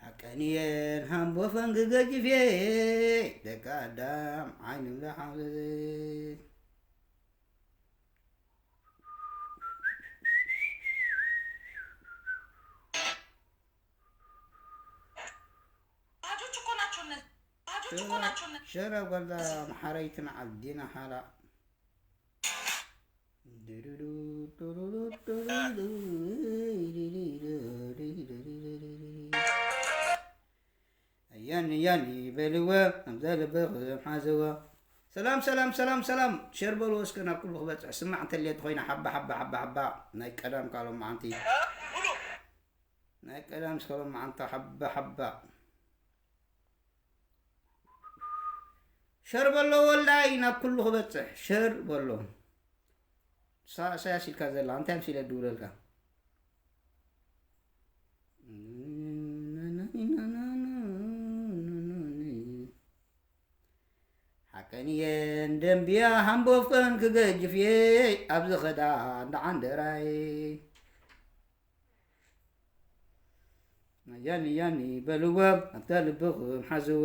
ሓቀንየን ሃምቦ ፈንጊ ገጅፍየ ደቂ ኣዳም ዓይኑ ዝሓዘዘ። ባጆች እኮ ናቸው እነዚህ። ባጆች እኮ ናቸው እነዚህ። ሸረ ጓልዳ መሓረይትን ዓዲና ሓራ። ያኒ ያኒ በልዎ፣ ከምዛ ልብኹም ሓዝዎ። ሰላም ሰላም ሰላም ሰላም፣ ሸር በልዎ እስከ ናብ ኩሉ ክበፅሕ። ስማዕ እንተልየት ኮይና ሓባ ሓባ ሓባ ሓባ ናይ ቀዳም ካልኦም መዓንቲ ናይ ቀዳም እስከ ሎም መዓንታ ሓባ ሓባ። ሸር በሎ ወልዳይ ናብ ኩሉ ክበፅሕ ሸር በሎ። ሳ- ኢሳያስ ኢልካ ዘላ እንታይ ኣምሲለ ድውለልካ? ሓቀንየን ደንብያ ሃምቦፈን ክገጅፍየ ኣብዚ ኸዳ እንዳዓንደራይ። ያኒ ያኒ በልዎ ኣብታ ልብኹም ሓዝዎ።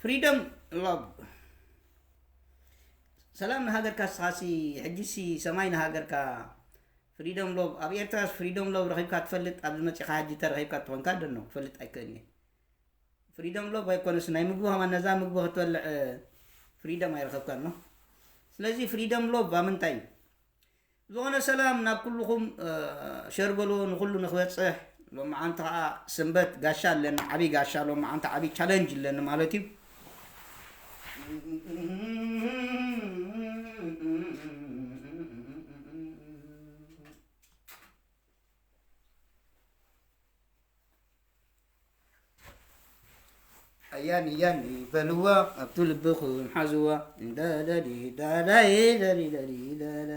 ፍሪደም ሎቭ። ሰላም ንሃገርካ ስኻሲ ሕጂሲ ሰማይ ንሃገርካ። ፍሪደም ሎቭ ኣብ ኤርትራስ ፍሪደም ሎቭ ረኺብካ ትፈልጥ? ኣብዚ መጺኻ ሕጂ ተረኺብካ ትኾንካ ደኖ ክፈልጥ ኣይክእልን እየ። ፍሪደም ሎቭ ኣይኮነስ ናይ ምግቢ ከማን ነዛ ምግቢ ክትበልዕ ፍሪደም ኣይረኸብካን ነው። ስለዚ ፍሪደም ሎቭ ኣብ ምንታይ እዩ? ዝኾነ ሰላም ናብ ኩልኹም ሸር በልዎ ንኹሉ ንክበፅሕ። ሎማዓንቲ ከዓ ሰንበት ጋሻ ኣለና፣ ዓብይ ጋሻ ሎማዓንቲ ዓብይ ቻለንጅ ኣለኒ ማለት እዩ። ኣያኒ ያኒ በልዋ ኣብቱ ልብኹም ሓዝዋ። ዳዳዲ ዳዳይ ዳዲ ዳዲ ዳዳ።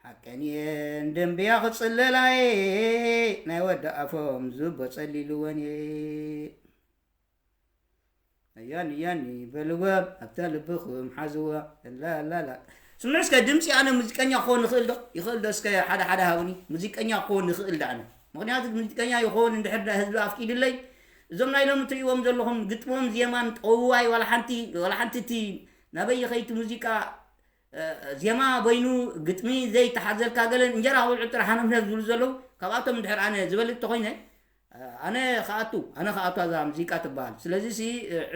ሓቀን እየን ደንብያ ክጽለላየ ናይ ወዲ ኣፎም ዝቦ ጸሊልወን እየ። ኣያኒ ያኒ በልዋ ኣብታ ልብኹም ሓዝዋ። ላላላ። ስምዑ እስከ ድምፂ ኣነ ሙዚቀኛ ክኾን ይኽእል ዶ? ይኽእል ዶ? እስከ ሓደ ሓደ ሃቡኒ። ሙዚቀኛ ክኾን ይኽእል ዶ ኣነ? ምኽንያቱ ሙዚቀኛ ይኾን እንድሕር ዳ ህዝቢ ኣፍቂድለይ። እዞም ናይ ሎሚ ትሪእዎም ዘለኹም ግጥሞም ዜማን ጠውዋይ ዋላ ሓንቲ ዋላ ሓንቲ እቲ ናበይ ይኸይቲ ሙዚቃ ዜማ በይኑ ግጥሚ ዘይተሓዘልካ ገለን እንጀራ ክበልዑ ጥራሕ ሃነፍነፍ ዝብሉ ዘለዉ ካብኣቶም እንድሕር ኣነ ዝበልጥ ተኾይነ ኣነ ከኣቱ ኣነ ከኣቱ ኣዛ ሙዚቃ ትበሃል። ስለዚ ሲ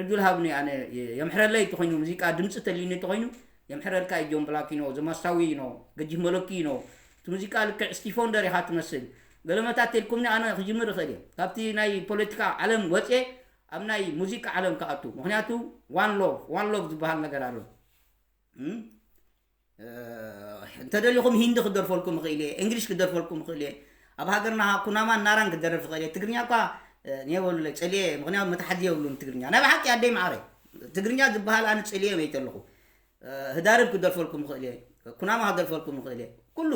ዕዱል ሃብኒ ኣነ የምሕረለይ ተኾይኑ ሙዚቃ ድምፂ ተልዩኒ ተኾይኑ የምሕረልካ እዩ። ጆን ብላኪኖ ዘማስታዊ ኖ ገጂፍ መለኪ ኖ እቲ ሙዚቃ ልክዕ ስቲፎንደር ኢኻ ትመስል። ገለመታት ተልኩምኒ ኣነ ክጅምር ይኽእል እየ ካብቲ ናይ ፖለቲካ ዓለም ወፅየ ኣብ ናይ ሙዚቃ ዓለም ከኣቱ። ምክንያቱ ዋን ሎቭ ዋን ሎቭ ዝበሃል ነገር ኣሎ። እንተደሊኹም ሂንዲ ክደርፈልኩም ይኽእል እየ፣ እንግሊሽ ክደርፈልኩም ይኽእል እየ። ኣብ ሃገርና ኩናማን ናራን ክደርፍ ይኽእል እየ። ትግርኛ እኳ የብሉለይ፣ ጸሊኤ፣ ምኽንያቱ መትሓዚ የብሉን ትግርኛ። ናይ ብሓቂ ኣደይ መዓረይ፣ ትግርኛ ዝበሃል ኣነ ጸሊኤ መይተ ኣለኹ። ህዳርብ ክደርፈልኩም ይኽእል እየ፣ ኩናማ ክደርፈልኩም ይኽእል እየ። ኩሉ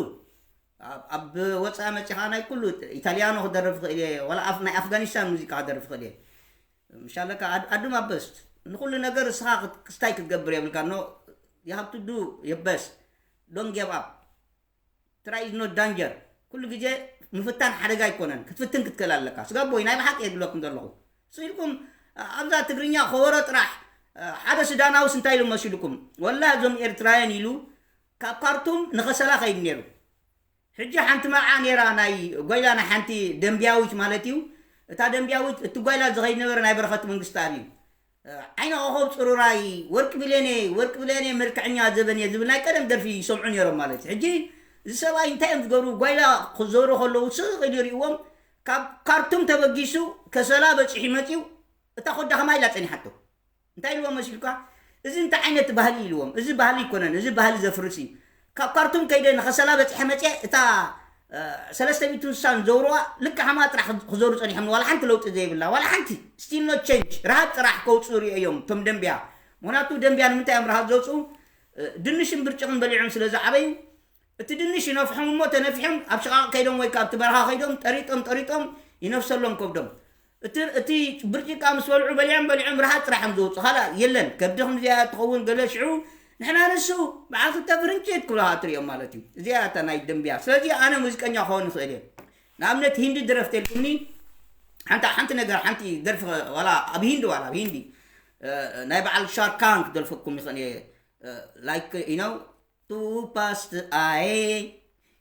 ኣብ ወፃኢ መፂኻ ናይ ኩሉ ኢታልያኖ ክደርፍ ይኽእል እየ፣ ዋላ ናይ ኣፍጋኒስታን ሙዚቃ ክደርፍ ይኽእል እየ። ምሻለካ ኣዱም ኣበስት ንኩሉ ነገር እስኻ ክስታይ ክትገብር የብልካ። ኖ you have to do your best, don't give up, try is not danger። ኩሉ ግዜ ምፍታን ሓደጋ ኣይኮነን። ክትፍትን ክትክእል ኣለካ። ስጋቦይ ናይ ብሓቂ የብለኩም ዘለኹ ስኢልኩም ኣብዛ ትግርኛ ከበሮ ጥራሕ። ሓደ ሱዳናውስ እንታይ ኢሉ መሲልኩም? ወላ እዞም ኤርትራውያን ኢሉ ካብ ካርቱም ንኸሰላ ከይድ ነይሩ። ሕጂ ሓንቲ መርዓ ነይራ ናይ ጓይላ ናይ ሓንቲ ደንብያዊት ማለት እዩ። እታ ደንብያዊት እቲ ጓይላ ዝኸይድ ነበረ ናይ በረኸት መንግስቲ ኣብ እዩ ዓይነ ኮኸብ ፅሩራይ ወርቂ ብሌኔ ወርቂ ብሌኔ መልክዐኛ ዘበን እየ ዝብል ናይ ቀደም ደርፊ ይሰምዑ ነይሮም ማለት እዩ። ሕጂ እዚ ሰብኣይ እንታይ እዮም ዝገብሩ? ጓይላ ክዘሩ ከለዉ ስቕ ኢሉ ይርእዎም። ካብ ካርቱም ተበጊሱ ከሰላ በፂሑ መፅዩ እታ ኮዳ ከማ ኢላ ፀኒሓቶ። እንታይ ኢልዎም መሲልካ? እዚ እንታይ ዓይነት ባህሊ ኢልዎም? እዚ ባህሊ ኣይኮነን፣ እዚ ባህሊ ዘፍርስ እዩ። ካብ ካርቱም ከይደ ንኸሰላ በፂሐ መፅየ እታ ሰለስተ ሚእትን ስሳን ዘውርዋ ልክዕ ሓማ ጥራሕ ክዘሩ ፀኒሖም ዋላ ሓንቲ ለውጢ ዘይብላ ዋላ ሓንቲ still no change። ረሃብ ጥራሕ ከውፅኡ ሪኦ እዮም እቶም ደንብያ። ምክንያቱ ደንብያ ንምንታይ እዮም ረሃብ ዘውፅኡ? ድንሽን ብርጭቕን በሊዖም ስለ ዝዓበዩ እቲ ድንሽ ይነፍሖም እሞ ተነፊሖም ኣብ ሽቓቕ ከይዶም ወይ ካብ እቲ በረኻ ከይዶም ጠሪጦም ጠሪጦም ይነፍሰሎም ከብዶም። እቲ እቲ ብርጭቃ ምስ በልዑ በሊዖም በሊዖም ረሃፅ ጥራሕ እዮም ዝወፁ። ካላ የለን ከብዲ ከምዚኣ ትኸውን ገለ ሽዑ ንሕና ንሱ በዓል ክልተ ፍርንጭት ክብልኻ ትሪኦም ማለት እዩ። እዚኣ እታ ናይ ደንብያ። ስለዚ ኣነ ሙዚቀኛ ክኸውን ይኽእል እየ። ንኣብነት ሂንዲ ድረፍ ተልኩኒ ሓንቲ ሓንቲ ነገር ሓንቲ ደርፊ ዋላ ኣብ ሂንዲ ዋላ ኣብ ሂንዲ እ፣ ናይ በዓል ሻርካን ክደልፈኩም ይኽእል እየ። እ፣ like you know तू पास आए,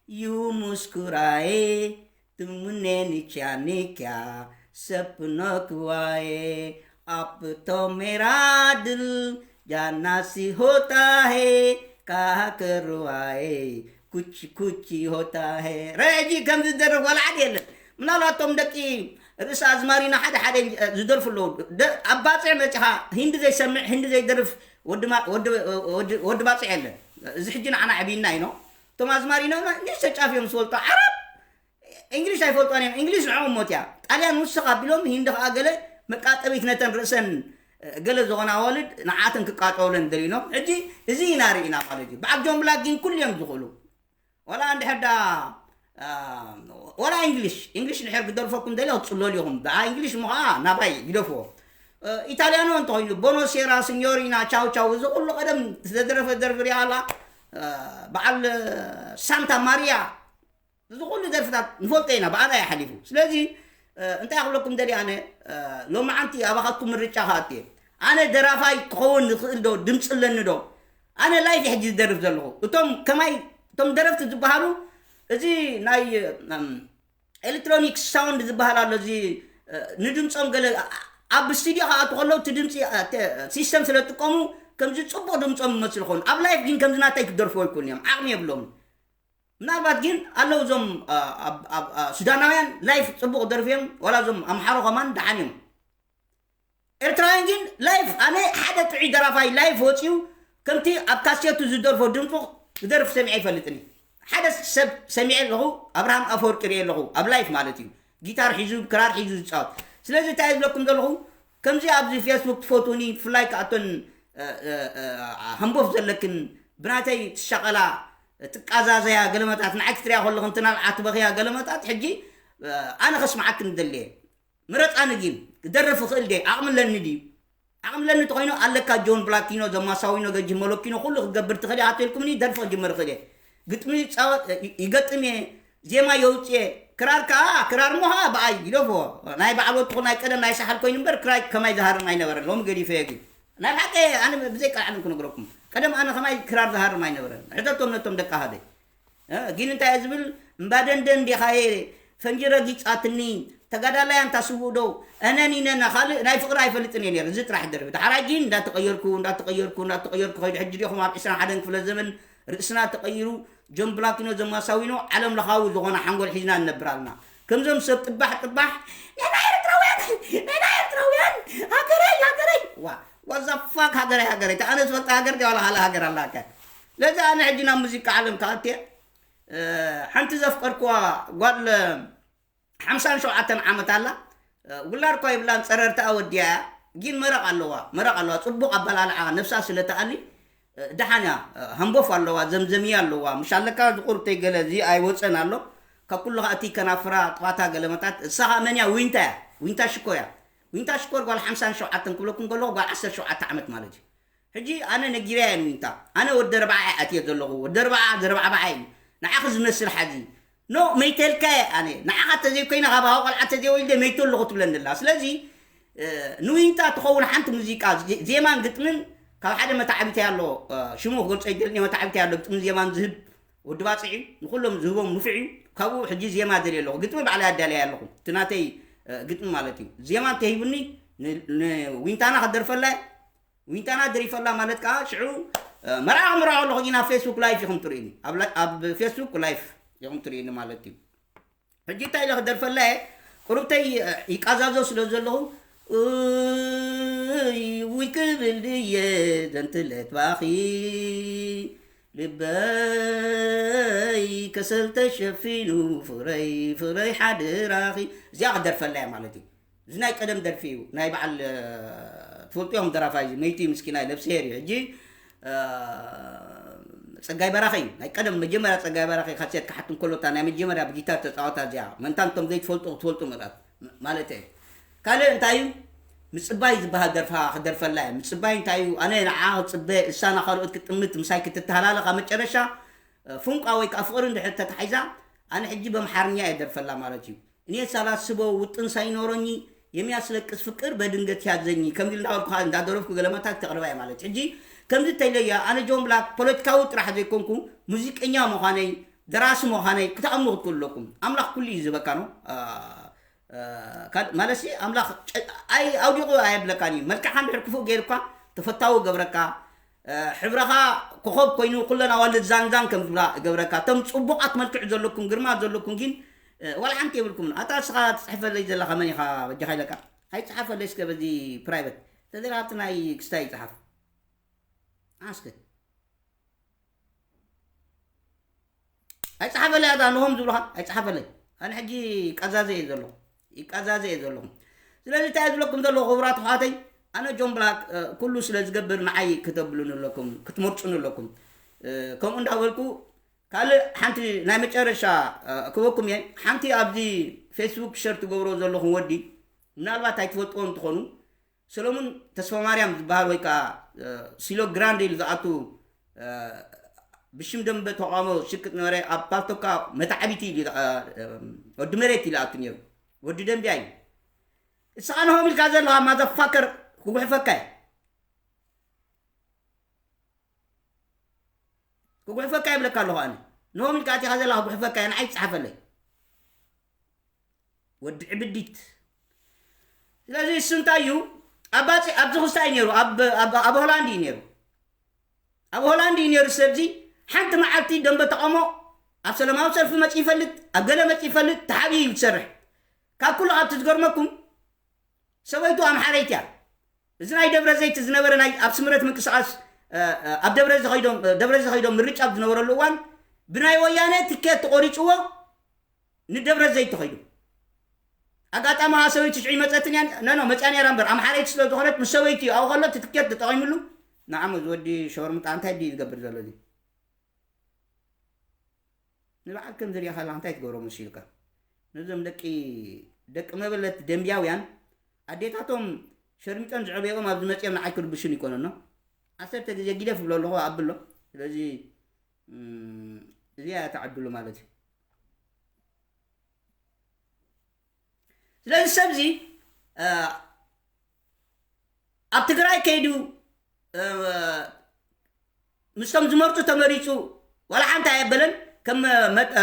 यूं मुस्कुराए, तुमने निचाने क्या सपनों को आए, आप तो मेरा दिल जाना सी होता है, कहा करो आए, कुछ कुछ होता है። ረጂ ከም ዝደርፍ ዋላ ሓደ የለን። ምናልባት እቶም ደቂ ርእሲ ኣዝማሪና ሓደ ሓደ ዝደርፉ ኣለዉ። ደ- ኣብ ባፅዕ መፂኻ ሂንዲ ዘይሰምዕ ሂንዲ ዘይደርፍ ወዲ ማ- ወዲ- ወዲ- ወዲ ባፅዕ የለን። እዚ ሕጂ ንዓና ዕብይና እዩ ነው። እቶም ኣዝማሪና ንሽ ተጫፍ እዮም ዝፈልጡ ዓረብ እንግሊሽ ኣይፈልጦን እዮም። እንግሊሽ ንዕኦም ሞት እያ። ጣልያን ውስኽ ኣቢሎም ሂንዲ ከዓ ገለ መቃጠቢት ነተን ርእሰን ገለ ዝኾና ኣዋልድ ንዓተን ክቃጠውለን ደሊኖም። ሕጂ እዚ ኢና ርኢና ማለት እዩ። በዓል ጆን ብላክ ግን ኩሉ እዮም ዝኽእሉ። ወላ እንድሕር ዳ ወላ እንግሊሽ እንግሊሽ እንድሕር ክደርፈኩም ደልዮ ክፅለሉ ኢኹም። ደኣ እንግሊሽ እሞ ከዓ ናባይ ግደፍዎ። ኢታልያኖ እንተኮይኑ ቦኖሴራ ሲኞሪና ቻው ቻው እዚ ኩሉ ቀደም ዝተደረፈ ደርፊ ሪኣ ኣላ። በዓል ሳንታ ማሪያ እዚ ኩሉ ደርፍታት ንፈልጦ ኢና ብኣና እዩ ሓሊፉ። ስለዚ እንታይ ክብለኩም ደልየ ኣነ ሎማዓንቲ ኣባኻትኩም ምርጫ ክኣቱ እየ። ኣነ ደራፋይ ክኸውን ዝኽእል ዶ ድምፂ ኣለኒ ዶ? ኣነ ላይፍ ሕጂ ዝደርፍ ዘለኹ እቶም ከማይ እቶም ደረፍቲ ዝበሃሉ እዚ ናይ ኤሌክትሮኒክ ሳውንድ ዝበሃል ኣሎ እዚ ንድምፆም ገለ ኣብ ስቱዲዮ ክኣቱ ከለዉ እቲ ድምፂ ሲስተም ስለ ዝጥቀሙ ከምዚ ፅቡቅ ድምፆም ይመስል ኾኑ ኣብ ላይፍ ግን ከምዚ ናተይ ክደርፍዎ ይኮኑ እዮም ዓቕሚ የብሎም። ምናልባት ግን ኣለዉ እዞም ሱዳናውያን ላይፍ ፅቡቅ ደርፊ እዮም ዋላ እዞም ኣምሓሮ ከማን ደሓን እዮም። ኤርትራውያን ግን ላይፍ ኣነ ሓደ ጥዑይ ደራፋይ ላይፍ ወፂኡ ከምቲ ኣብ ካሴቱ ዝደርፎ ድምፁ ክደርፍ ሰሚዐ ይፈልጥኒ ሓደ ሰብ ሰሚዐ ኣለኹ ኣብርሃም ኣፈወርቂ ርየ ኣለኹ ኣብ ላይፍ ማለት እዩ ጊታር ሒዙ ክራር ሒዙ ዝፃወት ስለዚ እንታይ ዝብለኩም ዘለኹ ከምዚ ኣብዚ ፌስቡክ ትፈትውኒ ብፍላይ ከኣቶን ሃንቦፍ ዘለክን ብናተይ ትሻቐላ ትቃዛዘያ ገለመታት ንዓይ ክትሪያ ከለኹ እንትናልዓ ትበኽያ ገለመታት ሕጂ ኣነ ከስምዓክን ደልየ ምረፃኒ ግን ክደርፍ ይኽእል ድየ ዓቕሚ ኣለኒ ድዩ ዓቕሚ ኣለኒ ተኮይኑ ኣለካ ጆን ብላኪኖ ዘማሳዊኖ ገጅ መለኪኖ ኩሉ ክገብር ትኽእል ኣትልኩምኒ ደርፊ ክጅምር ይኽእል እየ ግጥሚ ይገጥም እየ ዜማ የውፅእ እየ ክራር ከዓ ክራር ሞ ከዓ ብኣይ ይደፎ ናይ በዓል ወጥኹ ናይ ቀደም ናይ ሰሓል ኮይኑ እምበር ክራይ ከማይ ዝሃርም ኣይነበረን ሎሚ ገዲፈ እየ ግን ናይ ብሓቂ ኣነ ብዘይ ቃል ዓለም ክነግረኩም ቀደም ኣነ ከማይ ክራር ዝሃርም ኣይነበረን ሕተቶም ነቶም ደቂ ሃደይ ግን እንታይ ዝብል እምባደንደን ዲኻየ ፈንጂ ረጊፃትኒ ተጋዳላይ ኣንታ ስውእ ዶ እነን ኢነና ካልእ ናይ ፍቅሪ ኣይፈልጥን እየ ነይረ እዚ ጥራሕ ደርፊ ዳሕራይ ግን እንዳተቀየርኩ እንዳተቀየርኩ እንዳተቀየርኩ ከይዱ ሕጂ ዲኹም ኣብ ዕስራን ሓደን ክፍለ ዘመን ርእስና ተቀይሩ ጆን ብላኪኖ ዘማሳዊኖ ዓለም ለኻዊ ዝኾነ ሓንጎል ሒዝና ንነብር ኣለና ከምዞም ሰብ ጥባሕ ጥባሕ ንሕና ኤርትራውያን ንሕና ኤርትራውያን ሃገረይ ሃገረይ ዋ ዋዛፋክ ሃገረይ ሃገረይ ተኣነ ዝፈልጣ ሃገር ዲያ ዋላ ካልእ ሃገር ኣላካ ለዚ ኣነ ሕጂ ናብ ሙዚቃ ዓለም ክኣትየ ሓንቲ ዘፍቀርክዋ ጓል ሓምሳን ሸውዓተን ዓመት ኣላ ውላድ እኳ ይብላን ፀረርታ ወዲያ እያ ግን መረቕ ኣለዋ መረቕ ኣለዋ ፅቡቕ ኣበላልዓ ነብሳ ስለ ትኣሊ ደሓን እያ ሃንቦፍ ኣለዋ ዘምዘምያ ኣለዋ ምሽ ኣለካ ዝቁርተይ ገለ እዚ ኣይወፀን ኣሎ ካብ ኩሉ ከዓ እቲ ከናፍራ ጥዋታ ገለመታት እሳ ከዓ መን እያ ዊንታ እያ ዊንታ ሽኮር እያ ዊንታ ሽኮር ጓል ሓምሳን ሸውዓተን ክብለኩም ከለኹ ጓል ዓሰርተ ሸውዓተ ዓመት ማለት እዩ ሕጂ ኣነ ነጊረያ እየ ንዊንታ ኣነ ወዲ ኣርብዓ እየ ኣትየ ዘለኹ ወዲ ኣርብዓ ዘርባዕባዓ እዩ ንዓኺ ዝመስል ሓዚ ኖ መይተልካ እየ ኣነ ንዓኻ ተዘይኮይነ ካብ ሃው ቆልዓ ተዘይወልደ መይተ ኣለኹ ትብለኒ ኣላ ስለዚ ንዊንታ ትኸውን ሓንቲ ሙዚቃ ዜማን ግጥምን ካብ ሓደ መታዕቢታይ ኣሎ ሽሙ ክገልፆ ይደልኒ መታዕቢታይ ኣሎ ግጥምን ዜማን ዝህብ ወዲ ባፅዕ እዩ ንኩሎም ዝህቦም ንፉዕ እዩ ካብኡ ሕጂ ዜማ ደልየ ኣለኹ ግጥሚ ባዕለይ ኣዳለየ ኣለኹ እቲ ናተይ ግጥሚ ማለት እዩ ዜማ እንተሂቡኒ ንዊንታና ክደርፈላ ዊንታና ደሪፈላ ማለት ከዓ ሽዑ መርዓ ክምርዖ ኣለኹ ኢና ፌስቡክ ላይፍ ኢኹም ትርእኒ ኣብ ፌስቡክ ላይፍ ኢኹም ትርእኒ ማለት እዩ ሕጂ እንታይ ኢለ ክደርፈላ እየ ቁርብተይ ይቃዛዞ ስለ ዘለኹ ውይ ክብል ድየ ዘንትለት ባኺ ልበይ ከሰል ተሸፊኑ ፍቕረይ ፍቕረይ ሓድራኺ እዚኣ ክደርፈላ እየ ማለት እዩ እዚ ናይ ቀደም ደርፊ እዩ ናይ በዓል ትፈልጡ እዮም ደራፋይ እዚ መይቲ ምስኪናይ ነብስሄር እዩ ሕጂ ጸጋይ በራኺ እዩ። ናይ ቀደም መጀመርያ ጸጋይ በራኺ ካሴት ክሓትም ከሎ እታ ናይ መጀመርያ ብጊታር ተጻወታ እዚኣ። መንታን እቶም ዘይትፈልጡ ክትፈልጡ ምእላት ማለት እዩ። ካልእ እንታይ እዩ? ምጽባይ ዝበሃል ደርፋ ክደርፈላ እየ። ምጽባይ እንታይ እዩ? ኣነ ንዓ ክጽበ፣ እሳ ንኻልኦት ክትጥምት፣ ምሳይ ክትተሃላለኽ፣ ኣብ መጨረሻ፣ እ፣ ፉንቋ ወይ ከኣ ፍቕሪ እንድሕር ተታሒዛ፣ ኣነ ሕጂ በምሓርኛ እየ ደርፈላ ማለት እዩ። እኔ ሳላስበው ውጥን ሳይኖረኝ የሚያስለቅስ ፍቅር በድንገት ያዘኝ። ከምዚ እንዳበልኩ እንዳደረፍኩ ገለመታት ተቕርባ እየ ማለት። ሕጂ ከምዚ ተይለያ፣ ኣነ ጆን ብላክ ፖለቲካዊ ጥራሕ ዘይኮንኩ፣ ሙዚቀኛ ምዃነይ፣ ደራሲ ምዃነይ ክትኣምኑ ክትክእሉ ኣለኩም። ኣምላኽ ኩሉ እዩ ዝህበካ ነው። አ፣ አ፣ ካል-፣ ማለት ሲ ኣምላኽ ጨ-፣ ኣይ፣ ኣውዲቑ ኣየብለካን እዩ። መልክዕካ እንድሕር ክፉእ ገይርኳ፣ ተፈታዊ ገብረካ፣ አ፣ ሕብረኻ ኮኸብ ኮይኑ፣ ኩለን ኣዋልድ ዛንዛን ከም ዝብላ ገብረካ። እቶም ጽቡቓት መልክዕ ዘለኩም፣ ግርማ ዘለኩም ግን፣ አ፣ ዋላ ሓንቲ የብልኩምን። ኣታ እስኻ ትጽሕፈለይ ዘለኻ መን ኢኻ? በጃኻ ኢለካ። ኣይጽሓፈለይ እስከ በዚ ፕራይቨት። ተዘይካ ኣብቲ ናይ ክስታይ ይጽሓፍ። ኣስከ። ኣይጸሓፈለይ ኣታ ንሆም ዝብሉኻ፣ ኣይጸሓፈለይ። ኣነ ሕጂ ይቀዛዘ እየ ዘለኹ። ይቀዛዘ እየ ዘለኹ። ስለዚ እንታይ እየ ዝብለኩም ዘለኹ ክቡራት ኣሕዋተይ፣ ኣነ ጆን ብላክ፣ እ፣ ኩሉ ስለ ዝገብር ንዓይ ክተብሉኒ ኣለኩም፣ ክትመርጹኒ ኣለኩም። እ፣ ከምኡ እንዳበልኩ ካልእ ሓንቲ ናይ መጨረሻ፣ እ፣ ክበኩም እየ። ሓንቲ ኣብዚ ፌስቡክ ሸር ትገብሮ ዘለኹም ወዲ፣ ምናልባት ኣይትፈልጥዎ እንትኾኑ፣ ሰሎሙን ተስፋማርያም ዝበሃል ወይ ከዓ፣ እ፣ ሲሎ ግራንድ ኢሉ ዝኣቱ፣ እ፣ ብሽም ደንበ ተቃውሞ ዝሽቅጥ ነበረ። ኣብ ፓልቶካ መታዕቢቲ ኢሉ፣ እ፣ እ፣ ወዲ መሬት ኢሉ ኣቱ ነይሩ። ወዲ ደንቢያ እዩ። እስኻ ንሆም ኢልካ ዘለኻ ማዘፋከር ክጉሕፈካ እየ። ክጉሕፈካ ይብለካ ኣለኹ ኣነ። ንሆም ኢልካ ኣቲኻ ዘለኻ ክጉሕፈካ እየ፣ ንዓይ ትጽሓፈለይ። ወዲ ዕብዲት። ስለዚ እሱ እንታይ እዩ? ኣብ ባጽ-፣ ኣብዚ ክስታይ እዩ ነይሩ፣ ኣብ፣ ኣብ፣ ኣብ ሆላንድ እዩ ነይሩ። ኣብ ሆላንድ እዩ ነይሩ ሰብዚ። ሓንቲ መዓልቲ ደንበ ተቃውሞ ኣብ ሰላማዊ ሰልፊ መጺኡ ይፈልጥ፣ ኣብ ገለ መጺኡ ይፈልጥ፣ ተሓቢኡ እዩ ዝሰርሕ። ካብ ኩሉ ካብቲ ዝገርመኩም ሰበይቱ ኣምሓረይቲ እያ። እዚ ናይ ደብረ ዘይት ዝነበረ ናይ ኣብ ስምረት ምንቅስቃስ፣ እ፣ እ፣ ኣብ ደብረ ዘይት ከይዶም፣ እ፣ ደብረ ዘይት ከይዶም ምርጫ ኣብ ዝነበረሉ እዋን ብናይ ወያነ ትኬት ተቆሪጽዎ ንደብረ ዘይት ተኸይዱ። ኣጋጣሚ ኸዓ ሰበይቱ ሽዑ ይመጸትን እያ፣ ኖ፣ ኖ፣ መጽያ ነይራ እምበር ኣምሓረይቲ ስለ ዝኾነት ምስ ሰበይቱ እዩ ኣብኡ ከሎ እቲ ትኬት ተጠቒምሉ። ንዓሞ እዚ ወዲ ሸወርምጣ እንታይ ድዩ ዝገብር ዘሎ እዚ? ንበዓል ከም ዝሪኣ ከላ እንታይ ትገብሮ መሲልካ? ነዞም ደቂ፣ ደቂ መበለት ደንብያውያን ኣዴታቶም ሸርሚጠን ዝዕበዮም ኣብዚ መፅኦም ንዓይ ክርብሹን ይኮነኖ። ዓሰርተ ግዜ ጊደፍ ይብሎ ኣለኹ ኣብሎ። ስለዚ፣ እም፣ እዚኣ እያ ተዓድሉ ማለት እዩ። ስለዚ ሰብዚ፣ እ፣ ኣብ ትግራይ ከይዱ፣ እ፣ ምስቶም ዝመርፁ ተመሪፁ ዋላ ሓንቲ ኣየበለን። ከም መ-፣ እ፣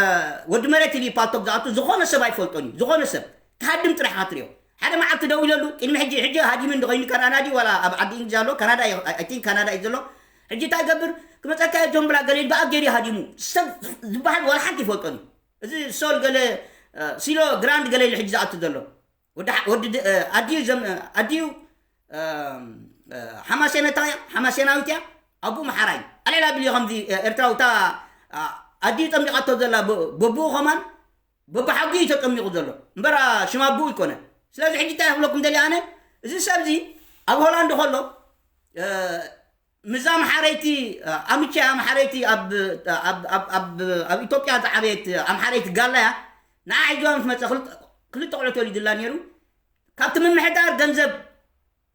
ወዲ መሬት ኢሉ ፓልቶክ ዝኣቱ ዝኾነ ሰብ ኣይፈልጦን እዩ። ዝኾነ ሰብ ክሃድም ጥራሕ ኢኻ ትሪኦ። ሓደ መዓልቲ ደው ኢለሉ ቅድሚ ሕጂ፣ ሕጂ ሃዲሙ እንዲ ኮይኑ ካናዳ ድዩ ዋላ ኣብ ዓዲ እንግሊዝ ኣሎ? ካናዳ እዩ፣ I think ካናዳ እዩ ዘሎ። ሕጂ እንታይ ይገብር? ክመፀካ እየ ጆን ብላ ገለ ኢሉ ብኣፍ ገይሩ ሃዲሙ። ሰብ ዝበሃል ዋላ ሓንቲ ይፈልጦን እዩ። እዚ ሶል ገለ፣ እ፣ ሲሎ ግራንድ ገለ ኢሉ ሕጂ ዝኣቱ ዘሎ። ወዲ ሓ-፣ ወዲ ድ-፣ እ፣ ኣዲኡ ዘም-፣ እ፣ ኣዲኡ፣ እ፣ እ፣ ሓማሴነታዊ፣ ሓማሴናዊት እያ። ኣቡኡ መሓራይ። ኣልዕል ኣቢሉ እዩ ከምዚ፣ እ፣ ኤርትራዊ እታ፣ እ፣ ኣዲኡ ጠሚቓቶ ዘላ ብ-፣ በቡኡ ኸማን በብሓጉ እዩ ተጠሚቑ ዘሎ። እምበር፣ እ፣ ሽም ኣቡኡ ኣይኮነን። ስለዚ ሕጂ እንታይ ክብለኩም ደልየ ኣነ፣ እዚ ሰብዚ ኣብ ሆላንድ ከሎ፣ እ፣ ምስዛ ኣምሓረይቲ፣ ኣምቼ ኣምሓረይቲ ኣብ፣ ኣብ፣ ኣብ፣ ኣብ፣ ኣብ ኢትዮጵያ ዝዓበየት ኣምሓረይቲ ጋላ እያ። ንዓ ሒዝዋ ምስ መጸ ክልተ፣ ክልተ ቆልዑ ተወሊዱላ ነይሩ። ካብቲ ምምሕዳር ገንዘብ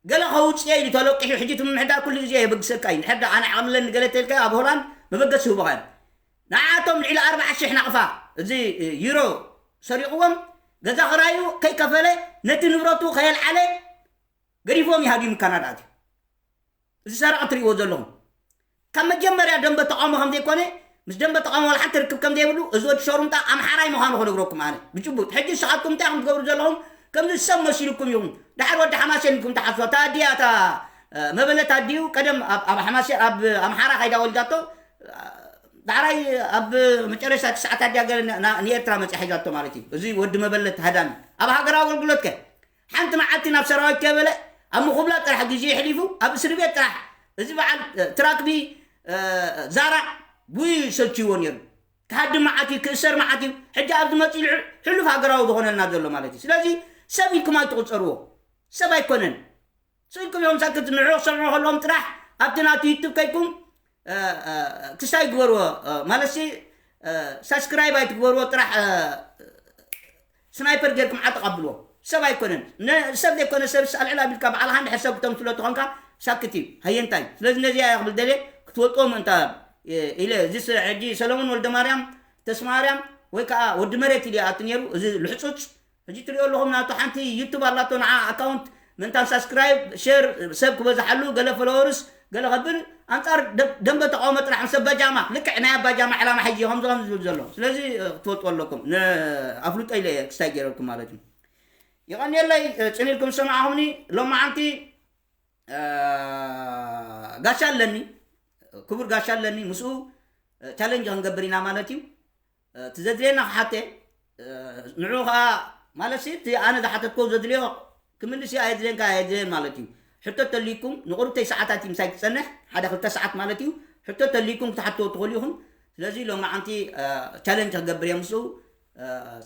ገለ ከውጽእ ኢሉ ተለቂሑ፣ ሕጂ እቲ ምምሕዳር ኩሉ ግዜ የበግሰካ እዩ። እንድሕር ደኣ ኣነ ዓቕሚ ኣለኒ ገለ ተልካ ኣብ ሆላንድ መበገሲ ህቦኻ እዮም። ንዓኣቶም ልዕሊ ኣርብዓ ሽሕ ናቕፋ እዚ ዩሮ ሰሪቕዎም፣ ገዛ ክራዩ ከይከፈለ፣ ነቲ ንብረቱ ከየልዓለ ገዲፍዎም ይሃድዩ ካናዳ ኣትዩ። እዚ ሰረቕ እትርእይዎ ዘለኹም ካብ መጀመርያ ደንበ ተቃውሞ ከም ዘይኮነ፣ ምስ ደንበ ተቃውሞ ዋላ ሓንቲ ርክብ ከም ዘይብሉ፣ እዚ ወዲ ሸሩምጣ ኣምሓራይ ምዃኑ ክነግረኩም ኣነ ብጭቡጥ። ሕጂ ንስኻትኩም እንታይ ከም ትገብሩ ዘለኹም፣ ከምዚ ሰብ መሲልኩም ኢኹም። ደሓር ወዲ ሓማሴን ኢልኩም ትሓስቡ። እታ ኣዲኣ፣ እታ፣ እ፣ መበለት ኣዲኡ ቀደም ኣብ፣ ኣብ ሓማሴ-፣ ኣብ ኣምሓራ ከይዳ ወሊዳቶ፣ እ፣ ዳሕራይ ኣብ መጨረሻ እቲ ሰዓት ኣዲኣ ገለ ን-፣ ና-፣ ንኤርትራ መጽያ ሒዛቶ ማለት እዩ። እዚ ወዲ መበለት ሃዳሚ ኣብ ሃገራዊ ኣገልግሎት ከ ሓንቲ መዓልቲ ናብ ሰራዊት ከይበለ ኣብ ምኹብላ ጥራሕ ግዜ የሕሊፉ፣ ኣብ እስሪ ቤት ጥራሕ። እዚ በዓል፣ እ፣ ትራክቢ፣ እ፣ ዛራ ብይ ሰልችዎ ነይሩ። ክሃድም መዓት እዩ፣ ክእሰር መዓት እዩ። ሕጂ ኣብዚ መፂኡ ልዑ-፣ ሕሉፍ ሃገራዊ ዝኾነልና ዘሎ ማለት እዩ። ስለዚ ሰብ ኢልኩም ኣይትቑፀርዎ። ሰብ ኣይኮነን። ስኢልኩም እዮም ሰክት ንዑ ክሰምዑ ከለዎም ጥራሕ ኣብቲ ናቱ ዩቱብ ከይድኩም፣ ክስታይ ግበርዎ። ማለትሲ ሳብስክራይብ ኣይትግበርዎ ጥራሕ። ስናይፐር ጌርኩም ዓጥቕ ኣብልዎ። ሰብ ኣይኮነን። ሰብ ዘይኮነ ሰብ ኣልዕል ኣቢልካ ባዕልኻ እንድሕር ሰብ ክተምስሎ ተኾንካ ሳክት እዩ። ሃየንታይ? ስለዚ ነዚኣ እያ ክብል ደልየ ክትወጥዎ ምእንታ ኢለ። እዚ ሕጂ ሰለሞን ወልደማርያም፣ ተስማርያም ወይ ከዓ ወዲ መሬት ኢሉ ይኣቱ ነይሩ። እዚ ልሕፁፅ ሕጂ ትሪኦ ኣለኹም ናቱ ሓንቲ ዩቱብ ኣላቶ ንዓ ኣካውንት ምእንታን ሳብስክራይብ ሸር ሰብ ክበዝሓሉ ገለ ፎሎወርስ ገለ ከብል ኣንፃር ደንበ ተቃውሞ ጥራሕ ምስ ኣባጃማ ልክዕ ናይ ኣባጃማ ዕላማ ሕጂ ከምዚ ከም ዝብል ዘሎ ስለዚ ክትፈልጡ ኣለኩም። ኣፍልጦ ኢለ እየ ክስታይ ገይረልኩም ማለት እዩ። ይቐንየለይ። ፅን ኢልኩም ዝሰማዕኹምኒ ሎማዓንቲ ጋሻ ኣለኒ፣ ክቡር ጋሻ ኣለኒ። ምስኡ ቻለንጅ ክንገብር ኢና ማለት እዩ። እቲ ዘድልየና ክሓተ ንዑ ከዓ ማለት እቲ ኣነ ዝሓተትኮ ዘድልዮ ክምልስ ኣየድልየንካ ኣየድልየን ማለት እዩ። ሕቶ ተልይኩም ንቁርብተይ ሰዓታት እዩ ምሳይ ክፀንሕ ሓደ ክልተ ሰዓት ማለት እዩ። ሕቶ ተልይኩም ክትሓትዎ ትኽእሉ ኢኹም። ስለዚ ሎማዓንቲ ቻለንጅ ክገብር እየ ምስኡ።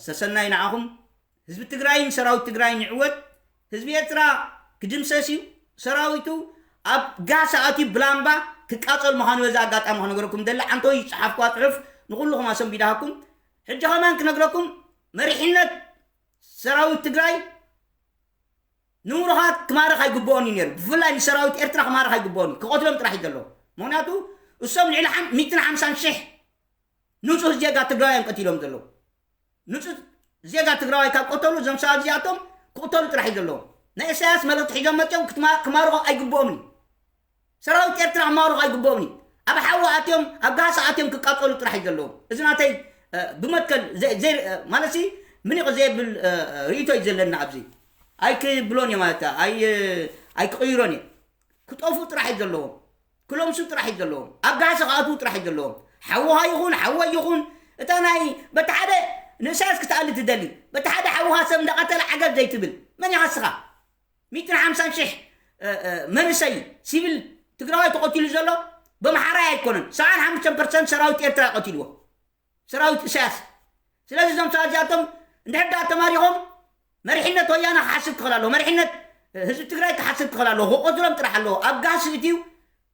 ሰሰናይ ንዓኹም። ህዝቢ ትግራይን ሰራዊት ትግራይን ይዕወት። ህዝቢ ኤርትራ ክድምሰስ እዩ። ሰራዊቱ ኣብ ጋሳ ኣትዩ ብላምባ ክቃጸል ምዃኑ በዚ ኣጋጣሚ ክነግረኩም ደሊ። ዓንተወይ ዝጸሓፍኩዋ ጽሑፍ ንኹልኹም ኣሰንቢዳሃኩም። ሕጂ ከማን ክነግረኩም መሪሕነት ሰራዊት ትግራይ ንምሩኻት ክማርኽ ኣይግብኦን እዩ ነይሩ። ብፍላይ ንሰራዊት ኤርትራ ክማርኽ ኣይግብኦን እዩ። ክቐትሎም ጥራሕ እዩ ዘለዎ። ምኽንያቱ እሶም ልዕሊ ሓም- ሚእትን ሓምሳን ሽሕ ንጹህ ዜጋ ትግራውያን ቀቲሎም ዘለዉ። ንጹህ ዜጋ ትግራዋይ ካብ ቀተሉ እዞም ሰባት እዚኣቶም ክቕተሉ ጥራሕ እዩ ዘለዎም። ናይ ኢሳያስ መልእኽቲ ሒዞም መፅኦም ክትማ- ክማርኹ ኣይግብኦምን እዩ። ሰራዊት ኤርትራ ክማርኹ ኣይግብኦምን እዩ። ኣብ ሓዊ ኣትዮም ኣብ ጋሳ ኣትዮም ክቃፀሉ ጥራሕ እዩ ዘለዎም። እዚ ናተይ ብመትከል ማለት ሲ ምኒቕ ዘየብል ርእይቶ እዩ ዘለና ኣብዚ። ኣይክብሎን እየ ማለት ኣይክቕይሮን እየ። ክጠፉ ጥራሕ እዩ ዘለዎም። ክለምሱ ጥራሕ እዩ ዘለዎም። ኣብ ጋህሲ ክኣትዉ ጥራሕ እዩ ዘለዎም። ሓውኻ ይኹን ሓወይ ይኹን እታ ናይ በቲ ሓደ ንእሳያስ ክትኣሊ ትደሊ በቲ ሓደ ሓውኻ ሰብ እንዳቐተለ ዓገብ ዘይትብል መን ኢኻ እስኻ? ሚእትን ሓምሳን ሽሕ መንእሰይ ሲቪል ትግራዋይ ተቐቲሉ ዘሎ በምሓራይ ኣይኮነን። ሰብዓን ሓሙሽተን ፐርሰንት ሰራዊት ኤርትራ ቀቲልዎ። ሰራዊት ኢሳያስ። ስለዚ እዞም ሰባት እዚኣቶም እንድሕር ደኣ ተማሪኾም መሪሕነት ወያነ ክሓስብ ክኽእል ኣለዎ። መሪሕነት ህዝቢ ትግራይ ክሓስብ ክኽእል ኣለዎ። ክቐትሎም ጥራሕ ኣለዎ። ኣብ ጋህሲ እትዩ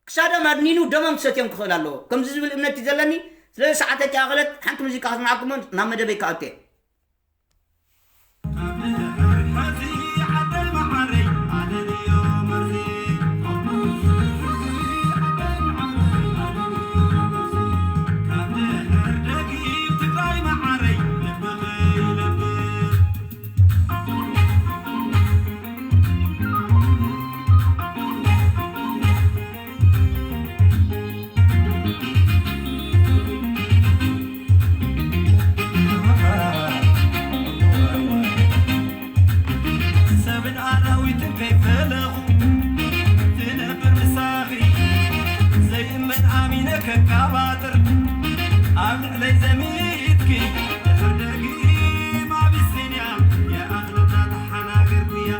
ክሳዶም ኣድኒኑ ደሞም ክሰትዮም ክኽእል ኣለዎ። ከምዚ ዝብል እምነት እዩ ዘለኒ። ስለዚ ሰዓተይ ከይኣኸለት ሓንቲ ሙዚቃ ከስምዓኩም ናብ መደበይ ክኣቱ እየ። ሰብን ኣራዊትን ከይፈለኹ ትነብር ምሳኺ ዘይእመን ኣሚነ ከቃባጥር ኣብ ልዕለይ ዘሚትኪ ድሕር ደጊም ኣቢሲንያ የኣኽለና ተሓናገርኩያ።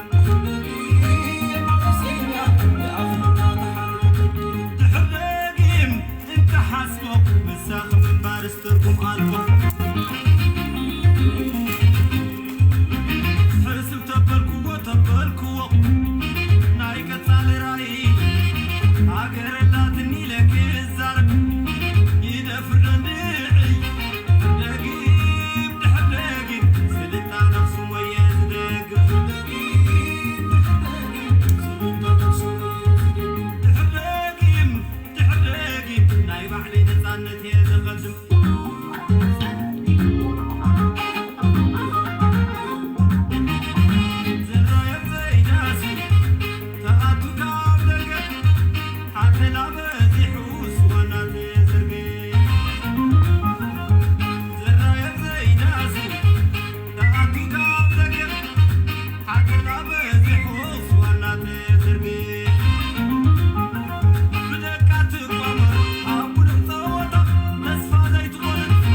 ድሕር ደጊም እንተሓስቦ ምሳኺ ምንባርስ ትርጉም ኣልቦ። ሕስብ ተበልክዎ ተበልክዎ ናይ ቀጻሊ ራእይ ሃገር ኣላትኒ ኢለ ክዛረብ ይደፍር ዶ እንድዒ ደጊም ድሕር ደጊም ስልጣን ኣኽሱም ወየ ዝደግፍ ድሕር ደጊም ድሕር ደጊም ናይ ባዕለይ ነጻነት እየ ዘቐድም። ዝረኣዮ ዘይዳሱ ተኣቱ ካብ ደገ ሓተላ በዚሑ ስዋና ተዘርገ። ዝረኣዮ ዘይዳሱ ተኣቱ ካብ ደገ ሓተላ በዚሑ ስዋና ተዘርገ። ብደቃ ትቋመር ኣብ ብሉዕ ጸወታ ተስፋ ዘይትቖርጽ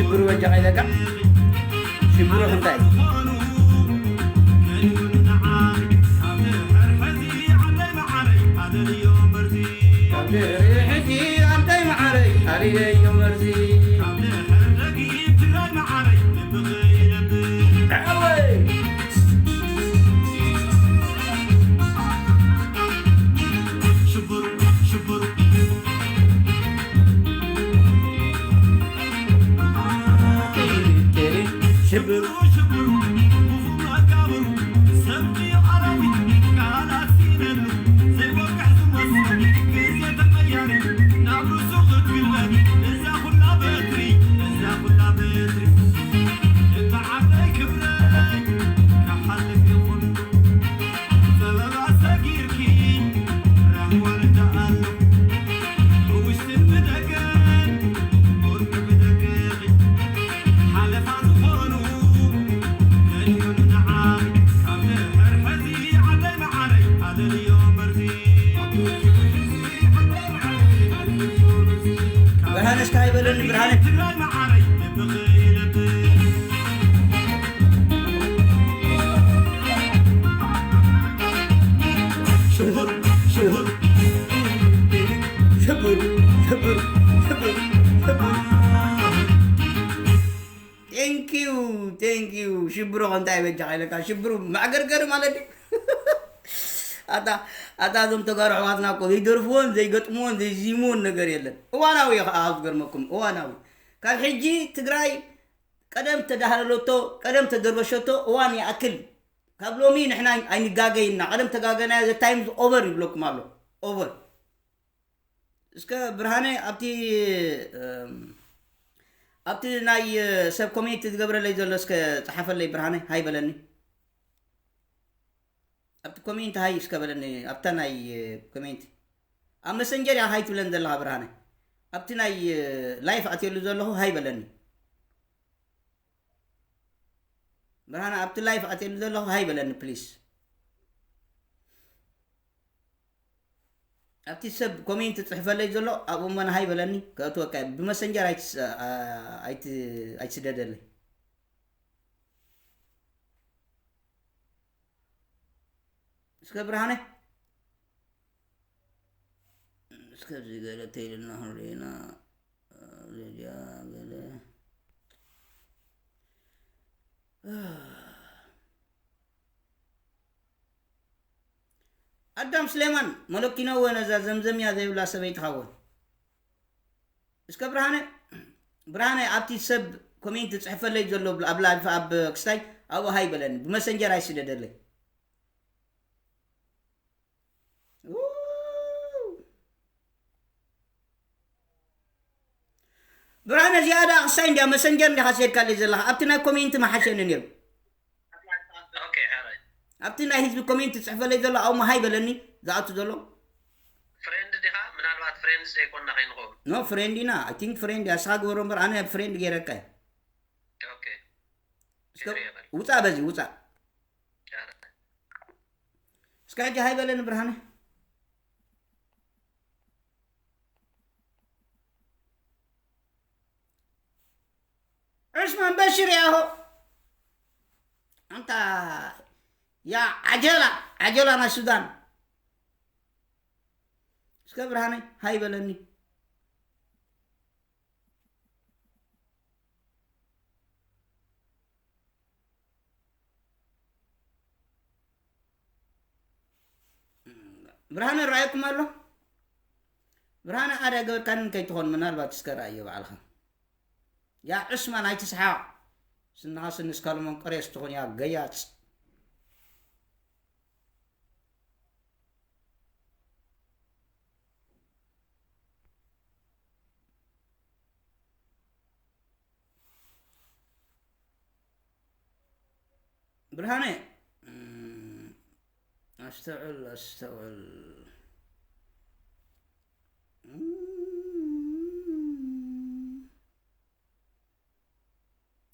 ሽብሩ በጃ ከይለካ ሽብሩ እንታይ ካብቲ ሕጂ ኣንታይ መዓረይ ኣሊለዮ መርዚ ኣወይ ሽብሩ ሽብሩ ሽብሩ ሽብሩ ብፉም ኣጋብሩ ሰብቲ ኣራዊት ቃላት ሲነሉ ዘይወቅሕ ዝመስሉ ግዜ ተቐያሪ ናብ ርሱ ክትግልበጥ እዛ ኩላ በትሪ እዛ ኩላ በትሪ እታ ዓደይ ክብረይ ክሓልፍ ይኹን ጸበባ ሰጊርኪ ራህዋ ርዳእ ኣሎ ብውሽጥን ብደገን ቁርቂ ብደገኺ ሓለፋ ዝኾኑ ከልዩኑ ንዓኺ ካብ ድሕር ሕዚ ዓደይ መዓረይ ኣደልዮ መርዚ ብርሃነ እስከ ኣይበለኒ ብርሃነ ትግራይ መዓረይ ብኽኢለብ ሽብር ሽብር ሽብር ሽብር ሽብር ሽብር ቴንኪዩ ቴንኪዩ ሽብሮ ከ እንታይ በጃ ኢለካ ሽብሩ መዕገርገሪ ማለት እዩ ኣታ ኣታ እዞም ተጋሩ ኣሕዋትና እኮ ዘይደርፍዎን ዘይገጥምዎን ዘይዚምዎን ነገር የለን እዋናዊ እዩ ከዓ ዝገርመኩም እዋናዊ ካብ ሕጂ ትግራይ ቀደም ተዳህለለቶ ቀደም ተደርበሸቶ እዋን ይኣክል ካብ ሎሚ ንሕና ኣይንጋገይ እና ቀደም ተጋገናዮ the time is over ይብለኩም ኣሎ over እስከ ብርሃነ ኣብቲ ኣብቲ ናይ ሰብ ኮሜንት ዝገብረለይ ዘሎ እስከ ፀሓፈለይ ብርሃነ ሃይ በለኒ ኣብቲ ኮሜንት ሃይ እስከ በለኒ ኣብታ ናይ ኮሜንት ኣብ መሰንጀር እያ ሃይ ትብለን ዘለኻ ብርሃነ ኣብቲ ናይ ላይፍ ኣትየሉ ዘለኹ ሃይ በለኒ ብርሃነ ኣብቲ ላይፍ ኣትየሉ ዘለኹ ሃይ በለኒ ፕሊስ ኣብቲ ሰብ ኮሜንት ጽሕፈለይ ዘሎ ኣብኡ መን ሃይ በለኒ ከእትወካ እየ። ብመሰንጀር ኣይትስ- ኣይት- ኣይትስደደለይ እስከ ብርሃነ እስከዚ ገለ ተይልና ክንሪና ሬድያ ገለ ኣዳም ስሌማን መለኪኖ ወ ነዛ ዘምዘምያ ዘይብላ ሰበይትኻ ወ እስከ ብርሃነ ብርሃነ ኣብቲ ሰብ ኮሜንት ጽሕፈለይ ዘሎ ኣብ ላይፍ ኣብ ክስታይ ኣብኡ ሃይ በለኒ ብመሰንጀር ኣይስደደለይ ብርሃነ እዚኣ ደኣ ክሳይ እንድያ መሰንጀር እንዲኻ ሰድካለይ ዘለኻ ኣብቲ ናይ ኮሜንት መሓሸኒ ነይሩ ኣብቲ ናይ ህዝቢ ኮሜንት ትፅሕፈለይ ዘሎ ኣብኡ መሃይ በለኒ ዝኣቱ ዘሎ ፍሬንድ ዲኻ? ምናልባት ፍሬንድስ ዘይኮንና ከይንኸውን። No friend ኢና I think friend እያ እስኻ ግበሮ እምበር ኣነ friend ገይረካ እየ። ኦኬ እስከ ይቅር ይበል። ውፃእ በዚ ውፃእ። ኧረ እስከ ሕጂ ሃይ በለኒ ብርሃነ። ዑስማን በሽር ያሆ ኣንታ ያ ዓጀላ ዓጀላ ናይ ሱዳን እስከ ብርሃነይ ሃይ በለኒ። ብርሃነ ርኣየኩም ኣሎ። ብርሃነ ኣደ ገበርካኒ ከይትኾን ምናልባት እስከ ርኣዮ ባዕልኻ። ያ ዑስማን ኣይትስሓቕ። ስንኻ ስኒ እስካልሞን ቀሬስ ትኹን ያ ገያጽ። ብርሃነ ኣስተውዕል ኣስተውዕል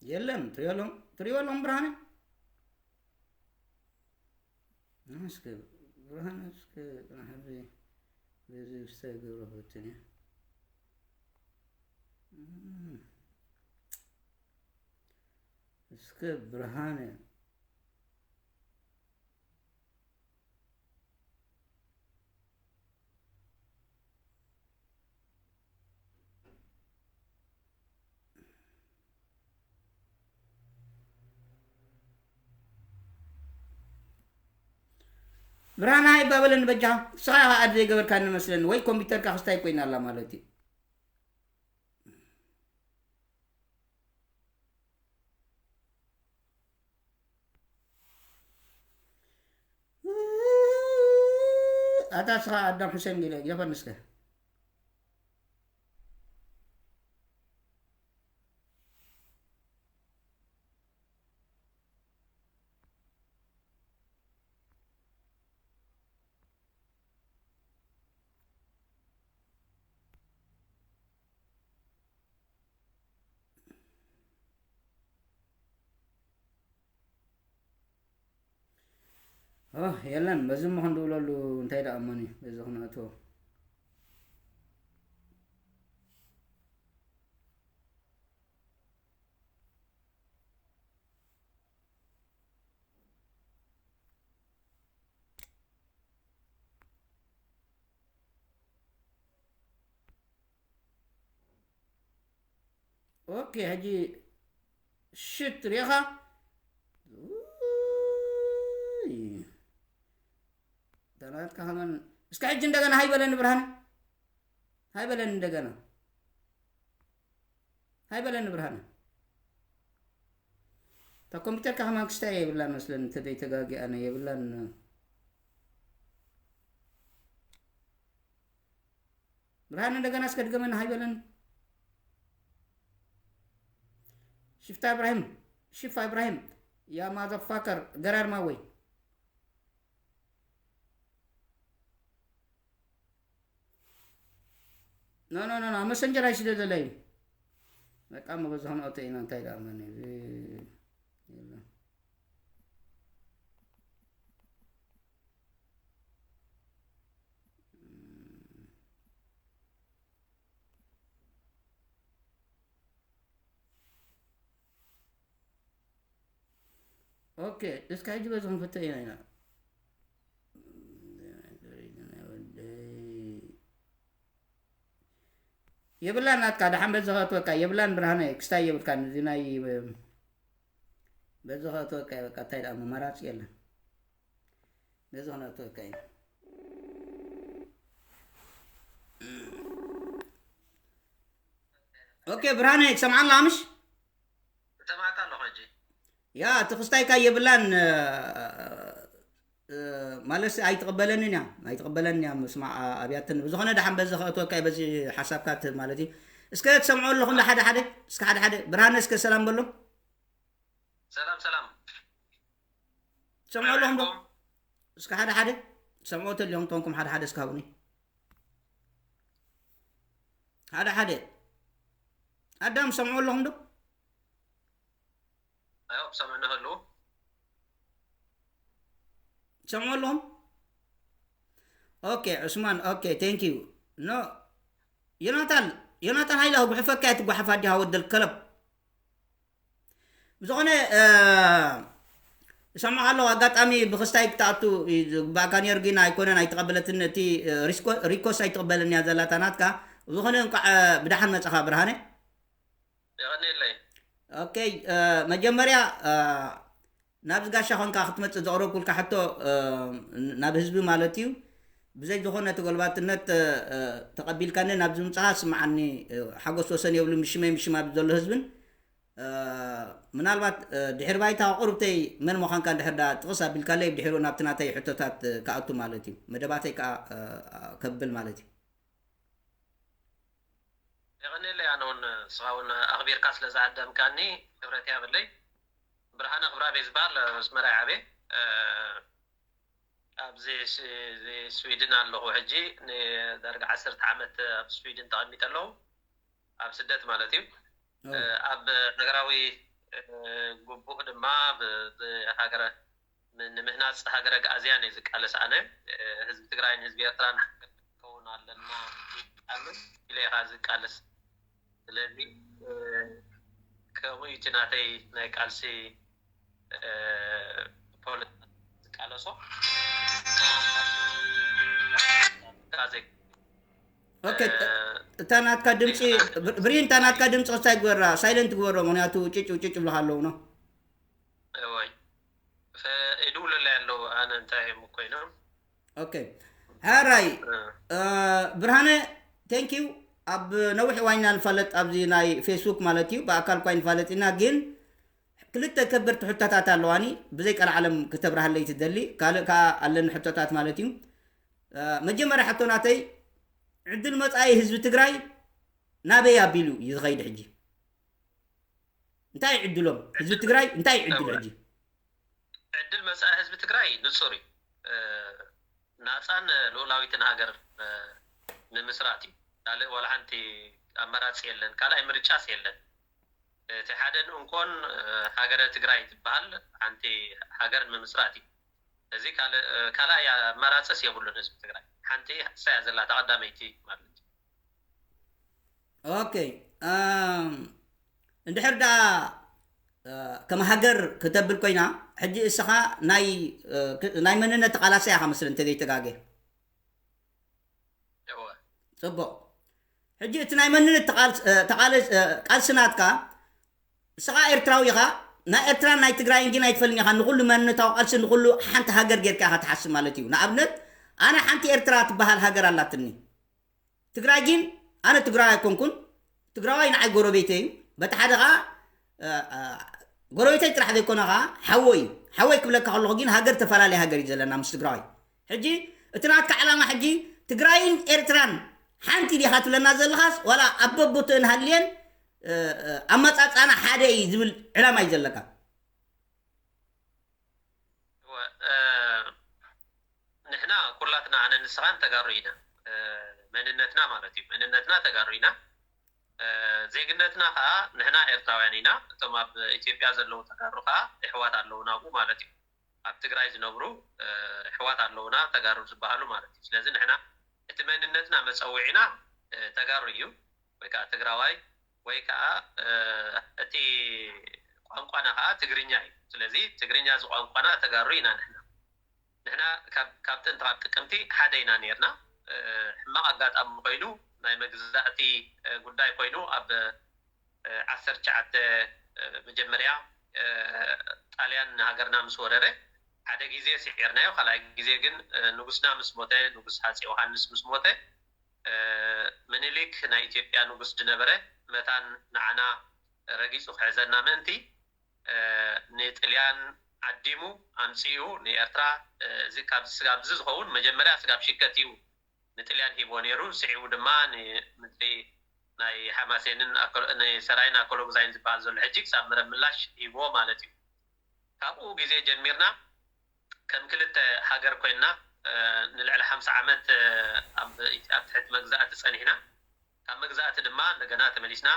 የለን ትሪኦ ኣለኹም ብርሃነ እስከ ብርሃነ እስከ ሕዚ በዚ ክስታይ ገብረ ፈትን እየ እስከ ብርሃነ። ብርሃነ ኣይባበለኒ በጃኻ። ንስኻ ኢኻ ኣድ ዘይገበርካኒ መስለኒ፣ ወይ ኮምፒውተርካ ክስታይ ኮይና ኣላ ማለት እዩ። ኣታ ንስኻ ኣዳም ሑሴን ገለ ግደፈኒ እስከ። ኦህ፣ የለን፣ በዚ እሞ ክንድውለሉ እንታይ ደኣ እሞኒ፣ በዚ ክነእትዎ። ኦኬ፣ ሕጂ ሽት ሪኢኻ? ውይ። እታ ናትካ ከማን እስከ ሕጂ እንደገና ሃይ በለኒ ብርሃነ። ሃይ በለኒ እንደገና። ሃይ በለኒ ብርሃነ። እታ ኮምፒውተርካ ከማን ክስታይ የብላን መስለኒ፣ እንተዘይተጋጊ ኣነ የብላን። ብርሃነ እንደገና እስከ ድገመና ሃይ በለኒ። ሽፍታ እብራሂም፣ ሽፋ እብራሂም፣ ያ ማዘፋከር፣ ገራር ማወይ። ኖ፣ ኖ፣ ኖ፣ ኖ፣ ኣብ መሰንጀር ኣይስደደለይ። በቃ፣ እሞ በዚ ክንኦቶ ኢና፣ እንታይ ደኣ መን እዩ? የለን። ኦኬ፣ እስከ ሕጂ በዚ ክንፍቶ ኢና ኢና። የብላን ናትካ፣ ደሓን በዚ ከእትወካ፣ የብላን ብርሃነ፣ ክስታይ የብልካን፣ እዚ ናይ፣ በዚ ከእትወካ፣ በቃ፣ እንታይ ደኣ መመራፂ የለን። በዚ ክነእትወካ ኢና። ኦኬ፣ ብርሃነ፣ ትሰምዓና ምሽ? እሰማዕካ ኣለኹ ሕጂ። ያ፣ እቲ ክስታይካ የብላን፣ እ፣ እ፣ ማለት ኣይትቕበለንን እያ፣ ኣይትቕበለንን እያ ምስማዕ ኣብያትን። ብዝኾነ ደሓን በዚ ከእትወካ እየ፣ በዚ ሓሳብካ ት-፣ ማለት እዩ። እስከ ትሰምዖ ኣለኹም ዶ ሓደ ሓደ? እስከ ሓደ ሓደ። ብርሃነ እስከ ሰላም በሎ። ሰላም፣ ሰላም። ትሰምዖ ኣለኹም ዶ? ሰላም ዓለይኩም። እስከ ሓደ ሓደ። ትሰምዖ ተልዮም ተንኩም ሓደ ሓደ እስከ ሃቡኒ። ሓደ ሓደ። ኣዳም ትሰምዖ ኣለኹም ዶ? ኣዮ፣ ትሰምዑ ንህሉ? ትሰምዑ ኣለኹም? ኦኬ፣ ዑስማን፣ ኦኬ፣ thank you። ኖ፣ ዮናታን፣ ዮናታን ሃይለ፣ ጉሕፈካ እያ ትጓሓፍ ኣዲኻ ወደል ከለብ። ብዝኾነ፣ እ፣ እሰምዖ ኣለኹ፣ ኣጋጣሚ ብኽስታይ ክትኣቱ እዩ ዝግባእካ ነይሩ፣ ግን ኣይኮነን፣ ኣይተቐበለትን። እቲ፣ እ፣ ሪስኮ-፣ ሪኮስ ኣይትቕበልን እያ ዘላታ ናትካ። ብዝኾነ፣ እንቋዕ፣ እ፣ ብደሓን መጻኻ ብርሃነ። የቐንየለይ። ኦኬ፣ እ፣ መጀመርያ፣ እ፣ ናብዚ ጋሻ ኾንካ ክትመጽእ ዘቕረብኩልካ ሕቶ፣ እ፣ ናብ ህዝቢ ማለት እዩ። ብዘይ ዝኾነ ተጎልባትነት፣ እ፣ እ፣ ተቐቢልካኒ ናብዚ ምጻኻ ስምዓኒ፣ እ፣ ሓጎስ ወሰን የብሉን፣ ብሽመይ ብሽም ኣብዚ ዘሎ ህዝብን። እ፣ ምናልባት፣ እ፣ ድሕሪ ባይታ ቁሩብተይ መን ምዃንካ እንድሕር ደኣ ጥቕስ ኣቢልካለይ፣ ብድሕሪኡ ናብቲ ናተይ ሕቶታት፣ እ፣ ክኣቱ ማለት እዩ። መደባተይ ከኣ፣ እ፣ ከብል ማለት እዩ። የቐንየለይ፣ ኣነ እውን ንስኻ እውን ኣኽቢርካ ስለ ዝዓደምካኒ ክብረት የብለይ። ብርሃነ ክብራቤ ዝበሃል፣ ኣስመራ ይዓብየ። እ፣ ኣብዚ ስ-፣ እዚ ስዊድን ኣለኹ ሕጂ። ንዳርጋ ዓሰርተ ዓመት ኣብ ስዊድን ተቐሚጠ ኣለኹ፣ ኣብ ስደት ማለት እዩ። ኦ። እ፣ ኣብ ሃገራዊ፣ እ፣ ግቡእ ድማ ብ-፣ ብሃገረ ም-፣ ንምህናጽ ሃገረ ኣግኣዝያን እየ ዝቃለስ ኣነ። እ፣ ህዝቢ ትግራይን ህዝቢ ኤርትራን ሓንቲ ክንከውን ኣለና ኢለ እየ ዝቃለስ። ስለዚ፣ እ፣ ከምኡ እዩ እቲ ናተይ ናይ ቃልሲ ፖለቲካ ዝቃለሶ። እታ ናትካ ድምፂ ብሪን፣ እታ ናትካ ድምፂ ክስታይ ግበራ፣ ሳይለንት ግበሮ፣ ምክንያቱ ጭጭ ጭጭ ብለካ ኣለዉ ነው። ወይ ይድውሉለይ ኣለዉ፣ ኣነ እንታይ እዮም ኮይኖም። ኦኬ፣ ሕራይ ብርሃነ፣ ቴንኪዩ። ኣብ ነዊሕ ዋይና ንፋለጥ ኣብዚ ናይ ፌስቡክ ማለት እዩ፣ ብኣካል ኳ ንፋለጥ ኢና። ግን ክልተ ከበድቲ ሕቶታት ኣለዋኒ፣ ብዘይ ቀልዓለም ክተብርሃለይ ትደሊ። ካልእ ከዓ ኣለኒ ሕቶታት ማለት እዩ። መጀመርያ ሕቶ ናተይ፣ ዕድል መፃኢ ህዝቢ ትግራይ ናበይ ኣቢሉ እዩ ዝኸይድ ሕጂ? እንታይ ዕድሎም ህዝቢ ትግራይ? እንታይ ዕድል ሕጂ? ዕድል መፃኢ ህዝቢ ትግራይ ንፁር እዩ። ናፃን ልኡላዊትን ሃገር ንምስራት እዩ። ካልእ ዋላ ሓንቲ ኣመራፂ የለን፣ ካልኣይ ምርጫስ የለን። እቲ ሓደን እንኮን ሃገረ ትግራይ ትበሃል ሓንቲ ሃገር ንምስራት እዩ። እዚ ካልኣይ ኣመራፅስ የብሉን ህዝቢ ትግራይ። ሓንቲ እሳያ ዘላ ተቐዳመይቲ ማለት እዩ። ኦኬ፣ እንድሕር ደኣ ከም ሃገር ክተብል ኮይና፣ ሕጂ እስኻ ናይ መንነት ተቓላሳይ ኢኻ መስል እንተዘይተጋገ። ፅቡቕ። ሕጂ እቲ ናይ መንነት ቃልሲ ናትካ፣ እስኻ ኤርትራዊ ኢኻ፣ ናይ ኤርትራን ናይ ትግራይን ግን ኣይትፈልን ኢኻ። ንኹሉ መንነታዊ ቃልሲ፣ ንኹሉ ሓንቲ ሃገር ጌርካ ኢኻ ትሓስብ ማለት እዩ። ንኣብነት ኣነ ሓንቲ ኤርትራ ትበሃል ሃገር ኣላትኒ። ትግራይ ግን ኣነ ትግራይ ኣይኮንኩን። ትግራዋይ ንዓይ ጎረቤተይ እዩ። በቲ ሓደ ከዓ ጎረቤተይ ጥራሕ ዘይኮነ ከዓ ሓወይ እዩ። ሓወይ ክብለካ ከለኹ ግን ሃገር ተፈላለየ ሃገር እዩ ዘለና ምስ ትግራዋይ። ሕጂ እቲ ናትካ ዕላማ ሕጂ ትግራይን ኤርትራን ሓንቲ ዲኻ ትብለና ዘለኻስ ዋላ ኣብ በቦትእን ሃልየን ኣመፃፃና ሓደ እዩ ዝብል ዕላማ እዩ ዘለካ? ንሕና ኩላትና ኣነ ንስኻን ተጋሩ ኢና። መንነትና ማለት እዩ፣ መንነትና ተጋሩ ኢና። ዜግነትና ከዓ ንሕና ኤርትራውያን ኢና። እቶም ኣብ ኢትዮጵያ ዘለዉ ተጋሩ ከዓ ኣሕዋት ኣለዉ ናብኡ ማለት እዩ። ኣብ ትግራይ ዝነብሩ ኣሕዋት ኣለዉና ተጋሩ ዝበሃሉ ማለት እዩ። ስለዚ ንሕና እቲ መንነትና መፀውዒና ተጋሩ እዩ፣ ወይ ከዓ ትግራዋይ፣ ወይ ከዓ እቲ ቋንቋና ከዓ ትግርኛ እዩ። ስለዚ ትግርኛ እዚ ቋንቋና ተጋሩ ኢና ንሕና። ንሕና ካብ ጥንቲ ካብ ጥቅምቲ ሓደ ኢና ነርና። ሕማቕ ኣጋጣሚ ኮይኑ ናይ መግዛእቲ ጉዳይ ኮይኑ ኣብ ዓሰርተ ትሽዓተ መጀመርያ ጣልያን ንሃገርና ምስ ወረረ ሓደ ግዜ ስዒርናዮ። ካልኣይ ግዜ ግን ንጉስና ምስ ሞተ፣ ንጉስ ሃፀ ዮሃንስ ምስ ሞተ፣ ምኒልክ ናይ ኢትዮጵያ ንጉስ ዝነበረ መታን ንዓና ረጊፁ ክሕዘና ምእንቲ ንጥልያን ዓዲሙ ኣምፂኡ ንኤርትራ። እዚ ካብዚ ስጋብ እዚ ዝኸውን መጀመርያ ስጋብ ሽከት እዩ ንጥልያን ሂቦ ነይሩ። ስዒቡ ድማ ንምድሪ ናይ ሓማሴንን ንሰራይን ኣኮሎጉዛይን ዝበሃል ዘሎ ሕጂ ክሳብ መረብ ምላሽ ሂብዎ ማለት እዩ። ካብኡ ግዜ ጀሚርና ከም ክልተ ሃገር ኮይንና ንልዕሊ ሓምሳ ዓመት ኣብ ትሕቲ መግዛእቲ ፀኒሕና። ካብ መግዛእቲ ድማ እንደገና ተመሊስና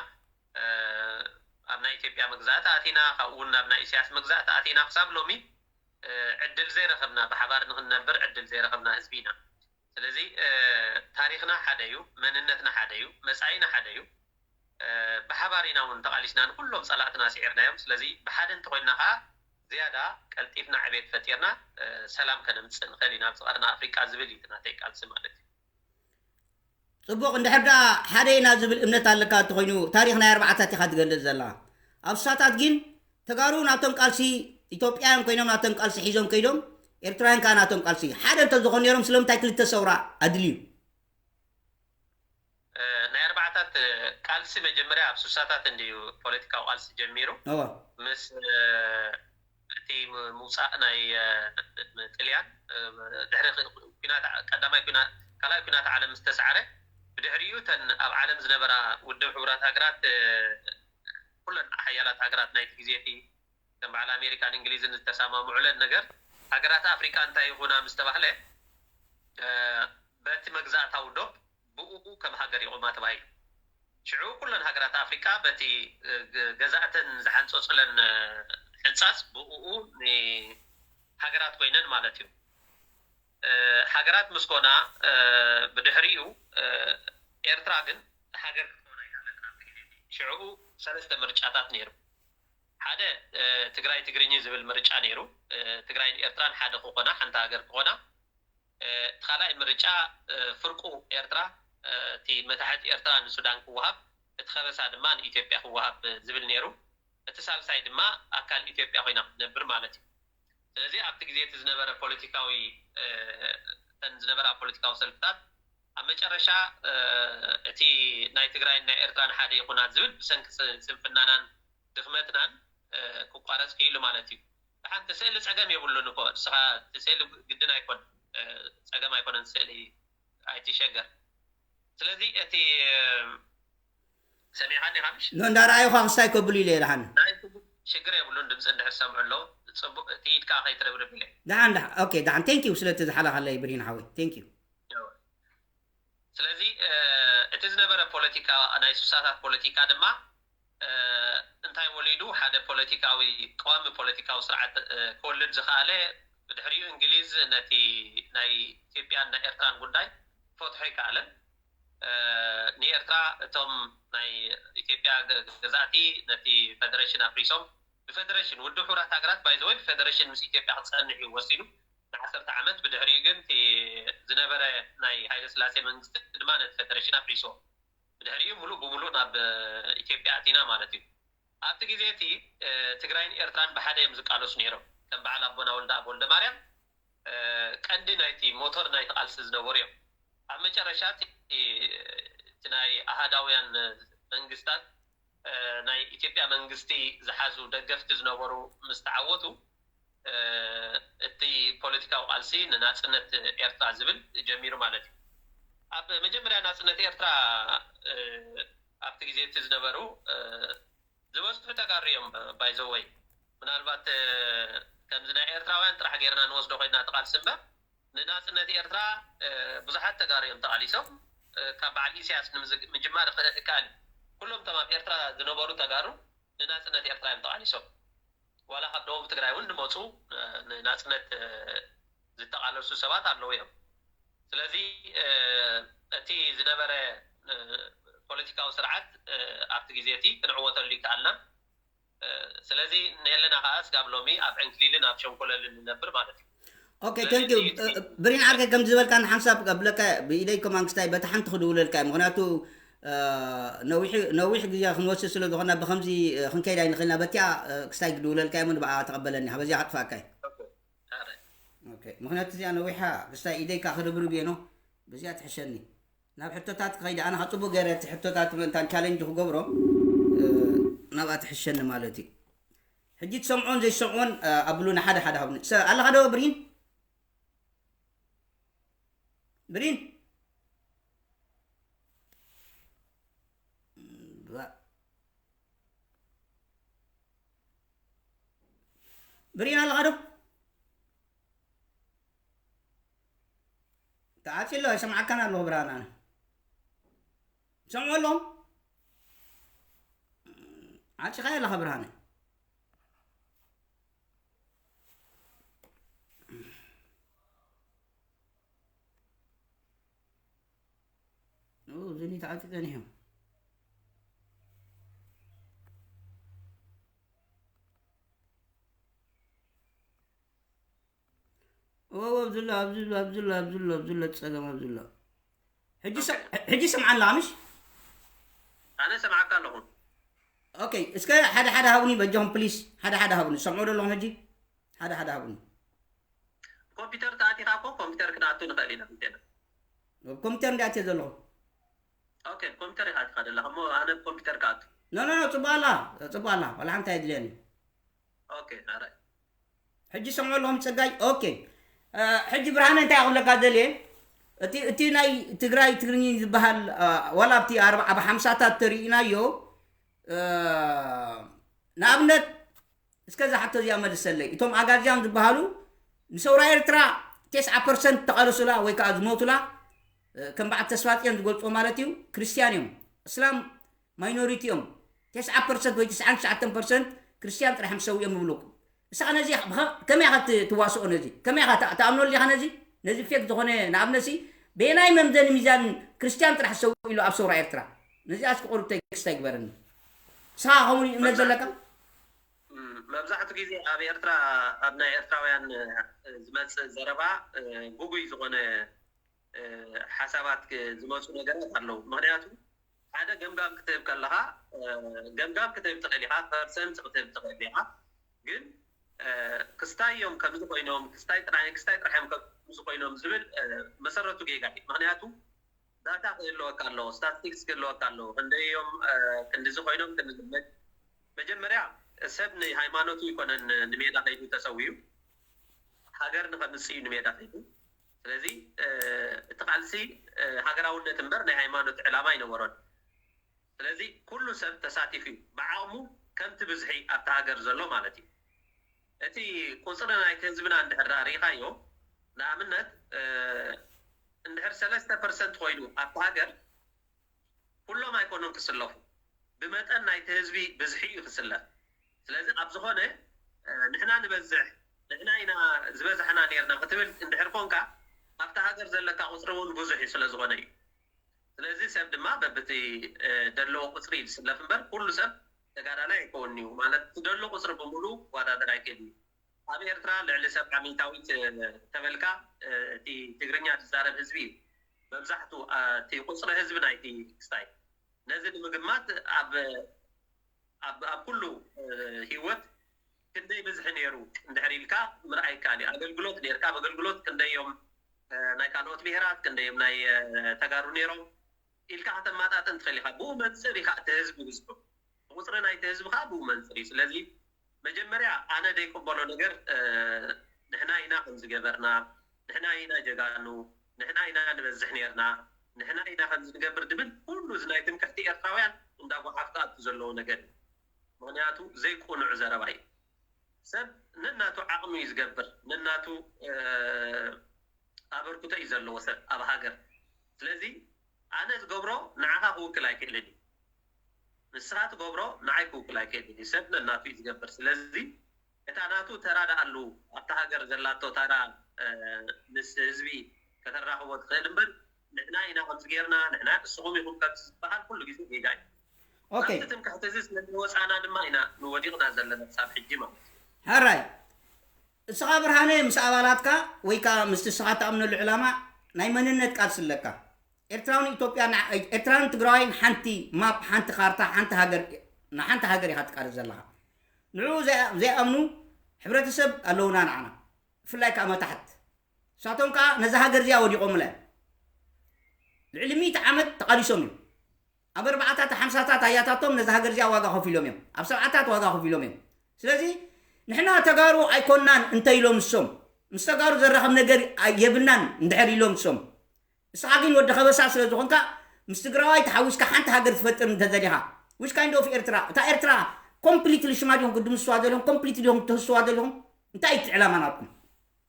ኣብ ናይ ኢትዮጵያ መግዛእቲ ኣቲና፣ ካብኡ እውን ናብ ናይ ኢሳያስ መግዛእቲ ኣቲና። ክሳብ ሎሚ ዕድል ዘይረኸብና፣ ብሓባር ንክንነብር ዕድል ዘይረኸብና ህዝቢ ኢና። ስለዚ ታሪኽና ሓደ እዩ፣ መንነትና ሓደ እዩ፣ መፃኢና ሓደ እዩ። ብሓባር ኢና እውን ተቓሊስና ንኩሎም ፀላእትና ስዒርናዮም። ስለዚ ብሓደ እንተኮይንና ከዓ ዝያዳ ቀልጢፍና ዕቤት ፈጢርና ሰላም ከነምፅእ ንኽእል ኢና ኣብዚ ቀርኒ ኣፍሪቃ ዝብል እዩ ናተይ ቃልሲ ማለት እዩ። ፅቡቕ፣ እንድሕር ደኣ ሓደ ኢና ዝብል እምነት ኣለካ እንተኮይኑ፣ ታሪኽ ናይ ኣርባዓታት ኢኻ ትገልፅ ዘላ። ኣብ ስሳታት ግን ተጋሩ ናቶም ቃልሲ፣ ኢትዮጵያውያን ኮይኖም ናቶም ቃልሲ ሒዞም ከይዶም፣ ኤርትራውያን ከዓ ናቶም ቃልሲ ሓደ እንተዝኾኑ ነይሮም ስለምንታይ ክልተ ሰውራ ኣድልዩ? ናይ ኣርባዕታት ቃልሲ መጀመርያ ኣብ ስሳታት እንድዩ ፖለቲካዊ ቃልሲ ጀሚሩ። ምስ እቲ ምውፃእ ናይ ጥልያን ድሕሪ ቀዳማይ ካልኣይ ኩናት ዓለም ዝተሰዓረ፣ ብድሕሪኡ እተን ኣብ ዓለም ዝነበራ ውድብ ሕቡራት ሃገራት ኩለን ሓያላት ሃገራት ናይቲ ግዜ እቲ ከም በዓል ኣሜሪካን እንግሊዝን ዝተሰማምዑለን ነገር ሃገራት ኣፍሪቃ እንታይ ይኹና ምስ ተባህለ በቲ መግዛእታዊ ዶብ ብኡኡ ከም ሃገር ይቑማ ተባሂሉ። ሽዑ ኩለን ሃገራት ኣፍሪቃ በቲ ገዛእተን ዝሓንፀፁለን ሕንፃፅ ብኡኡ ሃገራት ኮይነን ማለት እዩ። ሃገራት ምስ ኮና ብድሕሪኡ ኤርትራ ግን ሃገር ክትኮን ኣይከኣለትን ኣብቲ ግዜ። ሽዑ ሰለስተ ምርጫታት ነይሩ። ሓደ ትግራይ ትግርኝ ዝብል ምርጫ ነይሩ። ትግራይን ኤርትራን ሓደ ክኾና፣ ሓንቲ ሃገር ክኾና። እቲ ካልኣይ ምርጫ ፍርቁ ኤርትራ፣ እቲ መታሕት ኤርትራ ንሱዳን ክወሃብ፣ እቲ ከበሳ ድማ ንኢትዮጵያ ክወሃብ ዝብል ነይሩ። እቲ ሳልሳይ ድማ ኣካል ኢትዮጵያ ኮይና ክትነብር ማለት እዩ። ስለዚ ኣብቲ ግዜ እቲ ዝነበረ ፖለቲካዊ፣ እተን ዝነበራ ፖለቲካዊ ሰልፍታት ኣብ መጨረሻ እቲ ናይ ትግራይን ናይ ኤርትራን ሓደ ይኹና ዝብል ብሰንኪ ስንፍናናን ድኽመትናን ክቋረፅ ክኢሉ ማለት እዩ። ደሓን እቲ ስእሊ ፀገም የብሉን እኮ፣ ንስኻ እቲ ስእሊ ግድን ኣይኮን፣ ፀገም ኣይኮነን፣ ስእሊ ኣይትሸገር። ስለዚ እቲ ሰሚዕኻኒ ሓምሽ? ኖ፣ እንዳረኣዩኻ ክስታይ ከብሉ ኢለ እየ። ደሓን ናይ ሽግር የብሉን፣ ድምፂ እንድሕር ሰምዑ ኣለዉ። ፅቡቅ፣ እቲ ኢድካ ከይትርብርብ ኢለ። ደሓን ደሓን፣ ኦኬ፣ ደሓን። ቴንክ ዩ ስለቲ ዝሓላኻለይ ብሪን ሓወይ፣ ቴንክ ዩ። ስለዚ እቲ ዝነበረ ፖለቲካ፣ ናይ ሱሳታት ፖለቲካ ድማ እንታይ ወሊዱ? ሓደ ፖለቲካዊ፣ ቀዋሚ ፖለቲካዊ ስርዓት ክወልድ ዝኸኣለ። ብድሕሪኡ እንግሊዝ ነቲ ናይ ኢትዮጵያን ናይ ኤርትራን ጉዳይ ክፈትሖ ኣይከኣለን። ንኤርትራ እቶም ናይ ኢትዮጵያ ገዛእቲ ነቲ ፈደረሽን ኣፍሪሶም፣ ብፈደረሽን፣ ውድብ ሕቡራት ሃገራት ባይዘወይ ብፈደረሽን ምስ ኢትዮጵያ ክፀንሕ እዩ ወሲኑ። ንዓሰርተ ዓመት። ብድሕሪኡ ግን እቲ ዝነበረ ናይ ሃይለ ስላሴ መንግስቲ ድማ ነቲ ፈደረሽን ኣፍሪስዎ። ብድሕሪኡ ሙሉእ ብሙሉእ ናብ ኢትዮጵያ ኣቲና ማለት እዩ። ኣብቲ ግዜ እቲ ትግራይን ኤርትራን ብሓደ እዮም ዝቃለሱ ነይሮም። ከም በዓል ኣቦና ወልደኣብ ወልደማርያም ቀንዲ ናይቲ ሞተር ናይቲ ቃልሲ ዝነበሩ እዮም። ኣብ መጨረሻ እቲ ናይ ኣሃዳውያን መንግስታት ናይ ኢትዮጵያ መንግስቲ ዝሓዙ ደገፍቲ ዝነበሩ ምስ ተዓወቱ፣ እቲ ፖለቲካዊ ቃልሲ ንናፅነት ኤርትራ ዝብል ጀሚሩ ማለት እዩ። ኣብ መጀመርያ ናፅነት ኤርትራ ኣብቲ ግዜ እቲ ዝነበሩ ዝበዝሑ ተጋሩ እዮም። ባይዘወይ፣ ምናልባት ከምዚ ናይ ኤርትራውያን ጥራሕ ጌርና ንወስዶ ኮይና እቲ ቃልሲ እምበር፣ ንናፅነት ኤርትራ ብዙሓት ተጋሩ እዮም ተቓሊሶም። ካብ በዓል ኢሳያስ ንምጅማር ይከኣል። ኩሎም እቶም ኣብ ኤርትራ ዝነበሩ ተጋሩ ንናፅነት ኤርትራ እዮም ተቓሊሶም። ዋላ ካብ ደቡብ ትግራይ እውን ዝመፁ ንናፅነት ዝተቓለሱ ሰባት ኣለዉ እዮም። ስለዚ እቲ ዝነበረ ፖለቲካዊ ስርዓት ኣብቲ ግዜ እቲ ክንዕወተሉ ይከኣልና። ስለዚ ንየለና ከዓ ስጋብ ሎሚ ኣብ ዕንክሊልን ኣብ ሸንኮለልን ንነብር ማለት እዩ። ኦኬ፣ ስለዚ thank you። እቲ ብሪን ዓርከይ፣ ከም ዝበልካ ንሓንሳብ ከብለካ ብኢደይ ከማን ክስታይ በታ ሓንቲ ክድውለልካ እዩ። ምኽንያቱ ነዊሕ ነዊሕ ግዜ ክንወስድ ስለ ዝኾና ብከምዚ ክንከይድ ኣይንኽእልና። በቲያ ክስታይ ክድውለልካ እሞ ንብኣ ተቐበለኒ። በዚኣ ከጥፋእካ እዩ። ኦኬ፣ ኣረ። ኦኬ፣ ምኽንያቱ እዚኣ ነዊሓ ክስታይ ኢደይ ከዓ ክርብርብ እየ ኖ። በዚኣ ትሕሸኒ። ናብ ሕቶታት ክኸይድ ኣነ ካብ ጽቡቅ ገይረ እቲ ሕቶታት ምእንታን ቻሌንጅ ክገብሮ ናብኣ ትሕሸኒ ማለት እዩ። ሕጂ ትሰምዖን ዘይሰምዖን ኣብሉና ሓደ ሓደ ሃብኒ። ሰ ኣለኻ ዶ ብሪን? ብሪን? ብሪን ኣለኻ ዶ? ተዓፂ ኣሎ ኣይሰምዓካን ኣለኹ ብርሃን ኣነ ሰምዖ ኣለኹም ዓፂኻ ኣለኻ ብርሃነ ዝኒ ተዓፂ ፀኒሑ ኣብዝሎ ኣብዝሎ ኣብዝሎ ኣብዝሎ ኣብዝሎ ፀገም ኣብዝሎ ሕጂ ሰምዓላ ምሽ ኣነ ሰምዓካ ኣለኹ ኦኬ እስከ ሓደ ሓደ ሃቡኒ በጃኹም ፕሊስ ሓደ ሓደ ሃቡኒ ሰምዑ ዶ ኣለኹም ሕጂ ሓደ ሓደ ሃቡኒ ኮምፒተር ተኣቲኻ እኮ ኮምፒተር ክንኣቱ ንኽእል ኢና እንቴና ኮምፒተር እንዲ ኣትየ ዘለኹ ኦኬ ኮምፒተር ኢኻ ኣቲኻ ዘለኻ እሞ ኣነ ኮምፒተር ክኣቱ ኖ ኖ ኖ ፅቡቅ ኣላ ፅቡቅ ኣላ ዋላ ሓንቲ ኣይድልየኒ ኦኬ ኣራይ ሕጂ ሰምዑ ኣለኹም ፀጋይ ኦኬ ሕጂ ብርሃነ እንታይ ክብለካ ደልየ እቲ እቲ ናይ ትግራይ ትግርኝ ዝበሃል ዋላ ኣብቲ ኣብ ሓምሳታት ተሪኢናዮ ንኣብነት እስከ እዛ ሕቶ እዚኣ መልሰለይ እቶም ኣጋዚያን ዝበሃሉ ንሰውራ ኤርትራ ተስዓ ፐርሰንት ተቐለሱላ ወይ ከዓ ዝሞቱላ ከም በዓል ተስፋፅዮን ዝገልፅዎ ማለት እዩ ክርስትያን እዮም እስላም ማይኖሪቲ እዮም ተስዓ ፐርሰንት ወይ ተስዓን ትሽዓተን ፐርሰንት ክርስትያን ጥራሕ ምሰው እዮም ይብሉኩም ንስኻ ነዚ ከመይ ኢኻ ትዋስኦ ነዚ ከመይ ኢኻ ትኣምነሉ ኢኻ ነዚ ነዚ ፌክ ዝኾነ ንኣብነሲ በየናይ መምዘኒ ሚዛን ክርስትያን ጥራሕ ሰው ኢሉ ኣብ ሰውራ ኤርትራ ነዚ ኣስኪ ቁሩብ ቴክስት ኣይግበረኒ ንስኻ ከምኡ እምነት ዘለካ መብዛሕትኡ ግዜ ኣብ ኤርትራ፣ ኣብ ናይ ኤርትራውያን ዝመጽእ ዘረባ ግጉይ ዝኾነ ሓሳባት ዝመፁ ነገራት ኣለዉ። ምክንያቱ ሓደ ገምጋም ክትህብ ከለካ፣ ገምጋም ክትህብ ትኽእል ኢካ፣ ፐርሰንት ክትህብ ትኽእል ኢካ። ግን ክስታይ እዮም ከምዚ ኮይኖም፣ ክስታይ ጥራይ፣ ክስታይ ጥራይ እዮም ከምዚ ኮይኖም ዝብል መሰረቱ ጌጋ እዩ። ምክንያቱ ዳታ ክህልወካ ኣለዎ፣ ስታቲስቲክስ ክህልወካ ኣለዎ። ክንደይ እዮም ክንዲዚ ኮይኖም፣ ክንዲ መጀመርያ ሰብ ንሃይማኖቱ ይኮነን ንሜዳ ከይዱ ተሰዊኡ፣ ሃገር ንከምፅእ እዩ ንሜዳ ከይዱ። ስለዚ እቲ ቃልሲ ሃገራውነት እምበር ናይ ሃይማኖት ዕላማ ኣይነበሮን። ስለዚ ኩሉ ሰብ ተሳቲፉ እዩ፣ ብዓቕሙ ከምቲ ብዝሒ ኣብቲ ሃገር ዘሎ ማለት እዩ። እቲ ቁፅሪ ናይቲ ህዝብና እንድሕር ደኣ ርኢኻዮ፣ ንኣብነት እንድሕር ሰለስተ ፐርሰንት ኮይኑ ኣብቲ ሃገር ኩሎም ኣይኮኑን ክስለፉ፣ ብመጠን ናይቲ ህዝቢ ብዝሒ እዩ ክስለፍ። ስለዚ ኣብ ዝኾነ ንሕና ንበዝሕ፣ ንሕና ኢና ዝበዛሕና ነርና ክትብል እንድሕር ኮንካ ኣብቲ ሃገር ዘለካ ቁፅሪ እውን ብዙሕ እዩ ስለ ዝኾነ እዩ። ስለዚ ሰብ ድማ በብቲ ደለዎ ቁፅሪ እዩ ዝስለፍ እምበር ኩሉ ሰብ ተጋዳላይ ኣይከውን እዩ ማለት እቲ ደሎ ቁፅሪ ብምሉ ክወዳደር ኣይክእል እዩ። ኣብ ኤርትራ ልዕሊ ሰብዓ ሚእታዊት ተበልካ እቲ ትግርኛ ዝዛረብ ህዝቢ እዩ መብዛሕቱ እቲ ቁፅሪ ህዝቢ ናይቲ ክስታይ። ነዚ ንምግማት ኣብ ኣብ ኣብ ኩሉ ህይወት ክንደይ ብዝሒ ነይሩ እንድሕር ኢልካ ምርኣይ ይከኣል እዩ። ኣገልግሎት ነርካ፣ ኣብ ኣገልግሎት ክንደይ እዮም ናይ ካልኦት ብሄራት፣ ክንደይ እዮም ናይ ተጋሩ ነይሮም ኢልካ ከተማጣጥን ትኽእል ኢኻ። ብኡ መንፅር ኢኻ እቲ ህዝቢ ብዝሑ፣ ቁፅሪ ናይቲ ህዝቢ ከዓ ብኡ መንፅር እዩ። ስለዚ መጀመርያ ኣነ ዘይቅበሎ ነገር ንሕና ኢና ከምዝገበርና፣ ንሕና ኢና ጀጋኑ፣ ንሕና ኢና ንበዝሕ ነርና፣ ንሕና ኢና ከምዚ ንገብር ድብል ኩሉ እዚ ናይ ትምክሕቲ ኤርትራውያን እንዳጓሓፍካ ኣብቲ ዘለዎ ነገር እዩ። ምክንያቱ ዘይቁኑዕ ዘረባ እዩ። ሰብ ነናቱ ዓቕሚ እዩ ዝገብር፣ ነናቱ ኣበርክቶ እዩ ዘለዎ ሰብ ኣብ ሃገር። ስለዚ ኣነ ዝገብሮ ንዓኻ ክውክል ኣይክእልን እዩ፣ ንስኻ ትገብሮ ንዓይ ክውክል ኣይክእልን እዩ። ሰብ ነናቱ እዩ ዝገብር። ስለዚ እታ ናቱ ተራ ደኣሉ ኣብታ ሃገር ዘላቶ ታራ ምስ ህዝቢ ከተራኽቦ ትኽእል እምበር ንሕና ኢና ከምዚ ጌርና፣ ንሕና ንስኹም ኢኹም ከምዚ ዝበሃል ኩሉ ግዜ ጌጋ እዩ። ኦኬ። ካብቲ ትምክሕቲ እዚ ስለ ዝወፃና ድማ ኢና ንወዲቕና ዘለና ክሳብ ሕጂ ማለት እዩ። ሕራይ፣ እስኻ ብርሃነ ምስ ኣባላትካ ወይ ከዓ ምስቲ እስኻ ትኣምነሉ ዕላማ ናይ መንነት ቃልሲ ኣለካ። ኤርትራውን ኢትዮጵያ ንዓ-፣ ኤርትራን ትግራዋይን ሓንቲ ማፕ፣ ሓንቲ ካርታ፣ ሓንቲ ሃገር፣ ንሓንቲ ሃገር ኢኻ ትቃለስ ዘለኻ። ንዕኡ ዘይ-፣ ዘይኣምኑ ሕብረተሰብ ኣለውና ንዓና፣ ብፍላይ ከዓ መታሕት። ንሳቶም ከዓ ነዛ ሃገር እዚኣ ወዲቖምላ እዮም። ልዕሊ ሚእቲ ዓመት ተቓሊሶም እዮም። ኣብ ኣርባዓታት ሓምሳታት ኣያታቶም ነዛ ሃገር እዚኣ ዋጋ ከፊሎም እዮም። ኣብ ሰብዓታት ዋጋ ከፊሎም እዮም። ስለዚ ንሕና ተጋሩ ኣይኮናን እንተ ኢሎም ንሶም፣ ምስ ተጋሩ ዘራኸብ ነገር የብልናን እንድሕር ኢሎም ንሶም፣ ንስኻ ግን ወዲ ከበሳ ስለ ዝኾንካ ምስ ትግራዋይ ተሓዊስካ ሓንቲ ሃገር ትፈጥር እንተዘሊኻ፣ which kind of ኤርትራ? እታ ኤርትራ ኮምፕሊትሊ ሽማ ዲኹም ክትድምስዋ ዘለኹም? ኮምፕሊትሊ ዲኹም ትህስዋ ዘለኹም? እንታይ እዩ እቲ ዕላማ ናትኩም?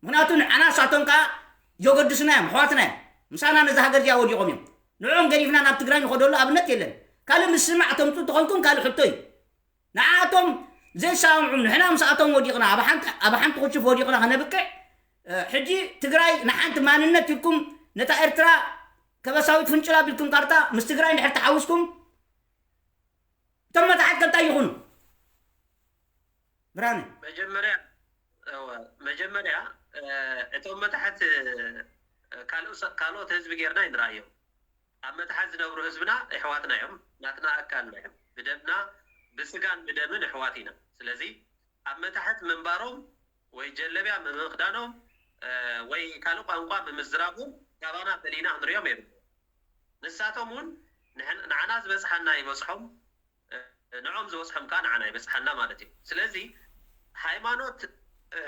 ምኽንያቱ ንዓና ንሳቶም ከኣ ዘገድሱና እዮም፣ ኣሕዋትና እዮም። ምሳና ነዛ ሃገር እዚኣ ወዲቖም እዮም። ንዕኦም ገዲፍና ናብ ትግራይ ንኸደሉ ኣብነት የለን። ካልእ ምስማዕ ተምፅኡ ተኾንኩም ካልእ ሕቶ እዩ። ንዓቶም ዘይሰማምዑም፣ ንሕና ምስኣቶም ወዲቕና፣ ኣብ ሓንቲ፣ ኣብ ሓንቲ ኩሽፍ ወዲቕና ከነብቅዕ፣ እ፣ ሕጂ ትግራይ ንሓንቲ ማንነት ኢልኩም ነታ ኤርትራ ከበሳዊት ፍንጭል ኣቢልኩም ካርታ ምስ ትግራይ እንድሕር ተሓዊስኩም፣ እቶም መታሕት ከ እንታይ ይኹኑ? ብርሃነ። መጀመርያ፣ እወ፣ መጀመርያ፣ እ፣ እቶም መታሕት፣ እ፣ ካልኦ-፣ ካልኦት ህዝቢ ጌርና ኣይንርኣዮም። ኣብ መታሕት ዝነብሩ ህዝብና ኣሕዋትና እዮም፣ ናትና ኣካልና እዮም። ብደምና፣ ብስጋን ብደምን ኣሕዋት ኢና። ስለዚ ኣብ መታሕት ምንባሮም ወይ ጀለብያ ብምኽዳኖም፣ እ፣ ወይ ካልእ ቋንቋ ብምዝራቦም ካባና ፈሊና ክንሪኦም የብልና። ንሳቶም እውን ንሕን-፣ ንዓና ዝበፅሓና ይበፅሖም፣ እ፣ ንዖም ዝበፅሖም ከዓ ንዓና ይበፅሓና ማለት እዩ። ስለዚ ሃይማኖት፣ እ፣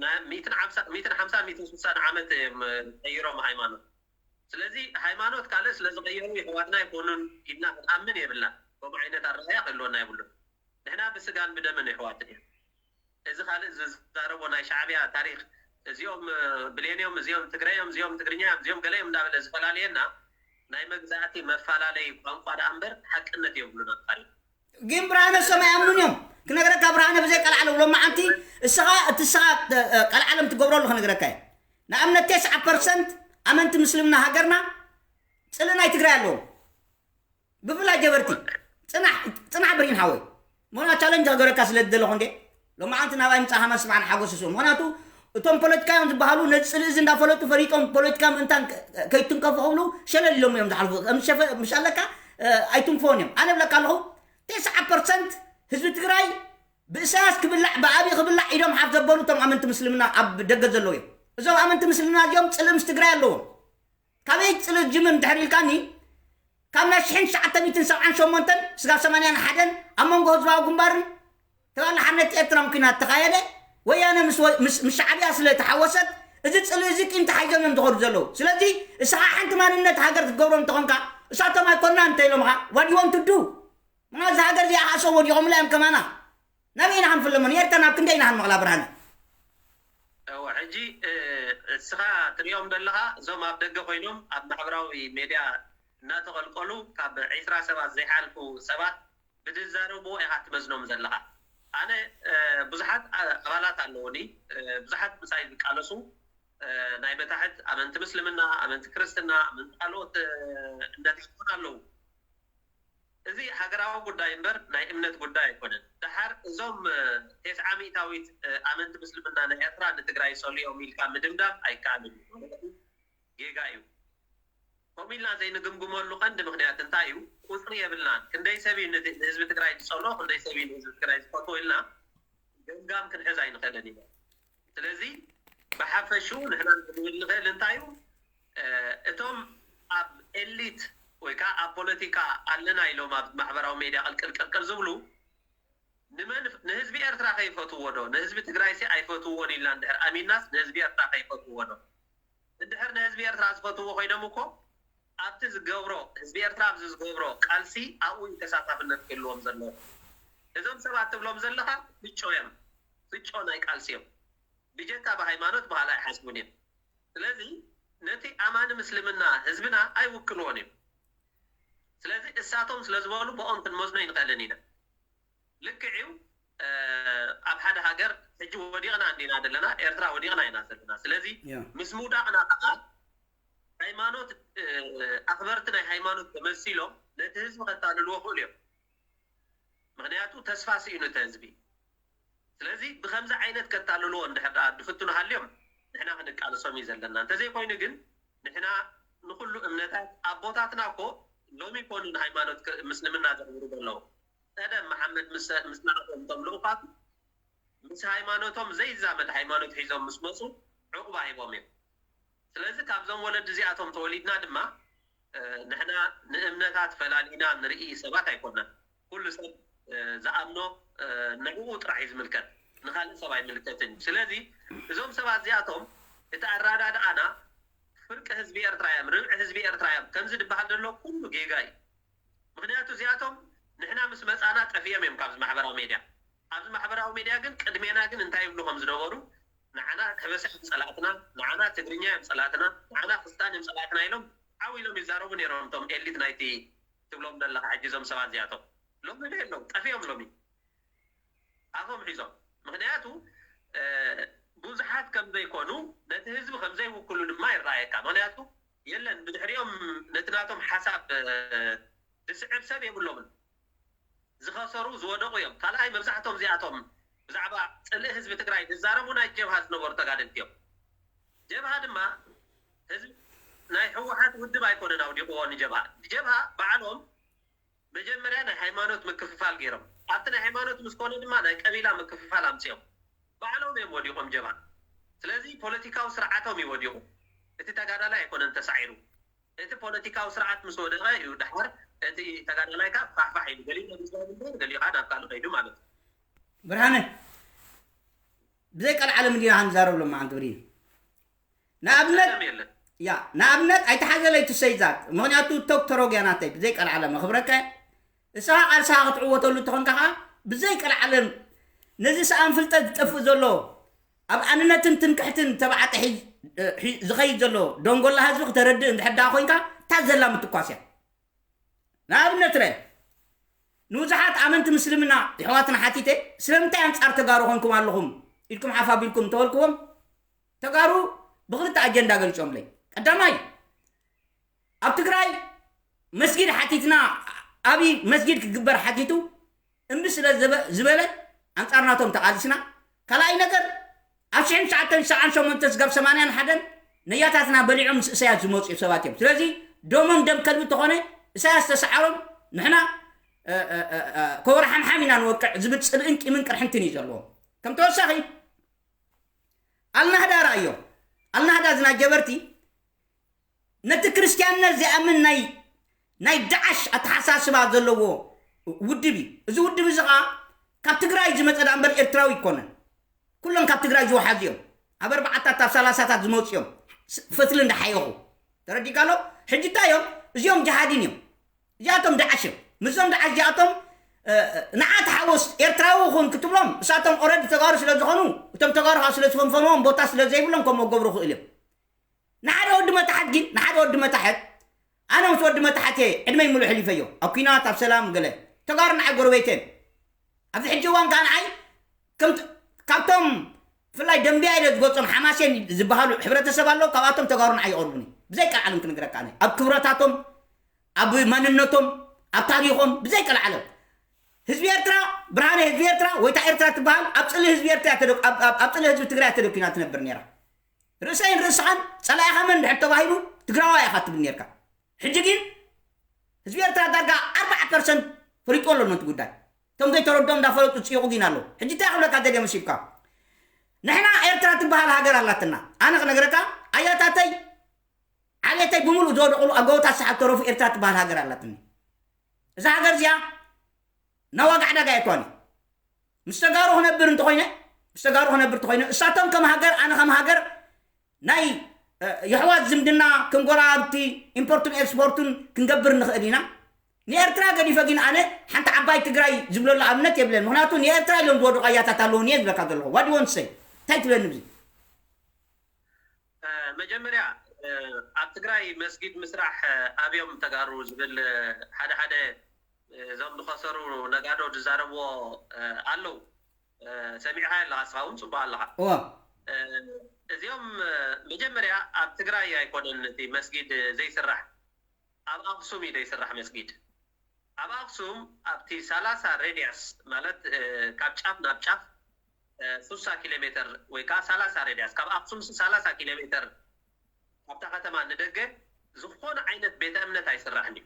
ና-፣ ሚእትን ሓምሳ፣ ሚእትን ሓምሳ፣ ሚእትን ስሳን ዓመት እዮም ቀይሮም ሃይማኖት። ስለዚ ሃይማኖት ካልእ ስለ ዝቐየሩ የሕዋትና ኣይኮኑን ኢልና ክንኣምን የብልና። ከምኡ ዓይነት ኣረኣእያ ክህልወና የብሉን። ንሕና ብስጋን ብደምን የሕዋት እዮም። እዚ ካልእ ዝዛረቦ ናይ ሻዕብያ ታሪኽ፣ እዚኦም፣ እ፣ ብሌን እዮም፣ እዚኦም ትግረ እዮም፣ እዚኦም ትግርኛ እዮም፣ እዚኦም ገለ እዮም እንዳበለ ዝፈላልየና ናይ መግዛእቲ መፈላለዪ ቋንቋ ደኣ እምበር ሓቅነት የብሉን ኣብ ታሪኽ። ግን ብርሃነ፣ እሶም ኣይኣምኑን እዮም። ክነግረካ ብርሃነ፣ ብዘይ ቀልዓለም ሎማዓንቲ እስኻ፣ እቲ እስኻ፣ እ፣ ቀልዓለም ትገብረሉ ክነግረካ እየ። ንኣብነት ተስዓ ፐርሰንት ኣመንቲ ምስልምና ሃገርና ጽልኢ ናይ ትግራይ ኣለዎም። ብፍላይ ጀበርቲ። ጽናሕ፣ ጽናሕ ብሪን ሓወይ። ሞና ቻለንጅ ክገብረካ ስለ ዝደለኹ እንዴ። ሎማዓንቲ ናባይ ምጻኻ መስማዕን ሓጎስ ስም ምክንያቱ እቶም ፖለቲካዮም ዝበሃሉ ነዚ ጽልኢ እዚ እንዳፈለጡ ፈሊጦም ፖለቲካ ምእንታን ከይትንከፉ ክብሉ ሸለል ኢሎም እዮም ዝሓልፉ። ከም ሸፈ ምሽ ኣለካ ኣይትንክፎን እዮም። ኣነ ብለካ ኣለኹ ተስዓ ፐርሰንት ህዝቢ ትግራይ ብእሳያስ ክብላዕ ብኣብይ ክብላዕ ኢዶም ሓፍ ዘበሉ እቶም ኣመንቲ ምስልምና ኣብ ደገ ዘለዉ እዮም። እዞም ኣመንቲ ምስልምና እዚኦም ጽልኢ ምስ ትግራይ ኣለዎም። ካበይ ጽልኢ ዝጅምር እንድሕር ኢልካኒ ካብ ናይ ሽሕን ትሽዓተ ሚእትን ሰብዓን ሸሞንተን ስጋብ ሰማንያን ሓደን ኣብ መንጎ ህዝባዊ ግንባርን ተጋድሎ ሓርነት ኤርትራን ኲናት ተኻየደ። ወያነ ምስ ወ- ምስ ምስ ሻዕብያ ስለ ተሓወሰት እዚ ጽልኢ እዚ ቂም ተሓይዞም እዮም ዝኸዱ ዘለዉ። ስለዚ እስኻ ሓንቲ ማንነት ሃገር ክትገብሮ እንተኾንካ እሳቶም ኣይኮንና እንተ ኢሎምኻ what you want to do? ምና እዚ ሃገር እዚኣ ሃሰው ወዲቖምላ እዮም ከማና ናበይ ኢና ክንፍለሞ ንኤርትራ ናብ ክንደይ ኢና ክንመቕላ ብርሃነ? እወ ሕጂ እስኻ ትሪኦም ዘለኻ እዞም ኣብ ደገ ኮይኖም ኣብ ማሕበራዊ ሜድያ እናተቐልቀሉ ካብ ዒስራ ሰባት ዘይሓልፉ ሰባት ብዝዛረብዎ ኢኻ ትመዝኖም ዘለኻ። ኣነ ብዙሓት ኣባላት ኣለውኒ፣ ብዙሓት ምሳይ ዝቃለሱ ናይ መታሕት ኣመንቲ ምስልምና፣ ኣመንቲ ክርስትና፣ ኣመንቲ ካልኦት እምነታት እውን ኣለዉ። እዚ ሃገራዊ ጉዳይ እምበር ናይ እምነት ጉዳይ ኣይኮነን። ደሓር እዞም ቴስዓ ሚእታዊት ኣመንቲ ምስልምና ናይ ኤርትራ ንትግራይ ይሰልዮም ኢልካ ምድምዳም ኣይከኣልን እዩ። ጌጋ እዩ። ከምኡ ኢልና ዘይንግምግመሉ ቀንዲ ምክንያት እንታይ እዩ? ቁፅሪ የብልናን። ክንደይ ሰብ እዩ ንህዝቢ ትግራይ ዝፀልኦ፣ ክንደይ ሰብ እዩ ንህዝቢ ትግራይ ዝፈትዎ ኢልና ገምጋም ክንሕዝ ኣይንኽእልን ኢና። ስለዚ ብሓፈሽኡ ንሕና ክንብል ንኽእል እንታይ እዩ? እቶም ኣብ ኤሊት ወይ ከዓ ኣብ ፖለቲካ ኣለና ኢሎም ኣብ ማሕበራዊ ሜድያ ቅልቅል ቅልቅል ዝብሉ ንመን ንህዝቢ ኤርትራ ከይፈትዎ ዶ ንህዝቢ ትግራይ ሲ ኣይፈትዎን ኢልና እንድሕር ኣሚንናስ ንህዝቢ ኤርትራ ከይፈትዎ ዶ እንድሕር ንህዝቢ ኤርትራ ዝፈትዎ ኮይኖም እኮ ኣብቲ ዝገብሮ ህዝቢ ኤርትራ ኣብዚ ዝገብሮ ቃልሲ ኣብኡ እዩ ተሳታፍነት ክህልዎም ዘለዎ። እዞም ሰባት ትብሎም ዘለኻ ፍጮ እዮም። ፍጮ ናይ ቃልሲ እዮም። ብጀካ ብሃይማኖት ባህላ ኣይሓስቡን እዮም። ስለዚ ነቲ ኣማኒ ምስልምና ህዝብና ኣይውክልዎን እዮም። ስለዚ እሳቶም ስለዝበሉ ብኦም ክንመዝኖ ይንኽእልን ኢና። ልክዕ እዩ። ኣብ ሓደ ሃገር ሕጂ ወዲቕና እንዲና ዘለና ኤርትራ ወዲቕና ኢና ዘለና። ስለዚ ምስ ምውዳቕና ከዓ ሃይማኖት ኣኽበርቲ ናይ ሃይማኖት ተመሲሎም ነቲ ህዝቢ ከታልልዎ ክእሉ እዮም። ምክንያቱ ተስፋ ስኢኑ እቲ ህዝቢ። ስለዚ ብከምዚ ዓይነት ከታልልዎ እንድሕር ደኣ ድፍትኑ ሃልዮም ንሕና ክንቃለሶም እዩ ዘለና። እንተዘይኮይኑ ግን ንሕና ንኩሉ እምነታት ኣቦታትና እኮ ሎሚ ይኮኑ ንሃይማኖት ምስልምና ዘኽብሩ ዘለዉ። ቀደም መሓመድ ምስ ምስ ንዓቶም እቶም ልኡኻት ምስ ሃይማኖቶም ዘይዛመድ ሃይማኖት ሒዞም ምስ መፁ ዕቑባ ሂቦም እዮም። ስለዚ ካብዞም ወለዲ እዚኣቶም ተወሊድና ድማ ንሕና ንእምነታት ፈላሊና ንርኢ ሰባት ኣይኮናን። ኩሉ ሰብ ዝኣምኖ ንዕኡ ጥራሕ እዩ ዝምልከት፣ ንካልእ ሰብ ኣይምልከትን እዩ። ስለዚ እዞም ሰባት እዚኣቶም እቲ ኣረዳድኣና ፍርቂ ህዝቢ ኤርትራ እዮም፣ ርብዒ ህዝቢ ኤርትራ እዮም ከምዚ ዝበሃል ዘሎ ኩሉ ጌጋ እዩ። ምክንያቱ እዚኣቶም ንሕና ምስ መፃና ጠፊኦም እዮም ካብዚ ማሕበራዊ ሜድያ። ኣብዚ ማሕበራዊ ሜድያ ግን ቅድሜና ግን እንታይ ይብሉ ከም ዝነበሩ ንዓና ከበሳ እዮም ፀላእትና፣ ንዓና ትግርኛ እዮም ፀላእትና፣ ንዓና ክስታን እዮም ፀላእትና ኢሎም ዓው ኢሎም ይዛረቡ ነይሮም እቶም ኤሊት ናይቲ ትብሎም ዘለካ ሕጂ እዞም ሰባት እዚኣቶም ሎሚ ዶ የለዉ ጠፊኦም ሎሚ ኣፎም ሒዞም ምክንያቱ ብዙሓት ከም ዘይኮኑ ነቲ ህዝቢ ከም ዘይውክሉ ድማ ይረኣየካ ምክንያቱ የለን ብድሕሪኦም ነቲ ናቶም ሓሳብ ዝስዕብ ሰብ የብሎምን ዝኸሰሩ ዝወደቑ እዮም ካልኣይ መብዛሕቶም እዚኣቶም ብዛዕባ ፅልኢ ህዝቢ ትግራይ ዝዛረቡ ናይ ጀብሃ ዝነበሩ ተጋደልቲ እዮም ጀብሃ ድማ ህዝቢ ናይ ህወሓት ውድብ ኣይኮነን ኣውዲቕዎ ንጀብሃ ጀብሃ ባዕሎም መጀመርያ ናይ ሃይማኖት ምክፍፋል ገይሮም ኣብቲ ናይ ሃይማኖት ምስ ኮነ ድማ ናይ ቀቢላ ምክፍፋል ኣምፅኦም ባዕሎም እዮም ወዲቖም ጀብሃ ስለዚ ፖለቲካዊ ስርዓቶም እዩ ወዲቑ እቲ ተጋዳላይ ኣይኮነን ተሳዒሩ እቲ ፖለቲካዊ ስርዓት ምስ ወደቐ እዩ ደሓር እቲ ተጋዳላይ ካብ ፋሕፋሕ ኢሉ ገሊኡ ናብ እስራኤል ገሊኡ ከዓ ናብ ካልእ ከይዱ ማለት እዩ ብርሃነ ብዘይ ቀልዓለም እንዲና ክንዛረብ ሎማዓንቲ ብሪን ንኣብነት ያ ንኣብነት ኣይተሓዘለይ ትሰይዛት ምክንያቱ ቶክተሮግያ ናተይ ብዘይ ቀልዓለም ኣኽብረካ እሳ ቃልሳ ክትዕወተሉ ተኾንካ ከዓ ብዘይ ቀልዓለም ነዚ ሰኣን ፍልጠት ዝጠፍእ ዘሎ ኣብ ኣንነትን ትምክሕትን ተባዕጠ ዝኸይድ ዘሎ ደንጎላ ህዝቢ ክተረድእ እንድሕር ደኣ ኮይንካ እታ ዘላ ምትኳስ እያ ንኣብነት ረ ንብዙሓት ኣመንቲ ምስልምና የሕዋትና ሓቲተ ስለምንታይ ኣንጻር ተጋሩ ኮንኩም ኣለኹም ኢልኩም ሓፍ ኣቢልኩም እንተበልክዎም ተጋሩ ብክልተ ኣጀንዳ ገሊጾምለይ ቀዳማይ ኣብ ትግራይ መስጊድ ሓቲትና ኣብይ መስጊድ ክግበር ሓቲቱ እምቢ ስለ ዝበለ ኣንጻር ናቶም ተቓሊስና። ካልኣይ ነገር ኣብ ሽሕን ትሽዓተን ሰብዓን ሸሞንተ ስጋብ ሰማንያን ሓደን ነያታትና በሊዖም ምስ እሳያስ ዝመፁ ሰባት እዮም። ስለዚ ደሞም ደም ከልቢ እንተኾነ እሳያስ ተሰዓሮም ንሕና ከወርሓምሓም ኢና ንወቅዕ ዝብል ፅልእን ቂምን ቅርሕንትን እዩ ዘለዎም። ከም ተወሳኺ ኣልናህዳ ርኣዮም። ኣልናህዳ እዚ ናይ ጀበርቲ ነቲ ክርስትያንነት ዘይኣምን ናይ ናይ ዳዕሽ ኣተሓሳስባ ዘለዎ ውድብ እዩ። እዚ ውድብ እዚ ከዓ ካብ ትግራይ ዝመፀ ዳ እምበር ኤርትራዊ ይኮነን። ኩሎም ካብ ትግራይ ዝወሓዙ እዮም። ኣብ ኣርባዓታት ኣብ ሰላሳታት ዝመፁ እዮም። ፈትሊ እንዳሓየኹ ተረዲካ ኣሎ። ሕጂ እንታይ እዮም? እዚኦም ጀሃዲን እዮም። እዚኣቶም ዳዕሽ እዮም። ምስዞም ዳዕሽ እዚኣቶም ንዓ ተሓወስ ኤርትራዊ ኹን ክትብሎም እሳቶም ኦረዲ ተጋሩ ስለ ዝኾኑ እቶም ተጋሩ ከዓ ስለ ዝፈንፈንዎም ቦታ ስለ ዘይብሎም ከምኡ ክገብሩ ክእል እዮም። ንሓደ ወዲ መታሕት ግን ንሓደ ወዲ መታሕት ኣነ ምስ ወዲ መታሕት እየ ዕድመይ ሙሉ ሕሊፈዮ ኣብ ኩናት ኣብ ሰላም ገለ ተጋሩ ንዓይ ጎረቤተን ኣብዚ ሕጂ እዋን ከዓ ንዓይ ከምቲ ካብቶም ብፍላይ ደንቢያ ኢለ ዝገልፆም ሓማሴን ዝበሃሉ ሕብረተሰብ ኣለዉ። ካብኣቶም ተጋሩ ንዓይ ይቐርቡኒ ብዘይ ቀልዓለም ክነግረካ ኣነ ኣብ ክብረታቶም ኣብ ማንነቶም ኣብ ታሪኾም ብዘይ ቀልዓለም ህዝቢ ኤርትራ ብርሃነ ህዝቢ ኤርትራ ወይታ ኤርትራ ትበሃል ኣብ ፅሊ ህዝቢ ኤርትራ ኣብ ፅሊ ህዝቢ ትግራይ ተደኪና ትነብር ነራ። ርእሰይን ርእስኻን ጸላኢኻ መን ድሕር ተባሂሉ ትግራዋይ ኢኻ ትብል ነርካ። ሕጂ ግን ህዝቢ ኤርትራ ዳርጋ ኣርባዓ ፐርሰንት ፈሊጡ ኣሎ ነቲ ጉዳይ። እቶም ዘይተረድኦም እንዳፈለጡ ዝጽይቑ ግን ኣለዉ። ሕጂ እንታይ ክብለካ ደልየ መሲልካ? ንሕና ኤርትራ ትበሃል ሃገር ኣላትና። ኣነ ክነግረካ ኣያታተይ ዓሌተይ ብምሉእ ዝወደቑሉ ኣብ ጎቦታት ሰሓብ ተረፉ ኤርትራ ትበሃል ሃገር ኣላትኒ። እዛ ሃገር እዚኣ ናብ ዋጋ ዕዳጋ የእትዋኒ። ምስ ተጋሩ ክነብር እንተኾይነ ምስ ተጋሩ ክነብር እንተኾይነ እሳቶም ከም ሃገር ኣነ ከም ሃገር ናይ የሕዋት ዝምድና ከም ጎረባብቲ ኢምፖርቱን ኤክስፖርቱን ክንገብር ንኽእል ኢና። ንኤርትራ ገዲፈ ግን ኣነ ሓንቲ ዓባይ ትግራይ ዝብለሉ ኣብነት የብለን። ምክንያቱ ንኤርትራ ኢሎም ዝወዱ ኣያታት ኣለዉኒ እየ ዝብለካ ዘለኹ። ዋዲ ወንት ሰይ እንታይ ትብለኒ ብዚ? መጀመርያ ኣብ ትግራይ መስጊድ ምስራሕ ኣብዮም ተጋሩ ዝብል ሓደ ሓደ እዞም ዝኸሰሩ ነጋዶ ዝዛረብዎ ኣለዉ። ሰሚዕኻ ኣለኻ እስኻ እውን ፅቡቅ ኣለኻ። እዚኦም መጀመርያ ኣብ ትግራይ ኣይኮነን እቲ መስጊድ ዘይስራሕ ኣብ ኣክሱም እዩ ዘይስራሕ መስጊድ። ኣብ ኣክሱም ኣብቲ ሰላሳ ሬድያስ ማለት ካብ ጫፍ ናብ ጫፍ ሱሳ ኪሎ ሜተር ወይ ከዓ ሰላሳ ሬድያስ ካብ ኣክሱም ሰላሳ ኪሎ ሜተር ኣብታ ከተማ ንደገ ዝኾነ ዓይነት ቤተ እምነት ኣይስራሕን እዩ።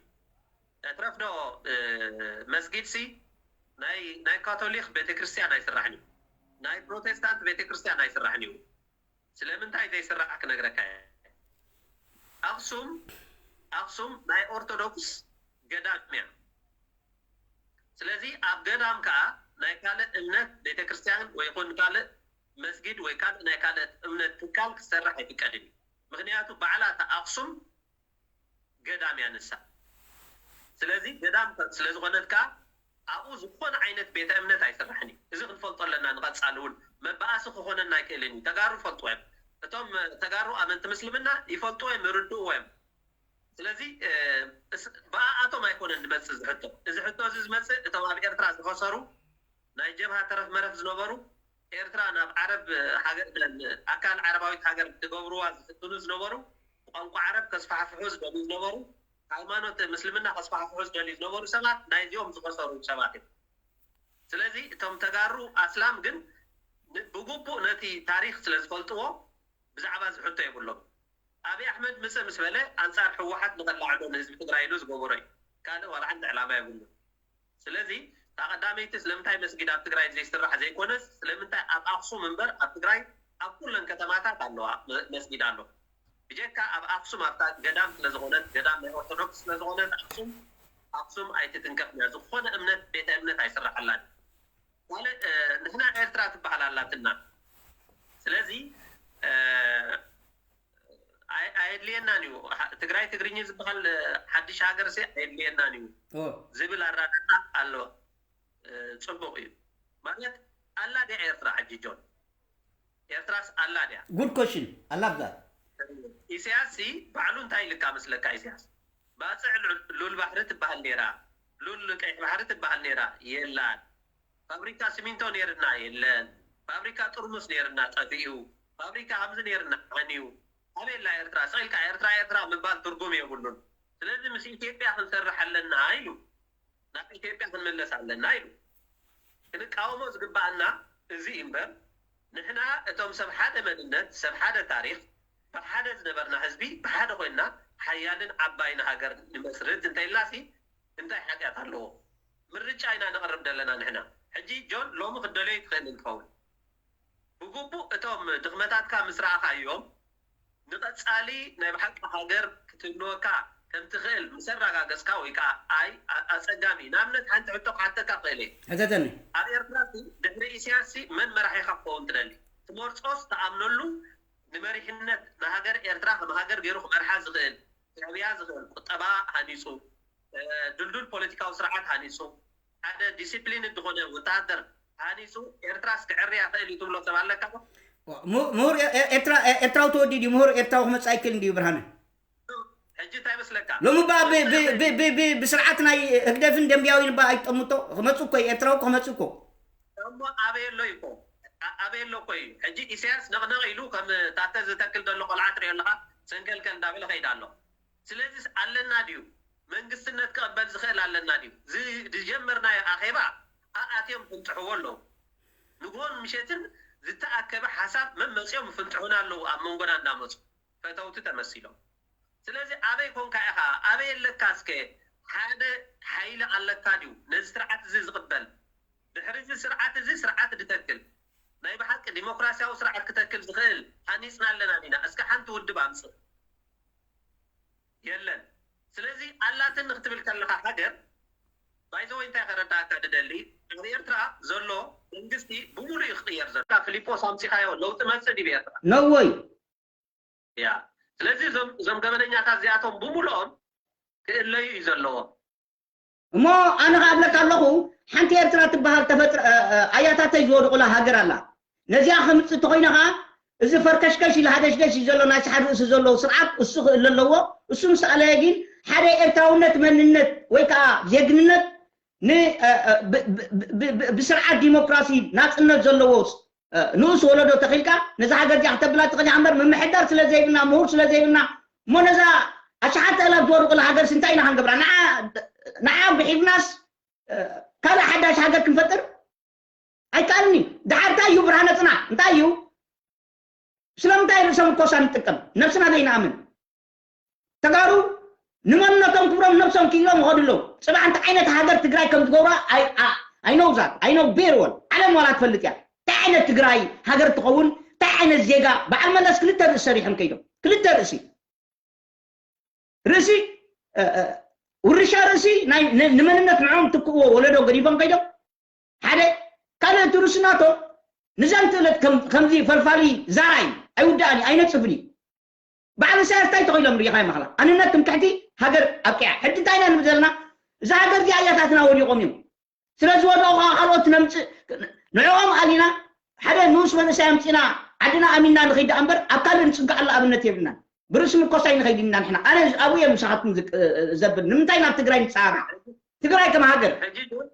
እትረፍዶ መስጊድ ሲ ናይ ናይ ካቶሊክ ቤተክርስትያን ኣይስራሕን እዩ። ናይ ፕሮቴስታንት ቤተክርስትያን ኣይስራሕን እዩ። ስለምንታይ ዘይስራሕ ክነግረካ እየ። ኣክሱም ኣክሱም ናይ ኦርቶዶክስ ገዳም እያ። ስለዚ ኣብ ገዳም ከዓ ናይ ካልእ እምነት ቤተክርስትያን ወይ ይኹን ካልእ መስጊድ ወይ ካልእ ናይ ካልእ እምነት ትካል ክሰርሕ ኣይፍቀድን እዩ። ምክንያቱ ባዕላ እታ ኣክሱም ገዳም እያ ንሳ። ስለዚ ገዳም ስለዝኾነት ከዓ ኣብኡ ዝኾነ ዓይነት ቤተ እምነት ኣይስራሕን እዩ። እዚ ክንፈልጦ ኣለና። ንቐፃሊ እውን መባኣሲ ክኾነና ኣይክእልን እዩ። ተጋሩ ይፈልጥዎ እዮም። እቶም ተጋሩ ኣመንቲ ምስልምና ይፈልጥዎ እዮም፣ ይርድእዎ እዮም። ስለዚ ብኣኣቶም ኣይኮነን ዝመፅእ እዚ ሕቶ። እዚ ሕቶ እዚ ዝመፅእ እቶም ኣብ ኤርትራ ዝኸሰሩ ናይ ጀብሃ ተረፍ መረፍ ዝነበሩ ኤርትራ ናብ ዓረብ ኣካል ዓረባዊት ሃገር ክገብርዋ ዝፍትኑ ዝነበሩ ቋንቋ ዓረብ ከስፋሕፍሑ ዝደልዩ ዝነበሩ ሃይማኖት ምስልምና ከስፋሕፍሑ ዝደልዩ ዝነበሩ ሰባት ናይዚኦም ዝኸሰሩ ሰባት እዮም። ስለዚ እቶም ተጋሩ ኣስላም ግን ብግቡእ ነቲ ታሪክ ስለ ዝፈልጥዎ ብዛዕባ እዚ ሕቶ የብሎም። ኣብይ ኣሕመድ ምፅእ ምስ በለ ኣንፃር ህወሓት ንኸላዕሎ ንህዝቢ ትግራይ ኢሉ ዝገበሮ እዩ። ካልእ ዋላ ሓንቲ ዕላማ የብሉን። ስለዚ እታ ቀዳመይቲ ስለምንታይ መስጊድ ኣብ ትግራይ ዘይስራሕ ዘይኮነስ ስለምንታይ ኣብ ኣክሱም እምበር ኣብ ትግራይ ኣብ ኩለን ከተማታት ኣለዋ መስጊድ ኣሎ። ብጀካ ኣብ ኣክሱም ኣብታ ገዳም ስለዝኾነት ገዳም ናይ ኦርቶዶክስ ስለዝኾነት ኣክሱም ኣክሱም ኣይትትንከፍ እያ። ዝኾነ እምነት ቤተ እምነት ኣይስራሓላን። ካልእ ንሕና ኤርትራ ትበሃል ኣላትና። ስለዚ ኣየድልየናን እዩ። ትግራይ ትግርኝ ዝበሃል ሓድሽ ሃገር ሲ ኣየድልየናን እዩ ዝብል ኣራዳዳ ኣለዋ። ፅቡቅ እዩ ማለት ኣላ ድያ ኤርትራ ሕጂ ጆን? ኤርትራስ ኣላ ድያ? ጉድ ኮሽን ኣላ ብዛት ኢሳያስ ሲ ባዕሉ እንታይ ኢልካ መስለካ? ኢሳያስ ባፅዕ ሉል ባሕሪ ትበሃል ነይራ፣ ሉል ቀይሕ ባሕሪ ትበሃል ነይራ የላን። ፋብሪካ ሲሚንቶ ነይርና የለን። ፋብሪካ ጥርሙስ ነይርና ጠፊኡ። ፋብሪካ ከምዚ ነይርና ዓንዩ። ኣበየላ ኤርትራ ስቕ ኢልካ ኤርትራ ኤርትራ ምባል ትርጉም የብሉን። ስለዚ ምስ ኢትዮጵያ ክንሰርሕ ኣለና ኢሉ ናብ ኢትዮጵያ ክንምለስ ኣለና ኢሉ። ክንቃወሞ ዝግባኣና እዚ እምበር፣ ንሕና እቶም ሰብ ሓደ መንነት፣ ሰብ ሓደ ታሪኽ፣ ብሓደ ዝነበርና ህዝቢ ብሓደ ኮይንና ሓያልን ዓባይን ሃገር ንመስርት እንተኢልናሲ እንታይ ሓጢኣት ኣለዎ? ምርጫ ኢና ነቕርብ ዘለና ንሕና። ሕጂ ጆን ሎሚ ክትደልዮ ትኽእል እንትኸውን፣ ብግቡእ እቶም ድኽመታትካ ምስ ረኣኻዮም፣ ንቐጻሊ ናይ ብሓቂ ሃገር ክትህልወካ ከም ትኽእል ምስ ኣረጋገጽካ፣ ወይ ከኣ ኣይ፣ ኣ-፣ ኣጸጋሚ እዩ። ንኣብነት ሓንቲ ሕቶ ክሓተካ ክእል እየ። ሕተተኒ። ኣብ ኤርትራ ሲ ድሕሪ ኢሳያስ ሲ መን መራሒኻ ክኸውን ትደሊ? ትመርጾስ ትኣምነሉ ንመሪሕነት ንሃገር ኤርትራ ከም ሃገር ገይሩ ክመርሓ ዝኽእል፣ ክዕብያ ዝኽእል፣ ቁጠባ ሃኒጹ፣ እ፣ ድልዱል ፖለቲካዊ ስርዓት ሃኒጹ፣ ሓደ ዲሲፕሊን ዝኾነ ወተሃደር ሃኒጹ ኤርትራስ ክዕርያ ይኽእል እዩ ትብሎ ሰብ ኣለካ ዶ? ሙ-፣ ምሁር ኤ-፣ ኤ-፣ ኤርትራ-፣ ኤ-፣ ኤርትራዊ ተወዲኡ ድዩ? ምሁር ኤርትራዊ ክመጽእ ኣይክእልን ድዩ ብርሃነ? ሕጂ እንታይ ይመስለካ? ሎሚ እባ ብ-፣ ብ-፣ ብ-፣ ብ-፣ ብ-፣ ብስርዓት ናይ ህግደፍን ደንቢያዊን እባ ኣይትጠምቶ? ክመጽእ እኮ እዩ፣ ኤርትራዊ እኮ ክመጽእ እኮ። እሞ ኣበይ ኣሎ እዩ እኮ? ኣ-፣ ኣበይ ኣሎ እኮ እዩ። ሕጂ ኢሳያስ ነቕነቕ ኢሉ ከም ታተ ዝተክል ዘሎ ቆልዓ ትሪኦ ኣለኻ፣ ሰንከልከል እንዳበለ ከይዳ ኣሎ። ስለዚስ ኣለና ድዩ? መንግስትነት ክቕበል ዝኽእል ኣለና ድዩ? ዝ-፣ ዝጀመርናዮ ኣኼባ ኣኣትዮም ፍንጥሕዎ ኣለዉ። ንግሆን ምሸትን ዝተኣከበ ሓሳብ መመፅኦም ፍንጥሑና ኣለዉ። ኣብ መንጎና እንዳመፁ ፈተውቲ ተመሲሎም። ስለዚ ኣበይ ኮንካ ኢኻ? ኣበይ ኣለካ? እስከ ሓደ ሓይሊ ኣለካ ድዩ ነዚ ስርዓት እዚ ዝቕበል? ድሕሪ እዚ ስርዓት እዚ ስርዓት ድተክል፣ ናይ ብሓቂ ዲሞክራሲያዊ ስርዓት ክተክል ዝኽእል ሃኒፅና ኣለና ዲና? እስከ ሓንቲ ውድብ ኣምፅእ። የለን። ስለዚ ኣላትኒ ክትብል ከለኻ ሃገር፣ ባይዘወይ እንታይ ከረዳእካ ድደሊ፣ ኣብ ኤርትራ ዘሎ መንግስቲ ብሙሉእ እዩ ክቕየር ዘሎ። ፊሊጶስ ኣምፂኻዮ ለውጢ መፅእ ድዩ ኤርትራ? ነወይ። ያ። ስለዚ እዞም፣ እዞም ገበነኛታት እዚኣቶም ብሙሉኦም ክእለዩ እዩ ዘለዎ። እሞ ኣነ ከኣ እብለካ ኣለኹ፣ ሓንቲ ኤርትራ ትበሃል ተፈጥረ-፣ እ፣ እ፣ ኣያታተይ ዝወደቑላ ሃገር ኣላ። ነዚኣ ከምጽእ እንተኾይነ ከኣ፣ እዚ ፈርከሽከሽ ኢሉ ሃደሽደሽ እዩ ዘሎ፣ ናይ ሰሓድ ርእሲ ዘለዎ ስርዓት፣ እሱ ክእለ ኣለዎ። እሱ ምስ ኣለየ ግን፣ ሓደ ኤርትራውነት መንነት ወይ ከኣ ዜግንነት ን-፣ እ፣ እ፣ ብ-፣ ብ-፣ ብ-፣ ብ-፣ ብ-፣ ብስርዓት ዲሞክራሲ ናጽነት ዘለዎ እ፣ ንኡስ ወለዶ ተኺልካ ነዛ ሃገር እዚኣ ክተብላ ትኽእል ኢኻ እምበር፣ ምምሕዳር ስለ ዘይብልና፣ ምሁር ስለ ዘይብልና፣ እሞ ነዛ ኣሽሓት ኣእላፍ ዝወድቑላ ሃገርስ እንታይ ኢና ክንገብራ? ንዓ፣ ንዓ ጉሒፍናስ፣ እ፣ ካልእ ሓዳሽ ሃገር ክንፈጥር ኣይከኣልን እዩ። ደሓር እንታይ እዩ ብርሃነ ጽናሕ? እንታይ እዩ? ስለምንታይ ርእሰ ምርኮሳ ንጥቀም? ነብስና ዘይንኣምን? ተጋሩ ንመንነቶም ክብሮም ነብሶም ክኢሎም ይኸዱ ኣለዉ። ጽባሕ እንታይ ዓይነት ሃገር ትግራይ ከም ዝገብራ ኣይ-፣ ኣ-፣ I know that. I know very well. ዓለም ዋላ ትፈልጥ እያ። እንታይ ዓይነት ትግራይ ሃገር ትኸውን? እንታይ ዓይነት ዜጋ? በዓል መለስ ክልተ ርእሲ ሰሪሖም ከይዶም። ክልተ ርእሲ። ርእሲ፣ እ፣ እ፣ ውርሻ ርእሲ ናይ፣ ን-፣ ንመንነት ንዕኦም ትክእዎ ወለዶ ገዲፎም ከይዶም። ሓደ፣ ካልእ እቲ ርእሲ ናቶም ንዘን ክእለት ከም-፣ ከምዚ ፈልፋሊ ዛራይ ኣይውዳእን እዩ፣ ኣይነጽፍን እዩ። በዓል ኢሳያስ እንታይ ተኺሎም ርኢኻዮም ኣኽላ? ኣንነት ትምክሕቲ ሃገር ኣብቂዓ። ሕጂ እንታይ ኢና ንብል ዘለና? እዛ ሃገር እዚኣ ኣያታትና ወዲቖም እዮም። ስለ ዝወደቑ ከዓ ካልኦት ነምጽእ፣ ንዕኦም ኣሊና ሓደ ንኡስ መንእሰይ ኣምጺና ዓድና ኣሚንና ንኸይድ ደኣ እምበር ኣብ ካልእ ንጽግዓሉ ኣብነት የብልናን። ብርእሲ ምርኮሳ ኣይንኸይድን ኢና ንሕና። ኣነ ኣብኡ እየ ምሳኻትኩም ዝቅ-፣ ዘብል። ንምንታይ ናብ ትግራይ ንጸጋጋዕ? ትግራይ ከም ሃገር። ሕጂ እውን፣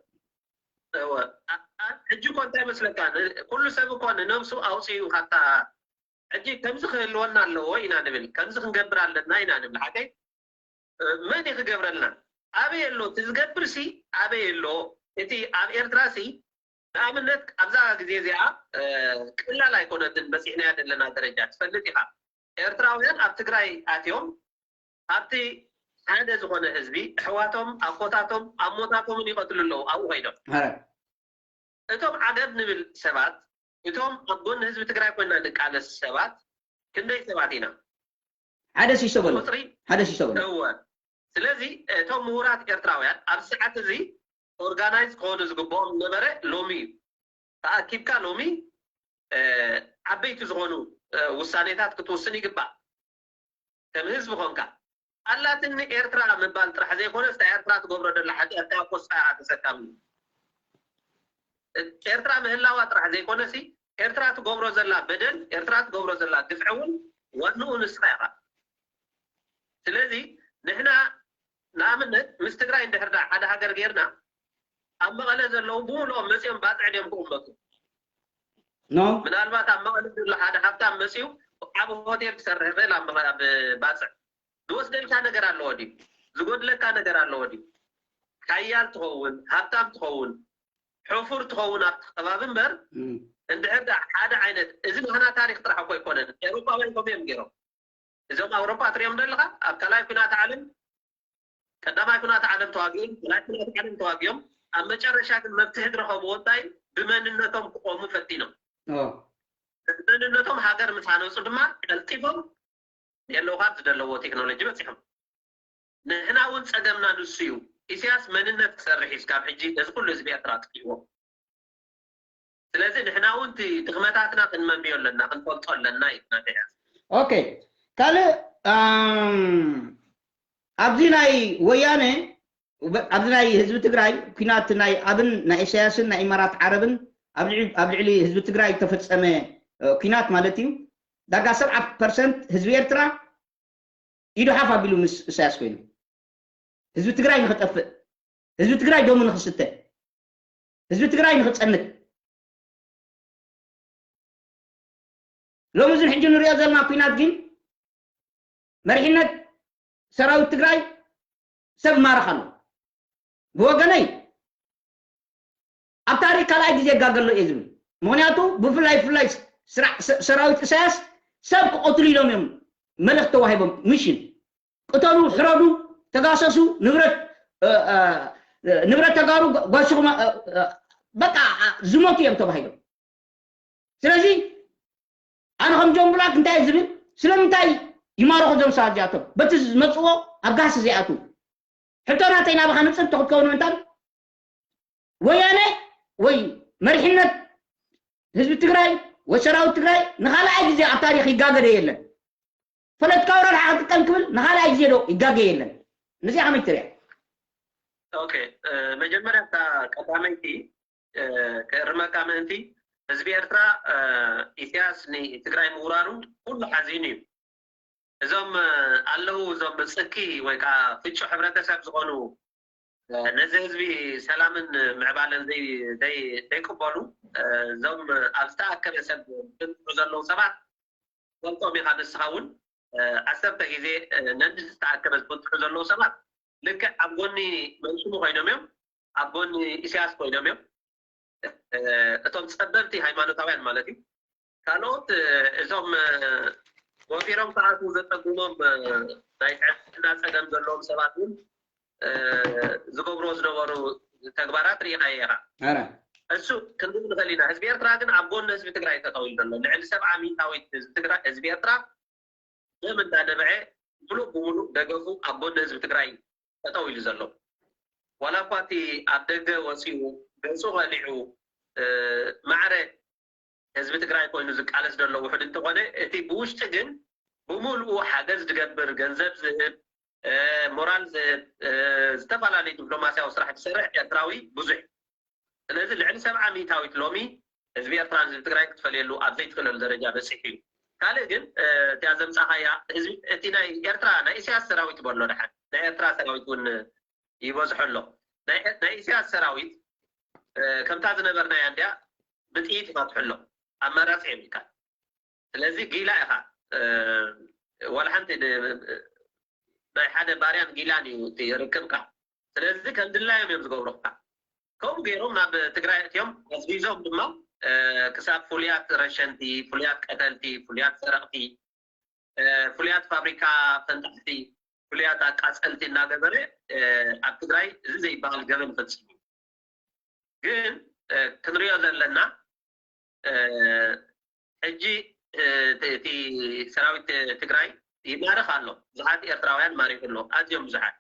እወ፣ ኣ-፣ ኣ-፣ ሕጂ እኮ እንታይ መስለካ? ን-፣ ኩሉ ሰብ እኮ ንነብሱ ኣውፂኡ ካብታ ሕጂ ከምዚ ክህልወና ኣለዎ ኢና ንብል፣ ከምዚ ክንገብር ኣለና ኢና ንብል። ሓቀይ፣ እ፣ መን እዩ ክገብረልና? ኣበይ ኣሎ እቲ ዝገብር ሲ? ኣበይ ኣሎ እቲ ኣብ ኤርትራ ሲ? ንኣብነት ኣብዛ ግዜ እዚኣ፣ እ፣ ቀላል ኣይኮነትን በፂሕናያ ዘለና ደረጃ ትፈልጥ ኢኻ። ኤርትራውያን ኣብ ትግራይ ኣትዮም ኣብቲ ሓደ ዝኾነ ህዝቢ ኣሕዋቶም፣ ኣኮታቶም፣ ኣሞታቶምን ይቐትሉ ኣለዉ ኣብኡ ከይዶም። ኧረ። እቶም ዓገብ ንብል ሰባት፣ እቶም ኣብ ጎኒ ህዝቢ ትግራይ ኮይና ንቃለስ ሰባት ክንደይ ሰባት ኢና? ሓደ ሲሶ በሎ። ቁፅሪ? ሓደ ሲሶ በሎ። እወ። ስለዚ እቶም ምሁራት ኤርትራውያን ኣብዚ ሰዓት እዚ ኦርጋናይዝ ክኾኑ ዝግብኦም ዝነበረ ሎሚ እዩ። ተኣኪብካ ሎሚ፣ እ፣ ዓበይቲ ዝኾኑ፣ እ፣ ውሳኔታት ክትውስን ይግባእ። ከም ህዝቢ ኾንካ። ኣላትኒ ኤርትራ ምባል ጥራሕ ዘይኮነስ፣ እታ ኤርትራ ትገብሮ ዘላ ሓጢኣት ከኣ ቆስጣ ኢኻ ተሰካሚ። ኤርትራ ምህላዋ ጥራሕ ዘይኮነሲ፣ ኤርትራ ትገብሮ ዘላ በደል፣ ኤርትራ ትገብሮ ዘላ ግፍዒ እውን ዋንኡ ንስኻ ኢኻ። ስለዚ ንሕና ንኣብነት ምስ ትግራይ እንድሕር ደኣ ሓደ ሃገር ጌርና፣ ኣብ መቐለ ዘለዉ ብምልኦም መጺኦም ባጽዕ ድዮም ክቕመጡ? ኖ። ምናልባት ኣብ መቐለ ዘሎ ሓደ ሃብታም መጺኡ ዓቢ ሆቴል ክሰርሕ ይኽእል ኣብ መቐ-፣ ኣብ ባጽዕ። ዝወስደልካ ነገር ኣለዎ ድዩ? ዝጎድለካ ነገር ኣለዎ ድዩ? ሓያል ትኸውን፣ ሃብታም ትኸውን፣ ሕፉር ትኸውን ኣብቲ ከባቢ እምበር እንድሕር ደኣ ሓደ ዓይነት እዚ ናህና ታሪክ ጥራሕ እኮ ኣይኮነን። ኤውሮጳውያን ከምኡ እዮም ገይሮም። እዞም ኣውሮጳ ትሪኦም ዘለኻ ኣብ ካልኣይ ኩናት ዓለም ቀዳማይ ኩናት ዓለም ተዋጊኦም፣ ካልኣይ ኩናት ዓለም ተዋጊኦም፣ ኣብ መጨረሻ ግን መፍትሒ ዝረኸብዎ እንታይ ብመንነቶም ክቆሙ ፈቲኖም። ብመንነቶም ሃገር ምስ ሃነፁ ድማ ቀልጢፎም የለውካ ዝደለዎ ቴክኖሎጂ በፂሖም። ንሕና እውን ፀገምና ንሱ እዩ። ኢሳያስ መንነት ክሰርሕ እዩ ስካብ ሕጂ ነዚ ኩሉ ህዝቢ ኤርትራ ኣጥቂዎ። ስለዚ ንሕና እውን እቲ ድኽመታትና ክንመምዮ ኣለና፣ ክንፈልጦ ኣለና እዩ ናተይ ሓሳብ። ኦኬ ካልእ ኣብዚ ናይ ወያነ ኣብዚ ናይ ህዝቢ ትግራይ ኩናት ናይ ኣብን ናይ ኢሳያስን ናይ ኢማራት ዓረብን ኣብ ልዕሊ ህዝቢ ትግራይ ዝተፈፀመ ኩናት ማለት እዩ። ዳርጋ ሰብዓ ፐርሰንት ህዝቢ ኤርትራ ኢዱ ሓፍ ኣቢሉ ምስ ኢሳያስ ኮይኑ ህዝቢ ትግራይ ንክጠፍእ ህዝቢ ትግራይ ደሙ ንክስተ ህዝቢ ትግራይ ንክፀንት ሎሚ እዚ ሕጂ ንሪኦ ዘለና ኩናት ግን መሪሕነት ሰራዊት ትግራይ ሰብ ማረኽ ኣሎ። ብወገነይ ኣብ ታሪክ ካልኣይ ግዜ ይጋገሎ እየ ዝብል። ምክንያቱ ብፍላይ ብፍላይ ሰራዊት ኢሳያስ ሰብ ክቐትሉ ኢሎም እዮም መልእክቲ ተዋሂቦም ሚሽን ቅተሉ፣ ሕረዱ፣ ተጋሰሱ፣ ንብረት ንብረት ተጋሩ ጓሽኹም በቃ ዝሞቱ እዮም ተባሂሎም። ስለዚ ኣነ ከም ጆን ብላክ እንታይ ዝብል ስለምንታይ ይማረኹ ዞም ሰባት እዚኣቶም በቲ ዝመፅዎ ኣብ ጋህሲ ዘይኣትዉ ሕቶ ናተይ ናባኻ ንፅብቲ ክትከውን ምንታን ወያነ ወይ መሪሕነት ህዝቢ ትግራይ ወይ ሰራዊት ትግራይ ንካልኣይ ግዜ ኣብ ታሪክ ይጋገደ የለን። ፖለቲካዊ ረብሓ ክጥቀም ክብል ንካልኣይ ግዜ ዶ ይጋገ የለን። ነዚኣ ከመይ ትሪኣ? ኦኬ መጀመርያ እታ ቀዳመይቲ ክእርመካ ምእንቲ ህዝቢ ኤርትራ ኢሳያስ ንትግራይ ምውራሩ ኩሉ ሓዚኑ እዩ። እዞም ኣለዉ እዞም ብፅኪ ወይ ከዓ ፍጩ ሕብረተሰብ ዝኾኑ ነዚ ህዝቢ ሰላምን ምዕባለን ዘይቅበሉ እዞም ኣብ ዝተኣከበ ሰብ ዝብፅሑ ዘለዉ ሰባት ፈልጦም ኢኻ ንስኻ እውን ዓሰርተ ግዜ ነዚ ዝተኣከበ ዝብፅሑ ዘለዉ ሰባት ልክዕ ኣብ ጎኒ መንሽሙ ኮይኖም እዮም ኣብ ጎኒ ኢሳያስ ኮይኖም እዮም እቶም ፀበብቲ ሃይማኖታውያን ማለት እዩ ካልኦት እዞም ወፊሮም ከኣትዉ ዘፀግሞም ናይ ጥዕና ፀገም ዘለዎም ሰባት እውን ዝገብርዎ ዝነበሩ ተግባራት ርኢኻዮ ኢኻ እሱ ክንብል ንኽእል ኢና ህዝቢ ኤርትራ ግን ኣብ ጎኒ ህዝቢ ትግራይ ተጠው ኢሉ ዘሎ ልዕሊ ሰብዓ ሚእታዊት ህዝቢ ኤርትራ ደም እንዳደምዐ ሙሉእ ብሙሉእ ደገፉ ኣብ ጎኒ ህዝቢ ትግራይ ጠጠው ኢሉ ዘሎ ዋላ እኳ እቲ ኣብ ደገ ወፂኡ ገፁ ቀሊዑ ማዕረ ህዝቢ ትግራይ ኮይኑ ዝቃለስ ዘሎ ውሕድ እንተኾነ እቲ ብውሽጢ ግን ብሙሉኡ ሓገዝ ዝገብር ገንዘብ ዝህብ ሞራል ዝህብ ዝተፈላለዩ ዲፕሎማሲያዊ ስራሕ ዝሰርሕ ኤርትራዊ ብዙሕ ስለዚ ልዕሊ ሰብዓ ሚእታዊት ሎሚ ህዝቢ ኤርትራን ህዝቢ ትግራይ ክትፈልየሉ ኣብ ዘይትኽእለሉ ደረጃ በፂሑ እዩ ካልእ ግን እቲኣ ዘምፃኻያ ህዝቢ እቲ ናይ ኤርትራ ናይ ኢሳያስ ሰራዊት በሎ ድሓን ናይ ኤርትራ ሰራዊት እውን ይበዝሖ ኣሎ ናይ ኢሳያስ ሰራዊት ከምታ ዝነበርናያ እንዲያ ብጥይት ይፈትሑ ኣሎ ኣማራፂ የብልካ ስለዚ ጊላ ኢኻ ዋላ ሓንቲ ናይ ሓደ ባርያን ጊላን እዩ እቲ ርክብካ ስለዚ ከም ድላዮም እዮም ዝገብሩካ ከምኡ ገይሮም ናብ ትግራይ እትዮም ኣዝቢዞም ድማ ክሳብ ፍሉያት ረሸንቲ ፍሉያት ቀተልቲ ፍሉያት ሰረቕቲ ፍሉያት ፋብሪካ ፈንጣሕቲ ፍሉያት ኣቃፀልቲ እናገበረ ኣብ ትግራይ እዚ ዘይበሃል ገበን ፈፂሙ ግን ክንሪኦ ዘለና ሕጂ እቲ ሰራዊት ትግራይ ይማርኽ ኣሎ ብዙሓት ኤርትራውያን ማሪኹ ኣሎ ኣዝዮም ብዙሓት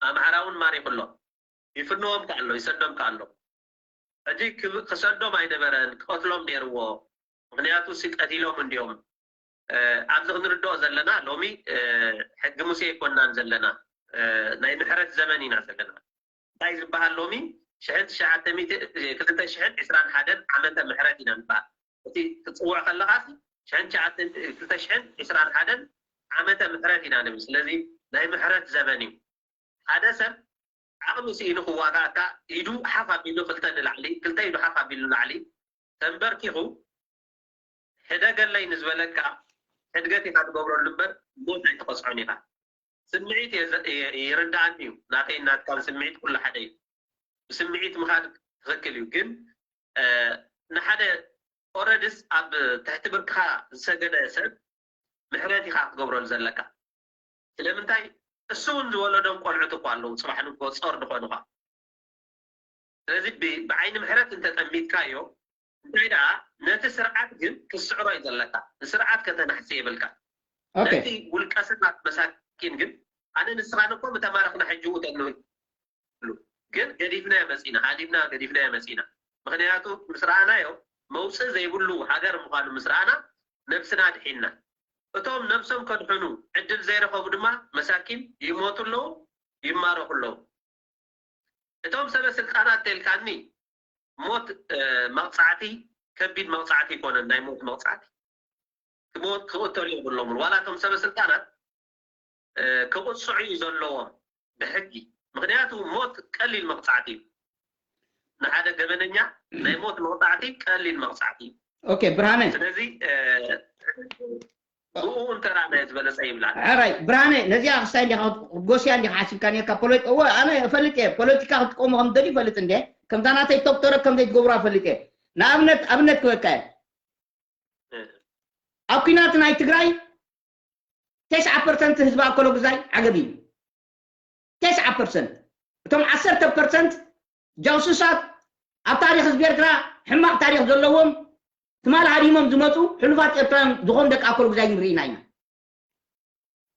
ኣምሓራ እውን ማሪኹ ኣሎ ይፍንዎም ከ ኣሎ ይሰዶም ከ ኣሎ ሕጂ ክሰዶም ኣይነበረን ክቐትሎም ነይርዎ ምክንያቱ ሲ ቀቲሎም እንዲዮም ኣብዚ ክንርድኦ ዘለና ሎሚ ሕጊ ሙሴ ኣይኮናን ዘለና ናይ ምሕረት ዘመን ኢና ዘለና እንታይ ዝበሃል ሎሚ ሽሕን ትሽዓተ ሚእቲ ክልተ ሽሕን ዕስራን ሓደን ዓመተ ምሕረት ኢና ንበሃል እቲ ክትፅውዕ ከለኻሲ ሽሕን ትሽዓተ ክልተ ሽሕን ዕስራን ሓደን ዓመተ ምሕረት ኢና ንብል ስለዚ ናይ ምሕረት ዘመን እዩ ሓደ ሰብ ዓቕሚ ስኢኑ ክዋጋእካ ኢዱ ሓፍ ኣቢሉ ክልተ ንላዕሊ ክልተ ኢዱ ሓፍ ኣቢሉ ንላዕሊ ተንበርኪኹ ሕደገለይ ንዝበለካ ሕድገት ኢኻ ትገብረሉ እምበር ሞት ኣይትቐፅዖን ኢኻ ስምዒት ይርዳኣኒ እዩ ናተይ ናትካን ስምዒት ኩሉ ሓደ እዩ ብስምዒት ምኻድ ትክክል እዩ። ግን ንሓደ ኦረድስ ኣብ ትሕቲ ብርክኻ ዝሰገደ ሰብ ምሕረት ኢኻ ክትገብረሉ ዘለካ። ስለምንታይ? እሱ እውን ዝወለዶም ቆልዑት እኳ ኣለዉ፣ ፅባሕ ንግሆ ፆር ዝኾኑኻ። ስለዚ ብዓይኒ ምሕረት እንተጠሚትካዮ፣ እንታይ ደኣ ነቲ ስርዓት ግን ክትስዕሮ እዩ ዘለካ። ንስርዓት ከተናሕሲ የብልካ። ነቲ ውልቀ ሰባት መሳኪን ግን ኣነ ንስኻን እኮ ምተማረኽና ሕጂ ውተንህሉ ግን ገዲፍናዮ መፂና፣ ሃዲምና ገዲፍናዮ መፂና። ምክንያቱ ምስ ረኣናዮ መውፅእ ዘይብሉ ሃገር ምዃኑ ምስ ረኣና ነብስና ድሒንና። እቶም ነብሶም ከድሕኑ ዕድል ዘይረኸቡ ድማ መሳኪን ይሞቱ ኣለዉ፣ ይማረኹ ኣለዉ። እቶም ሰበ ስልጣናት ተልካኒ ሞት መቕፃዕቲ ከቢድ መቕፃዕቲ ይኮነን፣ ናይ ሞት መቕፃዕቲ ክሞት ክቕተሉ የብሎምን። ዋላ እቶም ሰበ ስልጣናት ክቕፅዑ እዩ ዘለዎም ብሕጊ። ምክንያቱ ሞት ቀሊል መቕፃዕቲ እዩ። ንሓደ ገበነኛ ናይ ሞት መቕፃዕቲ ቀሊል መቕፃዕቲ እዩ። ኦኬ ብርሃነ፣ ስለዚ ብኡ እንተራናዮ ዝበለፀ ይብላል። ሕራይ ብርሃነ፣ ነዚኣ ክስታይ እንዲኻ ክትጎስያ እንዲኻ ሓሲብካ ነርካ። ፖለቲ እወ ኣነ እፈልጥ እየ፣ ፖለቲካ ክትጥቀሙ ከም ትደልዩ ይፈልጥ እንደ ከምታ ናተይ ዶክተረ ከም ዘይትገብሩ እፈልጥ እየ። ንኣብነት ኣብነት ክበካ እየ። ኣብ ኲናት ናይ ትግራይ ተስዓ ፐርሰንት ህዝቢ ኣከለጉዛይ ዓገብ እዩ። ተስዓ ፐርሰንት እቶም ዓሰርተ ፐርሰንት ጃውሱሳት ኣብ ታሪክ ህዝቢ ኤርትራ ሕማቅ ታሪክ ዘለዎም ትማል ሃዲሞም ዝመፁ ሕሉፋት ኤርትራውያን ዝኾኑ ደቂ ኣኮል ጉዛይ ንርኢ ኢና ኢና።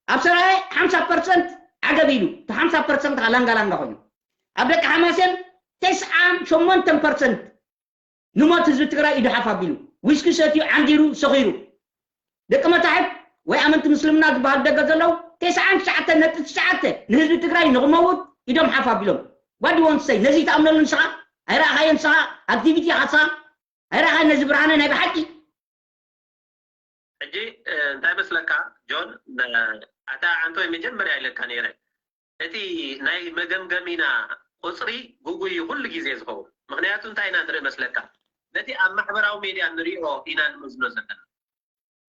ኣብ ሰራየ ሓምሳ ፐርሰንት ዓገብ ኢሉ እቲ ሓምሳ ፐርሰንት ከዓ ላንጋ ላንጋ ኮይኑ ኣብ ደቂ ሓማሴን ተስዓን ሸሞንተን ፐርሰንት ንሞት ህዝቢ ትግራይ ኢዱ ሓፍ ኣቢሉ ዊስኪ ሰትዩ ዓንዲሩ ሰኺሩ ደቂ መታሕት ወይ ኣመንቲ ምስልምና ዝበሃሉ ደገ ዘለዉ ተስዓን ትሽዓተ ነጥቢ ትሽዓተ ንህዝቢ ትግራይ ንክመውት ኢዶም ሓፍ ኣቢሎም። What do you want to say? ነዚ ትኣምነሉ ንስኻ? ኣይረኣኻዮ ንስኻ? ኣክቲቪቲ ኢኻ ንስኻ? ኣይረኣኻዮ ነዚ ብርሃነ ናይ ብሓቂ? ሕጂ እንታይ መስለካ ጆን፣ ኣታ ኣንቶይ መጀመርያ ኢለካ ነይረ፣ እቲ ናይ መገምገሚና ቁፅሪ ግጉይ ኩሉ ግዜ ዝኸውን። ምክንያቱ እንታይ ኢና ንርኢ መስለካ? ነቲ ኣብ ማሕበራዊ ሜድያ ንሪኦ ኢና ንመዝኖ ዘለና።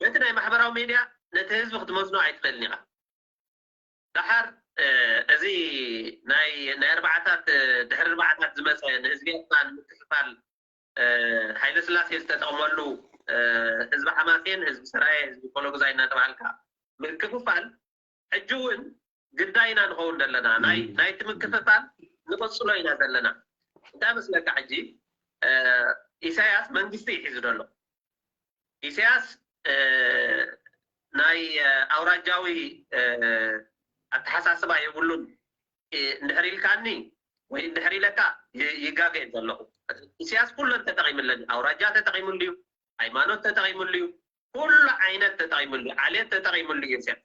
ነቲ ናይ ማሕበራዊ ሜድያ ነቲ ህዝቢ ክትመዝኖ ኣይትኽእልን ኢኻ። ደሓር እዚ ናይ ናይ ኣርባዓታት ድሕሪ ኣርባዓታት ዝመፀ ንህዝቢ ኤርትራ ንምክፍፋል ሃይለ ስላሴ ዝተጠቕመሉ ህዝቢ ሓማሴን፣ ህዝቢ ሰራየ፣ ህዝቢ ኮሎጉዛይ እናተባሃልካ ምክፍፋል ሕጂ እውን ግዳይና ንኸውን ዘለና ናይቲ ምክፍፋል ንቐፅሎ ኢና ዘለና። እንታይ መስለካ ሕጂ ኢሳያስ መንግስቲ እዩ ሒዙ ዘሎ። ኢሳያስ ናይ ኣውራጃዊ ኣተሓሳስባ የብሉን እንድሕር ኢልካኒ ወይ እንድሕር ኢለካ ይጋገ ዘለኹ። ኢሳያስ ኩለን ተጠቒምለን፣ ኣውራጃ ተጠቒምሉ እዩ፣ ሃይማኖት ተጠቒምሉ እዩ፣ ኩሉ ዓይነት ተጠቒምሉ፣ ዓሌት ተጠቒምሉ እዩ ኢሳያስ።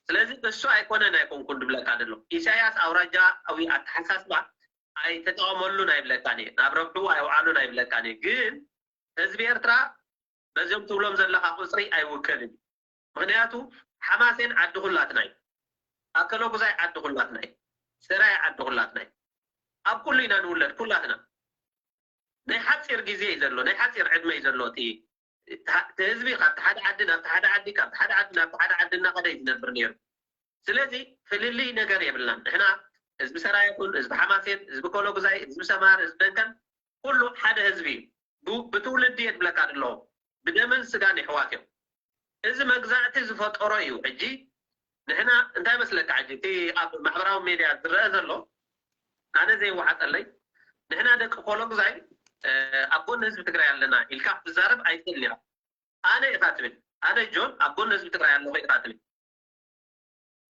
ስለዚ እሱ ኣይኮነን ኣይኮንኩን ድብለካ ደሎ። ኢሳያስ ኣውራጃዊ ኣተሓሳስባ ኣይተጠቐመሉን ኣይብለካን እየ፣ ናብ ረብሕኡ ኣይውዓሉን ኣይብለካን እየ። ግን ህዝቢ ኤርትራ በዚኦም ትብሎም ዘለኻ ቁፅሪ ኣይውከልን እዩ። ምክንያቱ ሓማሴን ዓዲ ኩላትና እዩ፣ ኣከለጉዛይ ዓዲ ኩላትና እዩ፣ ሰራየ ዓዲ ኩላትና እዩ። ኣብ ኩሉ ኢና ንውለድ ኩላትና። ናይ ሓፂር ግዜ እዩ ዘሎ፣ ናይ ሓፂር ዕድመ እዩ ዘሎ። እቲ ህዝቢ ካብቲ ሓደ ዓዲ ናብቲ ሓደ ዓዲ ካብቲ ሓደ ዓዲ ናብቲ ሓደ ዓዲ እናኸደ እዩ ዝነብር ነይሩ። ስለዚ ፍልልይ ነገር የብልናን ንሕና። ህዝቢ ሰራየ ይኹን ህዝቢ ሓማሴን፣ ህዝቢ ኮሎጉዛይ፣ ህዝቢ ሰማር፣ ህዝቢ ደንከል ኩሉ ሓደ ህዝቢ እዩ። ብትውልዲ እየ ዝብለካ ዘለኹ፣ ብደምን ስጋን የሕዋት እዮም። እዚ መግዛእቲ ዝፈጠሮ እዩ። ሕጂ ንሕና እንታይ መስለካ፣ ሕጂ እቲ ኣብ ማሕበራዊ ሜድያ ዝረአ ዘሎ ኣነ ዘይወሓጠለይ፣ ንሕና ደቂ ኮሎጉዛይ ኣብ ጎኒ ህዝቢ ትግራይ ኣለና ኢልካ ክትዛረብ ኣይትኽእልን ኢኻ። ኣነ ኢኻ ትብል፣ ኣነ ጆን ኣብ ጎኒ ህዝቢ ትግራይ ኣለኹ ኢኻ ትብል።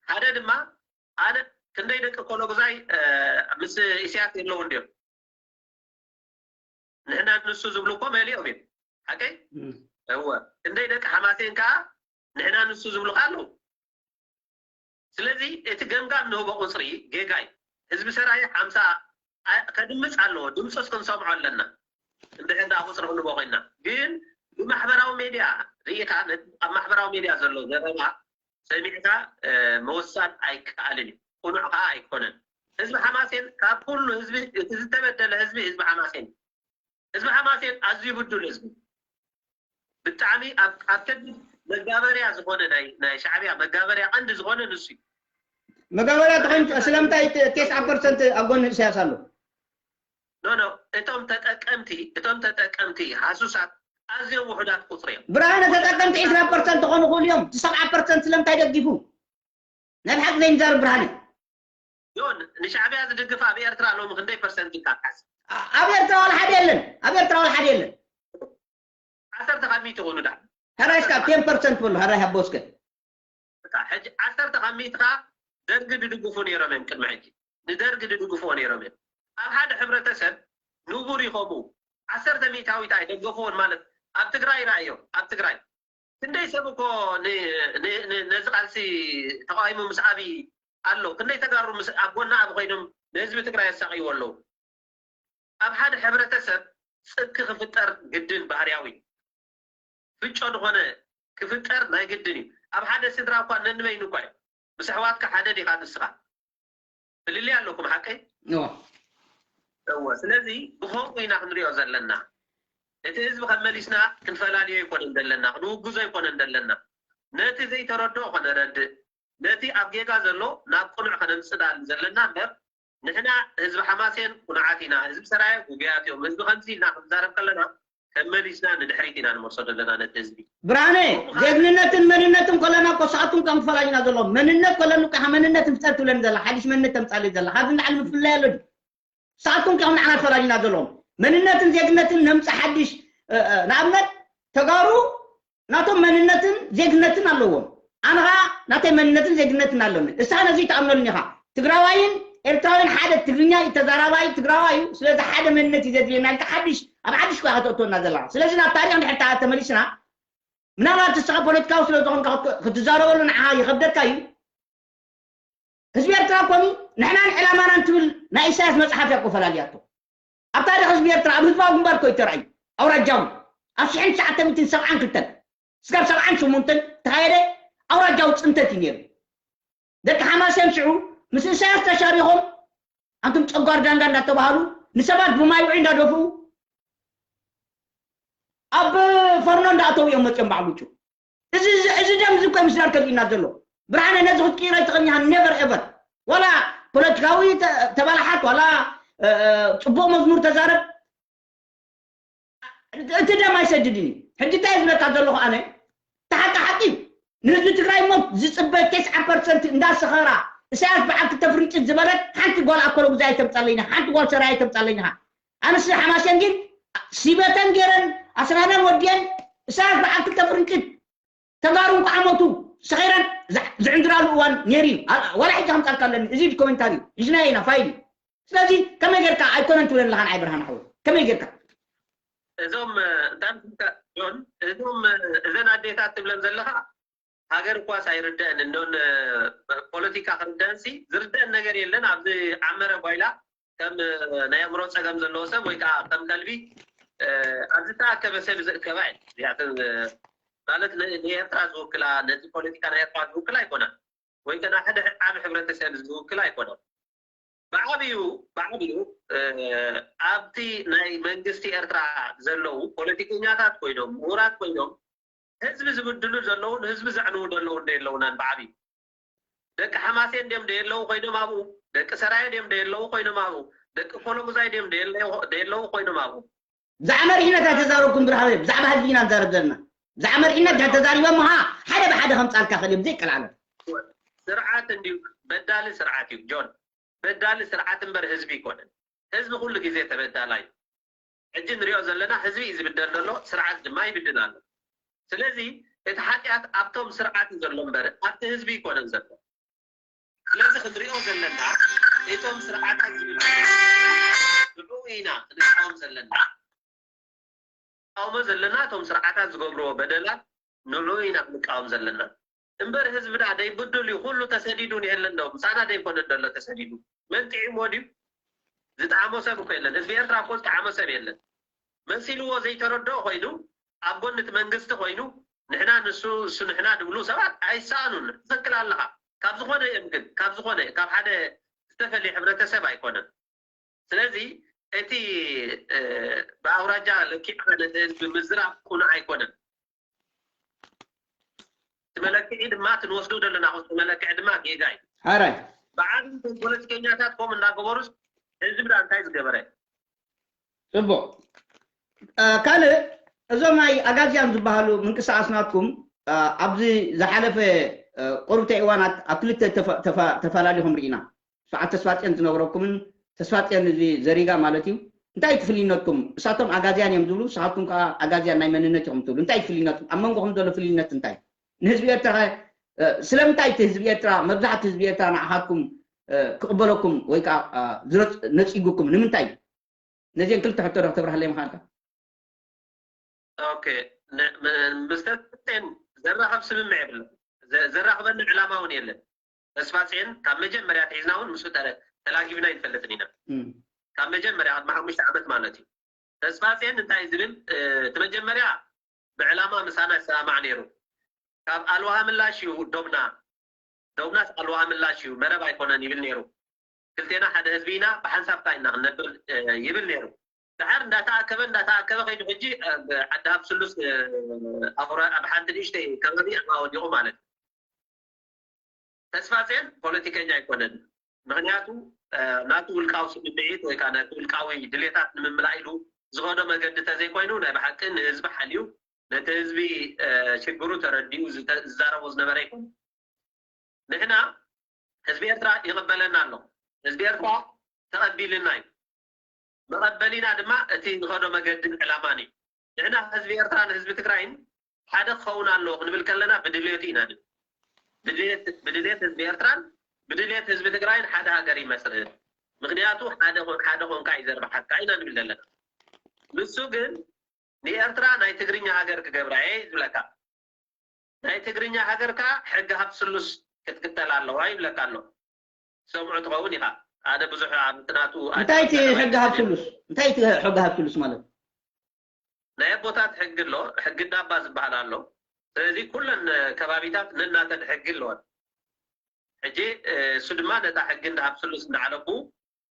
ሓደ ድማ ኣነ ክንደይ ደቂ ኮሎጉዛይ ምስ ኢሳያስ የለውን ድዮም? ንሕና ንሱ ዝብሉ እኮ መሊኦም እዮም። ሓቀይ? እወ። ክንደይ ደቂ ሓማሴን ከዓ ንሕና ንሱ ዝብሉ ከዓ ኣለዉ። ስለዚ እቲ ገምጋም ንህቦ ቁፅሪ ጌጋ እዩ። ህዝቢ ሰራየ ሓምሳ ከድምፅ ኣለዎ፣ ድምፁስ ክንሰምዖ ኣለና። እንድሕር ደኣ ቁፅሪ ክንቦ ኮይና ግን ብማሕበራዊ ሜድያ ርኢኻ ኣብ ማሕበራዊ ሜድያ ዘሎ ዘረባ ሰሚዕካ ምውሳን ኣይከኣልን እዩ፣ ቅኑዕ ከዓ ኣይኮነን። ህዝቢ ሓማሴን ካብ ኩሉ ህዝቢ እቲ ዝተበደለ ህዝቢ ህዝቢ ሓማሴን እዩ። ህዝቢ ሓማሴን ኣዝዩ ብዱል ህዝቢ፣ ብጣዕሚ ኣብ ከቢድ መጋበርያ ዝኾነ ናይ ሻዕብያ መጋበርያ ቀንዲ ዝኾነ ንሱ እዩ። መጋበርያ ተኾይኑ ስለምንታይ ተስዓ ፐርሰንት ኣብ ጎኒ ኢሳያስ ኣሎ? ኖ ኖ እቶም ተጠቀምቲ እቶም ተጠቀምቲ ሃሱሳት ኣዝዮም ውሑዳት ቁፅሪ እዮም። ብርሃነ ተጠቀምቲ ዕስራ ፐርሰንት ክኾኑ ክእሉ እዮም። እቲ ሰብዓ ፐርሰንት ስለምንታይ ደጊፉ? ናይ ብሓቂ ዘይንዛረብ ብርሃነ። ዮን ንሻዕብያ ዝድግፍ ኣብ ኤርትራ ሎሚ ክንደይ ፐርሰንት ኢልካ ትሓስብ? ኣብ ኤርትራ ዋላ ሓደ የለን። ኣብ ኤርትራ ዋላ ሓደ የለን። ዓሰርተ ካብ ሚእቲ ይኾኑ ዳ ሕራይ እስካ ቴን ፐርሰንት በሉ ሕራይ ሃቦ እስከ። በቃ ሕጂ ዓሰርተ ካብ ሚእቲ ከኣ ደርጊ ድድግፉ ነይሮም እዮም። ቅድሚ ሕጂ ንደርጊ ድድግፍዎ ነይሮም እዮም። ኣብ ሓደ ሕብረተሰብ ንቡር ይኸቡ ዓሰርተ ሚእታዊት ኣይደገፍዎን ማለት ኣብ ትግራይ ራእዮ ኣብ ትግራይ ክንደይ ሰብ እኮ ን- ን- ን- ነዚ ቃልሲ ተቃዊሙ ምስ ኣብይ ኣሎ ክንደይ ተጋሩ ምስ ኣብ ጎና ኣብ ኮይኖም ንህዝቢ ትግራይ የሳቅይዎ ኣለዉ። ኣብ ሓደ ሕብረተሰብ ጽኪ ክፍጠር ግድን ባህርያዊ ፍጮ ዝኾነ ክፍጠር ናይ ግድን እዩ። ኣብ ሓደ ስድራ እኳ ነንበይኑ እኳ እዩ። ምስ ኣሕዋትካ ሓደ ዲኻ ንስኻ? ፍልልይ ኣለኩም ሓቀይ? እወ። እወ። ስለዚ ብኸምኡ ኢና ክንሪኦ ዘለና። እቲ ህዝቢ ከመሊስና ክንፈላልዮ ኣይኮነን ዘለና፣ ክንውግዞ ኣይኮነን ዘለና። ነቲ ዘይተረድኦ ከነረድእ፣ ነቲ ኣብ ጌጋ ዘሎ ናብ ቅኑዕ ከነምፅእ ዳል ዘለና እምበር ንሕና ህዝቢ ሓማሴን ቁኑዓት ኢና፣ ህዝቢ ሰራየ ጉጉያት እዮም፣ ህዝቢ ከምዚ ኢልና ክንዛረብ ከለና ከመሊስና ንድሕሪት ኢና ንመልሶ ዘለና ነቲ ህዝቢ። ብርሃነ ጀግንነትን መንነትን ኮለና እኮ ሰኣቱን ከም ፈላጅና ዘሎ መንነት ኮለን እኮ መንነት ምፍጠር ትብለን ዘላ ሓድሽ መንነት ተምፃለይ ዘላ ካብዚ ንላዕሊ ምፍላይ ኣሎ ድዩ? ሰኣቱን ከም ንዓና ፈላጅና ዘለዎም መንነትን ዜግነትን ነምፃ ሓድሽ ንኣብነት ተጋሩ ናቶም መንነትን ዜግነትን ኣለዎም። ኣነ ከዓ ናተይ መንነትን ዜግነትን ኣለኒ። እሳ ነዚ ተኣምነሉኒ ኢኻ። ትግራዋይን ኤርትራዊን ሓደ ትግርኛ እዩ ተዛራባይ ትግራዋይ እዩ። ስለዚ ሓደ መንነት እዩ ዘድልየና ኢልካ ሓድሽ ኣብ ሓድሽ ኮያ ከተእትወና ዘለካ። ስለዚ ናብ ታሪክ እንድሕር ተመሊስና ምናልባት እስኻ ፖለቲካዊ ስለ ዝኾንካ ክትዛረበሉ ንዓኻ ይኸብደካ እዩ። ህዝቢ ኤርትራ ኮኒ ንሕናን ዕላማናን ትብል ናይ ኢሳያስ መፅሓፍ እያ እኮ ፈላልያቶ። ኣብ ታሪክ ህዝቢ ኤርትራ ኣብ ህዝባዊ ግንባር እኮ እዩ ተራእዩ። ኣውራጃዊ ኣብ ሽሕን ትሽዓተ ሚእትን ሰብዓን ክልተን ስጋብ ሰብዓን ሸሞንተን ተኻየደ ኣውራጃዊ ፅንተት እዩ ነይሩ። ደቂ ሓማሴን ሽዑ ምስ ኢሳያስ ተሻሪኾም ኣንቱም ጨጓር ዳንጋ እንዳተባሃሉ ንሰባት ብማይ ውዒ እንዳደፍኡ ኣብ ፈርኖ እንዳኣተው እዮም መፅኦም በዓል ውጩ። እዚ እዚ ደም እዚ እኮ ምስዳር ከዚእና ዘሎ ብርሃነ ነዚ ክትቅይሮ ኣይትኽእልኒ ኢኻ never ever ዋላ ፖለቲካዊ ተባላሓት ዋላ ፅቡቅ መዝሙር ተዛረብ እቲ ደም ኣይሰድድን እዩ ሕጂ እንታይ ዝብለካ ዘለኹ ኣነ ተሓቂ ሓቂ እዩ ንህዝቢ ትግራይ እሞ ዝፅበ ተስዓ ፐርሰንት እንዳሰኸራ እሳያስ በዓል ክልተ ፍርንጭት ዝበለት ሓንቲ ጓል ኣኮለጉዛይ ኣይተምፃለይና ሓንቲ ጓል ሰራይ ኣይተምፃለይና ኣንስ ሓማሴን ግን ሲበተን ገይረን ኣስናነን ወዲየን እሳያስ በዓል ክልተ ፍርንጭት ተጋሩ እንኳ ዓመቱ ሰኺረን ዝዕንድራሉ እዋን ነይሩ እዩ። ዋላ ሕጂ ከምፃልካ ኣለኒ እዚ ኮሜንታሪ እዩ። ሒዝናዮ ኢና ፋይል እዩ። ስለዚ ከመይ ጌርካ ኣይኮነን ትብለኒ ኣለኻ ንዓይ ብርሃን ሓወይ ከመይ ጌርካ? እዞም እንታይ ጆን እዞም እዘን ኣዴታት ትብለን ዘለኻ ሃገር እኳስ ኣይርደአን እንደን ፖለቲካ ክርደአን ሲ ዝርደአን ነገር የለን። ኣብዚ ዓመረ ጓይላ ከም ናይ ኣእምሮ ፀገም ዘለዎ ሰብ ወይ ከዓ ከም ከልቢ ኣብዚ ተኣከበ ሰብ ዝእከባ እየን እዚኣተን ማለት ንኤርትራ ዝውክላ ነቲ ፖለቲካ ናይ ኤርትራ ዝውክላ ኣይኮናን ወይ ከ ሓደ ዓብ ሕብረተሰብ ዝውክላ ኣይኮናን። ብዓብዩ ብዓብዩ ኣብቲ ናይ መንግስቲ ኤርትራ ዘለዉ ፖለቲከኛታት ኮይኖም ምሁራት ኮይኖም ህዝቢ ዝብድሉ ዘለውን ህዝቢ ዘዕንዉ ዘለዉ እንደ የለውናን ብዓብዩ ደቂ ሓማሴን ድዮም ደየለዉ ኮይኖም ኣብኡ ደቂ ሰራየ ድዮም ደየለዉ ኮይኖም ኣብኡ ደቂ ኮሎጉዛይ ድዮም ደየለዉ ኮይኖም ኣብኡ ብዛዕባ መሪሕነት ኣይተዛረብኩም ብርሃነ ብዛዕባ ህዝቢ ኢና ንዛረብ ዘለና ብዛዕባ መሪሕነት ድሕር ተዛሪቦም ምሃ ሓደ ብሓደ ከምፃልካ ክእል እዮም ዘይቀልዓለም ስርዓት እንዲዩ በዳሊ ስርዓት እዩ ጆን በዳሊ ስርዓት እምበር ህዝቢ ይኮነን ህዝቢ ኩሉ ግዜ ተበዳላይ እዩ ሕጂ ንሪኦ ዘለና ህዝቢ እዩ ዝብደል ዘሎ ስርዓት ድማ ይብድል ኣሎ ስለዚ እቲ ሓጢኣት ኣብቶም ስርዓት እዩ ዘሎ እምበር ኣብቲ ህዝቢ ይኮነን ዘሎ ስለዚ ክንሪኦ ዘለና እቶም ስርዓታት ዝብሉ ንዑ ኢና ክንቃወም ዘለና ንቃወሞ ዘለና እቶም ስርዓታት ዝገብርዎ በደላት ንዑ ኢና ክንቃወም ዘለና እምበር ህዝቢ ዳ ደይብድል እዩ ኩሉ ተሰዲዱ ንየለን ዶ ምሳና ደይኮነ ደሎ ተሰዲዱ መን ጥዒሞ ድዩ ዝጠዓሞ ሰብ እኮ የለን ህዝቢ ኤርትራ እኮ ዝጠዓሞ ሰብ የለን መሲልዎ ዘይተረድኦ ኮይኑ ኣብ ጎኒ እቲ መንግስቲ ኮይኑ ንሕና ንሱ እሱ ንሕና ድብሉ ሰባት ኣይሰኣኑን ትኽክል ኣለኻ ካብ ዝኾነ እዮም ግን ካብ ዝኾነ ካብ ሓደ ዝተፈለየ ሕብረተሰብ ኣይኮነን ስለዚ እቲ ብኣውራጃ ለኪዕካ ነቲ ህዝቢ ምዝራብ ቁኑዕ ኣይኮነን እቲ መለክዒ ድማ እቲ ንወስዶ ዘለና እቲ መለክዒ ድማ ጌጋ እዩ ሓራይ ብዓብዩ እቶም ፖለቲከኛታት ከምኡ እናገበሩስ ህዝቢ ዳ እንታይ ዝገበረ ጽቡቕ። ካልእ፣ እዞም ናይ ኣጋዝያን ዝበሃሉ ምንቅስቃስ ናትኩም ኣብዚ ዝሓለፈ ቁርብተ እዋናት ኣብ ክልተ ተፈላሊኹም ርኢና። በዓል ተስፋጽዮን ዝነግረኩምን ተስፋጽዮን እዚ ዘሪጋ ማለት እዩ። እንታይ እቲ ፍልይነትኩም? እሳቶም ኣጋዝያን እዮም ዝብሉ፣ ንስኻትኩም ከዓ ኣጋዝያን ናይ መንነት ኢኹም ትብሉ። እንታይ እቲ ፍልይነትኩም? ኣብ መንጎኹም ዘሎ ፍልይነት እንታይ? ንህዝቢ ኤርትራ ስለምንታይ እቲ ህዝቢ ኤርትራ፣ መብዛሕቲ ህዝቢ ኤርትራ ንዓኻትኩም ክቕበለኩም ወይ ከዓ ነፂጉኩም ንምንታይ? ነዚን ክልተ ሕቶ ዶ ክተብርሃለይ ምኻንካ? ኦኬ፣ ምስ ተስፋጽዮን ዘራኸብ ስምምዕ የብለን። ዘራኽበኒ ዕላማ እውን የለን። ተስፋጽዮን ካብ መጀመርያ ትሒዝና እውን ምስኡ ተላጊብና ይንፈልጥን ኢና። ካብ መጀመርያ ቅድሚ ሓሙሽተ ዓመት ማለት እዩ። ተስፋጽዮን እንታይ ዝብል እቲ መጀመርያ ብዕላማ ምሳና ይሰማማዕ ነይሩ። ካብ ኣልዋሃ ምላሽ እዩ ዶብና፣ ዶብናስ ኣልዋሃ ምላሽ እዩ፣ መረብ ኣይኮነን ይብል ነይሩ። ክልቴና ሓደ ህዝቢ ኢና፣ ብሓንሳብ ከኣ ኢና ክንነብር ይብል ነይሩ። ድሓር እንዳተኣከበ እንዳተኣከበ ከይዱ ሕጂ ዓዲ ሃብስሉስ ኣብ ሓንቲ ንእሽተይ ከባቢ ኣብኣ ወዲቑ ማለት እዩ። ተስፋጽዮን ፖለቲከኛ ኣይኮነን። ምኽንያቱ ናቱ ውልቃዊ ስምምዒት ወይ ከዓ ናቱ ውልቃዊ ድሌታት ንምምላእ ኢሉ ዝኸዶ መገዲ ተዘይኮይኑ ናይ ብሓቂ ንህዝቢ ሓልዩ ነቲ ህዝቢ ሽግሩ ተረዲኡ ዝዛረቦ ዝነበረ ይኮን። ንሕና ህዝቢ ኤርትራ ይቕበለና ኣሎ። ህዝቢ ኤርትራ ተቐቢልና እዩ። መቐበሊና ድማ እቲ ዝኸዶ መገድን ዕላማን እዩ። ንሕና ህዝቢ ኤርትራን ህዝቢ ትግራይን ሓደ ክኸውን ኣለዎ ክንብል ከለና ብድልየቱ ኢና ንብል። ብድልየት ህዝቢ ኤርትራን ብድልየት ህዝቢ ትግራይን ሓደ ሃገር ይመስርት። ምኽንያቱ ሓደ ኮንካ እዩ ዘርብሓካ ኢና ንብል ዘለና። ንሱ ግን ንኤርትራ ናይ ትግርኛ ሃገር ክገብራ እየ ዝብለካ። ናይ ትግርኛ ሃገር ከኣ ሕጊ ሃብስሉስ ክትክተል ኣለዋ ይብለካ ኣሎ። ሰምዑ ትኸውን ኢኻ። ኣነ ብዙሕ ኣብ ናቱ እንታይ እቲ ሕጊ ሃብስሉስ? እንታይ እቲ ሕጊ ሃብስሉስ ማለት? ናይ ኣቦታት ሕጊ ኣሎ፣ ሕጊ እንዳባ ዝበሃል ኣሎ። ስለዚ ኩለን ከባቢታት ነናተን ሕጊ ኣለወን። ሕጂ እሱ ድማ ነታ ሕጊ እንዳሃብስሉስ እንዳዓለቡ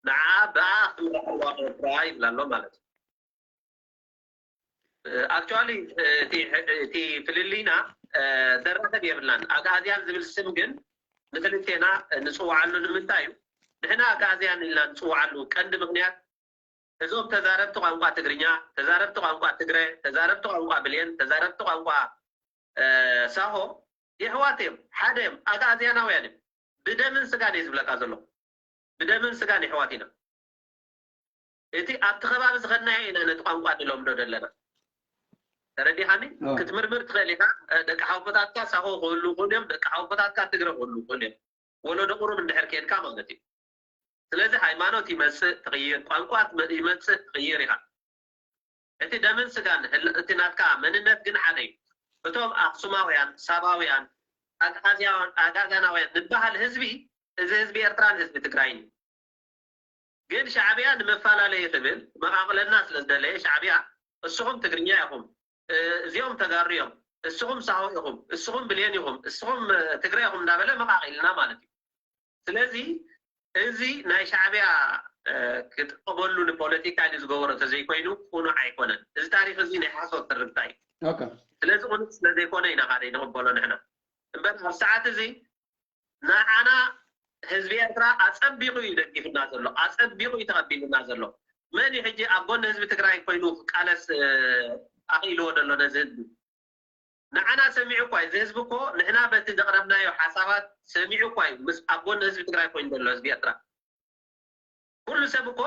ንዓ ብኣ ክትምራሕ ኣለዋ ኤርትራ ይብል ኣሎ ማለት እዩ። ኣክቹዋሊ እቲ ፍልልይና ዘራኽብ የብልናን። ኣግኣዝያን ዝብል ስም ግን ንክልቴና ንፅውዓሉ ንምንታይ እዩ? ንሕና ኣግኣዝያን ኢልና ንፅውዓሉ ቀንዲ ምክንያት እዞም ተዛረብቲ ቋንቋ ትግርኛ፣ ተዛረብቲ ቋንቋ ትግረ፣ ተዛረብቲ ቋንቋ ብሌን፣ ተዛረብቲ ቋንቋ ሳሆ የሕዋት እዮም፣ ሓደ እዮም፣ ኣግኣዝያናውያን እዮም። ብደምን ስጋን እየ ዝብለካ ዘሎ። ብደምን ስጋን የሕዋት ኢና። እቲ ኣብቲ ከባቢ ዝኸድናዮ ኢና ነቲ ቋንቋ ንለምዶ ዘለና። ተረዲኻኒ? ክትምርምር ትኽእል ኢኻ። ደቂ ሓውቦታትካ ሳሆ ክህሉ ይኽእሉ እዮም፣ ደቂ ሓውቦታትካ ትግረ ክህሉ ይኽእሉ እዮም። ወለዶ ቁሩብ እንድሕር ኬድካ ማለት እዩ። ስለዚ ሃይማኖት ይመጽእ ትቕይር፣ ቋንቋ ይመጽእ ትቕይር ኢኻ። እቲ ደምን ስጋን እቲ ናትካ መንነት ግን ሓደ እዩ። እቶም ኣክሱማውያን፣ ሳባውያን፣ ኣግኣዝያውያን፣ ኣጋዛናውያን ንበሃል ህዝቢ እዚ ህዝቢ ኤርትራን ህዝቢ ትግራይን እዩ። ግን ሻዕብያ ንመፈላለዪ ክብል መቓቕለና ስለ ዝደለየ ሻዕብያ እስኹም ትግርኛ ኢኹም፣ እዚኦም ተጋሩ እዮም፣ እስኹም ሳሆ ኢኹም፣ እስኹም ብሌን ኢኹም፣ እስኹም ትግረ ኢኹም እንዳበለ መቓቒልና ማለት እዩ። ስለዚ እዚ ናይ ሻዕብያ ክጥቀመሉ ንፖለቲካ ኢሉ ዝገበሮ ተዘይኮይኑ ቁኑዕ ኣይኮነን። እዚ ታሪክ እዚ ናይ ሓሶት ትርክታ እዩ። ስለዚ ቁኑዕ ስለዘይኮነ ኢና ካደ ንቕበሎ ንሕና። እምበር ኣብ ሰዓት እዚ ንዓና ህዝቢ ኤርትራ ኣጸቢቑ እዩ ደጊፍና ዘሎ፣ ኣጸቢቑ እዩ ተቐቢልና ዘሎ። መን እዩ ሕጂ ኣብ ጎኒ ህዝቢ ትግራይ ኮይኑ ክቃለስ ኣኽኢልዎ ዘሎ ነዚ ህዝቢ? ንዓና ሰሚዑ እኳ እዩ። እዚ ህዝቢ እኮ ንሕና በቲ ዘቕረብናዮ ሓሳባት ሰሚዑ እኳ እዩ ምስ ኣብ ጎኒ ህዝቢ ትግራይ ኮይኑ ዘሎ ህዝቢ ኤርትራ። ኩሉ ሰብ እኮ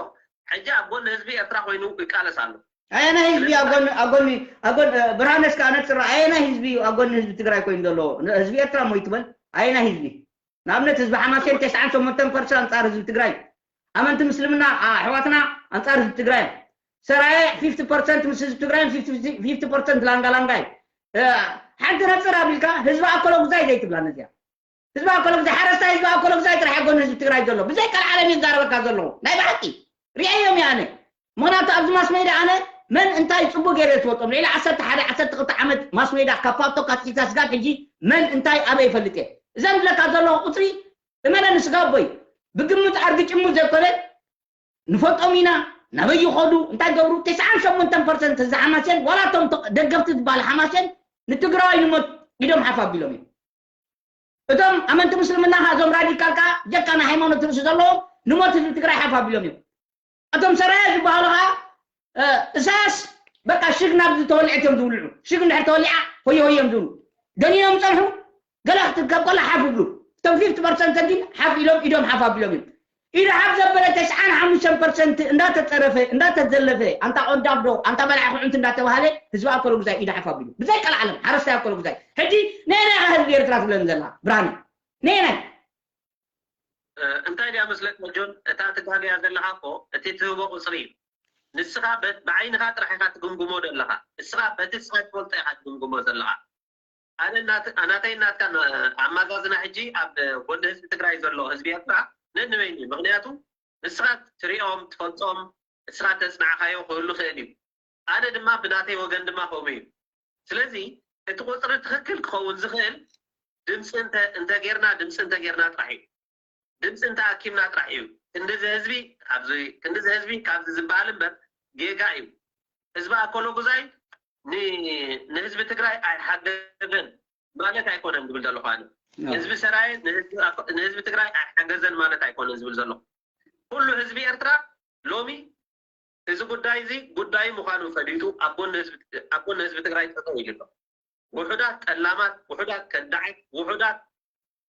ሕጂ ኣብ ጎኒ ህዝቢ ኤርትራ ኮይኑ ይቃለስ ኣሎ። ኣየናይ ህዝቢ ኣብ ጎኒ ኣብ ጎኒ ኣብ ጎኒ ብርሃነ እስከ ኣነጽራ ኣየናይ ህዝቢ እዩ ኣብ ጎኒ ህዝቢ ትግራይ ኮይኑ ዘሎ? ህዝቢ ኤርትራ ሞ ይትበል ኣየናይ ህዝቢ? ንኣብነት ህዝቢ ሓማሴን ተስዓን ሸሞንተን ፐርሰንት ኣንጻር ህዝቢ ትግራይ፣ ኣመንቲ ምስልምና ኣሕዋትና ኣንጻር ህዝቢ ትግራይ፣ ሰራየ ፊፍቲ ፐርሰንት ምስ ህዝቢ ትግራይ፣ ፊፍቲ ፐርሰንት ላንጋ ላንጋ እዩ። ሓንቲ ነጽር ኣቢልካ ህዝቢ ኣኮሎ ጉዛይ ዘይትብላ ነዚያ ህዝቢ ኣኮሎ ጉዛይ ሓረስታይ ህዝቢ ኣኮሎ ጉዛይ ጥራሕ ጎን ህዝቢ ትግራይ ዘሎ ብዘይ ቀልዓለም ይዛረበካ ዘለኹ ናይ ብሓቂ ሪኣዮም እየ ኣነ። ምኽንያቱ ኣብዚ ማስ ሜዳ ኣነ መን እንታይ ፅቡቅ ገይረ ዝፈልጦም ልዕሊ ዓሰርተ ሓደ ዓሰርተ ክልተ ዓመት ማስ ሜዳ ካብ ፓልቶክ ኣትሒዝካ ስጋብ ሕጂ መን እንታይ ኣበይ ይፈልጥ እየ። እዘን ዝብለካ ዘለኹ ቁፅሪ እመነኒ ስጋ ኣቦይ ብግምት ኣርግጭሙ ዘይኮነ ንፈልጦም ኢና ናበይ ይኸዱ እንታይ ገብሩ። ተስዓን ሸሞንተን ፐርሰንት እዚ ሓማሴን ዋላ እቶም ደገፍቲ ዝበሃል ሓማሴን ንትግራዋይ ንሞት ኢዶም ሓፍ ኣቢሎም እዮም። እቶም ኣመንቲ ምስልምና ከ እዞም ራዲካል ከ ጀካ ናይ ሃይማኖት ርእሲ ዘለዎም ንሞት ህዝቢ ትግራይ ሓፍ ኣቢሎም እዮም። እቶም ሰራየ ዝበሃሉ ከ እሳያስ በቃ ሽግ ናብ ዝተወልዐት እዮም ዝውልዑ። ሽግ እንድሕር ተወሊዓ ሆየ ሆየ እዮም ዝብሉ። ደኒኖም ዝፀንሑ ገለ ክትርከብ ከላ ሓፍ ይብሉ። እቶም ፊፍቲ ፐርሰንት ግን ሓፍ ኢሎም ኢዶም ሓፍ ኣቢሎም እዮም። ኢዱ ሓፍ ዘበለ ተስዓን ሓሙሽተን ፐርሰንት እንዳተፀረፈ እንዳተዘለፈ ኣንታ ቆንዳፍዶ ኣንታ በላዕ ክዑንቲ እንዳተባሃለ ህዝቢ ኣኮሎ ጉዛይ ኢዱ ሓፍ ኣቢሉ ብዘይ ቀልዓለም ሓረስታይ ኣኮሎ ጉዛይ። ሕጂ ነየናይ ኢኻ ህዝቢ ኤርትራ ትብለኒ ዘለኻ ብርሃነ? ነየናይ? እንታይ ድያ መስለካ ጆን፣ እታ ትጋገያ ዘለኻ እኮ እቲ ትህቦ ቁፅሪ እዩ። ንስኻ ብዓይንኻ ጥራሕ ኢኻ ትግምግሞ ዘለኻ። ንስኻ በቲ ንስኻ ትፈልጦ ኢኻ ትግምግሞ ዘለኻ። ኣነ ናተይ ናትካ ኣማዛዝና ሕጂ ኣብ ጎኒ ህዝቢ ትግራይ ዘሎ ህዝቢ ኤርትራ ነንበይኑ እዩ። ምክንያቱ ንስኻ ትሪኦም ትፈልጦም ንስኻ ተፅናዕኻዮ ክህሉ ክእል እዩ። ኣነ ድማ ብናተይ ወገን ድማ ከምኡ እዩ። ስለዚ እቲ ቁፅሪ ትኽክል ክኸውን ዝኽእል ድምፂ እንተጌርና ድምፂ እንተጌርና ጥራሕ እዩ። ድምፂ እንተኣኪብና ጥራሕ እዩ። ክንድዚ ህዝቢ ኣብዚ ክንድዚ ህዝቢ ካብዚ ዝበሃል እምበር ጌጋ እዩ። ህዝቢ ኣኮሎ ጉዛይ ንህዝቢ ትግራይ ኣይሓገዘን ማለት ኣይኮነን ዝብል ዘለኹ ኣነ። ህዝቢ ሰራየ ንህዝቢ ትግራይ ኣይሓገዘን ማለት ኣይኮነን ዝብል ዘለኹ። ኩሉ ህዝቢ ኤርትራ ሎሚ እዚ ጉዳይ እዚ ጉዳይ ምዃኑ ፈሊጡ ኣብ ጎኒ ህዝቢ ትግራይ ጠጠው ኢሉ ኣሎ። ውሑዳት ጠላማት፣ ውሑዳት ከዳዓት፣ ውሑዳት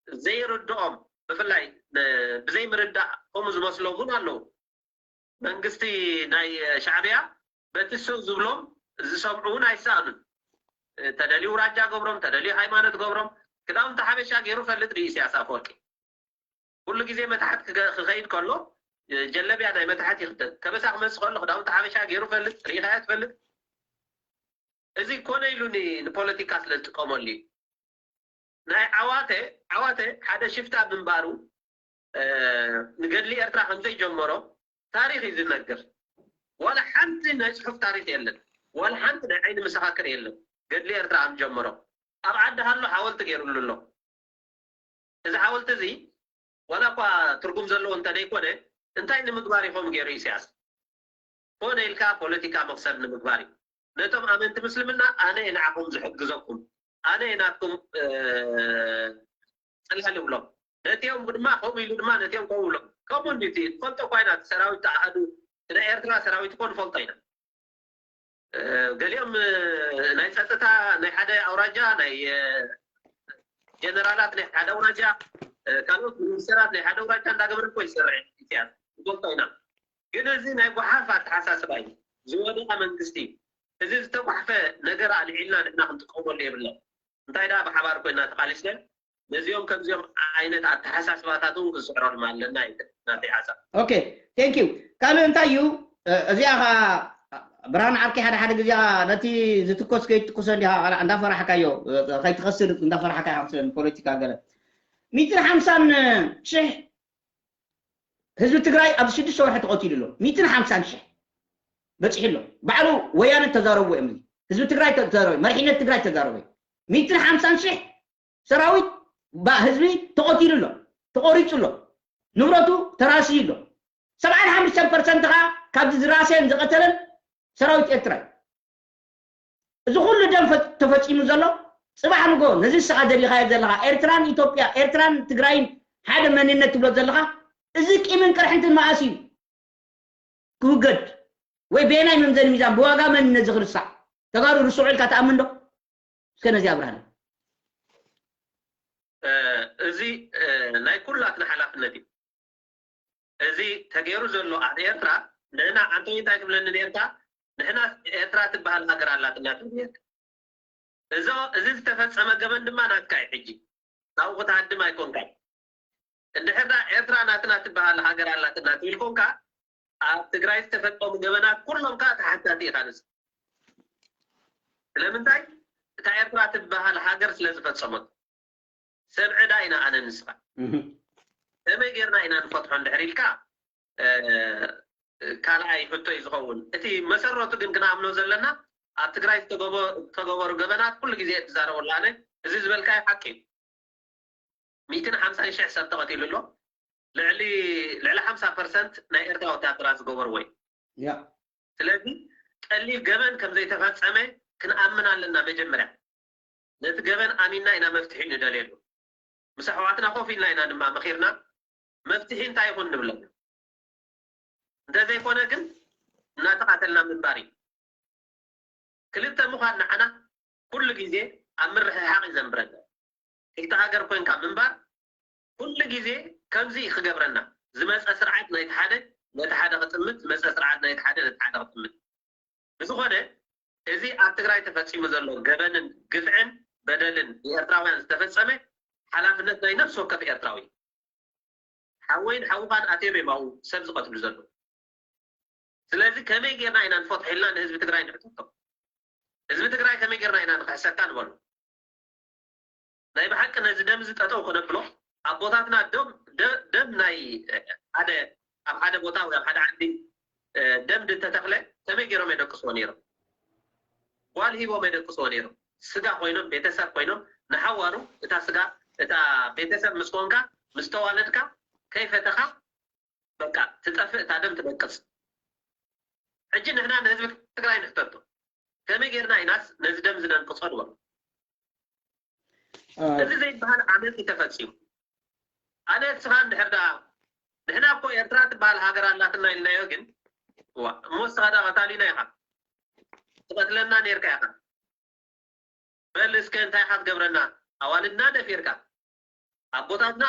ዘይርድኦም ብፍላይ ብዘይምርዳእ ከምኡ ዝመስሎም እውን ኣለዉ። መንግስቲ ናይ ሻዕብያ በቲ እሱ ዝብሎም ዝሰምዑ እውን ኣይሰኣኑን። ተደልዩ ውራጃ ገብሮም፣ ተደልዩ ሃይማኖት ገብሮም፣ ክዳውንቲ ሓበሻ ገይሩ ፈልጥ ድዩ ኢሳያስ ኣፈወርቂ? ኩሉ ግዜ መታሕት ክኸይድ ከሎ ጀለብያ ናይ መታሕት ይኽደን። ከበሳ ክመፅእ ከሎ ክዳውንቲ ሓበሻ ገይሩ ፈልጥ ርኢኻዮ ትፈልጥ? እዚ ኮነ ኢሉ ንፖለቲካ ስለ ዝጥቀመሉ እዩ። ናይ ዓዋተ ዓዋተ ሓደ ሽፍታ ምንባሩ ንገድሊ ኤርትራ ከምዘይጀመሮ ታሪክ እዩ ዝነግር። ዋላ ሓንቲ ናይ ፅሑፍ ታሪክ የለን። ዋላ ሓንቲ ናይ ዓይኒ መሰኻክር የለን። ገድሊ ኤርትራ ከም ጀመሮ ኣብ ዓዲ ሃሎ ሓወልቲ ገይሩሉ ኣሎ። እዚ ሓወልቲ እዚ ዋላ እኳ ትርጉም ዘለዎ እንተደይኮነ እንታይ ንምግባር ይኾም ገይሩ ኢሳያስ? ኮነ ኢልካ ፖለቲካ መኽሰብ ንምግባር እዩ። ነቶም ኣመንቲ ምስልምና ኣነ እየ ንዓኹም ዝሕግዘኩም፣ ኣነ እየ ናትኩም ፅላል ይብሎም። ነቲኦም ድማ ከምኡ ኢሉ ድማ ነቲኦም ከምኡ ይብሎም። ከምኡ እንዲ ትፈልጦ እኳ ኢና እቲ ሰራዊት ተኣሃዱ ናይ ኤርትራ ሰራዊት እኮ ንፈልጦ ኢና። ገሊኦም ናይ ፀጥታ ናይ ሓደ ኣውራጃ ናይ ጀነራላት ናይ ሓደ ኣውራጃ ካልኦት ሚኒስተራት ናይ ሓደ ኣውራጃ እንዳገበረ እኮ ይሰርሕ ኢሳያስ ንፈልጦ ኢና። ግን እዚ ናይ ጓሓፍ ኣተሓሳስባ እዩ። ዝወደቐ መንግስቲ እዩ። እዚ ዝተጓሕፈ ነገር ኣልዒልና ንሕና ክንጥቀመሉ የብልና። እንታይ ደኣ ብሓባር ኮይና ተቓሊስና ነዚኦም ከምዚኦም ዓይነት ኣተሓሳስባታት እውን ክንስዕረሎም ኣለና እዩ ናተይ ሓሳብ። Okay, thank you። ካልእ እንታይ እዩ? እዚኣ ኸዓ ብርሃን ዓርከይ ሓደ ሓደ ግዜ ኸዓ ነቲ ዝትኮስ ከይትኩሶ እንዲኻ እንዳፈራሕካዮ ከይትኸስር እንዳፈራሕካ ኢኻ መስለኒ ፖለቲካ ገለ ሚእትን ሓምሳን ሽሕ ህዝቢ ትግራይ ኣብዚ ሽዱሽተ ወርሒ ተቐቲሉ ኣሎ። ሚእትን ሓምሳን ሽሕ በፂሑ ኣሎ። ባዕሉ ወያነ ተዛረቡ እዮም። ህዝቢ ትግራይ ተዛረቡ፣ መሪሕነት ትግራይ ተዛረቡ። ሚእትን ሓምሳን ሽሕ ሰራዊት ህዝቢ ተቐቲሉ ኣሎ፣ ተቖሪፁ ኣሎ፣ ንብረቱ ተራስዩ ኣሎ። ሰብዓን ሓሙሽተን ፐርሰንት ከዓ ካብዚ ዝራሰየን ዝቐተለን ሰራዊት ኤርትራ እዩ። እዚ ኩሉ ደም ተፈፂሙ ዘሎ ፅባሕ ንጎ ነዚ ንስኻ ደሊኻዮ ዘለኻ ኤርትራን ኢትዮጵያ ኤርትራን ትግራይን ሓደ መንነት ትብሎ ዘለኻ እዚ ቂምን ቅርሕንትን መኣስ እዩ ክውገድ ወይ በየናይ መምዘኒ ሚዛን ብዋጋ መንነት እዚ ክርሳዕ ተጋሩ ርስዑ ኢልካ ትኣምን ዶ? እስከ ነዚ ኣብርሃና። እዚ ናይ ኩላትና ሓላፍነት እዩ። እዚ ተገይሩ ዘሎ ኣብ ኤርትራ ንሕና ኣንቶኒ እንታይ ክብለኒ ነርካ ንሕና ኤርትራ ትበሃል ሃገር ኣላትና ትብል ነርካ። እዞ እዚ ዝተፈጸመ ገበን ድማ ናትካ እዩ። ሕጂ ናብኡ ክትሃድም ኣይኮንካይ። እንድሕር ዳ ኤርትራ ናትና ትበሃል ሃገር ኣላትና ትብል ኮንካ ኣብ ትግራይ ዝተፈጸሙ ገበናት ኩሎም ከዓ ተሓታቲ ኢኻ ንስ ስለምንታይ እታ ኤርትራ ትበሃል ሃገር ስለ ዝፈጸመት ሰብ ዕዳ ኢና ኣነ ንስኻ ከመይ ጌርና ኢና ንፈትሖ እንድሕር ኢልካ ካልኣይ ሕቶ እዩ ዝኸውን። እቲ መሰረቱ ግን ክንኣምኖ ዘለና ኣብ ትግራይ ዝተገበሩ ገበናት ኩሉ ግዜ እትዛረበሉ ኣነ እዚ ዝበልካዮ ሓቂ እዩ። ሚእትን ሓምሳን ሽሕ ሰብ ተቐቲሉ ኣሎ። ልዕሊ ልዕሊ ሓምሳ ፐርሰንት ናይ ኤርትራ ወታደራት ዝገበርዎ እዩ። ስለዚ ቀሊል ገበን ከም ዘይተፈጸመ ክንኣምን ኣለና። መጀመርያ ነቲ ገበን ኣሚንና ኢና መፍትሒ ንደልየሉ። ምስ ኣሕዋትና ኮፍ ኢልና ኢና ድማ መኺርና መፍትሒ እንታይ ይኹን ንብለና። እንተዘይኮነ ግን እናተቓተልና ምንባር እዩ። ክልተ ምዃን ንዓና ኩሉ ግዜ ኣብ ምርሕሓቕ እዩ ዘንብረና። ክልተ ሃገር ኮይንካ ምንባር ኩሉ ግዜ ከምዚ እዩ ክገብረና። ዝመፀ ስርዓት ናይቲ ሓደ ነቲ ሓደ ክጥምት፣ ዝመፀ ስርዓት ናይቲ ሓደ ነቲ ሓደ ክጥምት። ብዝኾነ እዚ ኣብ ትግራይ ተፈፂሙ ዘሎ ገበንን ግፍዕን በደልን ብኤርትራውያን ዝተፈፀመ ሓላፍነት ናይ ነፍሲ ወከፍ ኤርትራዊ። ሓወይን ሓውኻን ኣትዮም እዮም ኣብኡ ሰብ ዝቐትሉ ዘለዉ። ስለዚ ከመይ ጌርና ኢና ንፈትሖ ኢልና ንህዝቢ ትግራይ ንሕተቶ። ህዝቢ ትግራይ ከመይ ጌርና ኢና ንክሕሰካ ንበሎ። ናይ ብሓቂ ነዚ ደም እዚ ጠጠው ክነብሎ ኣቦታትና ደም ደ- ደም ናይ ሓደ ኣብ ሓደ ቦታ ወይ ኣብ ሓደ ዓዲ እ፣ ደም ድተተኽለ ከመይ ገይሮም የደቅስዎ ነይሮም? ጓል ሂቦም የደቅስዎ ነይሮም። ስጋ ኮይኖም ቤተሰብ ኮይኖም ንሓዋሩ እታ ስጋ እታ ቤተሰብ ምስ ኮንካ ምስ ተዋለድካ ከይፈተኻ በቃ ትጠፍእ እታ ደም ትደቅስ። ሕጂ ንሕና ንህዝቢ ትግራይ ንሕተቶ ከመይ ጌርና ኢናስ ነዚ ደም ዝደንቅጾ ንበሎ። እዚ ዘይበሃል ዓመፅ እዩ ተፈፂሙ። ኣነ እስኻ እንድሕር ደኣ ንሕና እኮ ኤርትራ ትበሃል ሃገር ኣላትና ኢልናዮ ግን ዋ እሞ እስኻ ደኣ ቀታሊና ኢኻ ትቐትለና ነርካ ኢኻ በል እስከ እንታይ ኢኻ ትገብረና ኣዋልድና ደፊርካ ኣቦታትና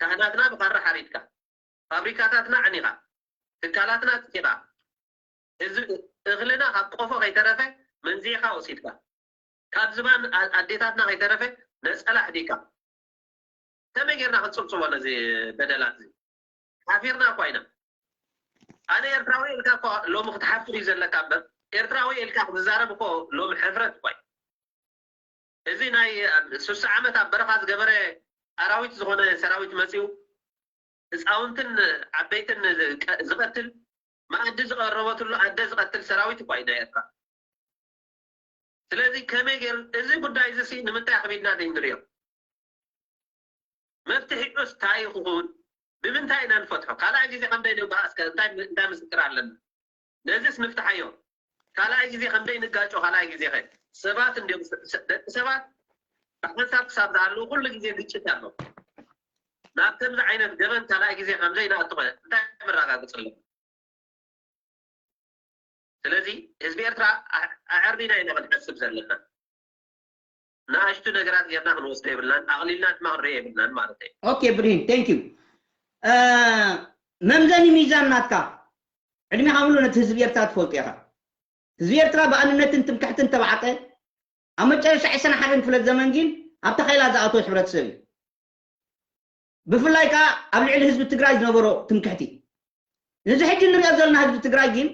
ካህናትና ብኻራ ሓሪድካ ፋብሪካታትና ዓኒኻ ትካላትና ጥቂኻ እዚ እኽልና ካብ ቆፎ ከይተረፈ መንዚዕካ ወሲድካ ካብ ዝባን ኣዴታትና ከይተረፈ ነፀላ ኣሕዲካ ከመይ ጌርና ክንፅብፅቦ ነዚ በደላት እዚ ሓፊርና እኳ ኢና ኣነ ኤርትራዊ ኢልካ እኳ ሎሚ ክትሓፍር እዩ ዘለካ እምበር ኤርትራዊ ኢልካ ክትዛረብ እኮ ሎሚ ሕፍረት እኳ እዩ እዚ ናይ ስሳ ዓመት ኣብ በረኻ ዝገበረ ኣራዊት ዝኾነ ሰራዊት መፂኡ ህፃውንትን ዓበይትን ዝቀትል መኣዲ ዝቐረበትሉ ኣደ ዝቐትል ሰራዊት እኳ እዩ ናይ ኤርትራ ስለዚ ከመይ ገይር እዚ ጉዳይ እዚ ሲ ንምንታይ ኣኽቢድና ዘይንሪኦ መፍትሒኡስ ታይ ክኸውን ብምንታይ ኢና ንፈትሖ ካልኣይ ግዜ ከምደይ ንባእ እስከ እንታይ እንታይ ምስክር ኣለና ነዚስ ንፍትሓዮ ካልኣይ ግዜ ከምደይ ንጋጮ ካልኣይ ግዜ ኸ ሰባት እንዲዮም ደቂ ሰባት ብሓንሳብ ክሳብ ዝሃለዉ ኩሉ ግዜ ግጭት ኣሎ ናብ ከምዚ ዓይነት ገበን ካልኣይ ግዜ ከምዘይ ንኣትኾ እንታይ መረጋግፅ ኣሎ ስለዚ ህዝቢ ኤርትራ ኣዕርቢና ኢና ክንሓስብ ዘለና ንኣሽቱ ነገራት ጌርና ክንወስዶ የብልናን ኣቕሊልና ድማ ክንሪኦ የብልናን ማለት እዩ okay ብሪን thank you መምዘኒ ሚዛን ናትካ ዕድሜኻ ሙሉ ነቲ ህዝቢ ኤርትራ ትፈልጦ ኢኻ ህዝቢ ኤርትራ ብኣንነትን ትምክሕትን ተባዕጠ ኣብ መጨረሻ ዕስራን ሓደን ክፍለ ዘመን ግን ኣብ ተኸላ ዝኣተወ ሕብረተሰብ እዩ ብፍላይ ከዓ ኣብ ልዕሊ ህዝቢ ትግራይ ዝነበሮ ትምክሕቲ ነዚ ሕጂ እንሪኦ ዘለና ህዝቢ ትግራይ ግን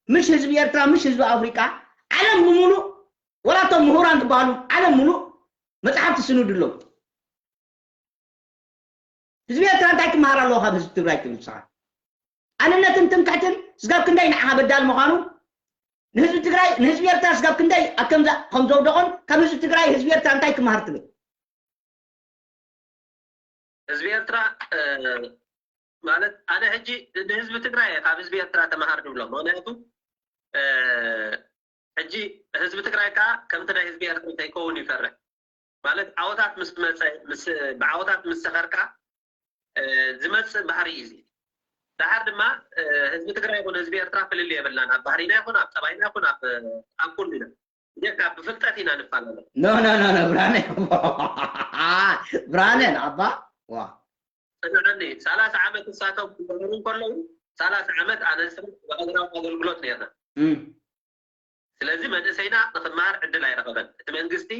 ምሽ ህዝቢ ኤርትራ ምሽ ህዝቢ ኣፍሪቃ ዓለም ብምሉእ ወላ እቶም ምሁራን ዝበሃሉ ዓለም ምሉእ መፅሓፍቲ ስኑድ ኣለዉ ህዝቢ ኤርትራ እንታይ ክመሃር ኣለዎ ካብ ህዝቢ ትግራይ ትብል ንስኻ ኣንነትን ትምክሕትን ስጋብ ክንደይ ንዓኻ በዳል ምዃኑ ንህዝቢ ትግራይ ንህዝቢ ኤርትራ ስጋብ ክንደይ ኣብ ከምዛ ከም ዘውደቖን ካብ ህዝቢ ትግራይ ህዝቢ ኤርትራ እንታይ ክመሃር ትብል ህዝቢ ኤርትራ ማለት ኣነ ሕጂ ንህዝቢ ትግራይ ካብ ህዝቢ ኤርትራ ተመሃር ንብሎ ምክንያቱ ሕጂ ህዝቢ ትግራይ ከዓ ከምቲ ናይ ህዝቢ ኤርትራ ከይከውን ይፈርሕ ማለት ዓወታት ምስ መፀ ብዓወታት ምስ ሰኸርካ ዝመፅእ ባህሪ እዩ እዚ ደሓር ድማ ህዝቢ ትግራይ ይኹን ህዝቢ ኤርትራ ፍልል የብልናን ኣብ ባህሪና ይኹን ኣብ ጠባይና ይኹን ኣብ ኩሉ ኢና ብጀካ ብፍልጠት ኢና ንፈላለ no no no no ብርሃነ ብርሃነ ንዓባ ዋ ፅንዓኒ ሰላሳ ዓመት እሳቶም ክበሩ እንከለዉ ሰላሳ ዓመት ኣነ ሰብ ብሃገራዊ ኣገልግሎት ነርና ስለዚ መንእሰይና ንክመሃር ዕድል ኣይረኸበን እቲ መንግስቲ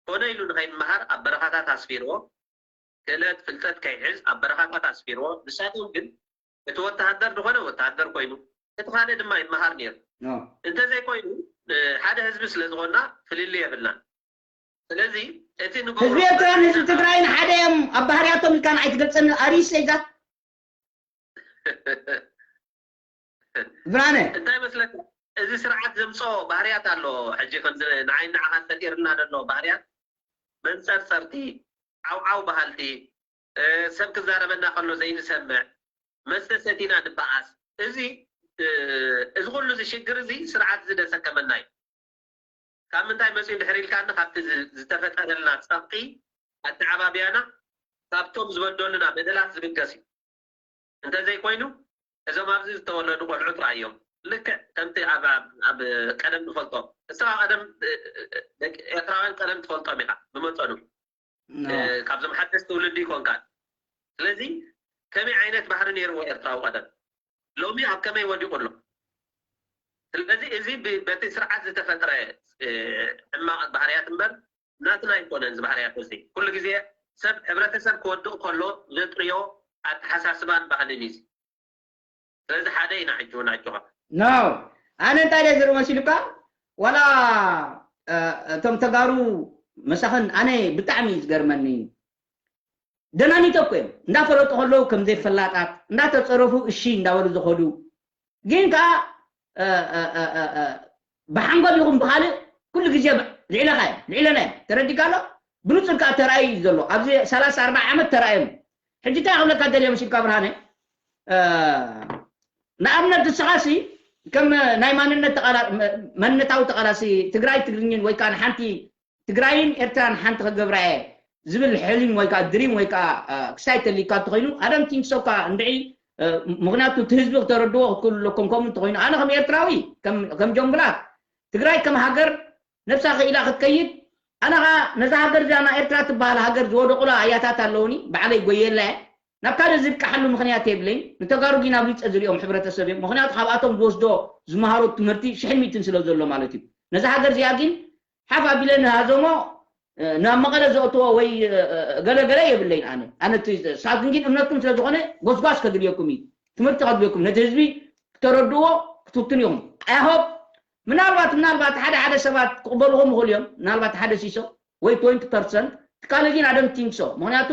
ኮነ ኢሉ ንኸይመሃር ኣብ በረኻታት ኣስፊርዎ ክእለት ፍልጠት ከይሕዝ ኣብ በረኻታት ኣስፊርዎ ንሳቶም ግን እቲ ወተሃደር ዝኾነ ወተሃደር ኮይኑ እቲ ካልእ ድማ ይመሃር ነይሩ እንተዘይኮይኑ ሓደ ህዝቢ ስለ ዝኾንና ፍልልይ የብልናን ስለዚ እቲ ንገብሮ ህዝቢ ኤርትራን ህዝቢ ትግራይን ሓደ እዮም ኣብ ባህርያቶም ኢልካ ንዓይ ትገልፀኒ ኣሪስ ዛት ብርሃነ እንታይ መስለካ እዚ ስርዓት ዘምፅኦ ባህርያት ኣሎ ሕጂ ከምዚ ንዓይ ንዓኻን ፈጢርና ዘሎ ባህርያት መንፀርፀርቲ ዓውዓው በሃልቲ ሰብ ክዛረበና ከሎ ዘይንሰምዕ መስተ ሰቲና ንበኣስ እዚ እዚ ኩሉ እዚ ሽግር እዚ ስርዓት እዚ ደሰከመና እዩ ካብ ምንታይ መፅኡ እንድሕር ኢልካኒ ካብቲ ዝተፈጠረልና ፀቕጢ ኣተዓባብያና ካብቶም ዝበደሉና በደላት ዝብገስ እዩ እንተዘይኮይኑ እዞም ኣብዚ ዝተወለዱ ቆልዑት ረኣዮም ልክዕ ከምቲ ኣብ ኣብ- ኣብ ቀደም ንፈልጦ፣ እስኻ ቀደም ደቂ ኤርትራውያን ቀደም ትፈልጦም ኢኻ ብመጠኑ። ካብዞም ሓደስቲ ትውልዲ ይኮንካ። ስለዚ ከመይ ዓይነት ባህሪ ነይርዎ ኤርትራዊ ቀደም፣ ሎሚ ኣብ ከመይ ወዲቑ ኣሎ? ስለዚ እዚ ብ- በቲ ስርዓት ዝተፈጥረ ሕማቕ ባህርያት እምበር ናትና ኣይኮነን። እዚ ባህርያት እዚ ኩሉ ግዜ ሰብ፣ ሕብረተሰብ ክወድቕ ከሎ ዘጥርዮ ኣተሓሳስባን ባህልን እዩ። ስለዚ ሓደ ኢና ሕጂ እውን ኣጆኻ። ኖ፣ ኣነ እንታይ ደይ ዝርኢ መሲሉካ? ዋላ እቶም ተጋሩ መሳኽን ኣነ ብጣዕሚ እዩ ዝገርመኒ። ደናሚቶ እኮ እዮም እንዳፈለጡ ከለዉ ከም ዘይፈላጣት እንዳተፀረፉ እሺ እንዳበሉ ዝኸዱ፣ ግን ከዓ ብሓንጎል ይኹን ብካልእ ኩሉ ግዜ ልዕለካ እዮም፣ ልዕለና እዮም። ተረዲካ ኣሎ? ብንፁር ከዓ ተራእዩ እዩ ዘሎ። ኣብዚ ሰላሳ ኣርባዓ ዓመት ተራእዮም። ሕጂ እንታይ ክብለካ ደልየ መሲልካ ብርሃነ? ንኣብነት ንስኻሲ ከም ናይ ማንነት መንነታዊ ተቃላሲ ትግራይ ትግርኝን ወይ ከዓ ንሓንቲ ትግራይን ኤርትራን ሓንቲ ክገብራ እየ ዝብል ሕልም ወይ ከዓ ድሪም ወይ ከዓ ክሳይ ተሊካ እንተኮይኑ ኣደም ቲንክሶካ እንድዒ። ምክንያቱ እቲ ህዝቢ ክተረድዎ ክትክእሉ ኣለኩም። ከምኡ እንተኮይኑ ኣነ ከም ኤርትራዊ ከም ጆንግላት ትግራይ ከም ሃገር ነብሳ ክኢላ ክትከይድ ኣነ ከዓ ነዛ ሃገር እዚኣ ናይ ኤርትራ ትበሃል ሃገር ዝወደቁላ ኣያታት ኣለውኒ ባዕለይ ጎየላ እየ። ናብ ካልእ ዝብቅሓሉ ምክንያት የብለይ። ንተጋሩ ግን ኣብሊፀ ዝሪኦም ሕብረተሰብ እዮም። ምክንያቱ ካብኣቶም ዝወስዶ ዝመሃሮ ትምህርቲ ሽሕን ሚእትን ስለ ዘሎ ማለት እዩ። ነዛ ሃገር እዚኣ ግን ሓፍ ኣቢለ ንሃዞሞ ናብ መቐለ ዘእትዎ ወይ ገለገለ የብለይን። ኣነ ኣነ ሳትን ግን እምነትኩም ስለ ዝኾነ ጎስጓስ ከድልየኩም እዩ። ትምህርቲ ከድልየኩም ነቲ ህዝቢ ክተረድዎ ክትፍትኑ ኢኹም። ኣይሆብ ምናልባት ምናልባት ሓደ ሓደ ሰባት ክቕበልኹም ይኽእሉ እዮም። ምናልባት ሓደ ሲሶ ወይ ትወንቲ ፐርሰንት ትካለ ግን ኣደም ቲንክሶ። ምክንያቱ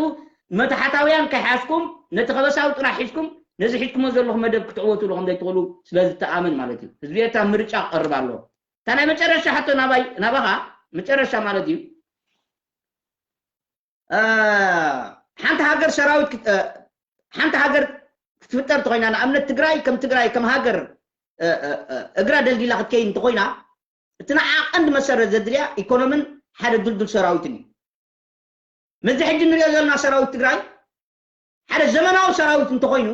መታሓታውያን ከይሓዝኩም ነቲ ከበሳዊ ጥራሕ ሒዝኩም ነዚ ሒዝኩሞ ዘለኹም መደብ ክትዕወትሉ ከም ዘይትኽእሉ ስለ ዝተኣመን ማለት እዩ። ህዝቢ ኤርትራ ምርጫ ክቐርብ ኣለዎ። እታ ናይ መጨረሻ ሕቶ ናባይ ናባኻ መጨረሻ ማለት እዩ። ሓንቲ ሃገር ሰራዊት ሓንቲ ሃገር ክትፍጠር እንተኮይና ንኣብነት ትግራይ ከም ትግራይ ከም ሃገር እግራ ደልዲላ ክትከይድ እንተኮይና እቲ ንዓ ቀንዲ መሰረት ዘድልያ ኢኮኖምን ሓደ ድልዱል ሰራዊትን እዩ። ምዚ ሕጂ ንሪኦ ዘለና ሰራዊት ትግራይ ሓደ ዘመናዊ ሰራዊት እንተኮይኑ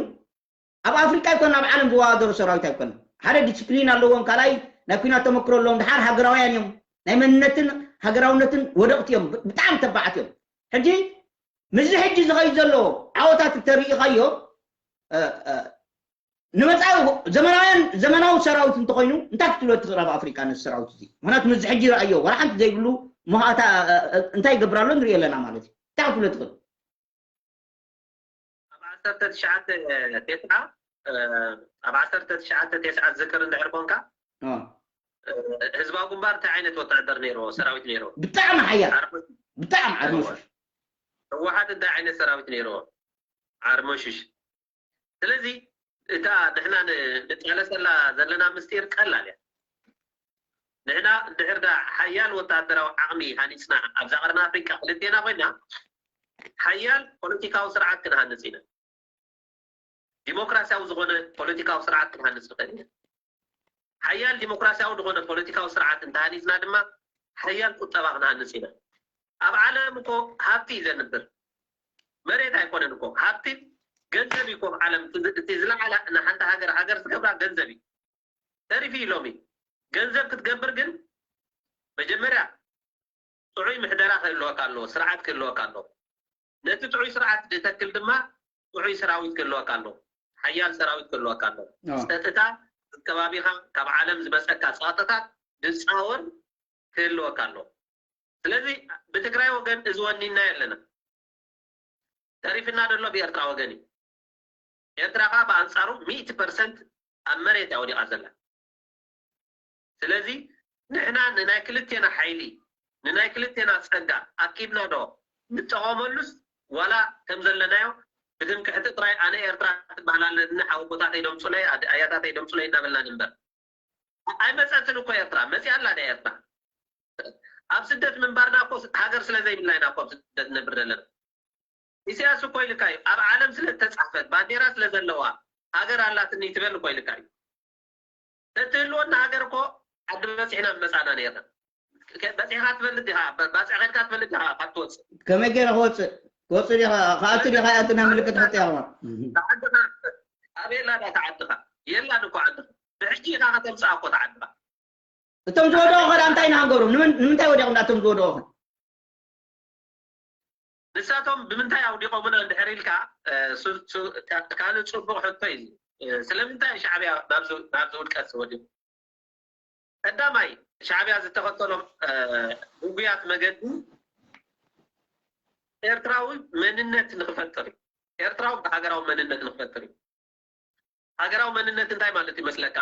ኣብ ኣፍሪቃ ይኮን ኣብ ዓለም ዝወዳደሮ ሰራዊት ኣይኮነን። ሓደ ዲስፕሊን ኣለዎም፣ ካልኣይ ናይ ኩናት ተመክሮ ኣለዎም፣ ድሓር ሃገራውያን እዮም፣ ናይ መንነትን ሃገራውነትን ወደቕቲ እዮም፣ ብጣዕሚ ተባዓት እዮም። ሕጂ ምዚ ሕጂ ዝኸይድ ዘሎ ዓወታት እንተሪኢኻዮ ንመፃኢ ዘመናውያን ዘመናዊ ሰራዊት እንተኮይኑ እንታይ ክትብሎ ትኽእል ኣብ ኣፍሪቃ ነዚ ሰራዊት እዚ? ምክንያቱ ምዚ ሕጂ ረኣዮ ዋላ ሓንቲ ዘይብሉ መሃእታ እንታይ ይገብር ኣሎ ንሪኦ ኣለና ማለት እዩ። እንታይ ክትብሎ ትኽእል? ኣብ ዓሰርተ ትሽዓተ ቴስዓ ኣብ ዓሰርተ ትሽዓተ ቴስዓ ዝዝክር እንድሕር ኮንካ ህዝባዊ ግንባር እንታይ ዓይነት ወታደር ነይርዎ ሰራዊት ነይርዎ? ብጣዕሚ ሓያል ብጣዕሚ ዓርሞሽ። ህወሓት እንታይ ዓይነት ሰራዊት ነይርዎ? ዓርሞሽሽ። ስለዚ እታ ንሕና ንቃለሰላ ዘለና ምስጢር ቀላል እያ። ንሕና እንድሕር ዳ ሓያል ወታደራዊ ዓቕሚ ሃኒፅና ኣብዛ ቀርኒ ኣፍሪቃ ክልቴና ኮይና ሓያል ፖለቲካዊ ስርዓት ክንሃንፅ ኢና። ዲሞክራሲያዊ ዝኾነ ፖለቲካዊ ስርዓት ክንሃንፅ ንኽእል ኢና። ሓያል ዲሞክራሲያዊ ዝኾነ ፖለቲካዊ ስርዓት እንተሃኒፅና ድማ ሓያል ቁጠባ ክንሃንፅ ኢና። ኣብ ዓለም እኮ ሃብቲ እዩ ዘንብር፣ መሬት ኣይኮነን እኮ ሃብቲ፣ ገንዘብ እዩ እኮ ኣብ ዓለም እቲ ዝለዓለ ንሓንቲ ሃገር ሃገር ዝገብራ ገንዘብ እዩ። ተሪፊ እዩ ሎሚ ገንዘብ ክትገብር ግን መጀመርያ ጥዑይ ምሕደራ ክህልወካ ኣለዎ፣ ስርዓት ክህልወካ ኣለዎ። ነቲ ጥዑይ ስርዓት ዝተክል ድማ ጥዑይ ሰራዊት ክህልወካ ኣለዎ፣ ሓያል ሰራዊት ክህልወካ ኣለዎ። ፀጥታ ከባቢኻ ካብ ዓለም ዝመፀካ ፀቕጥታት ዝፃወር ክህልወካ ኣለዎ። ስለዚ ብትግራይ ወገን እዚ ወኒና ኣለና። ተሪፍና ዘሎ ብኤርትራ ወገን እዩ። ኤርትራ ከዓ ብኣንፃሩ ሚእቲ ፐርሰንት ኣብ መሬት እያ ወዲቓ ዘላ። ስለዚ ንሕና ንናይ ክልቴና ሓይሊ ንናይ ክልቴና ፀጋ ኣኪብና ዶ ንጠቐመሉስ ዋላ ከም ዘለናዮ ብትምክሕቲ ጥራይ ኣነ ኤርትራ ትበሃል ኣለኒ ሓወቦታተይ ደምፁለይ ኣያታተይ ደምፁለይ እናበልና ንንበር? ኣይመፀትን እኮ ኤርትራ። መፂኣ ኣላ ድያ ኤርትራ? ኣብ ስደት ምንባርና እኮ ሃገር ስለ ዘይብልና ኢና እኮ ኣብ ስደት ንነብር ዘለና። ኢሳያስ እኮ ኢልካ እዩ ኣብ ዓለም ስለ ዝተፃሕፈት ባንዴራ ስለ ዘለዋ ሃገር ኣላትኒ ትበል እኮ ኢልካ እዩ። ተትህልወና ሃገር እኮ ዓዲ በፂሕና ምመፃና ነይርና። በፂሕካ ትፈልጥ ዲኻ? ባፅዕ ከድካ ትፈልጥ ዲኻ? ካብ ትወፅእ ከመይ ገይረ ክወፅእ ክወፅእ ዲኻ? ክኣቱ ዲኻ? ኣትና ምልክት ሕጥያ ኣበየላ ዳ ተዓድኻ? የላን እኮ ዓድኻ። ሕጂ ኢኻ ከተምፅኣ እኮ ተዓድባ። እቶም ዝወደቑ ኸ እንታይ ንሃገሮም? ንምንታይ ወዲቖም እቶም ዝወደቑ ኸ? ንሳቶም ብምንታይ ኣውዲቖምና እንድሕር ኢልካ፣ ካልእ ፅቡቕ ሕቶ እዩ። ስለምንታይ ሻዕብያ ናብዚ ውድቀት ዝወዲቑ? ቀዳማይ፣ ሻዕብያ ዝተኸተሎም ግጉያት መገዲ ኤርትራዊ መንነት ንክፈጥር እዩ። ኤርትራዊ ሃገራዊ መንነት ንክፈጥር እዩ። ሃገራዊ መንነት እንታይ ማለት ይመስለካ?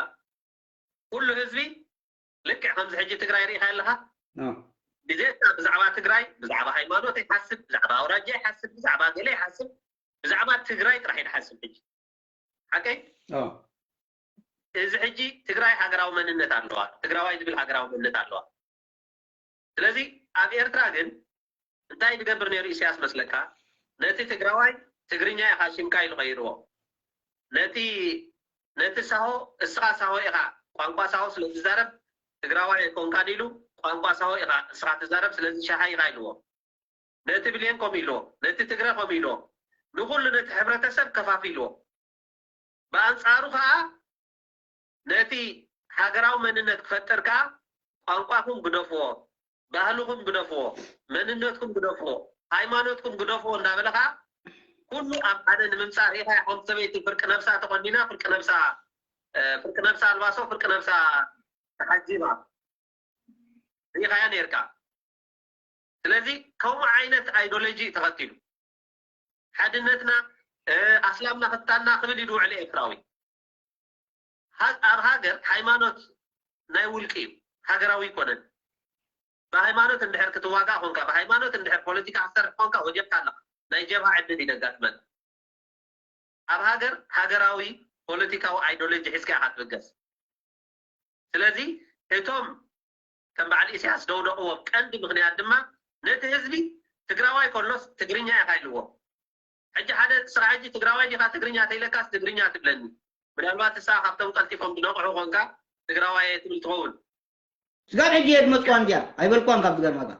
ኩሉ ህዝቢ ልክዕ ከምዚ ሕጂ ትግራይ ርኢኻ ኣለኻ። ብዘይካ ብዛዕባ ትግራይ፣ ብዛዕባ ሃይማኖት ይሓስብ፣ ብዛዕባ ኣውራጃ ይሓስብ፣ ብዛዕባ ገለ ይሓስብ፣ ብዛዕባ ትግራይ ጥራሕ ይሓስብ። ሕጂ ሓቀይ እዚ ሕጂ ትግራይ ሃገራዊ መንነት ኣለዋ፣ ትግራዋይ ዝብል ሃገራዊ መንነት ኣለዋ። ስለዚ ኣብ ኤርትራ ግን እንታይ ዝገብር ነይሩ ኢሳያስ መስለካ? ነቲ ትግራዋይ ትግርኛ ኢኻ ሽምካ ኢሉ ቀይርዎ። ነቲ ነቲ ሳሆ እስኻ ሳሆ ኢኻ፣ ቋንቋ ሳሆ ስለ ዝዛረብ ትግራዋይ ኣይኮንካን ኢሉ ቋንቋ ሳሆ ኢኻ እስኻ ትዛረብ፣ ስለዚ ሻሃይ ኢኻ ኢልዎ። ነቲ ብሌን ከምኡ ኢልዎ፣ ነቲ ትግረ ከምኡ ኢልዎ፣ ንኹሉ ነቲ ሕብረተሰብ ከፋፊልዎ። ብኣንጻሩ ከኣ ነቲ ሃገራዊ መንነት ክፈጥር ከኣ ቋንቋኹም ግደፍዎ፣ ባህልኹም ግደፍዎ፣ መንነትኩም ግደፍዎ፣ ሃይማኖትኩም ግደፍዎ እንዳበለ ከኣ ኩሉ ኣብ ሓደ ንምምጻእ ርኢኻ ሓንቲ ሰበይቲ ፍርቂ ነብሳ ተቆኒና ፍርቂ ነብሳ ፍርቂ ነብሳ ኣልባሶ ፍርቂ ነብሳ ተሓጂባ ርኢኻያ ነርካ። ስለዚ ከምኡ ዓይነት ኣይዶሎጂ ተኸቲሉ ሓድነትና ኣስላምና ክታና ክብል ይድውዕል ኤርትራዊ። ኣብ ሃገር ሃይማኖት ናይ ውልቂ እዩ፣ ሃገራዊ ይኮነን። ብሃይማኖት እንድሕር ክትዋጋእ ኮንካ፣ ብሃይማኖት እንድሕር ፖለቲካ ክትሰርሕ ኮንካ ወጀብካ ኣለካ። ናይ ጀብሃ ዕድል እዩ ደጋጥመን። ኣብ ሃገር ሃገራዊ ፖለቲካዊ ኣይዶሎጂ ሒዝካ ኢኻ ትብገስ። ስለዚ እቶም ከም በዓል ኢሳያስ ደውደቕዎ ቀንዲ ምኽንያት ድማ ነቲ ህዝቢ ትግራዋይ ከሎስ ትግርኛ ኢኻ ኢልዎ። ሕጂ ሓደ ስራሕ ሕጂ ትግራዋይ ዲኻ ትግርኛ ተይለካስ ትግርኛ ትብለኒ። ምናልባት እሳ ካብቶም ቀልጢፎም ዝነቕሑ ኮንካ ትግራዋይ ትብል ትኸውን። ስጋብ ሕጂ እየ ዝመፅዋ እንዲያ ኣይበልኳን ካብ ዝገርመካ።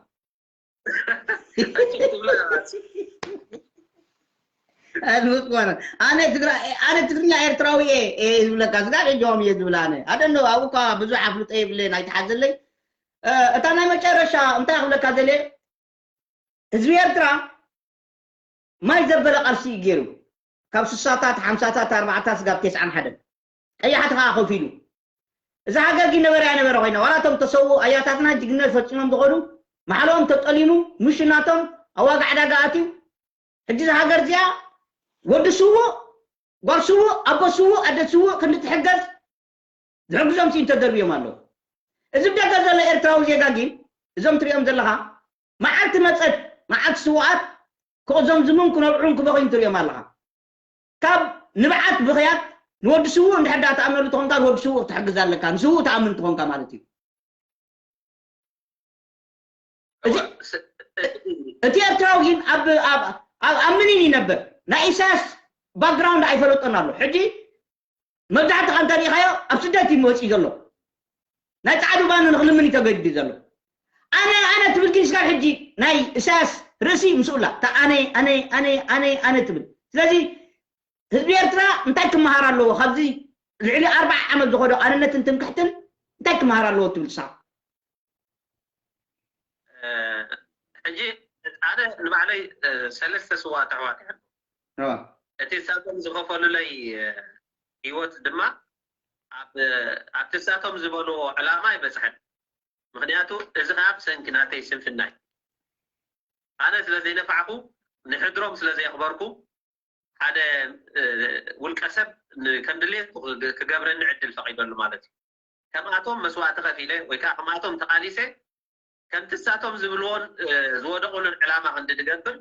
ኣነ ትግርኛ ኤርትራዊ እየ ዝብለካ ስጋብ ሕጂ ኦም እየ ዝብል ኣነ ኣደነ ኣብኡ እኳ ብዙሕ ኣፍልጦ የብለይ ኣይትሓዘለይ። እታ ናይ መጨረሻ እንታይ ክብለካ ዘለ ህዝቢ ኤርትራ ማይ ዘበለ ቃልሲ እዩ ገይሩ ካብ ስሳታት ሓምሳታት ኣርባዕታት ስጋብ ተስዓን ሓደን ቀያሕቲ ከዓ ከፊሉ እዛ ሃገር ግን ነበረ ኣይነበረ ኮይና ዋላ እቶም ተሰውኡ ኣያታትና ጅግነት ፈፂሞም ዝኸዱ ማሕለኦም ተጠሊሙ ምሽ እናቶም ኣብ ዋጋ ዕዳጋ ኣትዩ ሕጂ እዛ ሃገር እዚኣ ወዲ ስውእ ጓል ስውእ ኣቦ ስውእ ኣደ ስውእ ክንዲ ትሕገዝ ዝሕግዞም ሲኢን ተደርብዮም ኣለዉ። እዚ ብደገ ዘሎ ኤርትራዊ ዜጋ ግን እዞም ትሪኦም ዘለኻ መዓልቲ መጸት መዓልቲ ስውኣት ክቕዘምዝሙን ክነብዑን ክበኽዩን ትሪኦም ኣለኻ። ካብ ንብዓት ብኽያት ንወዲ ስውእ እንድሕር ዳ ትኣምነሉ ተኾንካ ንወዲ ስውእ ክትሕግዝ ኣለካ። ንስውእ ትኣምን ተኾንካ ማለት እዩ። እቲ ኤርትራዊ ግን ኣብ ምንን ይነብር ናይ ኢሳያስ ባክግራውንድ ኣይፈለጦን ኣሎ ሕጂ መብዛሕትኻ እንተ ርኢኻዮ ኣብ ስደት እዩ መፂኡ ዘሎ ናይ ፃዕዱ ባኒ ንክልምን እዩ ተገዲዱ ዘሎ ኣነ ኣነ ትብል ግን ስጋብ ሕጂ ናይ ኢሳያስ ርእሲ ምስኡላ እታ ኣነ ኣነ ኣነ ኣነ ኣነ ትብል ስለዚ ህዝቢ ኤርትራ እንታይ ክመሃር ኣለዎ ካብዚ ልዕሊ ኣርባዓ ዓመት ዝኸዶ ኣነነትን ትምክሕትን እንታይ ክመሃር ኣለዎ ትብል ሳ ሕጂ ኣነ ንባዕለይ ሰለስተ ስዋት ኣሕዋት እዮም እቲ ሳቶም ዝኸፈሉለይ ህይወት ድማ ኣብቲ ሳቶም ዝበልዎ ዕላማ ኣይበፅሐን ምክንያቱ እዚ ከዓ ብሰንኪ ናተይ ስንፍና እዩ ኣነ ስለ ዘይነፋዕኩ ንሕድሮም ስለ ዘየኽበርኩ ሓደ ውልቀ ሰብ ከም ድሌቱ ክገብረኒ ዕድል ፈቒደሉ ማለት እዩ። ከምኣቶም መስዋእቲ ከፊለ ወይ ከዓ ከምኣቶም ተቓሊሰ ከምቲ እሳቶም ዝብልዎን ዝወደቑሉን ዕላማ ክንዲ ድገብር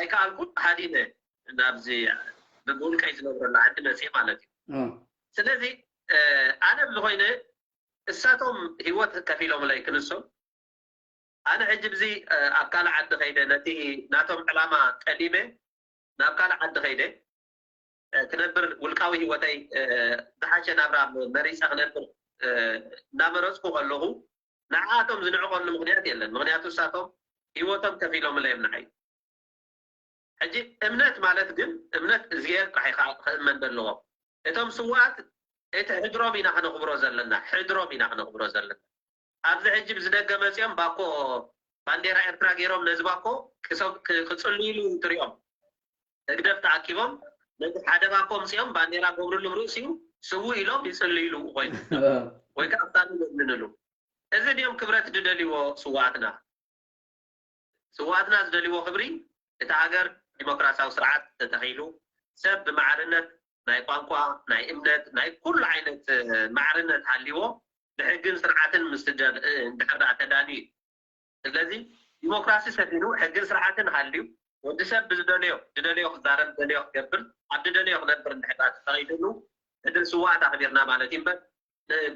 ኣይከኣልኩን ሃዲመ ናብዚ ብውልቀይ ዝነብረሉ ዓዲ መፅእ ማለት እዩ። ስለዚ ኣነ ብዝኮይነ እሳቶም ሂወት ከፊሎምለይ ክንሶም ኣነ ሕጂ ብዚ ኣብ ካልእ ዓዲ ከይደ ነቲ ናቶም ዕላማ ጠሊመ ናብ ካልእ ዓዲ ከይደ ክነብር ውልቃዊ ሂወተይ ዝሓሸ ናብራ መሪፀ ክነብር እናመረፅኩ ከለኹ ንዓኣቶም ዝንዕቐሉ ምክንያት የለን ምክንያቱ እሳቶም ሂወቶም ከፊሎምለይ እዮም ንዓይ ሕጂ እምነት ማለት ግን እምነት እግዚኣብሔር ጥራሕ እዩ ክእመን ዘለዎ እቶም ስውኣት እቲ ሕድሮም ኢና ከነኽብሮ ዘለና፣ ሕድሮም ኢና ከነኽብሮ ዘለና። ኣብዚ ሕጂ ብዝደገ መፂኦም ባኮ ባንዴራ ኤርትራ ገይሮም ነዚ ባኮ ክሰብ- ክ- ክፅልይሉ እንትሪኦም ህግደፍ ተኣኪቦም ነቲ ሓደ ባኮ ምፂኦም ባንዴራ ገብርሉ ርእሲኡ ስውእ ኢሎም ይፅልይሉ ኮይኑ ወይ ከዓ ክሳዱ ይለምንሉ። እዚ ድዮም ክብረት ዝደልይዎ ስዋኣትና? ስዋኣትና ዝደልይዎ ክብሪ እቲ ሃገር ዲሞክራሲያዊ ስርዓት ተተኺሉ ሰብ ብማዕርነት ናይ ቋንቋ ናይ እምነት ናይ ኩሉ ዓይነት ማዕርነት ሃልይዎ ብሕግን ስርዓትን ምስ ትደል- እንድሕር ደኣ ተዳልዩ እዩ። ስለዚ ዲሞክራሲ ሰፊኑ ሕግን ስርዓትን ሃልዩ ወዲ ሰብ ብዝደለዮ ዝደለዮ ክዛረብ ዝደለዮ ክገብር ኣብ ዝደለዮ ክነብር እንድሕር ደኣ ተፈቒድሉ እቲ ስዋኣት ኣኽቢርና ማለት እዩ እምበር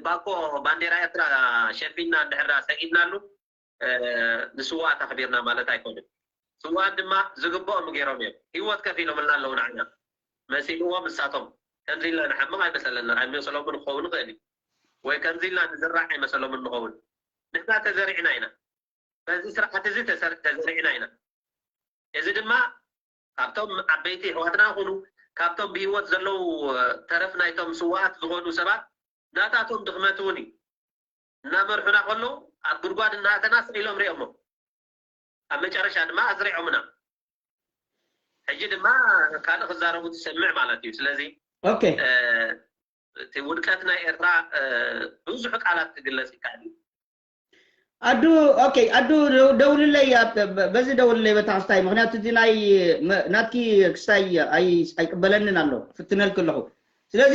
ባኮ ባንዴራ ኤርትራ ሸፊንና እንድሕር ደኣ ሰጊድናሉ ንስዋኣት ኣኽቢርና ማለት ኣይኮነን። ስዋኣት ድማ ዝግብኦም ገይሮም እዮም። ህይወት ከፊሎምልና ኣለዉ ንዓና። መሲልዎም ንሳቶም ከምዚ ኢልና ንሓምቕ ኣይመሰለና ኣይመሰሎምን ክኸውን ይኽእል እዩ። ወይ ከምዚ ኢልና ንዝራዕ ኣይመሰሎምን ንኸውን። ንሕና ተዘሪዕና ኢና። በዚ ስርዓት እዚ ተሰር- ተዘሪዕና ኢና። እዚ ድማ ካብቶም ዓበይቲ ኣሕዋትና ይኹኑ ካብቶም ብህይወት ዘለዉ ተረፍ ናይቶም ስዋኣት ዝኾኑ ሰባት ናታቶም ድኽመት እውን እዩ። እናመርሑና ከለዉ ኣብ ጉድጓድ እናእተና ስቕ ኢሎም ሪኦሞ ኣብ መጨረሻ ድማ ኣዝሪዖምና። ሕጂ ድማ ካልእ ክዛረቡ ትሰምዕ ማለት እዩ። ስለዚ ኦኬ እቲ ውድቀት ናይ ኤርትራ ብዙሕ ቃላት ክግለጽ ይከኣል እዩ። ኣዱ ኦኬ ኣዱ ደውልለይ በዚ ደውልለይ በታ ክስታይ ምክንያቱ እዚ ናይ ናትኪ ክስታይ ኣይቅበለንን ኣሎ ፍትነልክ ኣለኹ ስለዚ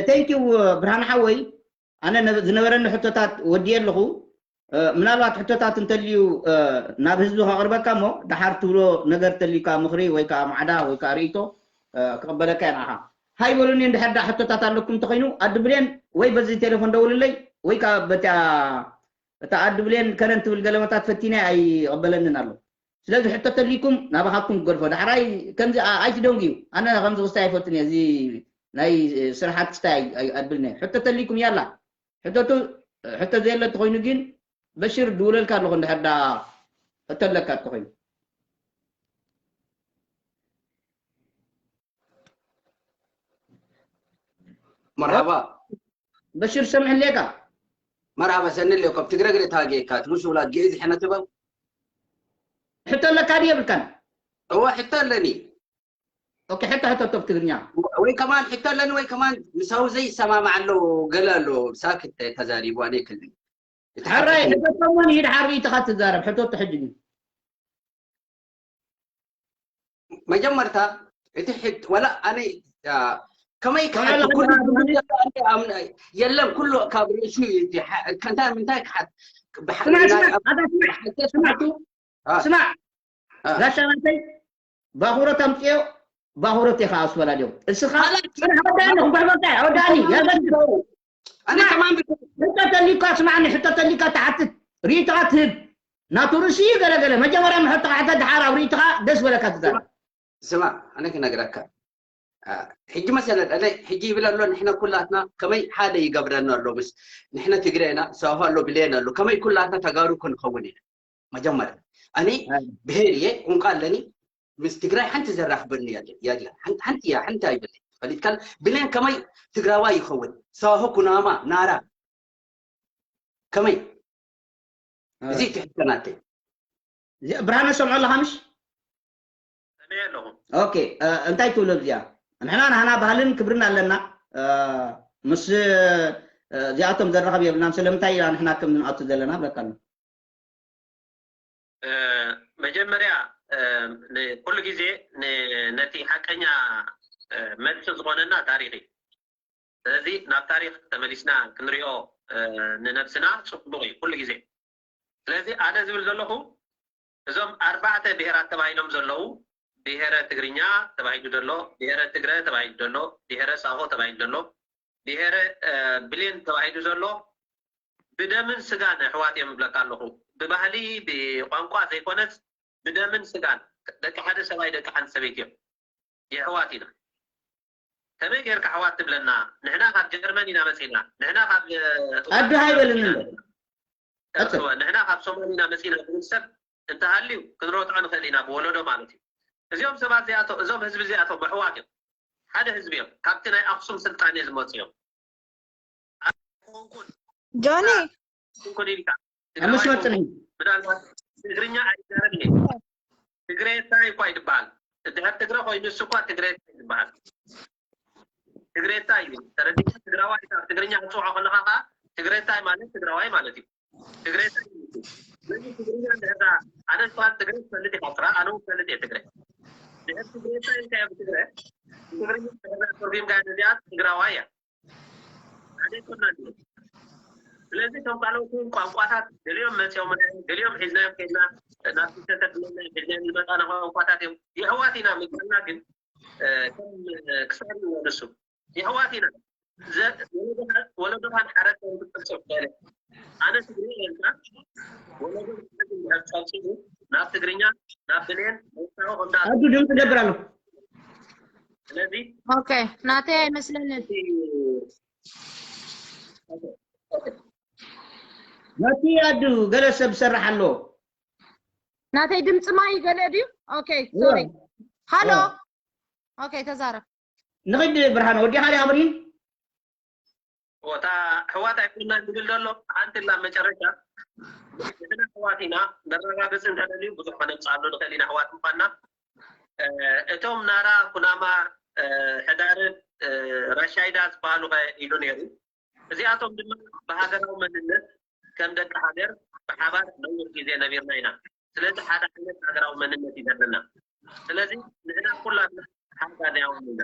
thank you ብርሃን ሓወይ ኣነ ዝነበረኒ ሕቶታት ወድየ ኣለኹ ምናልባት ሕቶታት እንተልዩ ናብ ህዝቢ ከቅርበካ እሞ ደሓር ትብሎ ነገር ተልዩካ ምክሪ ወይ ከዓ ማዕዳ ወይ ከዓ ርእቶ ክቅበለካ እየ ንዓኻ ሃይ በሉኒ እንድሕር ዳ ሕቶታት ኣለኩም እንተኮይኑ ኣዲ ብሌን ወይ በዚ ቴሌፎን ደውልለይ ወይ ከዓ በታ እታ ኣዲ ብሌን ከነን ትብል ገለመታት ፈቲነ ኣይቀበለንን ኣሎ ስለዚ ሕቶ ተልይኩም ናባኻትኩም ክገድፎ ዳሕራይ ከምዚ ኣይትደንጉ እዩ ኣነ ከምዚ ክስታይ ኣይፈትን እየ እዚ ናይ ስራሓት ክስታይ ኣይብልን እየ ሕቶ ተልይኩም ያላ ሕቶቱ ሕቶ ዘየለ ተኮይኑ ግን በሽር ድውለልካ ኣለኹ እንድሕር ዳ ሕቶ ኣለካ ተኮይኑ መርሓባ በሽር ሰምሕ ሌካ መርሓባ ሰኒ ሌኮ ትግረ ግደ ታጌካ ትሙሽ ውላድ ግእዝ ሕነ ትበል ሕቶ ኣለካ ድየ ብልካን እወ ሕቶ ኣለኒ ኦኬ ሕቶ ሕቶ ቶብ ትግርኛ ወይ ከማን ሕቶ ኣለኒ ወይ ከማን ምሳው ዘይሰማማዕ ኣሎ ገለ ኣሎ ሳክት ተዛሪቡ ኣነ ክል ሕራይ ሕቶ ከሞን ይድ ሓርቢትኻ ትዛረብ ሕቶ ትሕጅ መጀመርታ እቲ ሕት ወላ ኣነ ከመይ ክሓት የለን ኩሉ ካብ ርእሱ እንታይ ምንታይ ክሓት ስማዕ ጋሻ ናተይ ባኹረት ኣምፅኦ ባኹረት ኢኻ ኣስፈላልዮም እስኻ ወዳኒ ክበሕበካ ወዳኒ ያበ ኣነ ከማን ሕቶ ተሊካ ስማዕኒ ሕቶ ተሊካ ትሓትት ርኢቶኻ ትህብ ናቱ ርእሲ እዩ ገለገለ መጀመርያ ምሕቶ ካሕተ ድሓር ኣብ ርእይትኻ ደስ በለካ ትዛረብ ስማ ኣነ ክነግረካ ሕጂ መሰለ ኣነ ሕጂ ይብል ኣሎ ንሕና ኩላትና ከመይ ሓደ ይገብረና ኣሎ ምስ ንሕና ትግሬና ሰዋሆ ኣሎ ብሌን ኣሎ ከመይ ኩላትና ተጋሩ ክንኸውን ኢና መጀመርያ ኣነ ብሄር እየ ቁንቋ ኣለኒ ምስ ትግራይ ሓንቲ ዘራኽበኒ የለ ሓንቲ እያ ሓንቲ ኣይብለይ ፈሊጥካ ብሌን ከመይ ትግራዋይ ይኸውን ሰዋሆ ኩናማ ናራ ከመይ እዚ ትሕተናተይ ብርሃነ ሰምዖ ኣለኻ ምሽ ሰሚዐ ኣለኹ ኦኬ እንታይ ትብሎ እዚኣ ንሕና ናህና ባህልን ክብርን ኣለና ምስ እዚኣቶም ዘራኸብ የብልናን ስለምንታይ ኢና ንሕና ከም ንኣቱ ዘለና ብለካ ኣሎ መጀመርያ ኩሉ ግዜ ነቲ ሓቀኛ መልሲ ዝኾነና ታሪክ እዩ ስለዚ ናብ ታሪክ ተመሊስና ክንሪኦ ንነብስና ፅቡቅ እዩ ኩሉ ግዜ ስለዚ ኣነ ዝብል ዘለኹ እዞም ኣርባዕተ ብሄራት ተባሂሎም ዘለዉ ብሄረ ትግርኛ ተባሂሉ ዘሎ ብሄረ ትግረ ተባሂሉ ዘሎ ብሄረ ሳሆ ተባሂሉ ዘሎ ብሄረ ብሌን ተባሂሉ ዘሎ ብደምን ስጋን ኣሕዋት እዮም እብለካ ኣለኹ ብባህሊ ብቋንቋ ዘይኮነስ ብደምን ስጋን ደቂ ሓደ ሰብኣይ ደቂ ሓንቲ ሰበይቲ እዮም የሕዋት ኢና ከመይ ጌርካ ኣሕዋት ትብለና ንሕና ካብ ጀርመን ኢና መፂና ንሕና ካብ ኣዱ ሃይበልን ንሕና ካብ ሶማል ኢና መፂና ዝብል ሰብ እንተሃልዩ ክንረትዖ ንኽእል ኢና ብወለዶ ማለት እዩ እዚኦም ሰባት እዚኣቶም እዞም ህዝቢ እዚኣቶም ኣሕዋት እዮም ሓደ ህዝቢ እዮም ካብቲ ናይ ኣክሱም ስልጣኔ ዝመፁ እዮም ኣይኮንኩን ጆኒ ኮንኩን ኢልካ ኣብ መስመር ጽንሒ ምናልባት ትግርኛ ኣይዛረብን እየ። ትግሬታይ እኳ ይድበሃል። ድሕር ትግረ ኮይኑ እሱ እኳ ትግሬታይ ይድበሃል። ትግሬታይ እዩ ተረዲእካ። ትግራዋይ ካብ ትግርኛ ክትፅውዖ ከለካ ከዓ ትግሬታይ ማለት ትግራዋይ ማለት እዩ። ትግሬታይ እዩ። ስለዚ ትግርኛ እንድሕር ኣነ ዝበሃል ትግረ ትፈልጥ ኢካ ስራ ኣነ እውን ፈልጥ እየ ትግረ ድሕር ትግሬታይ እንታይ ብትግረ ትግርኛ እንድሕር ትርጉምካ ነዚኣ ትግራዋይ እያ ሓደ ይኮና። ስለዚ እቶም ካልኦት እውን ቋንቋታት ገሊኦም መፂኦም ገሊኦም ሒዝናዮም ከድና ናብ ተተክለና ሒዝናዮም ዝመፃና ቋንቋታት እዮም። የሕዋት ኢና ምባልና ግን ከም ክሳብ ይወንሱ የሕዋት ኢና። ወለዶኻን ሓረጋን ክትጠቅሶ ትኽእል ኣነ ትግርኛ ኢልካ ወለዶ ናብ ትግርኛ ናብ ብሌን መውሳኦ ከምዳ ኣዱ ድምፂ ገብር ኣሎ ስለዚ ኦኬ ናተይ ኣይመስለንን ነቲ ኣዱ ገለ ሰብ ዝሰርሕ ኣሎ ናተይ ድምፂ ማይ ገለ ድዩ ኦኬ ሶሪ ሃሎ ኦኬ ተዛረብ ንኽድ ብርሃን ወዲኻ ዲ ኣብሪን እታ ኣሕዋት ኣይኮና ዝብል ዘሎ ሓንቲ ላ መጨረሻ ንሕና ኣሕዋት ኢና መረጋገፂ እንተደልዩ ብዙሕ ከነምፅኣሉ ንኽእል ኢና ኣሕዋት ምኳንና እቶም ናራ ኩናማ ሕዳርን ራሻይዳ ዝበሃሉ ኢሉ ነይሩ እዚኣቶም ድማ ብሃገራዊ መንነት ከም ደቂ ሃገር ብሓባር ነዊሕ ግዜ ነቢርና ኢና ስለዚ ሓደ ዓይነት ሃገራዊ መንነት እዩ ዘለና ስለዚ ንሕና ኩላትና ሓጋዳያውን ኢና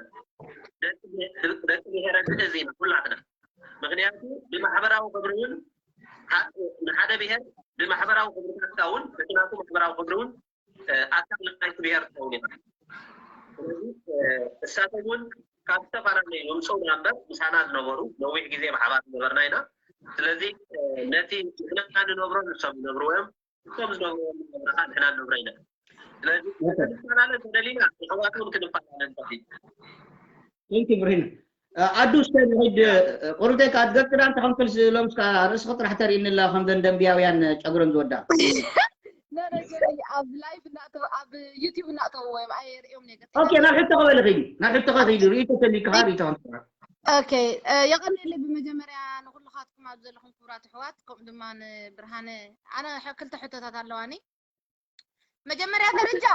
ደቂ ብሄረ ግእዝ ኢና ኩላትና ምክንያቱ ብማሕበራዊ ክብሪ እውን ንሓደ ብሄር ብማሕበራዊ ክብርታትካ እውን በቲ ናቱ ማሕበራዊ ክብሪ እውን ኣካል ናይቲ ብሄር ትኸውን ኢኻ ስለዚ እሳቶም እውን ካብ ዝተፈላለዩ ይምፅኡ እምበር ምሳና ዝነበሩ ነዊሕ ግዜ ብሓባር ዝነበርና ኢና ስለዚ ነቲ ንሕና ንነብሮ ንሶም ይነብርዎ እዮም እቶም ዝነብርዎ ንነብረካ ንሕና ንነብሮ ኢና ስለዚ ክንፈላለ ተደሊና ንሕዋት እውን ክንፈላለ ንኽእል Thank you ብርሂን ኣዱ እስከ ንኸይድ ቁርብተይ ከዓ ገጽ ክዳን ተኸንክል ሎምስ ከዓ ርእስኺ ጥራሕ ተርእይኒ ኣላ ከም ዘን ደንብያውያን ጨጉረን ዝወዳ ኣብ ላይቭ እናተው ኣብ ዩቲዩብ እናተው ወይም ኣየርእዮም ነገር ኦኬ ናብ ሕቶ ክበል ኺዲ ናብ ሕቶ ኺዲ ርእቶ ተሊክኻ ርእቶ ከምትራ ኦኬ የቐንየለይ ብመጀመርያ ንኩልኻትኩም ኣብ ዘለኹም ክቡራት ኣሕዋት ከምኡ ድማ ንብርሃነ ኣነ ክልተ ሕቶታት ኣለዋኒ መጀመርያ ደረጃ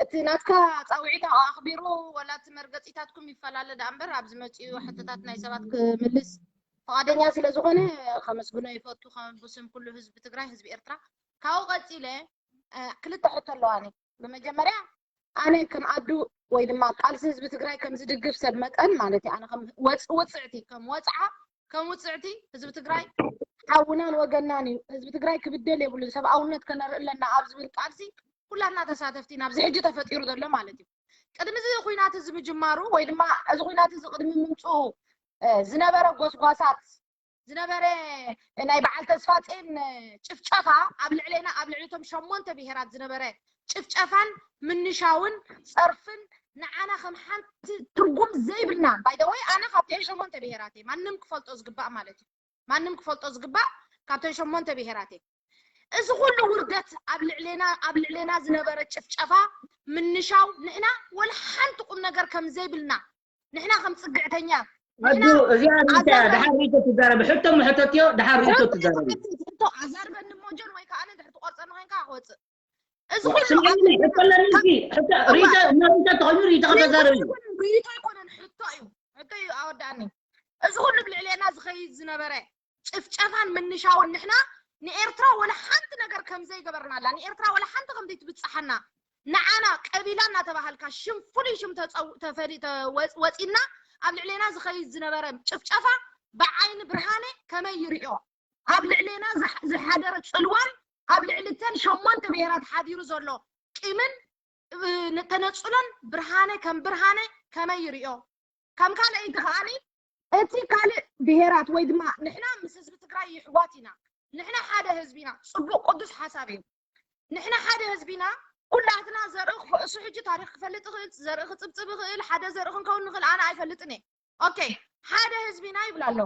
እቲ ናትካ ፃውዒት ኣኽቢሩ ወላ እቲ መርገፂታትኩም ይፈላለ ደኣ እምበር ኣብ ዝመፅኡ ሕቶታት ናይ ሰባት ክምልስ ፍቓደኛ ስለ ዝኾነ ከመስግኖ ይፈቱ ከም ብስም ኩሉ ህዝቢ ትግራይ ህዝቢ ኤርትራ ካብኡ ቀፂለ ክልተ ሕቶ ኣለዋኒ ብመጀመርያ ኣነ ከም ኣዱ ወይ ድማ ቃልሲ ህዝቢ ትግራይ ከም ዝድግፍ ሰብ መጠን ማለት እዩ ኣነ ከም ወፅዕቲ ከም ወፅዓ ከም ውፅዕቲ ህዝቢ ትግራይ ሓውናን ወገናን እዩ ህዝቢ ትግራይ ክብደል የብሉን ሰብኣውነት ከነርኢ ኣለና ኣብ ዝብል ቃልሲ ኩላትና ተሳተፍቲ ኢና ኣብዚ ሕጂ ተፈጢሩ ዘሎ ማለት እዩ ቅድሚ እዚ ኩናት እዚ ምጅማሩ ወይ ድማ እዚ ኩናት እዚ ቅድሚ ምምፅኡ ዝነበረ ጎስጓሳት ዝነበረ ናይ በዓል ተስፋፅን ጭፍጨፋ ኣብ ልዕሌና ኣብ ልዕሊቶም ሸሞንተ ብሄራት ዝነበረ ጭፍጨፋን ምንሻውን ፀርፍን ንዓና ከም ሓንቲ ትርጉም ዘይብልና ባይደወይ ኣነ ካብተን ሸሞንተ ብሄራት እየ ማንም ክፈልጦ ዝግባእ ማለት እዩ ማንም ክፈልጦ ዝግባእ ካብተን ሸሞንተ ብሄራት እየ እዚ ኩሉ ውርደት ኣብ ልዕሌና ኣብ ልዕሌና ዝነበረ ጭፍጨፋ ምንሻው ንሕና ወላ ሓንቲ ቁም ነገር ከም ዘይብልና ንሕና ከም ፅግዕተኛ ኣዱ እዚኣ ርእቶ እያ ድሓር ርእቶ ትዛረብ ሕቶ መሕተት እዮ ድሓር ርእቶ ትዛረብ ኣዛርበኒ ሞጆን ወይ ከዓ ድሕር ትቆርፀኒ ኮይንካ ክወፅእ እዚ ስምዕኒ ሕቶ ኣለኒ ርእቶ ተኾይኑ ርእቶ ከተዛረብ እዩ ርእቶ ኣይኮነን ሕቶ እዩ ሕቶ እዩ ኣወዳእኒ እዚ ኩሉ ብልዕሌና ዝኸይድ ዝነበረ ጭፍጨፋን ምንሻውን ንሕና ንኤርትራ ወላ ሓንቲ ነገር ከም ዘይገበርናላ ንኤርትራ ወላ ሓንቲ ከም ዘይትብጽሓና ንዓና ቀቢላ እናተባሃልካ ሽም ፍሉይ ሽም ወፂና ኣብ ልዕሌና ዝኸይድ ዝነበረ ጭፍጨፋ ብዓይኒ ብርሃነ ከመይ ይርዮ ኣብ ልዕሌና ዝሓደረ ፅልዋን ኣብ ልዕሊ ተን ሸሞንተ ብሄራት ሓዲሩ ዘሎ ቂምን ተነፅሎን ብርሃነ ከም ብርሃነ ከመይ ይርዮ ከም ካልኣይቲ ከዓኒ እቲ ካልእ ብሄራት ወይ ድማ ንሕና ምስ ህዝቢ ትግራይ ይሕዋት ኢና ንሕና ሓደ ህዝቢ ኢና ፅቡቅ ቅዱስ ሓሳብ እዩ ንሕና ሓደ ህዝቢ ኢና ኩላትና ዘርኢ ክፈእሱ ሕጂ ታሪክ ክፈልጥ ይኽእል ዘርኢ ክፅብፅብ ይኽእል ሓደ ዘርኢ ክንከውን ንኽእል ኣነ ኣይፈልጥን እየ ኦኬ ሓደ ህዝቢ ኢና ይብል ኣሎ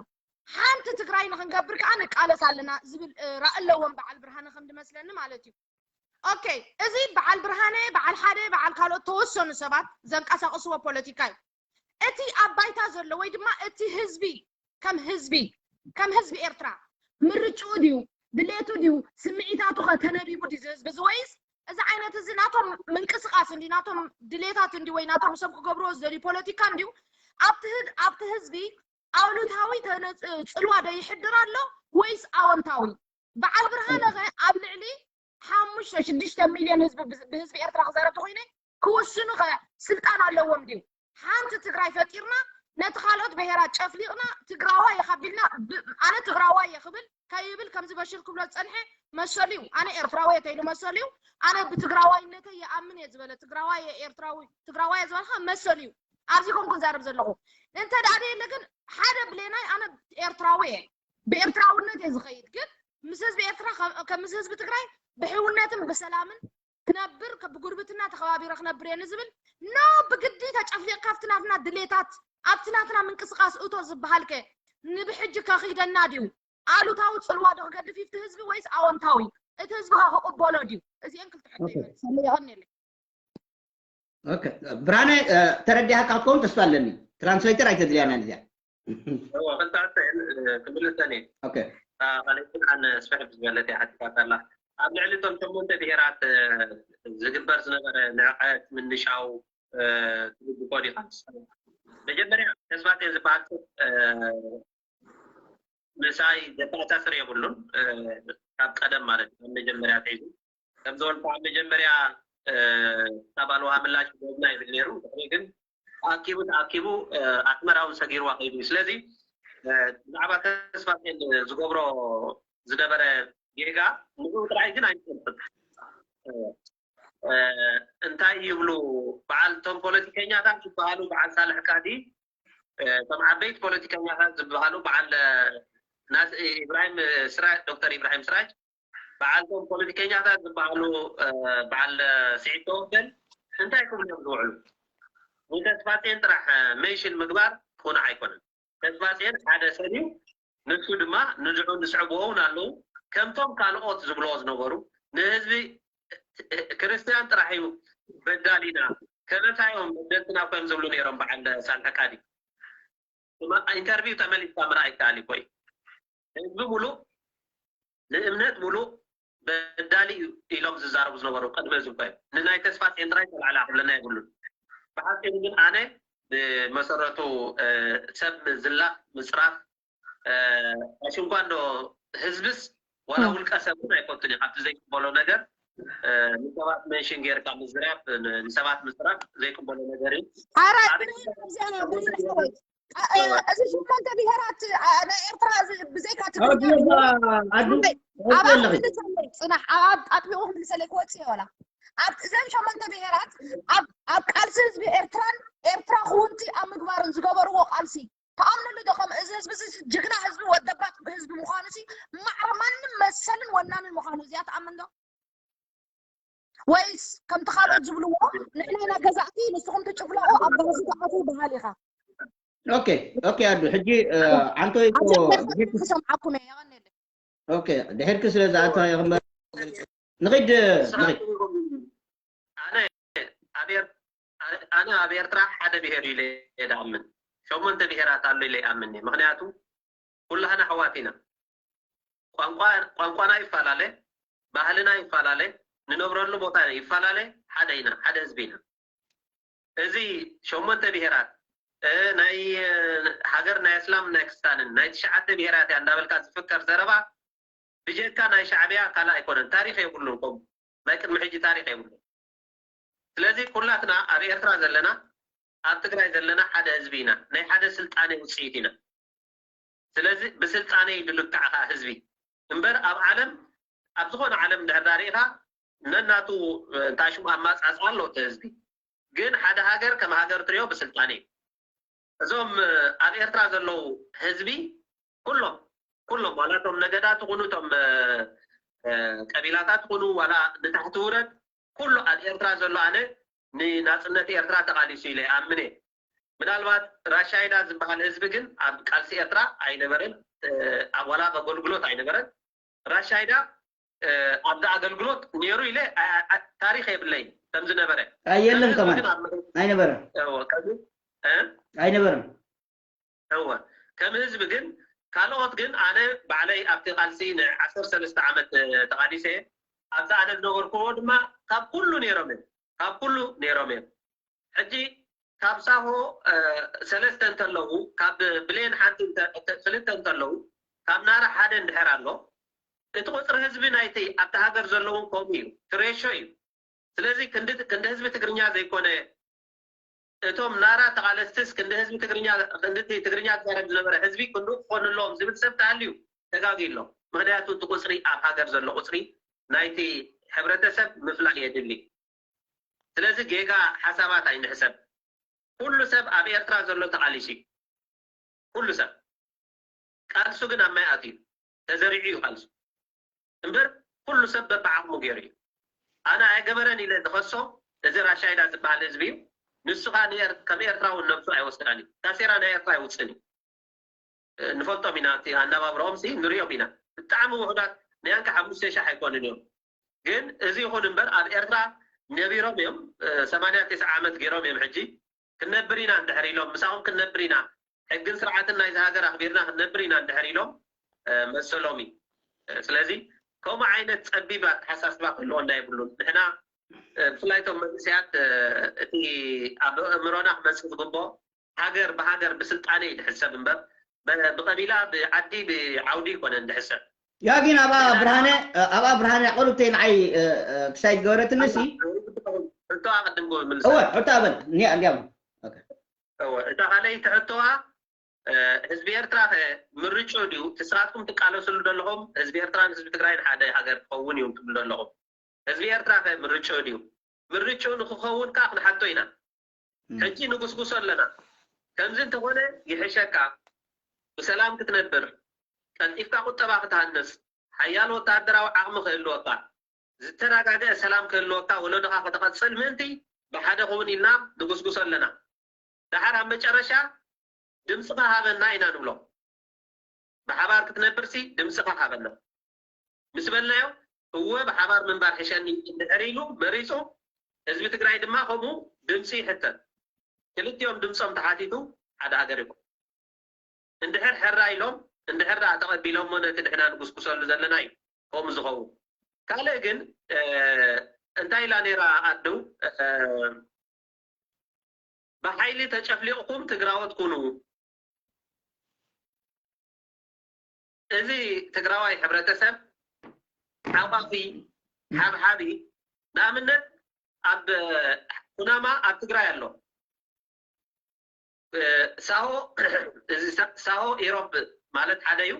ሓንቲ ትግራይ ንክንገብር ከዓ ንቃለስ ኣለና ዝብል ራእ ኣለዎም በዓል ብርሃነ ከም ድመስለኒ ማለት እዩ ኦኬ እዚ በዓል ብርሃነ በዓል ሓደ በዓል ካልኦት ተወሰኑ ሰባት ዘንቀሳቅስዎ ፖለቲካ እዩ እቲ ኣብ ባይታ ዘሎ ወይ ድማ እቲ ህዝቢ ከም ህዝቢ ከም ህዝቢ ኤርትራ ምርጭኡ ድዩ ድሌቱ ድዩ ስምዒታቱ ከ ተነቢቡ ድዩ እዚ ህዝቢ እዚ ወይስ እዚ ዓይነት እዚ ናቶም ምንቅስቃስ እንዲ ናቶም ድሌታት እንዲ ወይ ናቶም ሰብ ክገብርዎ ዝደልዩ ፖለቲካ እንድዩ ኣብቲ ህዝቢ ኣውሉታዊ ጽልዋ ዶ ይሕድር ኣሎ ወይስ ኣወንታዊ? በዓል ብርሃነ ኸ ኣብ ልዕሊ ሓሙሽተ ሽዱሽተ ሚልዮን ህዝቢ ብህዝቢ ኤርትራ ክዛረብ ተኮይነ ክውስኑ ኸ ስልጣን ኣለዎም ድዩ? ሓንቲ ትግራይ ፈጢርና ነቲ ካልኦት ብሄራት ጨፍሊቕና ትግራዋይ የኻቢልና ኣነ ትግራዋይ እየ ክብል ከይብል ከምዚ በሽር ክብሎ ዝፀንሐ መሰሉ እዩ። ኣነ ኤርትራዊ እየ ተይሉ መሰሉ እዩ። ኣነ ብትግራዋይነተይ ይኣምን እየ ዝበለ ትግራዋይ እየ ኤርትራዊ ትግራዋይ እየ ዝበልካ መሰሉ እዩ። ኣብዚ ኮንኩ ዛረብ ዘለኹ እንተ ደኣ ደየለ ግን ሓደ ብሌናይ ኣነ ኤርትራዊ እየ ብኤርትራውነት እየ ዝኸይድ ግን ምስ ህዝቢ ኤርትራ ከም ምስ ህዝቢ ትግራይ ብሕውነትን ብሰላምን ክነብር ብጉርብትና ተኸባቢረ ክነብር እየ ንዝብል ኖ ብግዲ ተጨፍሊቕካ ኣብቲ ናትና ድሌታት ኣብቲ ናትና ምንቅስቃስ እቶ ዝበሃልከ ንብሕጂ ከኺደና ድዩ ኣሉታዊ ፅልዋ ዶ ክገድፍ ይፍቲ ህዝቢ ወይስ ኣወንታዊ እቲ ህዝቢ ከ ክቕበሎ ድዩ እዚአን ክልተ ሕቶ ይመልስ የቐንየለይ ኦኬ ብርሃነ ተረዲኣካ ክትከውን ተስፋ ኣለኒ ትራንስሌተር ኣይተድልያና እዚኣ እወ ክልተ ሕቶ እየን ክምልሰን እየ ኦኬ ካልኣይትን ኣነ ስፍሕ ብዝበለት እያ ሓቲታታ ኣላ ኣብ ልዕሊ እቶም ሸሞንተ ብሄራት ዝግበር ዝነበረ ንዕቀት ምንሻው ትልብኮ ዲኻ መጀመርያ ተስፋጤን ዝበሃል ሰብ ምሳይ ዘተኣሳስር የብሉን ካብ ቀደም ማለት እዩ መጀመርያ ተይዙ ከም ዝበልኩ ኣብ መጀመርያ ካብ ኣልውሃ ምላሽ ዝወድና ይብል ነይሩ ድሕሪ ግን ተኣኪቡ ተኣኪቡ ኣስመራ እውን ሰጊርዋ ከይዱ እዩ ስለዚ ብዛዕባ ተስፋ ዝገብሮ ዝነበረ ጌጋ ንኡ ጥራይ ግን ኣይፈልጥን እንታይ ይብሉ በዓል እቶም ፖለቲከኛታት ዝበሃሉ በዓል ሳልሕ ቃዲ እቶም ዓበይቲ ፖለቲከኛታት ዝበሃሉ በዓል ኢብራሂም ስራጅ ዶክተር ኢብራሂም ስራጅ በዓልቶም ፖለቲከኛታት ዝበሃሉ በዓል ስዒድ ተወገል እንታይ ክብሉ እዮም ዝውዕሉ ንተስፋጼን ጥራሕ ሜንሽን ምግባር ክቁኑዕ ኣይኮነን ተስፋጼን ሓደ ሰብ እዩ ንሱ ድማ ንድዑ ዝስዕብዎ እውን ኣለዉ ከምቶም ካልኦት ዝብልዎ ዝነበሩ ንህዝቢ ክርስትያን ጥራሕ እዩ በዳሊና ከመታዮም በደልትና ኮዮም ዝብሉ ነይሮም በዓል ሳልሕ ቃዲ ኢንተርቪው ተመሊስካ ምርኣይ ይከኣል እዩ ኮይ ህዝቢ ሙሉእ ንእምነት ሙሉእ በዳሊ ኢሎም ዝዛረቡ ዝነበሩ ቅድሚ እዚ እኮ ንናይ ተስፋ ጤንጥራይ ተላዕላ ክብለና የብሉን ብሓፂሩ ግን ኣነ ብመሰረቱ ሰብ ምዝላፍ ምፅራፍ ኣሽንኳ እንዶ ህዝብስ ዋላ ውልቀ ሰብ እውን ኣይፈቱን እዩ ካብቲ ዘይቅበሎ ነገር ንሰባት መንሽን ጌርካ ምዝራብ ንሰባት ምዝራብ ዘይቅበሎ ነገር እዩ እዚ ሸሞንተ ብሄራት ናይ ኤርትራ ብዘይካ ትግርኛ ጽናሕ ኣብ ኣጥቢቑ ክምልሰለይ ክወፅእ ወላ ኣብ እዘን ሸሞንተ ብሄራት ኣብ ቃልሲ ህዝቢ ኤርትራን ኤርትራ ክውንቲ ኣብ ምግባርን ዝገበርዎ ቃልሲ ተኣምንሉ ዶ ከም እዚ ህዝቢ ጅግና ህዝቢ ወደባት ህዝቢ ምዃኑ ሲ ማዕረ ማንም መሰልን ወናንን ምዃኑ እዚኣ ተኣምን ዶ ወይስ ከምቲ ካልኦት ዝብልዎ ንሕና ኢና ገዛእቲ ንስኹም ትጭፍለቑ ኣብ ባህዚ ተኣትዉ በሃል ኢኻ ኦኬ ኦኬ ኣዱ ሕጂ ዓንቶ ክሰምዓኩም እየ የቐንየለይ ኦኬ ድሕርኪ ስለ ዝኣተዋ ይኽምበር ንኺድ ንኺድ ኣነ ኣብ ኤርትራ ሓደ ብሄር ኢለ እየ ዝኣምን ሸሞንተ ብሄራት ኣሎ ኢለ ይኣምን እየ ምክንያቱ ኩላህና ኣሕዋት ኢና ቋንቋና ይፈላለ ባህልና ይፈላለ ንነብረሉ ቦታ ይፈላለ ሓደ ኢና ሓደ ህዝቢ ኢና እዚ ሸሞንተ ብሄራት ናይ ሃገር ናይ እስላም ናይ ክስታንን ናይ ትሽዓተ ብሄራት እያ እንዳበልካ ዝፍከር ዘረባ ብጀካ ናይ ሻዕብያ ካልእ ኣይኮነን ታሪክ የብሉን ከም ናይ ቅድሚ ሕጂ ታሪክ የብሉን ስለዚ ኩላትና ኣብ ኤርትራ ዘለና ኣብ ትግራይ ዘለና ሓደ ህዝቢ ኢና ናይ ሓደ ስልጣነ ውፅኢት ኢና ስለዚ ብስልጣነ እዩ ዝልካዕ ከዓ ህዝቢ እምበር ኣብ ዓለም ኣብ ዝኾነ ዓለም እንድሕር ዳርኢኻ ነናቱ እንታይ ሽሙ ኣማፃፅኣ ኣሎ እቲ ህዝቢ ግን ሓደ ሃገር ከም ሃገር ትሪኦ ብስልጣነ እዩ እዞም ኣብ ኤርትራ ዘለዉ ህዝቢ ኩሎም ኩሎም ዋላ እቶም ነገዳት ይኹኑ እቶም ቀቢላታት ይኹኑ ዋላ ንታሕቲ ውረድ ኩሉ ኣብ ኤርትራ ዘሎ ኣነ ንናፅነት ኤርትራ ተቓሊሱ ኢለ ይኣምን እየ ምናልባት ራሻይዳ ዝበሃል ህዝቢ ግን ኣብ ቃልሲ ኤርትራ ኣይነበረን ዋላ ኣገልግሎት ኣይነበረን ራሻይዳ ኣብዚ ኣገልግሎት ነይሩ ኢለ ታሪክ የብለይ ከምዝነበረ የለን ከማን ኣይነበረን ኣይነበረን እወ ከም ህዝቢ ግን ካልኦት ግን ኣነ ባዕለይ ኣብቲ ቃልሲ ንዓሰርተ ሰለስተ ዓመት ተቓሊሰ እየ። ኣብዛ ኣነ ዝነበርኩዎ ድማ ካብ ኩሉ ነይሮም እዮም፣ ካብ ኩሉ ነይሮም እዮም። ሕጂ ካብ ሳሆ ሰለስተ እንተለዉ፣ ካብ ብሌን ሓንቲ ክልተ እንተለዉ፣ ካብ ናራ ሓደ እንድሕር ኣሎ፣ እቲ ቁፅሪ ህዝቢ ናይቲ ኣብቲ ሃገር ዘለውን ከምኡ እዩ፣ ትሬሾ እዩ። ስለዚ ክንዲ ህዝቢ ትግርኛ ዘይኮነ፣ እቶም ናራ ተቓለስቲስ ክንዲ ህዝቢ ትግርኛ፣ ክንዲ ትግርኛ ዝዛረብ ዝነበረ ህዝቢ ክንዱ ክኾኑ ኣለዎም ዝብል ሰብ ተሃልዩ ተጋጊ ኣሎ። ምክንያቱ እቲ ቁፅሪ ኣብ ሃገር ዘሎ ቁፅሪ ናይቲ ሕብረተሰብ ምፍላይ የድሊ። ስለዚ ጌጋ ሓሳባት ኣይንሕሰብ። ኩሉ ሰብ ኣብ ኤርትራ ዘሎ ተቓሊሱ እዩ። ኩሉ ሰብ ቃልሱ ግን ኣብ ማይ ኣትዩ ተዘሪዑ እዩ ቃልሱ እምበር ኩሉ ሰብ በብዓቕሙ ገይሩ እዩ። ኣነ ኣይገበረን ኢለ ዝኸሶ እዚ ራሻይዳ ዝበሃል ህዝቢ እዩ። ንሱ ከዓ ከም ኤርትራ እውን ነብሱ ኣይወስዳን እዩ። ታሴራ ናይ ኤርትራ ኣይውፅን እዩ። ንፈልጦም ኢና። እቲ ኣነባብረኦም ሲ ንሪኦም ኢና። ብጣዕሚ ውሑዳት ናይ ኣንካ ሓሙሽተ ሻሕ ኣይኮኑን እዮም። ግን እዚ ይኹን እምበር ኣብ ኤርትራ ነቢሮም እዮም። ሰማንያ ተስዓ ዓመት ገይሮም እዮም። ሕጂ ክንነብር ኢና እንድሕር ኢሎም፣ ምሳኹም ክንነብር ኢና፣ ሕግን ስርዓትን ናይዚ ሃገር ኣኽቢርና ክንነብር ኢና እንድሕር ኢሎም መሰሎም እዩ። ስለዚ ከምኡ ዓይነት ፀቢብ ኣተሓሳስባ ክህልወና የብሉን። ንሕና ብፍላይ እቶም መንእሰያት እቲ ኣብ ኣእምሮና ክመፅእ ዝግብኦ ሃገር ብሃገር ብስልጣነ እዩ ዝሕሰብ እምበር ብቐቢላ ብዓዲ ብዓውዲ ይኮነን ዝሕሰብ። ያጊን ኣብኣ ብርሃነ ኣብኣ ብርሃነ ቁሩብተይ ንዓይ ክሳይ ዝገበረትኒ ሲ ሕቶ ኣቐድም ክብል ምልስ እወ ሕቶ ኣበል እኒኣ እንዲያም እወ እታ ካልኣይቲ ሕቶዋ ህዝቢ ኤርትራ ከ ምርጭኡ ድዩ እቲ ስራትኩም ትቃለስሉ ዘለኹም ህዝቢ ኤርትራን ህዝቢ ትግራይን ሓደ ሃገር ክኸውን እዩ ትብሉ ዘለኹም ህዝቢ ኤርትራ ከ ምርጭኡ ድዩ ምርጭኡ ንክኸውን ከዓ ክንሓቶ ኢና ሕጂ ንጉስጉሶ ኣለና ከምዚ እንተኾነ ይሕሸካ ብሰላም ክትነብር ቀልጢፍካ ቁጠባ ክትሃንስ ሓያል ወታደራዊ ዓቕሚ ክህልወካ ዝተረጋገአ ሰላም ክህልወካ ወለዶኻ ከተቐፅል ምእንቲ ብሓደ ክውን ኢልና ንጉስጉሶ ኣለና ደሓር ኣብ መጨረሻ ድምፅኻ ሃበና ኢና ንብሎ ብሓባር ክትነብርሲ ድምፅኻ ሃበና ምስ በልናዮ እወ ብሓባር ምንባር ሕሸኒ እንድሕር ኢሉ መሪፁ ህዝቢ ትግራይ ድማ ከምኡ ድምፂ ይሕተት ክልቲኦም ድምፆም ተሓቲቱ ሓደ ሃገር ይኹን እንድሕር ሕራ ኢሎም እንድሕር ደኣ ተቐቢሎሞ ነቲ ንሕና ንጉስጉሰሉ ዘለና እዩ ከምኡ ዝኸውን ካልእ ግን እንታይ ኢላ ነይራ ኣዱ ብሓይሊ ተጨፍሊቕኩም ትግራዎት ኩኑ እዚ ትግራዋይ ሕብረተሰብ ሓቋፊ ሓብሓቢ ንኣብነት ኣብ ኩናማ ኣብ ትግራይ ኣሎ ሳሆ ሳሆ ኢሮብ ማለት ሓደ እዩ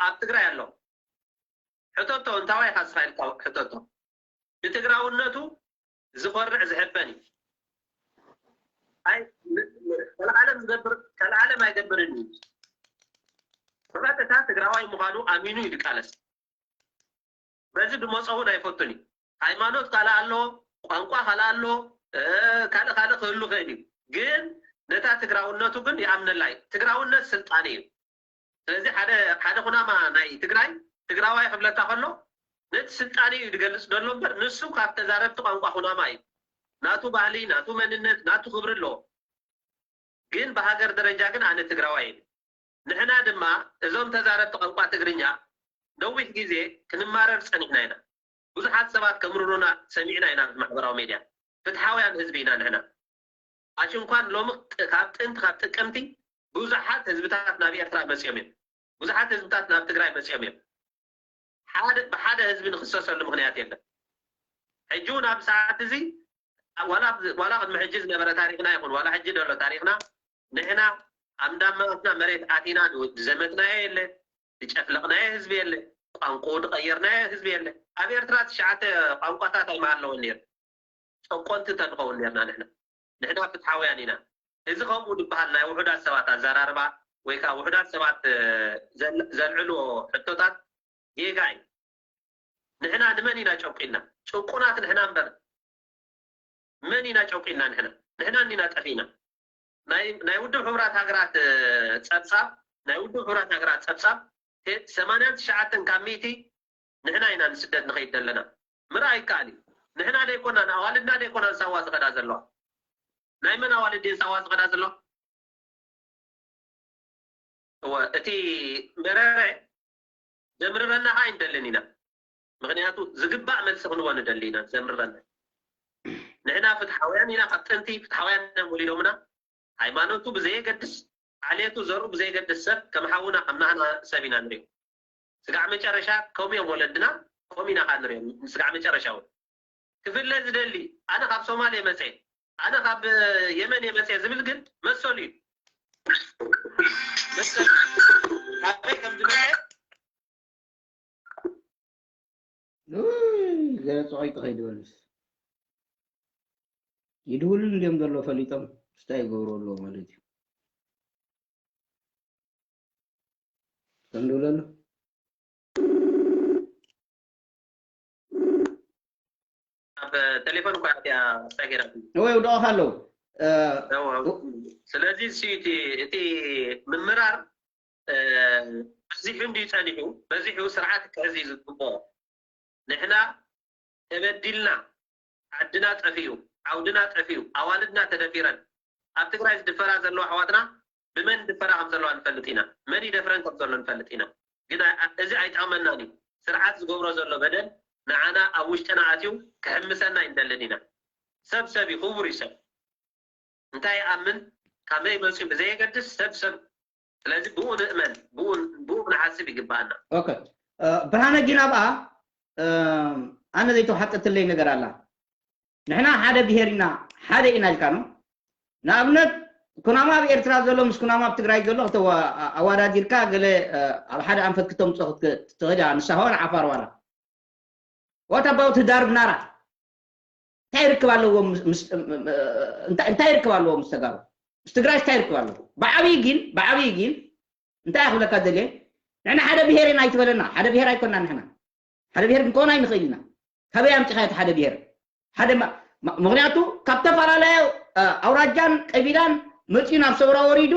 ኣብ ትግራይ ኣሎ ሕቶቶ እንታዋይ ኢኻ ስኻ ኢልካ ሕቶቶ ብትግራውነቱ ዝኮርዕ ዝሕበን እዩ ኣይ ከልዓለም ዝገብር ከልዓለም ኣይገብርን እዩ ብቐጥታ ትግራዋይ ምዃኑ ኣሚኑ እዩ ዝቃለስ በዚ ድመፆ እውን ኣይፈቱን እዩ ሃይማኖት ካልእ ኣሎ ቋንቋ ካልእ ኣሎ ካልእ ካልእ ክህሉ ክእል እዩ ግን ነታ ትግራውነቱ ግን ይኣምነላ እዩ ትግራውነት ስልጣን እዩ ስለዚ ሓደ ሓደ ኩናማ ናይ ትግራይ ትግራዋይ ክብለካ ከሎ ነቲ ስልጣን እዩ ዝገልፅ ዘሎ እምበር ንሱ ካብ ተዛረብቲ ቋንቋ ኩናማ እዩ ናቱ ባህሊ ናቱ መንነት ናቱ ክብሪ ኣለዎ ግን ብሃገር ደረጃ ግን ኣነ ትግራዋይ እዩ ንሕና ድማ እዞም ተዛረብቲ ቋንቋ ትግርኛ ነዊሕ ግዜ ክንማረር ፀኒሕና ኢና ብዙሓት ሰባት ከምርሩና ሰሚዕና ኢና ማሕበራዊ ሜድያ ፍትሓውያን ህዝቢ ኢና ንሕና ኣሽንኳን ሎሚ ካብ ጥንቲ ካብ ጥቅምቲ ብዙሓት ህዝብታት ናብ ኤርትራ መፅኦም እዮም ብዙሓት ህዝብታት ናብ ትግራይ መፅኦም እዮም ሓደ ብሓደ ህዝቢ ንክሰሰሉ ምክንያት የለን ሕጂ እውን ኣብ ሰዓት እዚ ዋላ ቅድሚ ሕጂ ዝነበረ ታሪክና ይኹን ዋላ ሕጂ ዘሎ ታሪክና ንሕና ኣብ እንዳማትና መሬት ኣቲና ዝዘመትናዮ የለ ዝጨፍለቕናዮ ህዝቢ የለ ቋንቋኡ ዝቀየርናዮ ህዝቢ የለ ኣብ ኤርትራ ትሽዓተ ቋንቋታት ኣይመሃለወን ነይሩ ጨቆንቲ እንተንኸውን ነርና ንሕና ንሕና ፍትሓውያን ኢና እዚ ከምኡ ዝበሃል ናይ ውሑዳት ሰባት ኣዘራርባ ወይ ከዓ ውሑዳት ሰባት ዘልዕልዎ ሕቶታት ጌጋ እዩ ንሕና ንመን ኢና ጨቂና ጭቁናት ንሕና እምበር መን ኢና ጨቂና ንሕና ንሕና እንዲና ጠፊእና ናይ ውድብ ሕቡራት ሃገራት ፀብፃብ ናይ ውድብ ሕቡራት ሃገራት ፀብፃብ ሰማንያን ትሽዓተን ካብ ሚእቲ ንሕና ኢና ንስደት ንኸይድ ዘለና ምርኣይ ይከኣል እዩ ንሕና ደይኮናን ኣዋልድና ደይኮናን ሳዋ ዝኸዳ ዘለዋ ናይ መን ኣዋልድ እየን ሳዋ ዝኸዳ ዘለዋ እወ፣ እቲ መረረ ዘምርረና ከዓ ኣይንደልን ኢና። ምኽንያቱ ዝግባእ መልሲ ክንቦ ንደሊ ኢና። ዘምርረና ንሕና ፍትሓውያን ኢና። ካብ ጥንቲ ፍትሓውያን እዮም ወሊዶምና። ሃይማኖቱ ብዘየገድስ፣ ዓሌቱ ዘሩ ብዘየገድስ ሰብ ከም ሓውና ከም ናህና ሰብ ኢና ንሪኦ። ስጋዕ መጨረሻ ከምኡ እዮም ወለድና፣ ከምኡ ኢና ከዓ ንሪኦም። ስጋዕ መጨረሻ እውን ክፍለ ዝደሊ፣ ኣነ ካብ ሶማሌ መፀ፣ ኣነ ካብ የመን የመፀ ዝብል ግን መሰሉ እዩ። መሰሉ ካበይ ከም ዝመፀ ገለ ፀቂጡ ከይድበልስ ይድውልን እንዲዮም ዘሎ ፈሊጦም ስታይ ይገብሩ ኣለዎ ማለት እዩ። ተንድውለሉ ኣብ ቴሌፎን እኳ እያ ስታይ ገይራ እወ ውድቐኻ ኣለዉ። ስለዚ እቲ ምምራር በዚሑ እንድዩ ጸኒሑ፣ በዚሑ ስርዓት ክሕዝ እዩ ዝግብኦ። ንሕና ተበዲልና፣ ዓድና ጠፊኡ፣ ዓውድና ጠፊኡ፣ ኣዋልድና ተደፊረን፣ ኣብ ትግራይ ዝድፈራ ዘለዋ ኣሕዋትና ብመን ድፈራ ከም ዘለዋ ንፈልጥ ኢና፣ መን ይደፍረን ከም ዘሎ ንፈልጥ ኢና። ግን እዚ ኣይጠቕመናን እዩ። ስርዓት ዝገብሮ ዘሎ በደል ንዓና ኣብ ውሽጥና ኣትዩ ክሕምሰና ኣይንደልን ኢና። ሰብ ሰብ እዩ፣ ክቡር እዩ ሰብ። እንታይ ይኣምን፣ ካበይ መፅዩ ብዘየገድስ ሰብ ሰብ። ስለዚ ብኡ ንእመን፣ ብኡ ክንሓስብ ይግባኣና። ብርሃነ ጊና ብኣ ኣነ ዘይተዋሓጠትለይ ነገር ኣላ። ንሕና ሓደ ብሄር ኢና፣ ሓደ ኢና ኢልካ ነው። ንኣብነት ኩናማ ኣብ ኤርትራ ዘሎ ምስ ኩናማ ኣብ ትግራይ ዘሎ ኣዋዳዲርካ ገለ ኣብ ሓደ ኣንፈት ክተምፅኦ ትኽእል ንሳ ሆን ዓፋር ዋላ What about ህዳር ብናራ እንታይ ርክብ ኣለዎ እንታይ ርክብ ኣለዎ ምስ ተጋሩ ምስ ትግራይ እንታይ ርክብ ኣለዎ ብዓብይ ግን ብዓብይ ግን እንታይ ክብለካ ደልየ ንሕና ሓደ ብሄር ኢና ኣይትበለና ሓደ ብሄር ኣይኮና ንሕና ሓደ ብሄር ክንከውን ኣይንኽእል ኢና ካበይ ኣምፂኻ እቲ ሓደ ብሄር ሓደ ምክንያቱ ካብ ተፈላለየ ኣውራጃን ቀቢላን መፂኡ ናብ ሰውራ ወሪዱ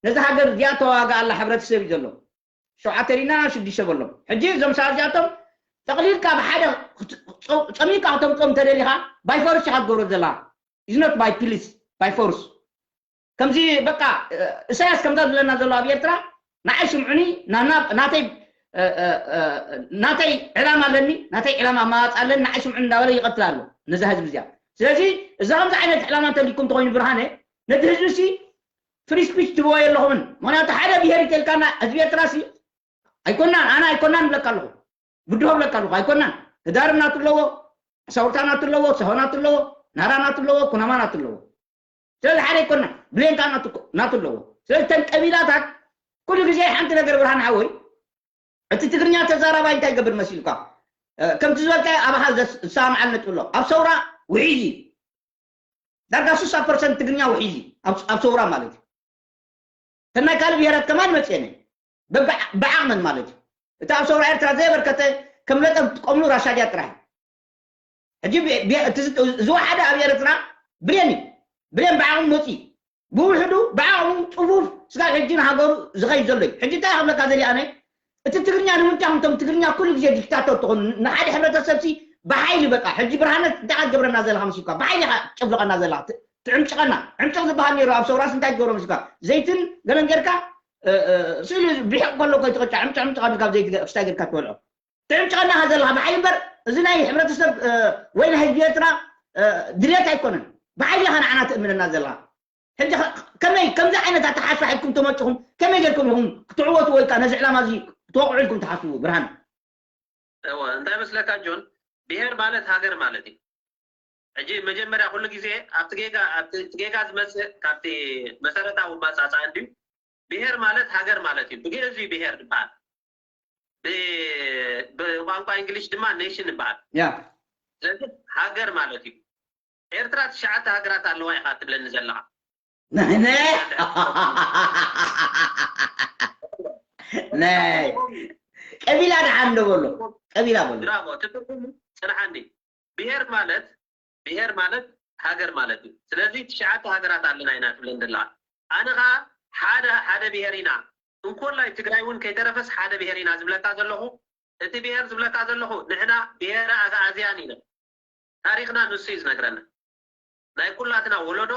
ነዚ ሃገር እዚኣ ተዋጋ ኣላ ሕብረተሰብ እዩ ዘሎ ሸውዓተ ዲና ሽዱሽተ በሎም ሕጂ እዞም ሰባት እዚኣቶም ጠቕሊልካ ብሓደ ፀሚካ ከተምፅኦም ተደሊካ ባይፈርስ ኢካ ትገብሮ ዘላ is not by police by force ከምዚ በቃ እሳያስ ከምዛ ዝብለና ዘሎ ኣብ ኤርትራ ንዓይ ስምዑኒ ናተይ ናተይ ዕላማ ኣለኒ ናተይ ዕላማ ኣማዋፅ ኣለኒ ንዓይ ስምዑኒ እንዳበለ ይቐትል ኣሎ ነዚ ህዝቢ እዚኣ ስለዚ እዛ ከምዚ ዓይነት ዕላማ እንተልኩም ተኮይኑ ብርሃነ ነቲ ህዝቢ ሲ free speech ትብዎ የለኹምን ምክንያቱ ሓደ ብሄር ይተልካና ህዝቢ ኤርትራ ሲ ኣይኮናን ኣነ ኣይኮናን ብለካ ኣለኹ ብድሆ ብለካ ኣለኹ ኣይኮናን ህዳር ናቱ ኣለዎ ሳውርታ ናቱ ኣለዎ ሰሆ ናቱ ኣለዎ ናራ ናቱ ኣለዎ ኩናማ ናቱ ኣለዎ ስለዚ ሓደ ኣይኮና ብሌንካ ናቱ ኣለዎ ስለዚ ተን ቀቢላታት ኩሉ ግዜ ሓንቲ ነገር ብርሃን ሓወይ እቲ ትግርኛ ተዛራባይ እንታይ ገብር መሲልካ ከምቲ ዝበልካ ኣባኻ ዝሰማዓል ነጥሎ ኣብ ሰውራ ውሒዚ ዳርጋ ስሳ ፐርሰንት ትግርኛ ውሒዚ ኣብ ሰውራ ማለት እዩ ተናይ ካልእ ብሄራት ከማን መፅአነ ብዓቕመን ማለት እዩ እቲ ኣብ ሰውራ ኤርትራ ዘየበርከተ ከም ለጠብ ትጥቀምሉ ራሻ ድያ ጥራሕ ሕጂ ዝወሓደ ኣብ ኤርትራ ብሌን እዩ ብሌን ብዓቕሙ መፂ ብውሕዱ ብዓቕሙ ፅፉፍ ስጋብ ሕጂ ንሃገሩ ዝኸይድ ዘሎ እዩ ሕጂ እንታይ ክብለካ ዘሊኣነ እቲ ትግርኛ ንምንታይ ከምቶም ትግርኛ ኩሉ ግዜ ዲክታቶር ትኾኑ ንሓደ ሕብረተሰብ ሲ ብሓይሊ በቃ ሕጂ ብርሃነት እንታይ ክትገብረና ዘለካ መሲልካ ብሓይሊ ኢካ ትጨፍልቀና ዘለካ ትዕምጭቀና ዕምጭቅ ዝበሃል ነይሩ ኣብ ሰውራስ እንታይ ትገብሮ መሲልካ ዘይትን ገለን ጌርካ ስእሊ ብሕቅ ከሎ ኮይትቅጫ ዕምጭ ዕምጭቅ ኣቢልካ ዘይትገ ክስታይ ጌርካ ትበልዖ ትዕምጭቀና ኢካ ዘለካ ብሓይሊ እምበር እዚ ናይ ሕብረተሰብ ወይ ናይ ህዝቢ ኤርትራ ድልየት ኣይኮነን ብሓይሊ ኢካ ንዓና ትእምነና ዘለካ ሕጂ ከመይ ከምዚ ዓይነት ኣተሓሳስባ ሒዝኩም ተመፅኹም ከመይ ጌርኩም ኢኹም ክትዕወቱ ወይ ከዓ ነዚ ዕላማ እዚ ክትወቕዑ ኢልኩም ትሓስቡ ብርሃን እወ እንታይ መስለካ ጆን ብሄር ማለት ሃገር ማለት እዩ ሕጂ መጀመርያ ኩሉ ግዜ ኣብቲ ጌጋ ኣብቲ ጌጋ ዝመፅእ ካብቲ መሰረታዊ ማፃፃ እንድዩ ብሄር ማለት ሃገር ማለት እዩ ብግእዝ እዩ ብሄር ዝበሃል ብቋንቋ እንግሊሽ ድማ ኔሽን ይበሃል ስለዚ ሃገር ማለት እዩ ኤርትራ ትሽዓተ ሃገራት ኣለዋ ኢኻ ትብለኒ ዘለኻ ናይ ቀቢላ ደሓን ዶ በሎ ቀቢላ በሎ ብራቮ ትትርጉሙ ጽንሓኒ ብሄር ማለት ብሄር ማለት ሃገር ማለት እዩ ስለዚ ትሽዓተ ሃገራት ኣለና ኢና ትብለን ዘለኻ ኣነ ኸዓ ሓደ ሓደ ብሄር ኢና እንኮላይ ትግራይ እውን ከይተረፈስ ሓደ ብሄር ኢና ዝብለካ ዘለኹ እቲ ብሄር ዝብለካ ዘለኹ ንሕና ብሄረ ኣግኣዝያን ኢና ታሪኽና ንሱ እዩ ዝነግረና ናይ ኩላትና ወለዶ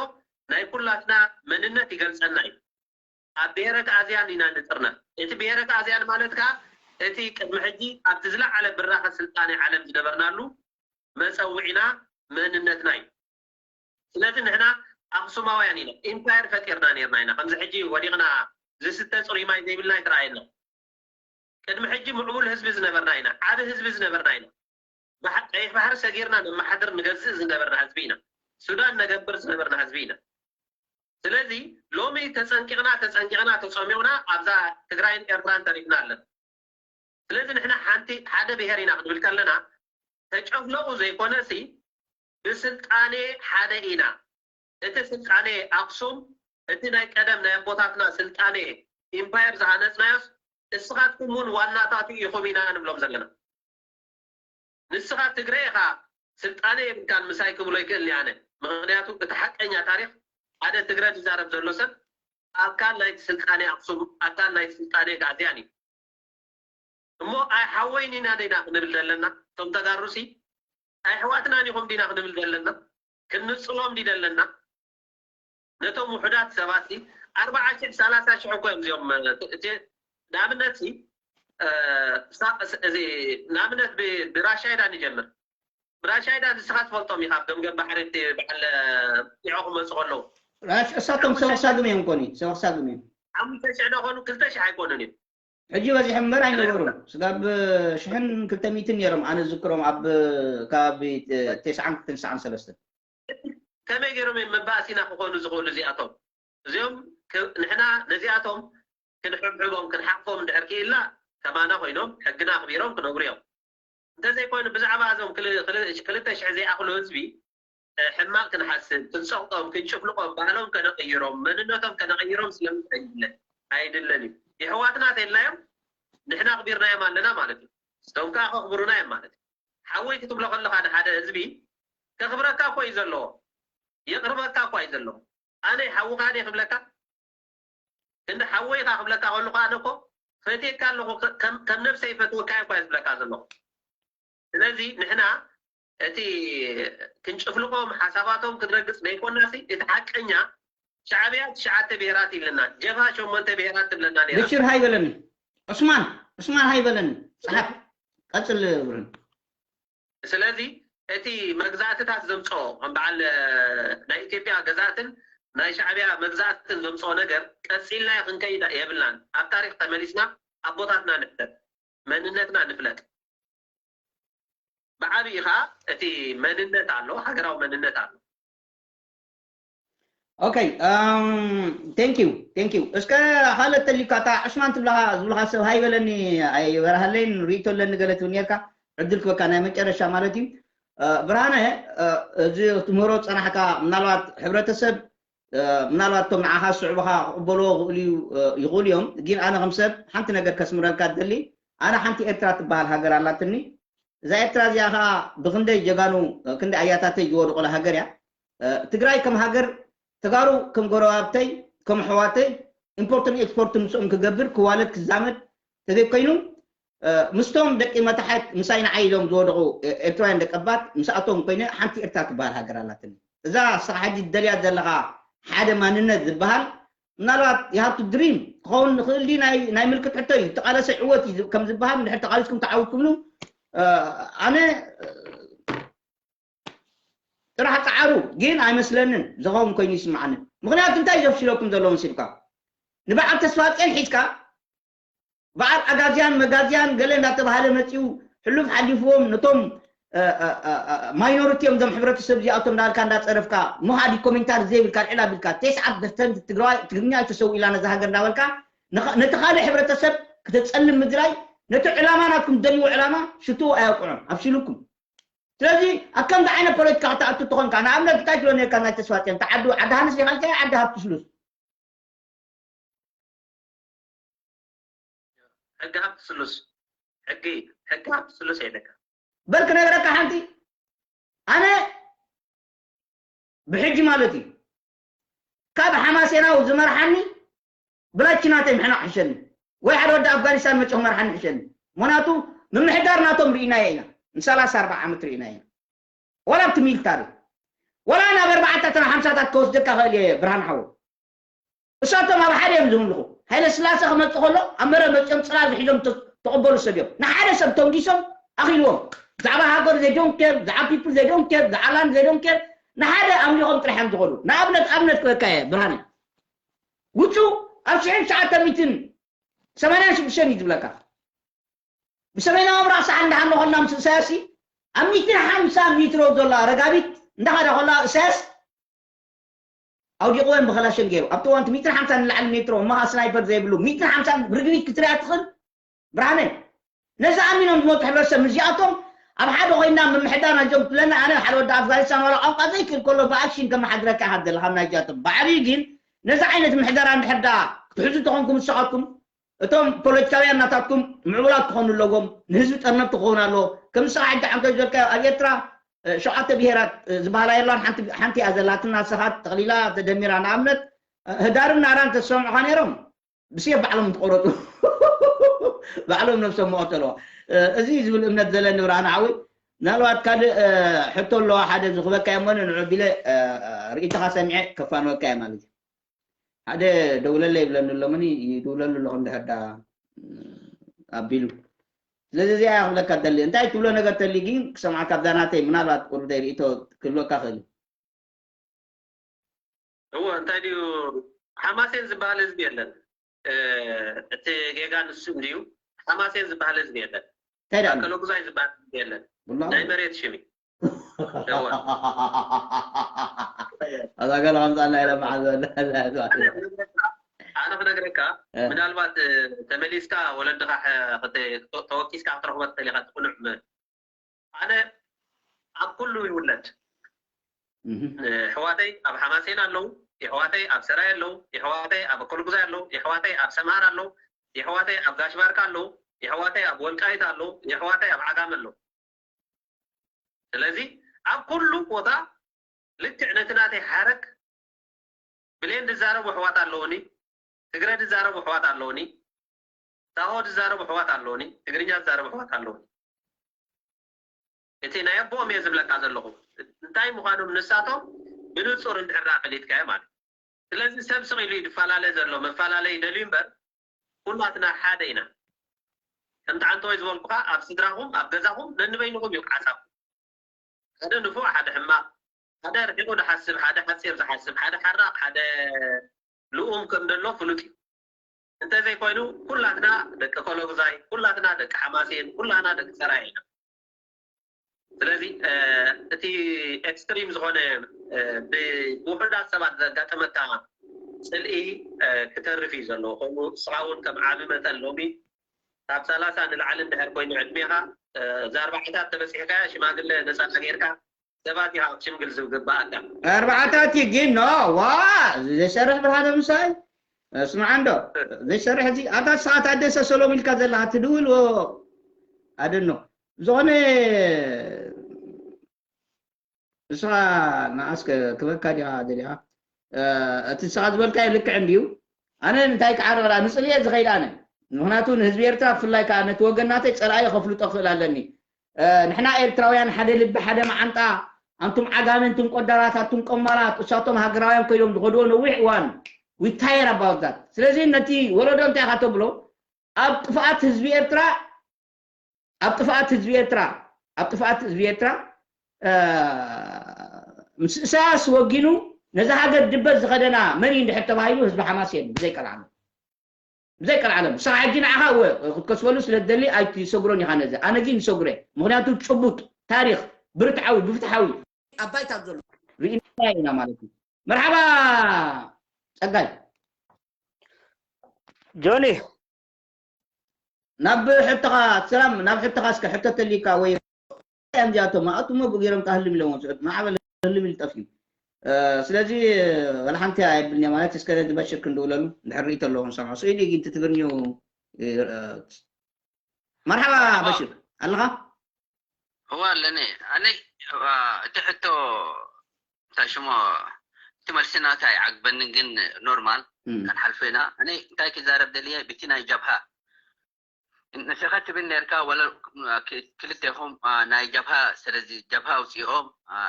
ናይ ኩላትና መንነት ይገልፀና እዩ ኣብ ብሔረ ከኣዝያን ኢና ንጥርነፍ። እቲ ብሔረ ከኣዝያን ማለት ከኣ እቲ ቅድሚ ሕጂ ኣብቲ ዝለዓለ ብራኸ ስልጣኔ ዓለም ዝነበርናሉ መጸውዒና መንነትና እዩ። ስለዚ ንሕና ኣኽሱማውያን ኢና፣ ኢምፓየር ፈጢርና ነርና ኢና። ከምዚ ሕጂ ወዲቕና ዝስተ ጽሩይ ማይ ዘይብልና ኣይተረኣየና። ቅድሚ ሕጂ ምዕቡል ህዝቢ ዝነበርና ኢና፣ ዓቢ ህዝቢ ዝነበርና ኢና። ባሕ- ቀይሕ ባሕሪ ሰጊርና ነመሓድር ንገዝእ ዝነበርና ህዝቢ ኢና። ሱዳን ነገብር ዝነበርና ህዝቢ ኢና። ስለዚ ሎሚ ተጸንቂቕና ተጸሚቕና ኣብዛ ትግራይን ኤርትራን ተሪፍና ኣለና። ስለዚ ንሕና ሓንቲ ሓደ ብሔር ኢና ክንብል ከለና ተጨፍለቑ ዘይኮነሲ ብስልጣኔ ሓደ ኢና። እቲ ስልጣኔ ኣክሱም እቲ ናይ ቀደም ናይ ኣቦታትና ስልጣኔ ኢምፓየር ዝሃነፅናዮስ እስኻትኩም እውን ዋናታቱ ኢኹም ኢና ንብሎም ዘለና። ንስኻ ትግረ ኢኻ ስልጣነ የብልካን ምሳይ ክብሎ ይክእል እየ ኣነ። ምኽንያቱ እቲ ሓቀኛ ታሪኽ ሓደ ትግረ ዝዛረብ ዘሎ ሰብ ኣካል ናይቲ ስልጣነ ኣክሱም ኣካል ናይቲ ስልጣነ ጋዜያን እዩ። እሞ ኣይ ሓወይን ኢና ዲና ክንብል ዘለና እቶም ተጋሩሲ ኣይ ኣሕዋትናን ኢኹም ዲና ክንብል ዘለና ክንጽሎም ዲ ዘለና ነቶም ውሑዳት ሰባት ሲ ኣርባዓ ሽሕ ሰላሳ ሽሕ እኮ እዮም እዚኦም እቲ ንኣብነት ሲ እዚ ንኣብነት ብራሻይዳ ንጀምር ብራሻይዳ ንስኻ ትፈልጦም ኢኻ ኣብ ገምገም ባሕሪ እቲ በዓል ጢዖ ክመፁ ከለዉ እሳቶም ሰበኽሳግም እዮም ኮኒ ሰበኽሳግም እዮም ሓሙሽተ ሽሕ ዶ ኾኑ ክልተ ሽሕ ኣይኮኑን እዮም ሕጂ በዚሖም እምበር ኣይነበሩን። ስጋብ ሽሕን ክልተ ሚእትን ነይሮም ኣነ ዝዝክሮም ኣብ ከባቢ ተስዓን ክልተን ተስዓን ሰለስተን። ከመይ ገይሮም እዮም መባእሲና ክኾኑ ዝኽእሉ እዚኣቶም? እዚኦም ንሕና ነዚኣቶም ክንሕብሕቦም ክንሓቕፎም እንድሕር ክኢልና ከማና ኮይኖም ሕግና ኣኽቢሮም ክነብሩ እዮም። እንተዘይኮይኑ ብዛዕባ እዞም ክልተ ሽሕ ዘይኣኽሉ ህዝቢ ሕማቕ ክንሓስብ፣ ክንጸቕጦም፣ ክንጭፍልቖም፣ ባህሎም ከነቕይሮም፣ መንነቶም ከነቕይሮም ስለምንታይ ይድለ? ኣይድለን እዩ። የሕዋትና ተይልናዮም ንሕና ኣኽቢርናዮም ኣለና ማለት እዩ። እቶም ከኣ ከኽብሩና እዮም ማለት እዩ። ሓወይ ክትብሎ ከለኻ ንሓደ ህዝቢ ከኽብረካ እኮ እዩ ዘለዎ። የቕርበካ እኮ እዩ ዘለዎ። ኣነ ሓውኻ ድየ ክብለካ? እንደ ሓወይኻ ክብለካ ከለኹ ኣነ እኮ ፈትየካ ኣለኹ ከም ነብሰይ ይፈትወካ እኳ ዝብለካ ዘለኹ ስለዚ ንሕና እቲ ክንጭፍልቆም ሓሳባቶም ክንረግፅ ዘይኮናሲ እቲ ሓቀኛ ሻዕብያ ትሽዓተ ብሄራት ይብለና ጀብሃ ሸሞንተ ብሄራት ትብለና ነራ ብሽር ሃይበለኒ ዑስማን ዑስማን ሃይበለኒ ፀሓፍ ቀፅል ብርን ስለዚ እቲ መግዛእትታት ዘምፅኦ ከም በዓል ናይ ኢትዮጵያ ገዛእትን ናይ ሻዕብያ መግዛእትን ዘምፅኦ ነገር ቀፂልና ክንከይድ የብልናን ኣብ ታሪክ ተመሊስና ኣቦታትና ንሕተት መንነትና ንፍለጥ ብዓብይ ከዓ እቲ መንነት ኣሎ ሃገራዊ መንነት ኣሎ okay thank you thank you እስከ ካልእ ተሊካ እታ ዕስማን ትብለካ ዝብልካ ሰብ ሃይበለኒ ኣይበርሃለይን ርእቶ ኣለኒ ገለ ትብል ነርካ ዕድል ክበካ ናይ መጨረሻ ማለት እዩ ብርሃነ እዚ ትምህሮ ዝፀናሕካ ምናልባት ሕብረተሰብ ምናልባት እቶም ንዓኻ ዝስዕቡኻ ክቕበልዎ ክኽእሉ ይኽእሉ እዮም ግን ኣነ ከም ሰብ ሓንቲ ነገር ከስምረልካ ትደሊ ኣነ ሓንቲ ኤርትራ ትበሃል ሃገር ኣላትኒ እዛ ኤርትራ እዚኣ ከዓ ብክንደይ ጀጋኑ ክንደይ ኣያታተይ ዝወደቑላ ሃገር እያ ትግራይ ከም ሃገር ተጋሩ ከም ጎረባብተይ ከም ኣሕዋተይ ኢምፖርትን ኤክስፖርትን ምስኦም ክገብር ክዋለድ ክዛመድ ተዘይኮይኑ ምስቶም ደቂ መታሕት ምሳይ ንዓይ ኢሎም ዝወደቑ ኤርትራውያን ደቀባት ምስኣቶም ኮይነ ሓንቲ ኤርትራ ትበሃል ሃገር ኣላትኒ እዛ ንስኻ ሕጂ ትደልያ ዘለኻ ሓደ ማንነት ዝበሃል ምናልባት you have to dream ክኸውን ንኽእል ድዩ ናይ ናይ ምልክት ሕቶ እዩ ዝተቓለሰ ዕወት እዩ ከም ዝበሃል እንድሕር ተቓሊስኩም ተዓዊትኩምሉ ኣነ ጥራሕ ፃዓሩ ግን ኣይመስለንን ዝኸውን ኮይኑ ይስምዓኒ ምኽንያቱ እንታይ ዘፍሽለኩም ዘለዉ መሲልካ ንበዓል ተስፋፅዮን ሒዝካ በዓል ኣጋዝያን መጋዝያን ገለ እንዳተባሃለ መፂኡ ሕሉፍ ሓሊፍዎም ነቶም ማይኖሪቲ እዮም እዞም ሕብረተሰብ እዚኣቶም እንዳበልካ እንዳፀረፍካ ምሃዲ ኮሜንታሪ ዘይብልካ ልዕል ኣቢልካ ቴስዓት ፐርሰንት ትግራዋይ ትግርኛ እዩ ተሰዊእላ ነዛ ሃገር እንዳበልካ ነቲ ካልእ ሕብረተሰብ ክተፀልም ምድላይ ነቲ ዕላማ ናትኩም ደልዎ ዕላማ ሽትዎ ኣየውቅዖን ኣብሲሉኩም ስለዚ ኣብ ከምዚ ዓይነት ፖለቲካ ክትኣቱ ተኾንካ ንኣብነት እንታይ ትብሎ ነርካ ናይ ተስፋፅዮን ተዓዱ ዓዲ ሃንስ ዲኻ ኢልካ ዓዲ ሃብቲ ስሉስ ሕጊ ሃብቲ ስሉስ ሕጊ ሕጊ ሃብቲ ስሉስ የለካ በል ክነግረካ ሓንቲ ኣነ ብሕጂ ማለት እዩ ካብ ሓማሴናዊ ዝመርሓኒ ብላች ናተይ ምሕናቕ ሕሸኒ ወይ ሓደ ወዲ ኣፍጋኒስታን መፂኹ መርሓኒ ሕሸኒ ምክንያቱ ምምሕዳር ናቶም ርኢናዮ ኢና ንሰላሳ ኣርባዓ ዓመት ርኢና ኢና ዋላ ኣብቲ ሚልታሪ ዋላ ናብ ኣርባዓታትን ሓምሳታት ከወስደካ ክእል እየ ብርሃን ሓወይ እሳቶም ኣብ ሓደ እዮም ዝምልኹ። ሃይለ ስላሴ ክመፅእ ከሎ ኣብ መረ መፅኦም ፅላል ዝሒዞም ተቐበሉ ሰብ እዮም። ንሓደ ሰብ ተንጊሶም ኣኺልዎም። ብዛዕባ ሃገር they don't care፣ ብዛዕባ people they don't care፣ ብዛዕባ land they don't care። ንሓደ ኣምሊኾም ጥራሕ እዮም ዝኸዱ። ንኣብነት ኣብነት ክበካ እየ ብርሃነ፣ ውፁ ኣብ ሽሕን ትሽዓተ ሚእትን ሰማንያን ሽዱሽተን እዩ ዝብለካ። ብሰሜናዊ ምብራቕ ሰሓል እንዳሃለኾልና ምስ እሳያስ ኣብ ሚእትን ሓምሳ ሜትሮ ዘላ ረጋቢት እንዳኸዳ ከላ እሳያስ ኣውዲቕወን ብኸላሸን ገይሩ። ኣብቲ እዋንቲ ሚእትን ሓምሳን ንላዕሊ ሜትሮ እማኻ ስናይፐር ዘይብሉ ሚእትን ሓምሳን ርግቢት ክትሪኣ ትኽእል። ብርሃነ፣ ነዚ ኣሚኖም ዝመፁ ሕብረተሰብ ምስዚኣቶም ኣብ ሓደ ኮይና ምምሕዳር ናይዞም ትብለና። ኣነ ሓደ ወዲ ኣፍጋኒስታን ዋላ ቋንቋ ዘይክእል ከሎ ብኣክሽን ከመሓድረካ ኢኻ ዘለኻ ናይዚኣቶም። ብዓብዩ ግን ነዚ ዓይነት ምሕደራ እንድሕር ዳ ክትሕዙ ተኾንኩም ንስኻትኩም እቶም ፖለቲካውያን ናታትኩም ምዕቡላት ክኾኑ ኣለዎም። ንህዝቢ ጠርነፍቲ ክኸውን ኣለዎ። ከም ንስኻ ሕጂ ሓንቶ ዝበልካዮ ኣብ ኤርትራ ሸውዓተ ብሄራት ዝበሃላ የላን። ሓንቲ እያ ዘላትና፣ ንስኻ ተቕሊላ ተደሚራ። ንኣብነት ህዳርን ናራን ተሰምዑኻ ነይሮም ብስየፍ ባዕሎም ተቆረጡ። ባዕሎም ነብሶም መቐተልዋ። እዚ ዝብል እምነት ዘለኒ ብርሃን ሓወይ። ምናልባት ካልእ ሕቶ ኣለዋ ሓደ ዝኽበካ እየ እሞ ንዑ ቢለ ርእይቶኻ ሰሚዐ ከፋንወካ እየ ማለት እዩ። ሓደ ደውለለ ይብለኒ ኣሎ፣ መን ይድውለሉ ኣለኹ እንድሕር ዳ ኣቢሉ። ስለዚ እዚኣ እያ ክብለካ ደሊ። እንታይ ትብሎ ነገር ተሊ ግን ክሰምዓካ ኣብዛ ናተይ ምናልባት ቁርብተይ ርእይቶ ክህልወካ ክእል እዩ። እዎ እንታይ ድዩ ሓማሴን ዝበሃል ህዝቢ የለን። እቲ ጌጋ ንሱ እንድዩ። ሓማሴን ዝበሃል ህዝቢ የለን። እንታይ ደኣ ኣከለጉዛይ ዝበሃል ህዝቢ የለን። ቡላ ናይ መሬት ሽም እዩ። እዋ ኣዛ ገለ ከምፃና ኢለ መዓዝ ኣነ ክነግረካ እ። ምናልባት ተመሊስካ ወለድኻ ተወኪስካ ክትረኽቦ ትኽእል ኢኻ። ትቁኑዕ ኣነ ኣብ ኩሉ ይውለድ። የሕዋተይ ኣብ ሓማሴን ኣለዉ፣ የሕዋተይ ኣብ ሰራይ ኣለዉ፣ የሕዋተይ ኣብ ኮልጉዛይ ኣለዉ፣ የሕዋተይ ኣብ ሰምሃር ኣለዉ፣ የሕዋተይ ኣብ ጋሽ ባርካ ኣለዉ፣ የሕዋተይ ኣብ ወልቃይት ኣለዉ፣ የሕዋተይ ኣብ ዓጋመ ኣለዉ። ስለዚ ኣብ ኩሉ ቦታ ልክዕ ነቲ ናተይ ሓረግ ብሌን ዝዛረቡ ኣሕዋት ኣለዉኒ፣ ትግረ ዝዛረቡ ኣሕዋት ኣለዉኒ፣ ሳሆ ዝዛረቡ ኣሕዋት ኣለዉኒ፣ ትግርኛ ዝዛረቡ ኣሕዋት ኣለዉኒ። እቲ ናይ ኣቦኦም እየ ዝብለካ ዘለኹ። እንታይ ምዃኖም ንሳቶም ብንጹር እንድሕር ደኣ ፈሊጥካዮ ማለት እዩ። ስለዚ ሰብ ስቕ ኢሉ እዩ ዝፈላለ ዘሎ፣ መፈላለዪ ደልዩ እምበር ኩላትና ሓደ ኢና። ከምቲ ዓንተወይ ዝበልኩኻ ኣብ ስድራኹም ኣብ ገዛኹም ነንበይንኹም እዩ ሓሳብኩም። ሓደ ንፉዕ ሓደ ሕማቕ፣ ሓደ ርሒቑ ዝሓስብ ሓደ ሓጺር ዝሓስብ ሓደ ሓራቕ ሓደ ልኡም ከም ዘሎ ፍሉጥ እዩ። እንተዘይኮይኑ ኩላትና ደቂ ኮሎጉዛይ፣ ኩላትና ደቂ ሓማሴን፣ ኩላትና ደቂ ሰራየ ኢና። ስለዚ እቲ ኤክስትሪም ዝኾነ ብውሑዳት ሰባት ዘጋጠመካ ፅልኢ ክተርፍ እዩ ዘለዎ ኮይኑ እስኻ እውን ከም ዓቢ መጠን ሎሚ ካብ ሰላሳ ንላዕሊ እንድሕር ኮይኑ ዕድሜኻ እዛ ኣርባዓታት ተበፂሕካያ ሽማግለ ነፃ ጌርካ ሰባት ኢኻ ክትሽምግል ዝግባኣካ። ኣርባዓታት እዩ ግን ኖ ዋ ዘይሰርሕ ብርሃነ ምሳይ ስምዓ እንዶ ዘይሰርሕ እዚ ኣታ ንስኻ ታደሰ ሰሎም ኢልካ ዘለኻ ትድውል ኣደኖ ዝኾነ ንስኻ ንዓስ ክበካ ዲኻ ደሊኻ እቲ ንስኻ ዝበልካዮ ልክዕ እንድዩ ኣነ እንታይ ክዓረቕላ ንፅልየ ዝኸይድ ኣነ ምክንያቱ ንህዝቢ ኤርትራ ብፍላይ ከዓ ነቲ ወገን ናተይ ፀላኢ ከፍልጦ ክኽእል ኣለኒ ንሕና ኤርትራውያን ሓደ ልቢ ሓደ መዓንጣ ኣንቱም ዓጋመ እንቱም ቆዳራት ኣቱም ቆማላት እሳቶም ሃገራውያን ኮይዶም ዝኸድዎ ነዊሕ እዋን we tired about that ስለዚ ነቲ ወለዶ እንታይ ኢኻ ተብሎ ኣብ ጥፍኣት ህዝቢ ኤርትራ ኣብ ጥፍኣት ህዝቢ ኤርትራ ኣብ ጥፍኣት ህዝቢ ኤርትራ ምስ እሳያስ ወጊኑ ነዛ ሃገር ድበት ዝኸደና መን እዩ እንድሕር ተባሂሉ ህዝቢ ሓማስ የን ብዘይ ቀልዓለም ብዘይ ቀልዓለም ንስኻ ሕጂ ንዓኻ እወ ክትከስበሉ ስለ ትደሊ ኣይትሰግሮን ኢኻ ነዚ ኣነ ግን ይሰግሮ ምክንያቱ ጭቡጥ ታሪክ ብርትዓዊ ብፍትሓዊ ኣብ ባይታ ዘሎ ርኢና ኢና ማለት እዩ መርሓባ ጸጋይ ጆኒ ናብ ሕቶኻ ሰላም ናብ ሕቶኻ እስከ ሕቶ ተሊካ ወይ እዮም እዚኣቶም ኣቱሞ ብገይሮም ካ ህልም ኢሎም ወፅዑ ማዕበል ህልም ኢሉ ጠፍዩ ስለዚ ወላ ሓንቲ ኣይብልኒ ማለት እስከ ነዚ በሽር ክንድውለሉ እንድሕር ርእይቶ ኣለዎ ክንሰምዖ ስኢሉ ግን ትግርኝኡ መርሓባ በሽር ኣለኻ እዋ ኣለኒ ኣነ እቲ ሕቶ እንታይ ሽሞ እቲ መልሲ ናታ ይዓግበኒ ግን ኖርማል ከንሓልፎ ኢና ኣነ እንታይ ክዛረብ ደልየ ብቲ ናይ ጀብሃ ንስኻ ትብል ነርካ ወላ ክልቴኹም ናይ ጀብሃ ስለዚ ጀብሃ ኣውፂኦም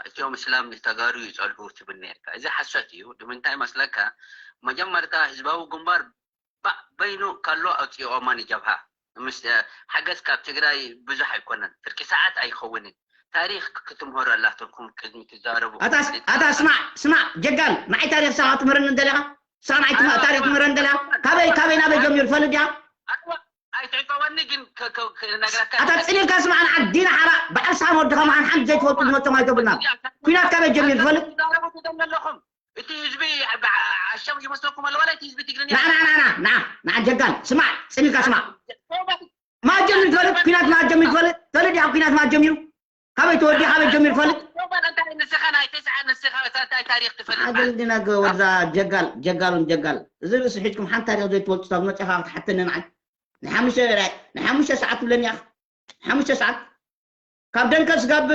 እቲኦም እስላም ንተጋሩ ይፀልኡ ትብል ነርካ እዚ ሓሶት እዩ ንምንታይ መስለካ መጀመርታ ህዝባዊ ግንባር ባዕ በይኑ ከሎ ኣውፅኦማ ንጀብሃ። ምስ ሓገዝ ካብ ትግራይ ብዙሕ ኣይኮነን፣ ፍርቂ ሰዓት ኣይኸውንን። ታሪኽ ክትምህሩ ኣላትኩም ቅድሚ ትዛረቡ። ኣታ ኣታ ስማዕ ስማዕ ጀጋል፣ ንዓይ ታሪኽ ሳኻ ትምህረኒ እንደለኻ? ሳኻ ንዓይ ትማ- ታሪኽ ትምህረኒ እንደለኻ? ካበይ ካበይ ናበይ ጀሚሩ ትፈልጥ ዲኻ? ኣይትዕቀበኒ ግን ክነግረካ ኣታ ጽን ኢልካ ስማዕ። ንዓ ዲና ሓራ በዓል ሳን ወዲ ከማን ሓንቲ ዘይትፈልጡ ዝመጽኦም ኣይተብልና። ኩናት ካበይ ጀሚሩ ትፈልጥ? ትዛረቡ ትደለኹም። እቲ ህዝቢ ዓሻም ይመስለኩም ኣሎ ዋላ እቲ ህዝቢ ትግርኛ? ንዓ ንዓ ንዓ ንዓ ንዓ ጀጋል ስማዕ፣ ጽን ኢልካ ስማዕ። ማጀም ይፈልጥ ኩናት ማጀም ይፈልጥ ፈልጥ ያ ኩናት ማጀም ይሩ ካበይ ተወዲ ካበይ ጀሚር ፈልጥ ንስኻ ናይ ተስዓ ንስኻ እንታይ ታሪኽ ትፈልጥ ኣገልግና ወዛ ጀጋል ጀጋሉን ጀጋል እዚ ርእሲ ሒዝኩም ሓንቲ ታሪኽ ዘይትፈልጡ ካብ መፅኻ ክትሓተኒ ንዓይ ንሓሙሽተ ንሓሙሽተ ሰዓት ትብለኒ ኢኻ ሓሙሽተ ሰዓት ካብ ደንከል ስጋብ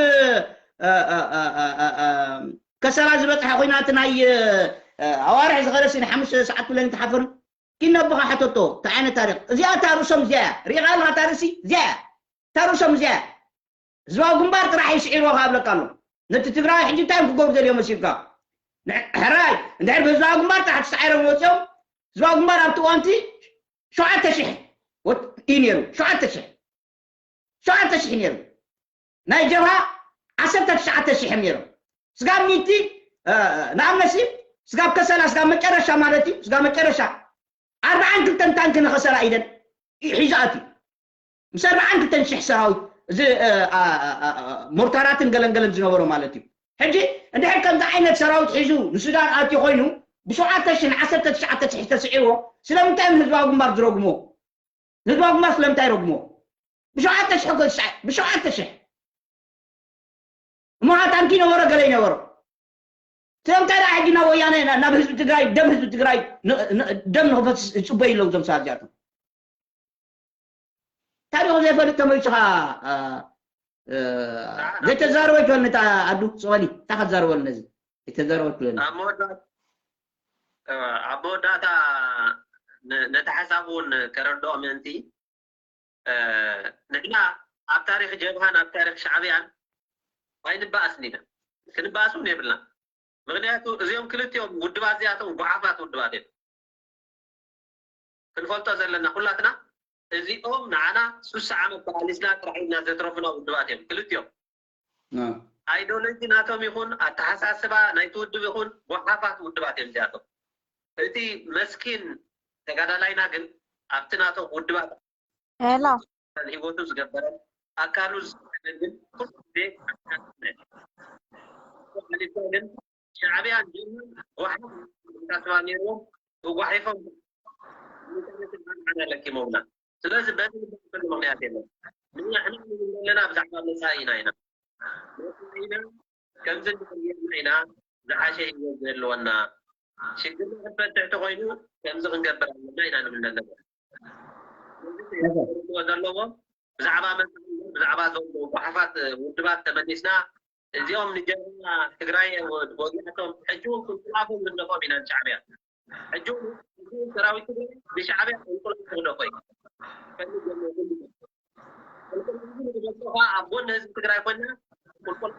ከሰላ ዝበፅሐ ኮይና እቲ ናይ ኣዋርሕ ዝኸደሲ ንሓሙሽተ ሰዓት ትብለኒ ትሓፍር ኪን ነቦኻ ሕተቶ እንታይ ዓይነት ታሪኽ እዚኣ እታ ርእሶም እዚኣ እያ ሪኢኻ ኣለኻ እታ ርእሲ እዚኣ እያ እታ ርእሶም እዚኣ እያ ህዝባዊ ግንባር ጥራሕ እዩ ስዒርዎ ክኣብለካ ኣሎ ነቲ ትግራዊ ሕጂ እንታይ እዮም ክገብሩ ዘልዮም መሲልካ ሕራይ እንድሕር ብህዝባዊ ግንባር ጥራሕ ተሳዒሮም ወፂኦም ህዝባዊ ግንባር ኣብቲ እዋንቲ ሸውዓተ ሽሕ እዩ ነይሩ ሸውዓተ ሽሕ ሸውዓተ ሽሕ ነይሩ ናይ ጀብሃ ዓሰርተ ትሽዓተ ሽሕ ነይሮም ስጋብ ሚቲ ንኣብነሲ ስጋብ ከሰላ ስጋብ መጨረሻ ማለት እዩ ስጋብ መጨረሻ ኣርባዓን ክልተን ታንክ ንኸሰላ ኢደን ሒዙ ኣትዩ ምስ ኣርባዓን ክልተን ሽሕ ሰራዊት እዚ ሞርታራትን ገለንገለን ዝነበሮ ማለት እዩ ሕጂ እንድሕር ከምዚ ዓይነት ሰራዊት ሒዙ ንሱዳን ኣትዩ ኮይኑ ብሸውዓተ ሽሕ ንዓሰርተ ትሽዓተ ሽሕ ተስዒርዎ ስለምንታይ እዮም ህዝባዊ ግንባር ዝረግሞ ህዝባዊ ግንባር ስለምንታይ ረግሞ ብሸውዓተ ሽሕ እኮ ዝስዓር ብሸውዓተ ሽሕ እሞ ሃታንኪ ነበሮ ገለ ይነበሮ ስለምንታይ ደኣ ሕጂ ናብ ወያነ ናብ ህዝቢ ትግራይ ደም ህዝቢ ትግራይ ደም ንክፈስስ እፅበዩ ኣለዉ እዞም ሰባት እዚኣቶም ታሪኹ ዘይፈልጥ ተመሊስኻ ዘይተዛረበ ይትበልኒ ኣዱ ፅበሊ እንታይ ከዛረበሉ ነዚ ኣይተዛረበ ትብለኒ ኣብ መወዳእታ ነቲ ሓሳብ እውን ከረድኦ ምእንቲ ንሕና ኣብ ታሪክ ጀብሃን ኣብ ታሪክ ሻዕብያን ኣይንበኣስን ኢና ክንበኣስ እውን የብልና ምክንያቱ እዚኦም ክልቲኦም ውድባት እዚኣቶም ጓሓፋት ውድባት እዮም ክንፈልጦ ዘለና ኩላትና እዚኦም ንዓና ሱሳ ዓመት ተቃሊስና ጥራሕ ኢና ዘትረፉና ውድባት እዮም ክልቲኦም ኣይዶሎጂ ናቶም ይኹን ኣተሓሳስባ ናይቲ ውድብ ይኹን ጓሓፋት ውድባት እዮም እዚኣቶም እቲ መስኪን ተጋዳላይና ግን ኣብቲ ናቶም ውድባት ሄሎ ህይወቱ ዝገበረ ኣካሉ ዝሰዓነ ግን ኩሉ ግዜ ኣተሓሳስባ ግን ሻዕብያን ጀብሃን ጓሓፍ ኣተሓሳስባ ነይርዎም ተጓሒፎም መጨረሻ ዓና ለኪሞምና ስለዚ በዚ ንበል ምክንያት የለን ንሕና ንብል ዘለና ብዛዕባ መፃኢና ኢና መፃኢና ከምዚ እንድሕር ጌርና ኢና ዝሓሸ ህይወት ዘለወና ሽግርና ክንፈትሕ ተኮይኑ ከምዚ ክንገብር ኣለና ኢና ንብል ዘለና ዘለዎ ብዛዕባ መፅኢ ብዛዕባ ዞም ጓሓፋት ውድባት ተመሊስና እዚኦም ንጀብሃ ትግራይ ወጊኣቶም ሕጂ እውን ክንቁላፎም ንደፎም ኢና ንሻዕብያ ሕጂ እውን ሰራዊት ትግራይ ንሻዕብያ እንቁላፍ ክህደፎ እዩ ፈልግ ዘለዎ ኩሉ ቁልቁል ዝበፅሖ ኣብ ጎኒ ህዝቢ ትግራይ ኮይና ቁልቁል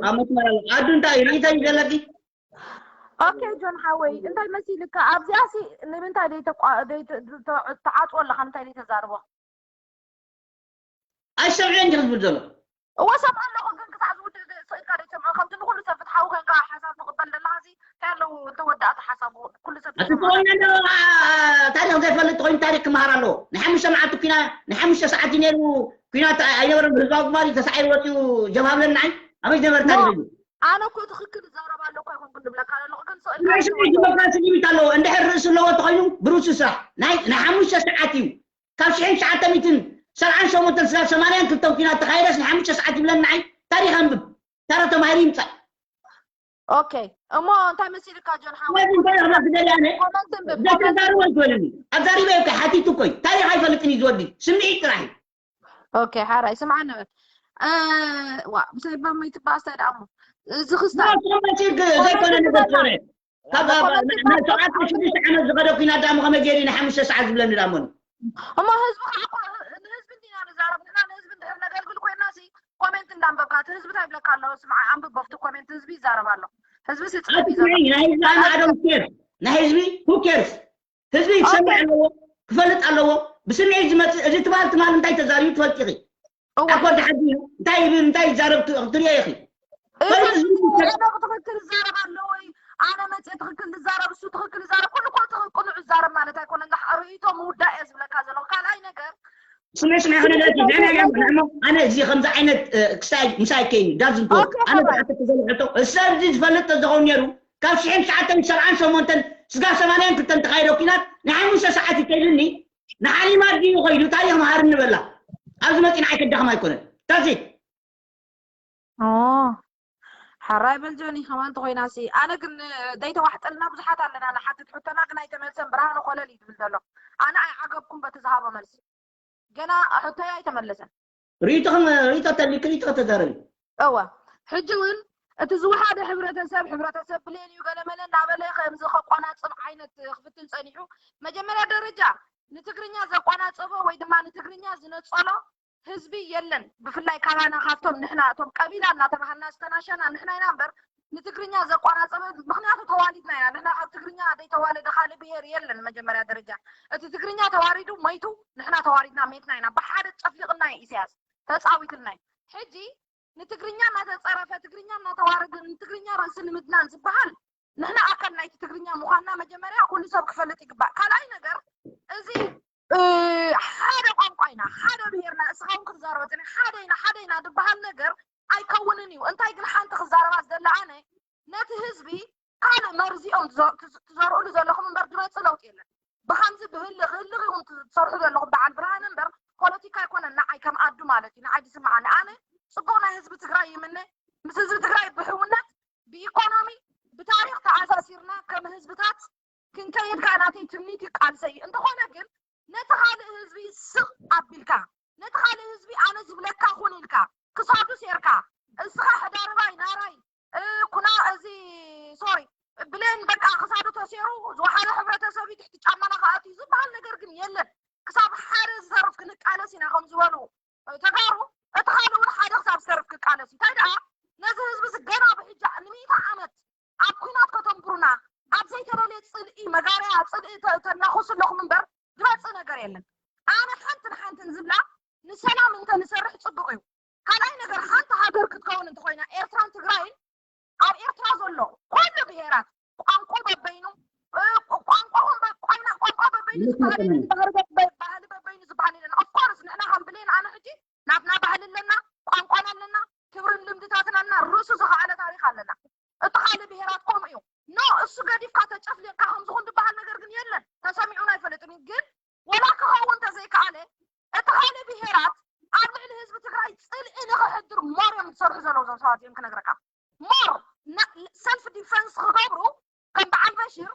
ኣብ መስመር ኣለኹ ኣዱ እንታይ እዩ ርእይቶ እዩ ዘለኪ ኦኬ ጆን ሓወይ እንታይ መሲልካ ኣብዚኣ ሲ ንምንታይ ተዓፅዎ ኣለካ ምንታይ ዘይተዛርቦ ኣይሰምዐን ድዩ ዝብል ዘሎ እወ ሰምዖ ኣለኹ ግን ክሳዕ ዝውድእ ስኢልካ ዘይትሰምዖ ከምቲ ንኩሉ ሰብ ፍትሓዊ ኮንካ ሓሳብ ትቕበል ዘለኻ ሲ እንታይ ኣለዉ እንተወዳእቲ ሓሳቡ ኩሉ ሰብ ኣቲ ዝሰምዖ ትኾን ኣለዎ። ኣለዎ ታሪክ ዘይፈልጥ ኮይኑ ታሪክ ክመሃር ኣለዎ ንሓሙሽተ መዓልቲ ኩና ንሓሙሽተ ሰዓት እዩ ነይሩ ኩናት ኣይነበረን ህዝባዊ ግንባር እዩ ተሳዒሩ ወፂኡ ጀብሃ ብለኒ ንዓይ ኣበይ ዝነበረ ታሪክ እዩ ኣነ እኮ ትኽክል እዛረብ ኣለኩ ኣይኮንኩን ዝብለካ ዘለኹ ግን ስኢልካ ናይ ስምዒት ዘይትሰምዖ። ዲሞክራሲ ዲቢት ኣለዎ እንድሕር ርእሲ ኣለዎ እንተኮይኑ ብርእሱ ስራሕ ናይ ናይ ሓሙሽተ ሰዓት እዩ ካብ ሽሕን ትሽዓተ ሚእትን ሰብዓን ሸሞንተን ስጋብ ሰማንያን ክልተን ኲናት ተኻየደስ ንሓሙሽተ ሰዓት ይብለኒ ንዓይ ታሪኽ ኣንብብ ታራ ተማሂሩ ይምፃእ ኦኬ እሞ እንታይ መሲልካ ጆን ሓወይ ስለዚ እንታይ ኢኻ ክደሊ ኣነ ኮመንት እንብብ ኮመንት ዘይተዛርቦ ኣይትበለኒ ኣዛሪበ እኮ ሓቲቱ እኮ እዩ ታሪኽ ኣይፈልጥን እዩ ዝወዲ ስምዒት ጥራሕ እዩ ኦኬ ሓራይ ስምዓ ነበል ዋ ምሰይ ባመይ ትበኣስ እንታይ ደኣ እሞ እዚ ክስታ ኖ ኮመንት ዘይኮነ ነገር ትበል ካብ ናይ ሸውዓተ ሽዱሽተ ዓመት ዝኸደ ኩናት ደኣ ከመይ ገይሩ ንሓሙሽተ ሰዓት ዝብለኒ ደኣ እሞኒ እሞ ህዝቢ ከዓ እኮ ንህዝቢ እንዲና ንዛረብ ንሕና ንህዝቢ እንድሕር ነገልግል ኮይና ሲ ኮሜንት እንዳንበብካ እቲ ህዝቢ እንታይ ይብለካ ኣሎ ስምዓ ኣንብቦ ኣብቲ ኮሜንት ህዝቢ ይዛረብ ኣሎ ህዝቢ ሲ ኣቲ ናይ ህዝቢ ኣነ ኣዶም ኬር ናይ ህዝቢ ሁ ኬርስ ህዝቢ ክሰምዕ ኣለዎ ክፈልጥ ኣለዎ። ብስምዒት ዝመፅእ እዚ ትማል ትማል እንታይ ተዛሪቡ ትፈልጢ ኢኺ? ኣኮ ድሓዲ እንታይ ይብል እንታይ ይዛረብ ክትሪኦ ኢኺ? ትክክል ይዛረብ ኣሎ ወይ ኣነ መፅእ ትክክል ዝዛረብ እሱ ትክክል ይዛረብ ኩሉ እኮ ትክክሉ ዝዛረብ ማለት ኣይኮነን። ርእይቶ ምውዳእ እየ ዝብለካ ዘለኹ። ካልኣይ ነገር ስሜሽ ናይ ሆነ ነገር ናይ ናይ ናይ ኣነ እዚ ከምዚ ዓይነት ክሳይ ምሳይ ከይኒ ዳዝንቶ ኣነ ብዓተ ተዘልዕቶ እሰብ እዚ ዝፈልጥ ተዝኸውን ነይሩ ካብ ሽሕን ትሽዓተን ሰብዓን ሸሞንተን ስጋ ሰማንያን ክልተን ተኻይዶ ኪናት ንሓሙሽተ ሰዓት ይከይድኒ ንሓሊማ ድዩ ኸይዱ ታሪኽ መሃር ንበላ ኣብዚ መፂና ኣይከዳኽም ኣይኮነን ታዚ ሕራይ በል ጆኒ ከማን ተኮይና ሲ ኣነ ግን ደይተዋሕጠልና ብዙሓት ኣለና ንሓትት ሕቶና ግን ኣይተመልሰን ብርሃኑ ኮለል እዩ ዝብል ዘሎ ኣነ ኣይዓገብኩም በቲ ዝሃቦ መልሲ ገና ሕቶይ ኣይተመለሰን ርእይቶኹም ርእይቶ ተሊክ ርእይቶ ተዛረቢ እወ ሕጂ እውን እቲ ዝወሓደ ሕብረተሰብ ሕብረተሰብ ብሌን እዩ ገለመለ እናበለ ከምዚ ከቋናፅብ ዓይነት ክፍትን ፀኒሑ መጀመርያ ደረጃ ንትግርኛ ዘቋናፀቦ ወይ ድማ ንትግርኛ ዝነፀሎ ህዝቢ የለን ብፍላይ ካባና ካብቶም ንሕና እቶም ቀቢላ እናተባሃልና ዝተናሸና ንሕና ኢና እምበር ንትግርኛ ዘቋናፀበ ምክንያቱ ተዋሊድና ኢና ንሕና ካብ ትግርኛ ዘይተዋለደ ካልእ ብሄር የለን መጀመርያ ደረጃ እቲ ትግርኛ ተዋሪዱ መይቱ ንሕና ተዋሪድና መይትና ኢና ብሓደ ጨፍሊቕና እዩ ኢሳያስ ተፃዊትልና እዩ ሕጂ ንትግርኛ እናተፀረፈ ትግርኛ እናተዋረደ ንትግርኛ ርእሲ ንምድናን ዝበሃል ንሕና ኣካል ናይቲ ትግርኛ ምዃንና መጀመርያ ኩሉ ሰብ ክፈልጥ ይግባእ ካልኣይ ነገር እዚ ሓደ ቋንቋ ኢና ሓደ ብሄርና እስኻ እውን ክትዛረበ ፅኒ ሓደ ኢና ሓደ ኢና ዝበሃል ነገር ኣይከውንን እዩ እንታይ ግን ሓንቲ ክዛረባ ዝደለ ኣነ ነቲ ህዝቢ ካልእ መርዚ እዮም ትዘርኡሉ ዘለኹም እምበር ድመፅእ ለውጢ የለን ብከምዚ ብህልኽ ህልኽ ኢኹም ትሰርሑ ዘለኹም በዓል ብርሃነ እምበር ፖለቲካ ኣይኮነን ንዓይ ከም ኣዱ ማለት እዩ ንዓይ ዝስምዓኒ ኣነ ፅቡቕ ናይ ህዝቢ ትግራይ ይምነ ምስ ህዝቢ ትግራይ ብሕውነት ብኢኮኖሚ ብታሪክ ተኣሳሲርና ከም ህዝብታት ክንከይድ ከዓ ናተይ ትምኒት እዩ ቃልሰይ እዩ እንተኾነ ግን ነቲ ካልእ ህዝቢ ስቕ ኣቢልካ ነቲ ካልእ ህዝቢ ኣነ ዝብለካ ኩን ኢልካ ክሳዱ ሴርካ እስኻ ሕዳርባይ ናራይ ኩና እዚ ሶሪ ብሌን በቃ ክሳዱ ተሴሩ ዝወሓደ ሕብረተሰብ እዩ ትሕቲ ጫማና ክኣትዩ ዝበሃል ነገር ግን የለን ክሳብ ሓደ ዝተርፍ ክንቃለስ ኢና ከም ዝበሉ ተጋሩ እቲ ካልእ እውን ሓደ ክሳብ ዝተርፍ ክቃለስ እዩ እንታይ ደኣ ነዚ ህዝቢ እዚ ገና ብሕጃ ንሚእቲ ዓመት ኣብ ኩናት ከተንብሩና ኣብ ዘይተለለየ ፅልኢ መጋርያ ፅልኢ ተናኹሱ ኣለኹም እምበር ዝመፅእ ነገር የለን ኣነ ሓንቲ ንሓንትን ዝብላ ንሰላም እንተ ንሰርሕ ፅቡቅ እዩ ካልኣይ ነገር ሓንቲ ሃገር ክትከውን እንተኮይና ኤርትራን ትግራይን ኣብ ኤርትራ ዘሎ ኩሉ ብሄራት ቋንቋ በበይኑ ቋንቋ ኮይና ቋንቋ በበይኑ ዝበሃል ባህሊ በበይኑ ዝበሃል የለን ኦፍኮርስ ንሕና ከም ብሌን ኣነ ሕጂ ናትና ባህሊ ኣለና ቋንቋና ኣለና ክብርን ልምድታትን ኣለና ርእሱ ዝኸኣለ ታሪክ ኣለና እቲ ካልእ ብሄራት ከምኡ እዩ ኖ እሱ ገዲፍካ ተጨፍሊቕካ ከምዝኹን ዝበሃል ነገር ግን የለን ተሰሚዑን ኣይፈልጥን እዩ ግን ወላ ክኸውን ተዘይከኣለ እቲ ካልእ ብሄራት ኣብ ልዕሊ ህዝቢ ትግራይ ፅልኢ ንክሕድር ሞር እዮም ዝሰርሑ ዘለዉ ዞም ሰባት እዮም ክነግረካ ሞር ሰልፍ ዲፈንስ ክገብሩ ከም በዓል በሽር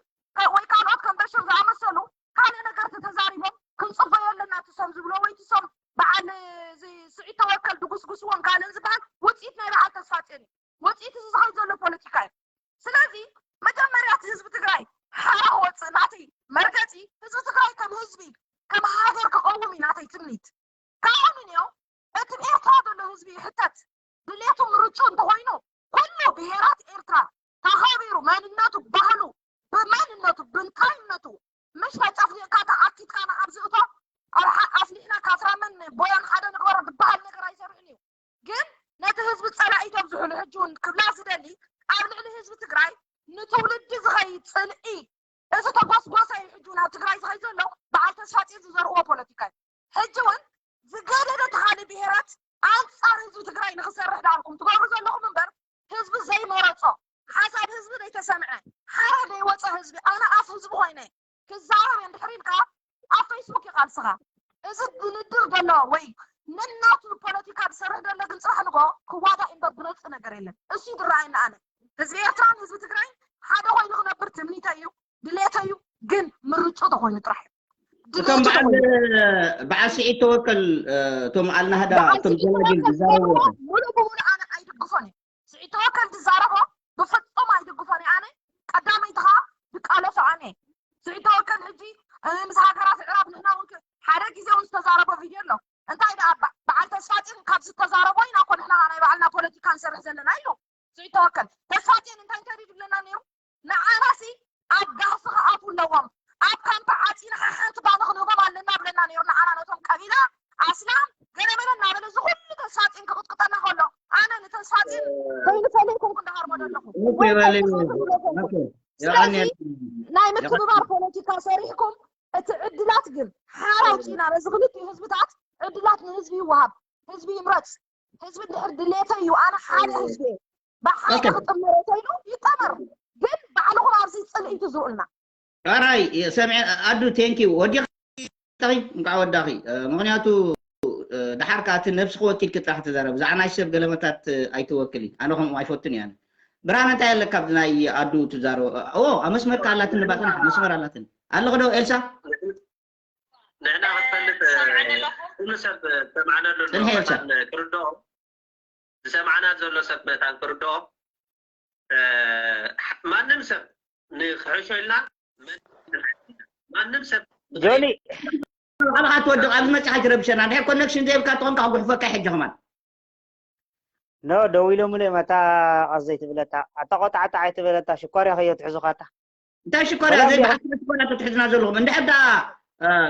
ወይ ካልኦት ከም በሽር ዝኣመሰሉ ካልእ ነገር ተተዛሪቦም ክንፅበዮ ኣለና ትሶም ዝብሎ ወይ ትሶም በዓል ስዒድ ተወከል ድጉስጉስዎን ካልእን ዝበሃል ውፅኢት ናይ በዓል ተስፋፅዮን እዩ ውፅኢት እዚ ዝኸይድ ዘሎ ፖለቲካ እዩ ስለዚ መጀመርያ እቲ ህዝቢ ትግራይ ሓራ ክወፅእ ናተይ መርገፂ ህዝቢ ትግራይ ከም ህዝቢ ከም ሃገር ክቐውም እዩ ናተይ ትምኒት ካብኡ ንንዮ እቲ ኤርትራ ዘሎ ህዝቢ ይሕተት ድሌቱ ምርጩ እንተኮይኑ ኩሉ ብሄራት ኤርትራ ተኸቢሩ መንነቱ ባህሉ ብመንነቱ ብንታይነቱ ምሽ ተጨፍሊቕካ ተዓኪትካ ንዓብ ዝእቶ ኣፍሊሕና ካስራመን ቦያን ሓደ ንግበሮ ዝበሃል ነገር ኣይሰርሕን እዩ ግን ነቲ ህዝቢ ፀላኢ ተብዝሑሉ ሕጂ እውን ክብላ ዝደሊ ኣብ ልዕሊ ህዝቢ ትግራይ ንትውልዲ ዝኸይድ ፅልኢ እዚ ተጎስጎሰ እዩ ሕጂ እውን ኣብ ትግራይ ዝኸይድ ዘሎ በዓል ተስፋፅዮን ዝዘርዎ ፖለቲካ እዩ ሕጂ እውን ዝገደደ ተኻሊ ብሄራት ኣንፃር ህዝቢ ትግራይ ንክሰርሕ ዳልኩም ትገብሩ ዘለኹም እምበር ህዝቢ ዘይመረፆ ሓሳብ ህዝቢ ዘይተሰምዐ ሓራ ዘይወፀ ህዝቢ ኣነ ኣፍ ህዝቢ ኮይነ ክዛረብ እንድሕር ኢልካ ኣብ ፌስቡክ ይቃልስኻ እዚ ድንድር ዘሎ ወይ ነናቱ ፖለቲካ ዝሰርሕ ዘሎ ግን ፅራሕ ንጎ ክዋዳእ እምበር ብነፅእ ነገር የለን እሱ ይድረኣየኒ ኣነ ህዝቢ ኤርትራን ህዝቢ ትግራይ ሓደ ኮይኑ ክነብር ትምኒተ እዩ ድሌተ እዩ ግን ምርጩ ተኮይኑ ጥራሕ እዩ እቶም በዓል በዓል ስዒድ ተወከል እቶም ኣልናህዳ እቶም ጀናጅል ዝዛረብዎ ሙሉእ ብሙሉእ ኣነ ኣይድግፎን እዩ ስዒድ ተወከል ዝዛረቦ ብፍፁም ኣይድግፎን ኣነ ቀዳመይቲ ከዓ ድቃለሶ ኣነ ስዒድ ተወከል ሕጂ ምስ ሃገራት ዕራብ ንሕና እውን ሓደ ግዜ እውን ዝተዛረቦ ቪድዮ ኣሎ እንታይ ደኣ በዓል ተስፋፅን ካብ ዝተዛረቦ ኢና ኮ ንሕና ናይ ባዕልና ፖለቲካ ንሰርሕ ዘለና ኢሉ ይተወከል። ተስፋጽዮን እንታይ እንተድዩ ዝብለና ነይሩ? ንዓናሲ ኣብ ዳስ ክኣትዉ ኣለዎም። ኣብ ካምፕ ዓጺና ሓንቲ ጓል ክንህቦም ኣለና ብለና ነይሩ። ንዓና ነቶም ቀቢላ ኣስላም ገለ መለ እናበለ እዚ ኩሉ ተስፋጽዮን ክቕጥቅጠና ከሎ ኣነ ንተስፋጽዮን ከይንፈልይ ኮንኩ እንዳሃርሞ ዘለኹ። ኦኬ በሊ ኦኬ ስለዚ ናይ ምክብባር ፖለቲካ ሰሪሕኩም እቲ ዕድላት ግን ሓራ ኣውፂና ነዚ ክልቲኡ ህዝብታት ዕድላት ንህዝቢ ይወሃብ። ህዝቢ ይምረፅ። ህዝቢ እንድሕር ድሌተ እዩ ኣነ ሓደ ህዝቢ ብሓደ ክጥመረ ተይሉ ይጠመር። ግን ባዕልኹም ኣብዚ ፅልኢ ትዝሩልና። ኣራይ ሰምዐ ኣዱ ቴንኪ ወዲኺ እንኳዕ ወዳኺ ምክንያቱ ድሓር ከዓ እቲ ነብስኺ ወኪልኪ ጥራሕ ትዛረብ ብዛዕባ ናይ ሰብ ገለመታት ኣይትወክሊ ኣነ ከምኡ ኣይፈቱን እየ ብርሃነ እንታይ ኣለካ ኣብዚ ናይ ኣዱ ትዛረቦ ኦ ኣብ መስመር ከዓ ኣላትኒ ባፅና መስመር ኣላትኒ ኣለኺ ዶ ኤልሳ ንሕና ክትፈልጥ ኩሉ ሰብ ዝሰምዓና ዘሎ መታን ክርድኦ ዝሰምዓና ዘሎ ሰብ መታን ክርድኦ ማንም ሰብ ንክሕሾ ኢልና ማንም ሰብ ጆኒ ባዕልኻ ትወድቕ ኣብዚ መፅኻ ኣይትረብሸና ድሕር ኮነክሽን ዘይብካ ትኾንካ ክጉሕፈካ ሕጂ ከማን ኖ ደው ኢሎምለ እታ ቀስ ዘይትብለታ ኣታ ቆጣዕጣ ኣይትበለታ ሽኮር እያ ከዮ ትሕዙኻታ እንታይ ሽኮር እያ ዘይበዓል ሽኮር እያ ትሕዝና ዘለኹም እንድሕር ዳ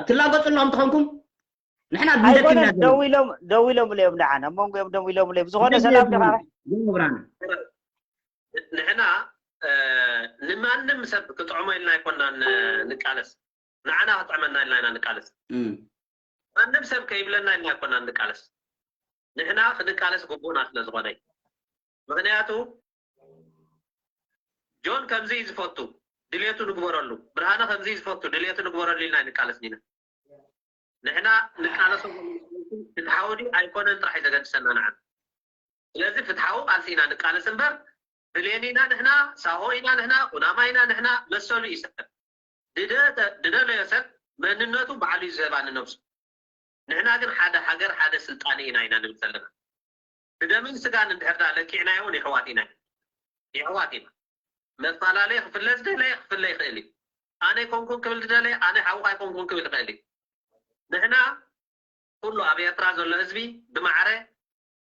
ትላገፁ ኣለኹም ትኾንኩም ንሕና ኣይኮነን ደው ኢሎም ደው ኢሎምለ እዮም ደሓን ኣብ መንጎ እዮም ደው ኢሎምለ ብዝኾነ ሰላም ዲኻ ብርሃን ንሕና ንማንም ሰብ ክጥዕሞ ኢልና ኣይኮናን ንቃለስ ንዓና ክጥዕመና ኢልና ኢና ንቃለስ ማንም ሰብ ከይብለና ኢልና ኣይኮናን ንቃለስ ንሕና ክንቃለስ ግቡእና ስለ ዝኾነ ምክንያቱ ጆን ከምዚ እዩ ዝፈቱ ድሌቱ ንግበረሉ ብርሃነ ከምዚ እዩ ዝፈቱ ድሌቱ ንግበረሉ ኢልና ንቃለስ ኢና ንሕና ንቃለሶ ፍትሓዊ ድዩ ኣይኮነን ጥራሕ እዩ ዘገድሰና ንዓና ስለዚ ፍትሓዊ ቃልሲ ኢና ንቃለስ እምበር ብሌን ኢና ንሕና ሳሆ ኢና ንሕና ኩናማ ኢና ንሕና መሰሉ እዩ ሰብ ድደለዮ ሰብ መንነቱ ባዕሉ እዩ ዝህባ ንነብሱ ንሕና ግን ሓደ ሃገር ሓደ ስልጣነ ኢና ኢና ንብል ዘለና ብደምን ስጋን እንድሕር ዳ ለኪዕናዮ እውን የሕዋት ኢና የሕዋት ኢና መፈላለየ ክፍለ ዝደለየ ክፍለ ይኽእል እዩ ኣነ ኣይኮንኩን ክብል ዝደለየ ኣነ ሓውኻ ኣይኮንኩን ክብል ይኽእል እዩ ንሕና ኩሉ ኣብ ኤርትራ ዘሎ ህዝቢ ብማዕረ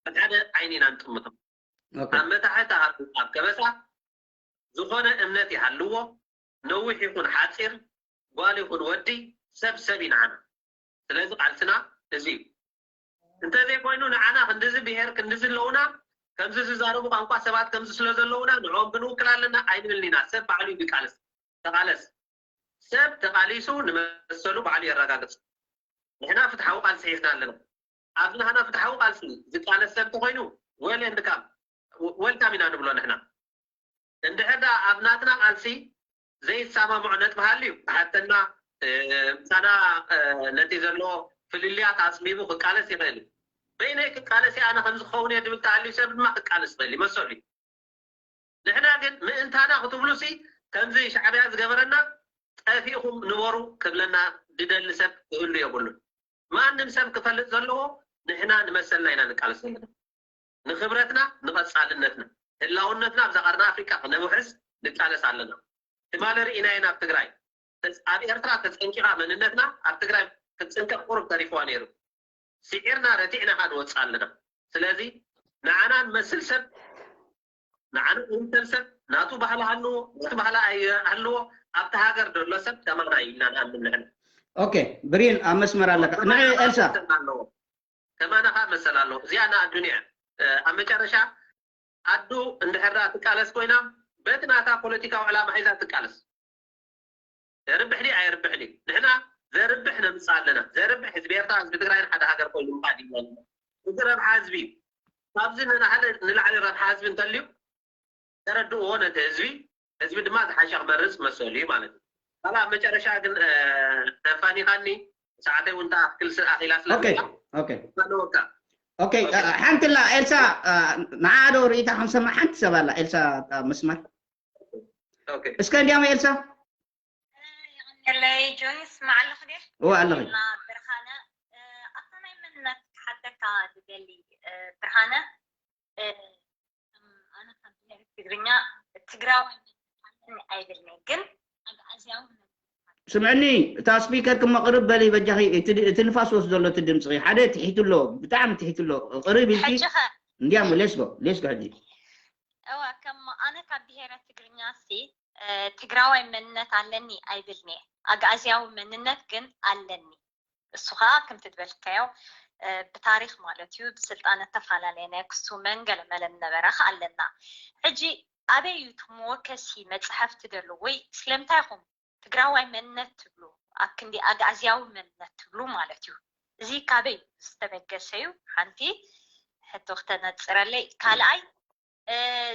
ብሓደ ዓይኒ ኢና ንጥምቶም ኣብ መታሕት ኣብ ከበሳ ዝኾነ እምነት ይሃልዎ ነዊሕ ይኹን ሓፂር ጓል ይኹን ወዲ ሰብ ሰብ እዩ ንዓና ስለዚ ቃልስና እዚ እዩ እንተዘይኮይኑ ንዓና ክንድዚ ብሄር ክንድዚ ኣለውና ከምዚ ዝዛረቡ ቋንቋ ሰባት ከምዚ ስለ ዘለውና ንዕኦም ክንውክል ኣለና ኣይንብልን ኢና ሰብ ባዕሉ እዩ ዝቃለስ ተቃለስ ሰብ ተቃሊሱ ንመሰሉ ባዕሉ የረጋግፅ ንሕና ፍትሓዊ ቃልሲ ሒዝና ኣለና ኣብዚ ናህና ፍትሓዊ ቃልሲ ዝቃለስ ሰብ ተኮይኑ well and come welcome ኢና ንብሎ ንሕና እንድሕር ዳ ኣብ ናትና ቃልሲ ዘይሰማምዖ ነጥቢ ሃልዩ ክሓተና ምሳና ነቲ ዘሎ ፍልልያት ኣፅቢቡ ክቃለስ ይኽእል እዩ በይነይ ክቃለስ ኣነ ከምዚ ክኸውን እየ ዝብል ተሃልዩ ሰብ ድማ ክቃለስ ይኽእል እዩ መሰሉ እዩ ንሕና ግን ምእንታና ክትብሉ ሲ ከምዚ ሻዕብያ ዝገበረና ጠፊእኹም ንበሩ ክብለና ዝደሊ ሰብ ክህሉ የብሉን ማንም ሰብ ክፈልጥ ዘለዎ ንሕና ንመሰልና ኢና ንቃለስ ዘለና ንክብረትና ንቐፃልነትና ህላውነትና ኣብዛ ቀርኒ ኣፍሪካ ክነውሕስ ንቃለስ ኣለና ትማሊ ርኢናዮ ናብ ትግራይ ኣብ ኤርትራ ተፀንቂቓ መንነትና ኣብ ትግራይ ክትፅንቀቕ ቁሩብ ተሪፍዋ ነይሩ ስዒርና ረቲዕና ከዓ ንወፅእ ኣለና ስለዚ ንዓና ንመስል ሰብ ንዓና ንመስል ሰብ ናቱ ባህሊ ሃልዎ ናቱ ባህሊ ኣይሃልዎ ኣብቲ ሃገር ዘሎ ሰብ ከማና እዩ ኢልና ንኣምን ንሕና ኦኬ ብሪን ኣብ መስመር ኣለካ ንዕ ኤልሳ ከማና ከዓ መሰል ኣለዎ እዚኣ ንኣዱንያ ኣብ መጨረሻ ኣዱ እንድሕር ትቃለስ ኮይና በቲ ናታ ፖለቲካዊ ዕላማ ሒዛ ትቃለስ የርብሕ ድዩ ኣየርብሕን እዩ ንሕና ዘርብሕ ነምፅእ ኣለና ዘርብሕ ህዝቢ ኤርትራ ህዝቢ ትግራይን ሓደ ሃገር ኮይኑ ምኻድ እዩ እዚ ረብሓ ህዝቢ እዩ ካብዚ ንላዕሊ ረብሓ ህዝቢ እንተልዩ ተረድእዎ ነቲ ህዝቢ ህዝቢ ድማ ዝሓሸ ክመርፅ መሰሉ እዩ ማለት እዩ ካልኣ ኣብ መጨረሻ ግን ተፋኒኻኒ ሰዓተይ እውን ተኣክል ኣኺላ ስለዝወካ ኦኬ ሓንቲ ላ ኤልሳ ንዓዶ ርእይታ ክንሰምዕ ሓንቲ ሰብ ኣላ ኤልሳ መስመር እስከ እንዲያም ኤልሳ የቐንየለይ ጆኒ ስማዕ ኣለኹ ድየ እወ ኣለኺ ብርሃነ ኣብታ ናይ መንነት ክሓተካ ዝደሊ ብርሃነ ኣነ ካብ ብሄር ትግርኛ ትግራዋይ ኣይብልኒ ግን ኣግኣዝያዊ ስምዕኒ እታ ስፒከር ክመቕርብ በሊ በጃኺ እቲ ንፋስ ወስዶ ኣሎ እቲ ድምፅኺ ሓደ ትሒቱ ኣሎ ብጣዕሚ ትሒቱ ኣሎ ቅርብ ኢልኪ እንዲያሞ ሌስጎ ሌስጎ ሕጂ እወ ትግራዋይ መንነት ኣለኒ ኣይብልንየ። ኣግኣዝያዊ መንነት ግን ኣለኒ። እሱ ከዓ ከምቲ ዝበልካዮ ብታሪክ ማለት እዩ፣ ብስልጣን እተፈላለየ ናይ ኣክሱምን ገለመለን ነበረ ከዓ ኣለና። ሕጂ ኣበይ እዩ እቲ መወከሲ መፅሓፍ ትደሉ ወይ ስለምንታይ ኢኹም ትግራዋይ መንነት ትብሉ ኣብ ክንዲ ኣግኣዝያዊ መንነት ትብሉ ማለት እዩ? እዚ ካበይ ዝተበገሰ እዩ? ሓንቲ ሕቶ ክተነፅረለይ። ካልኣይ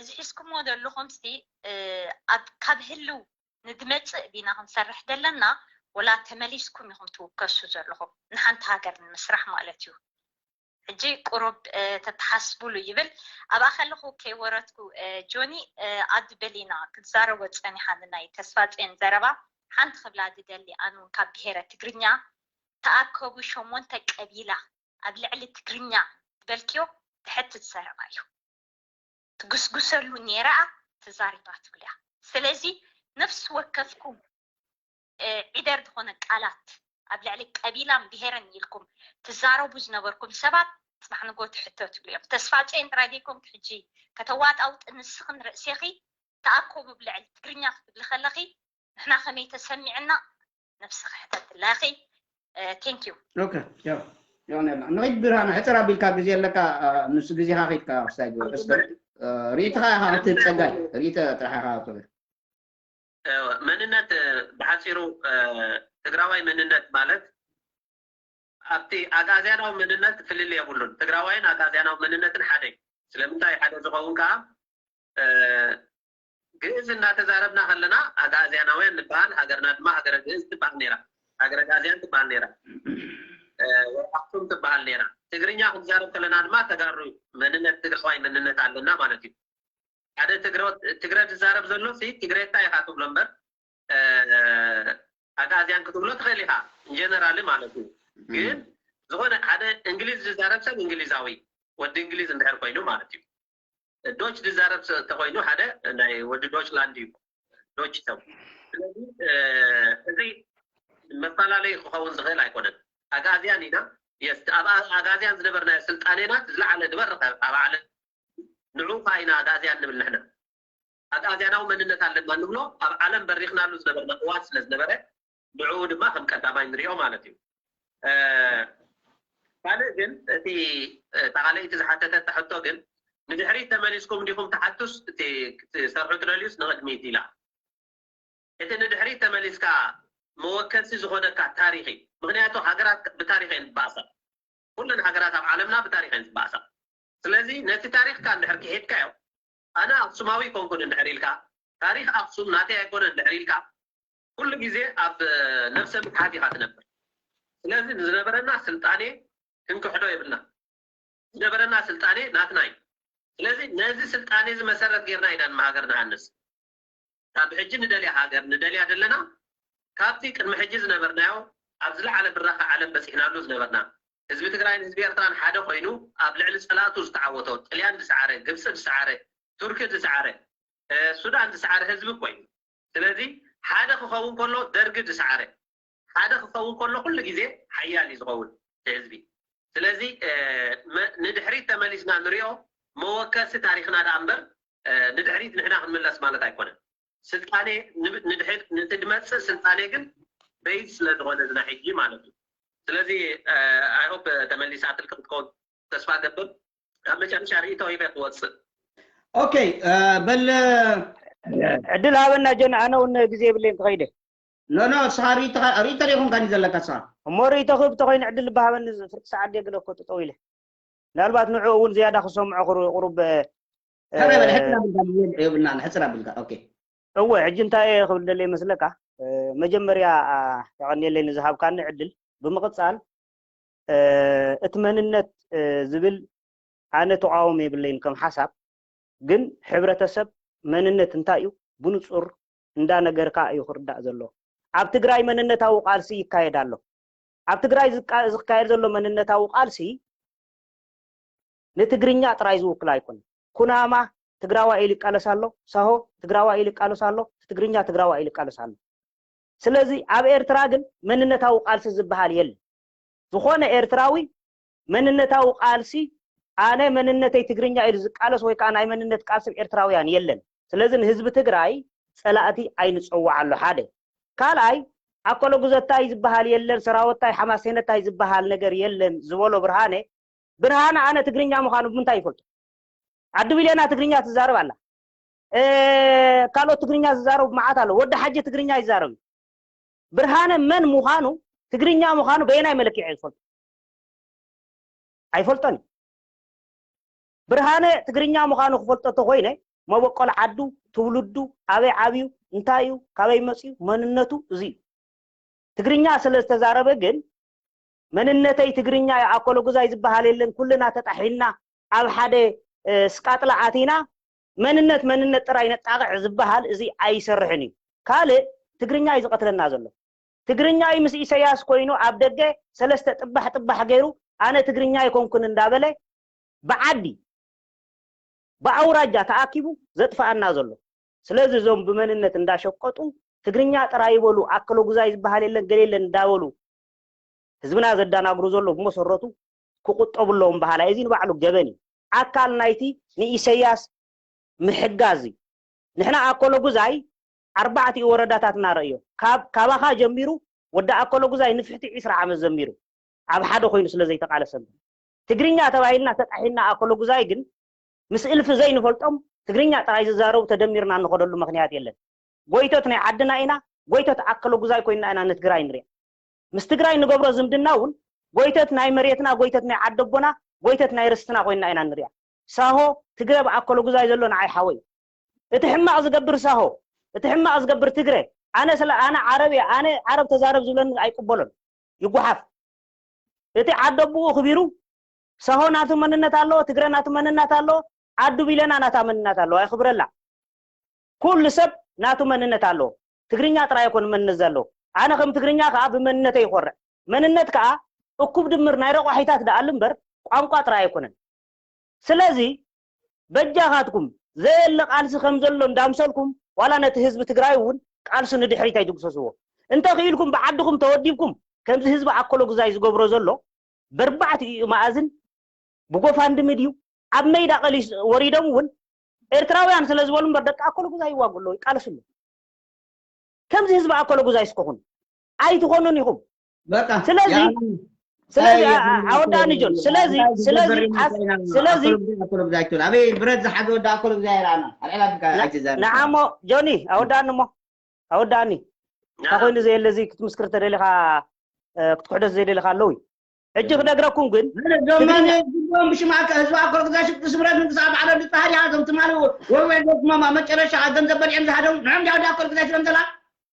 ዝሒዝኩሞ ዘለኹም ሲ ኣብ ካብ ህልው ንድመፅእ ዲና ክንሰርሕ ዘለና ወላ ተመሊስኩም ኢኹም ትውከሱ ዘለኹም ንሓንቲ ሃገር ንምስራሕ ማለት እዩ? ሕጂ ቁሩብ ተተሓስቡሉ ይብል። ኣብኣ ከለኹ ከይወረድኩ ጆኒ ኣድ በሊና ክትዛረቦ ፀኒሓ ንናይ ተስፋፅዮን ዘረባ ሓንቲ ክብላ ዝደሊ ኣነ እውን ካብ ብሄረ ትግርኛ ተኣከቡ ሸሞንተ ቀቢላ ኣብ ልዕሊ ትግርኛ ዝበልክዮ ትሕትት ዘረባ እዩ። ትጉስጉሰሉ ነይራ ትዛሪባ ትብልያ። ስለዚ ነፍሲ ወከፍኩም ዒደር ዝኾነ ቃላት ኣብ ልዕሊ ቀቢላን ብሄረን ኢልኩም ትዛረቡ ዝነበርኩም ሰባት ፅባሕ ንጎ ትሕተትሉ እዮም። ተስፋፅዮን ጥራይ ዘይኮንክ ሕጂ ከተዋጣውጢ ንስኽን ርእሴኺ ተኣከቡ ብልዕሊ ትግርኛ ክትብሊ ከለኺ ንሕና ከመይ ተሰሚዕና ነብስኺ ሕተትላኺ። Thank you። ኦኬ ያው ያው ነላ ንኺድ ብርሃን ሕፅር ኣቢልካ ግዜ ኣለካ። ምስ ግዜኻ ኺድካ ክሳይ ግበር እስከ ርእይትኻ ኢኻ ክትህብ ፀጋይ ርእይተ ጥራሕ ኢኻ ክትህብ። መንነት ብሓፂሩ ትግራዋይ መንነት ማለት ኣብቲ ኣግኣዝያናዊ መንነት ፍልልይ የብሉን። ትግራዋይን ኣግኣዝያናዊ መንነትን ሓደ እዩ። ስለምንታይ ሓደ ዝኸውን ከዓ ግእዝ እናተዛረብና ከለና ኣግኣዝያናውያን ንበሃል፣ ሃገርና ድማ ሃገረ ግእዝ ትበሃል ነይራ፣ ሃገረ ኣግኣዝያን ትበሃል ነይራ፣ ወይ ኣክሱም ትበሃል ነይራ። ትግርኛ ክንዛረብ ከለና ድማ ተጋሩ መንነት ትግራዋይ መንነት ኣለና ማለት እዩ። ሓደ ትግረ ዝዛረብ ዘሎ ሲ ትግሬታ ኢኻ ትብሎ እምበር ኣግኣዝያን ክትብሎ ትኽእል ኢኻ፣ ኢንጀነራሊ ማለት እዩ። ግን ዝኾነ ሓደ እንግሊዝ ዝዛረብ ሰብ እንግሊዛዊ ወዲ እንግሊዝ እንድሕር ኮይኑ ማለት እዩ። ዶች ዝዛረብ ተኮይኑ ሓደ ናይ ወዲ ዶችላንድ እዩ ዶች ሰብ። ስለዚ እዚ መፈላለዩ ክኸውን ዝኽእል ኣይኮነን። ኣግኣዝያን ኢና፣ የስ ኣብ ኣግኣዝያን ዝነበርናዮ ስልጣኔና ዝለዓለ ዝበረኸ ኣብ ዓለም ንዑ ከዓ ኢና ኣግኣዝያን ንብል ንሕና። ኣግኣዝያናዊ መንነት ኣለና ንብሎ ኣብ ዓለም በሪኽናሉ ዝነበርና እዋን ስለ ዝነበረ ንዕኡ ድማ ከም ቀዳማይ ንሪኦ ማለት እዩ። ካልእ ግን እቲ እታ ካልኣይቲ ዝሓተተታ ሕቶ ግን ንድሕሪት ተመሊስኩም ዲኹም ትሓቱስ እቲ ክትሰርሑ ትደልዩስ ንቕድሚት ኢላ። እቲ ንድሕሪት ተመሊስካ መወከሲ ዝኾነካ ታሪኽ እዩ። ምክንያቱ ሃገራት ብታሪኽ እየን ዝበኣሳ። ኩለን ሃገራት ኣብ ዓለምና ብታሪኽ እየን ዝበኣሳ። ስለዚ ነቲ ታሪኽካ እንድሕር ክሒድካዮ ኣነ ኣክሱማዊ ኣይኮንኩን እንድሕር ኢልካ ታሪኽ ኣክሱም ናተይ ኣይኮነን እንድሕር ኢልካ ኩሉ ግዜ ኣብ ነብሰ ምትሓት ኢኻ ትነብር። ስለዚ ንዝነበረና ስልጣኔ ክንክሕዶ የብልና። ዝነበረና ስልጣኔ ናትና እዩ። ስለዚ ነዚ ስልጣኔ እዚ መሰረት ጌርና ኢና ንሃገር ንሃንጽ። ካብ ሕጂ ንደልያ ሃገር ንደልያ ዘለና ካብቲ ቅድሚ ሕጂ ዝነበርናዮ ኣብ ዝለዓለ ብራኸ ዓለም በፂሕናሉ ዝነበርና ህዝቢ ትግራይን ህዝቢ ኤርትራን ሓደ ኮይኑ ኣብ ልዕሊ ፀላእቱ ዝተዓወቶ ጥልያን ዝሰዓረ፣ ግብፂ ዝሰዓረ፣ ቱርኪ ዝሰዓረ፣ ሱዳን ዝሰዓረ ህዝቢ እኮ እዩ። ስለዚ ሓደ ክኸውን ከሎ ደርጊ ዝሰዓረ ሓደ ክኸውን ከሎ ኩሉ ግዜ ሓያል እዩ ዝኸውን እቲ ህዝቢ። ስለዚ ንድሕሪት ተመሊስና ንሪኦ መወከሲ ታሪኽና ደኣ እምበር ንድሕሪት ንሕና ክንምለስ ማለት ኣይኮነን። ስልጣኔ ንድሕሪት ንትድመፅእ ስልጣኔ ግን በይድ ስለ ዝኾነ እዚ ናይ ሕጂ ማለት እዩ። ስለዚ I hope ተመሊሳትልኪ ክትከውን ተስፋ ገብር። ኣብ መጨረሻ ርእይቶ ሂበ ክወፅእ። ኦኬ በል ዕድል ሃበና ጀን ኣነ እውን ግዜ የብለይን ክኸይደ ኖ ኖ እስኻ ርእይቶ ርእይቶ ዶ ይኹንካ ዘለካ እስኻ እሞ ርእይቶ ክህብ ተኮይኑ ዕድል ባሃበኒ ፍርቂ ሰዓት ድየ ገለ እኮ ጠጠው ኢለ ምናልባት ንዕኡ እውን ዝያዳ ክሰምዖ ቁሩብ ሕፅር ኣቢልካ የብልና ሕፅር ኣቢልካ ኦኬ እወ ሕጂ እንታይ እየ ክብል ደለ ይመስለካ መጀመርያ የቐንየለይ ንዝሃብካኒ ዕድል ብምቕፃል እቲ መንነት ዝብል ኣነ ተቃውሞ የብለይን ከም ሓሳብ ግን ሕብረተሰብ መንነት እንታይ እዩ ብንፁር እንዳነገርካ እዩ ክርዳእ ዘሎ ኣብ ትግራይ መንነታዊ ቃልሲ ይካየድ ኣሎ ኣብ ትግራይ ዝካየድ ዘሎ መንነታዊ ቃልሲ ንትግርኛ ጥራይ ዝውክል ኣይኮነን ኩናማ ትግራዋ ኢሉ ይቃለስ ኣሎ ሳሆ ትግራዋ ኢሉ ይቃለስ ኣሎ ትግርኛ ትግራዋ ኢሉ ይቃለስ ኣሎ ስለዚ ኣብ ኤርትራ ግን መንነታዊ ቃልሲ ዝበሃል የለን ዝኾነ ኤርትራዊ መንነታዊ ቃልሲ ኣነ መንነተይ ትግርኛ ኢሉ ዝቃለስ ወይ ከዓ ናይ መንነት ቃልሲ ኤርትራውያን የለን ስለዚ ንህዝቢ ትግራይ ጸላእቲ ኣይንጸውዓሉ። ሓደ ካልኣይ ኣኮለጉዘታይ ዝበሃል የለን፣ ሰራወታይ ሓማሴነታይ ዝበሃል ነገር የለን ዝበሎ ብርሃነ፣ ብርሃነ ኣነ ትግርኛ ምዃኑ ብምንታይ ይፈልጦ? ኣዱ ቢሌና ትግርኛ ትዛረብ ኣላ። ካልኦት ትግርኛ ዝዛረቡ መዓት ኣሎ። ወዲ ሓጀ ትግርኛ ይዛረብ። ብርሃነ መን ምዃኑ፣ ትግርኛ ምዃኑ በየናይ መለክዒ ዝፈልጦ? ኣይፈልጦን። ብርሃነ ትግርኛ ምዃኑ ክፈልጦ ተኮይነ፣ መበቆል ዓዱ፣ ትውልዱ፣ ኣበይ ዓብዩ፣ እንታይ እዩ፣ ካበይ መፅዩ፣ መንነቱ እዚ እዩ። ትግርኛ ስለ ዝተዛረበ ግን መንነተይ ትግርኛ እዩ፣ ኣኮለጉዛይ ዝበሃል የለን፣ ኩልና ተጣሒና ኣብ ሓደ ስቃጥላ ኣቲና መንነት መንነት ጥራይ ነጣቕዕ ዝበሃል እዚ ኣይሰርሕን እዩ። ካልእ ትግርኛ እዩ ዝቐትለና ዘሎ። ትግርኛ እዩ ምስ ኢሰያስ ኮይኑ ኣብ ደገ ሰለስተ ጥባሕ ጥባሕ ገይሩ ኣነ ትግርኛ ኣይኮንኩን እንዳበለ ብዓዲ ብኣውራጃ ተኣኪቡ ዘጥፍኣና ዘሎ። ስለዚ እዞም ብመንነት እንዳሸቀጡ ትግርኛ ጥራይ ይበሉ፣ ኣከለጉዛይ ዝበሃል የለን ገለ የለን እንዳበሉ ህዝብና ዘዳናግሩ ዘሎ ብመሰረቱ ክቁጠቡ ኣለዎም በሃላይ። እዚ ንባዕሉ ገበን እዩ። ኣካል ናይቲ ንኢሰያስ ምሕጋዝ እዩ። ንሕና ኣኮለጉዛይ ኣርባዕቲኡ ወረዳታትና ረእዮ። ካብ ካባኻ ጀሚሩ ወዲ ኣኮለጉዛይ ንፍሕቲ ዒስራ ዓመት ዘሚሩ ኣብ ሓደ ኮይኑ ስለ ዘይተቃለሰ እምበር። ትግርኛ ተባሂልና ተጣሒና ኣኮለጉዛይ ግን ምስ እልፊ ዘይንፈልጦም ትግርኛ ጥራይ ዝዛረቡ ተደሚርና እንኸደሉ ምኽንያት የለን። ጎይቶት ናይ ዓድና ኢና፣ ጎይቶት ኣከለጉዛይ ኮይንና ኢና ንትግራይ ንሪኣ። ምስ ትግራይ ንገብሮ ዝምድና እውን ጎይተት ናይ መሬትና፣ ጎይተት ናይ ዓደቦና፣ ጎይተት ናይ ርስትና ኮይና ኢና ንሪኣ። ሳሆ ትግረ ብኣከለጉዛይ ዘሎ ንዓይ ሓወይ። እቲ ሕማቕ ዝገብር ሳሆ፣ እቲ ሕማቕ ዝገብር ትግረ፣ ኣነ ስለ ኣነ ዓረብ እየ፣ ኣነ ዓረብ ተዛረብ ዝብለኒ ኣይቅበሎን፣ ይጓሓፍ። እቲ ዓደቦኡ ክቢሩ፣ ሳሆ ናቱ መንነት ኣለዎ፣ ትግረ ናቱ መንነት ኣለዎ፣ ዓዱ ቢለና ናታ መንነት ኣለዎ፣ ኣይኽብረላ። ኩሉ ሰብ ናቱ መንነት ኣለዎ። ትግርኛ ጥራይ ኣይኮን መንነት ዘለዎ። ኣነ ከም ትግርኛ ከኣ ብመንነተይ ይኮርዕ። መንነት ከኣ እኩብ ድምር ናይ ረቋሒታት ደኣሉ እምበር ቋንቋ ጥራይ ኣይኮነን። ስለዚ በጃኻትኩም ዘየለ ቃልሲ ከም ዘሎ እንዳምሰልኩም ዋላ ነቲ ህዝቢ ትግራይ እውን ቃልሱ ንድሕሪት ኣይትጉሰስዎ። እንተ ክኢልኩም ብዓድኹም ተወዲብኩም ከምዚ ህዝቢ ኣኮለጉዛይ ዝገብሮ ዘሎ በርባዕቲኡ መኣዝን ብጎፋንድሚ ድዩ ኣብ መይዳ ቀሊስ ወሪዶም እውን ኤርትራውያን ስለ ዝበሉ እምበር ደቂ ኣኮለጉዛይ ይዋጉ ኣለዉ፣ ይቃለሱ ኣለዉ። ከምዚ ህዝቢ ኣኮለጉዛይ እስከኹን ኣይትኾኑን ኢኹም። በቃ ስለዚ ያ- ስለዚ ያ- ኣ- ኣ- ኣወዳኒ ጆን ስለዚ ያ- ስለዚ ያ- ሓስ- ያ- ስለዚ ኣኮለጉዛይ፣ ኣኮለጉዛይ ኣይትበል። ኣበይ ብረት ዝሓዘ ወዲ ኣኮለጉዛይ ይረኣና። ኣልዕላ ብካ ና- ኣይትዛረብ። ንዓሞ ጆኒ ኣወዳኒ እሞ እንታይ ኮይኑ ዘየለ እዚ ክትምስክር ተደሊኻ እ፣ ክትሕደስ ዘይደሊኻ ኣለዉ እዩ። ሕጂ ክነግረኩም ግን ዞማን ዝጎም ብሽማከ ህዝቢ ኣኮለጉዛይ ሽፍቲ ስምረት ምንቅስቃስ ባዕሎም ዝጣሃር እያ። እዞም ትማሊ ወርወር ዘትማማ መጨረሻ ገንዘብ በሊዕም ዝሃደው ንዕም ዳውዲ ኣኮለጉዛይ ስለም ዘላ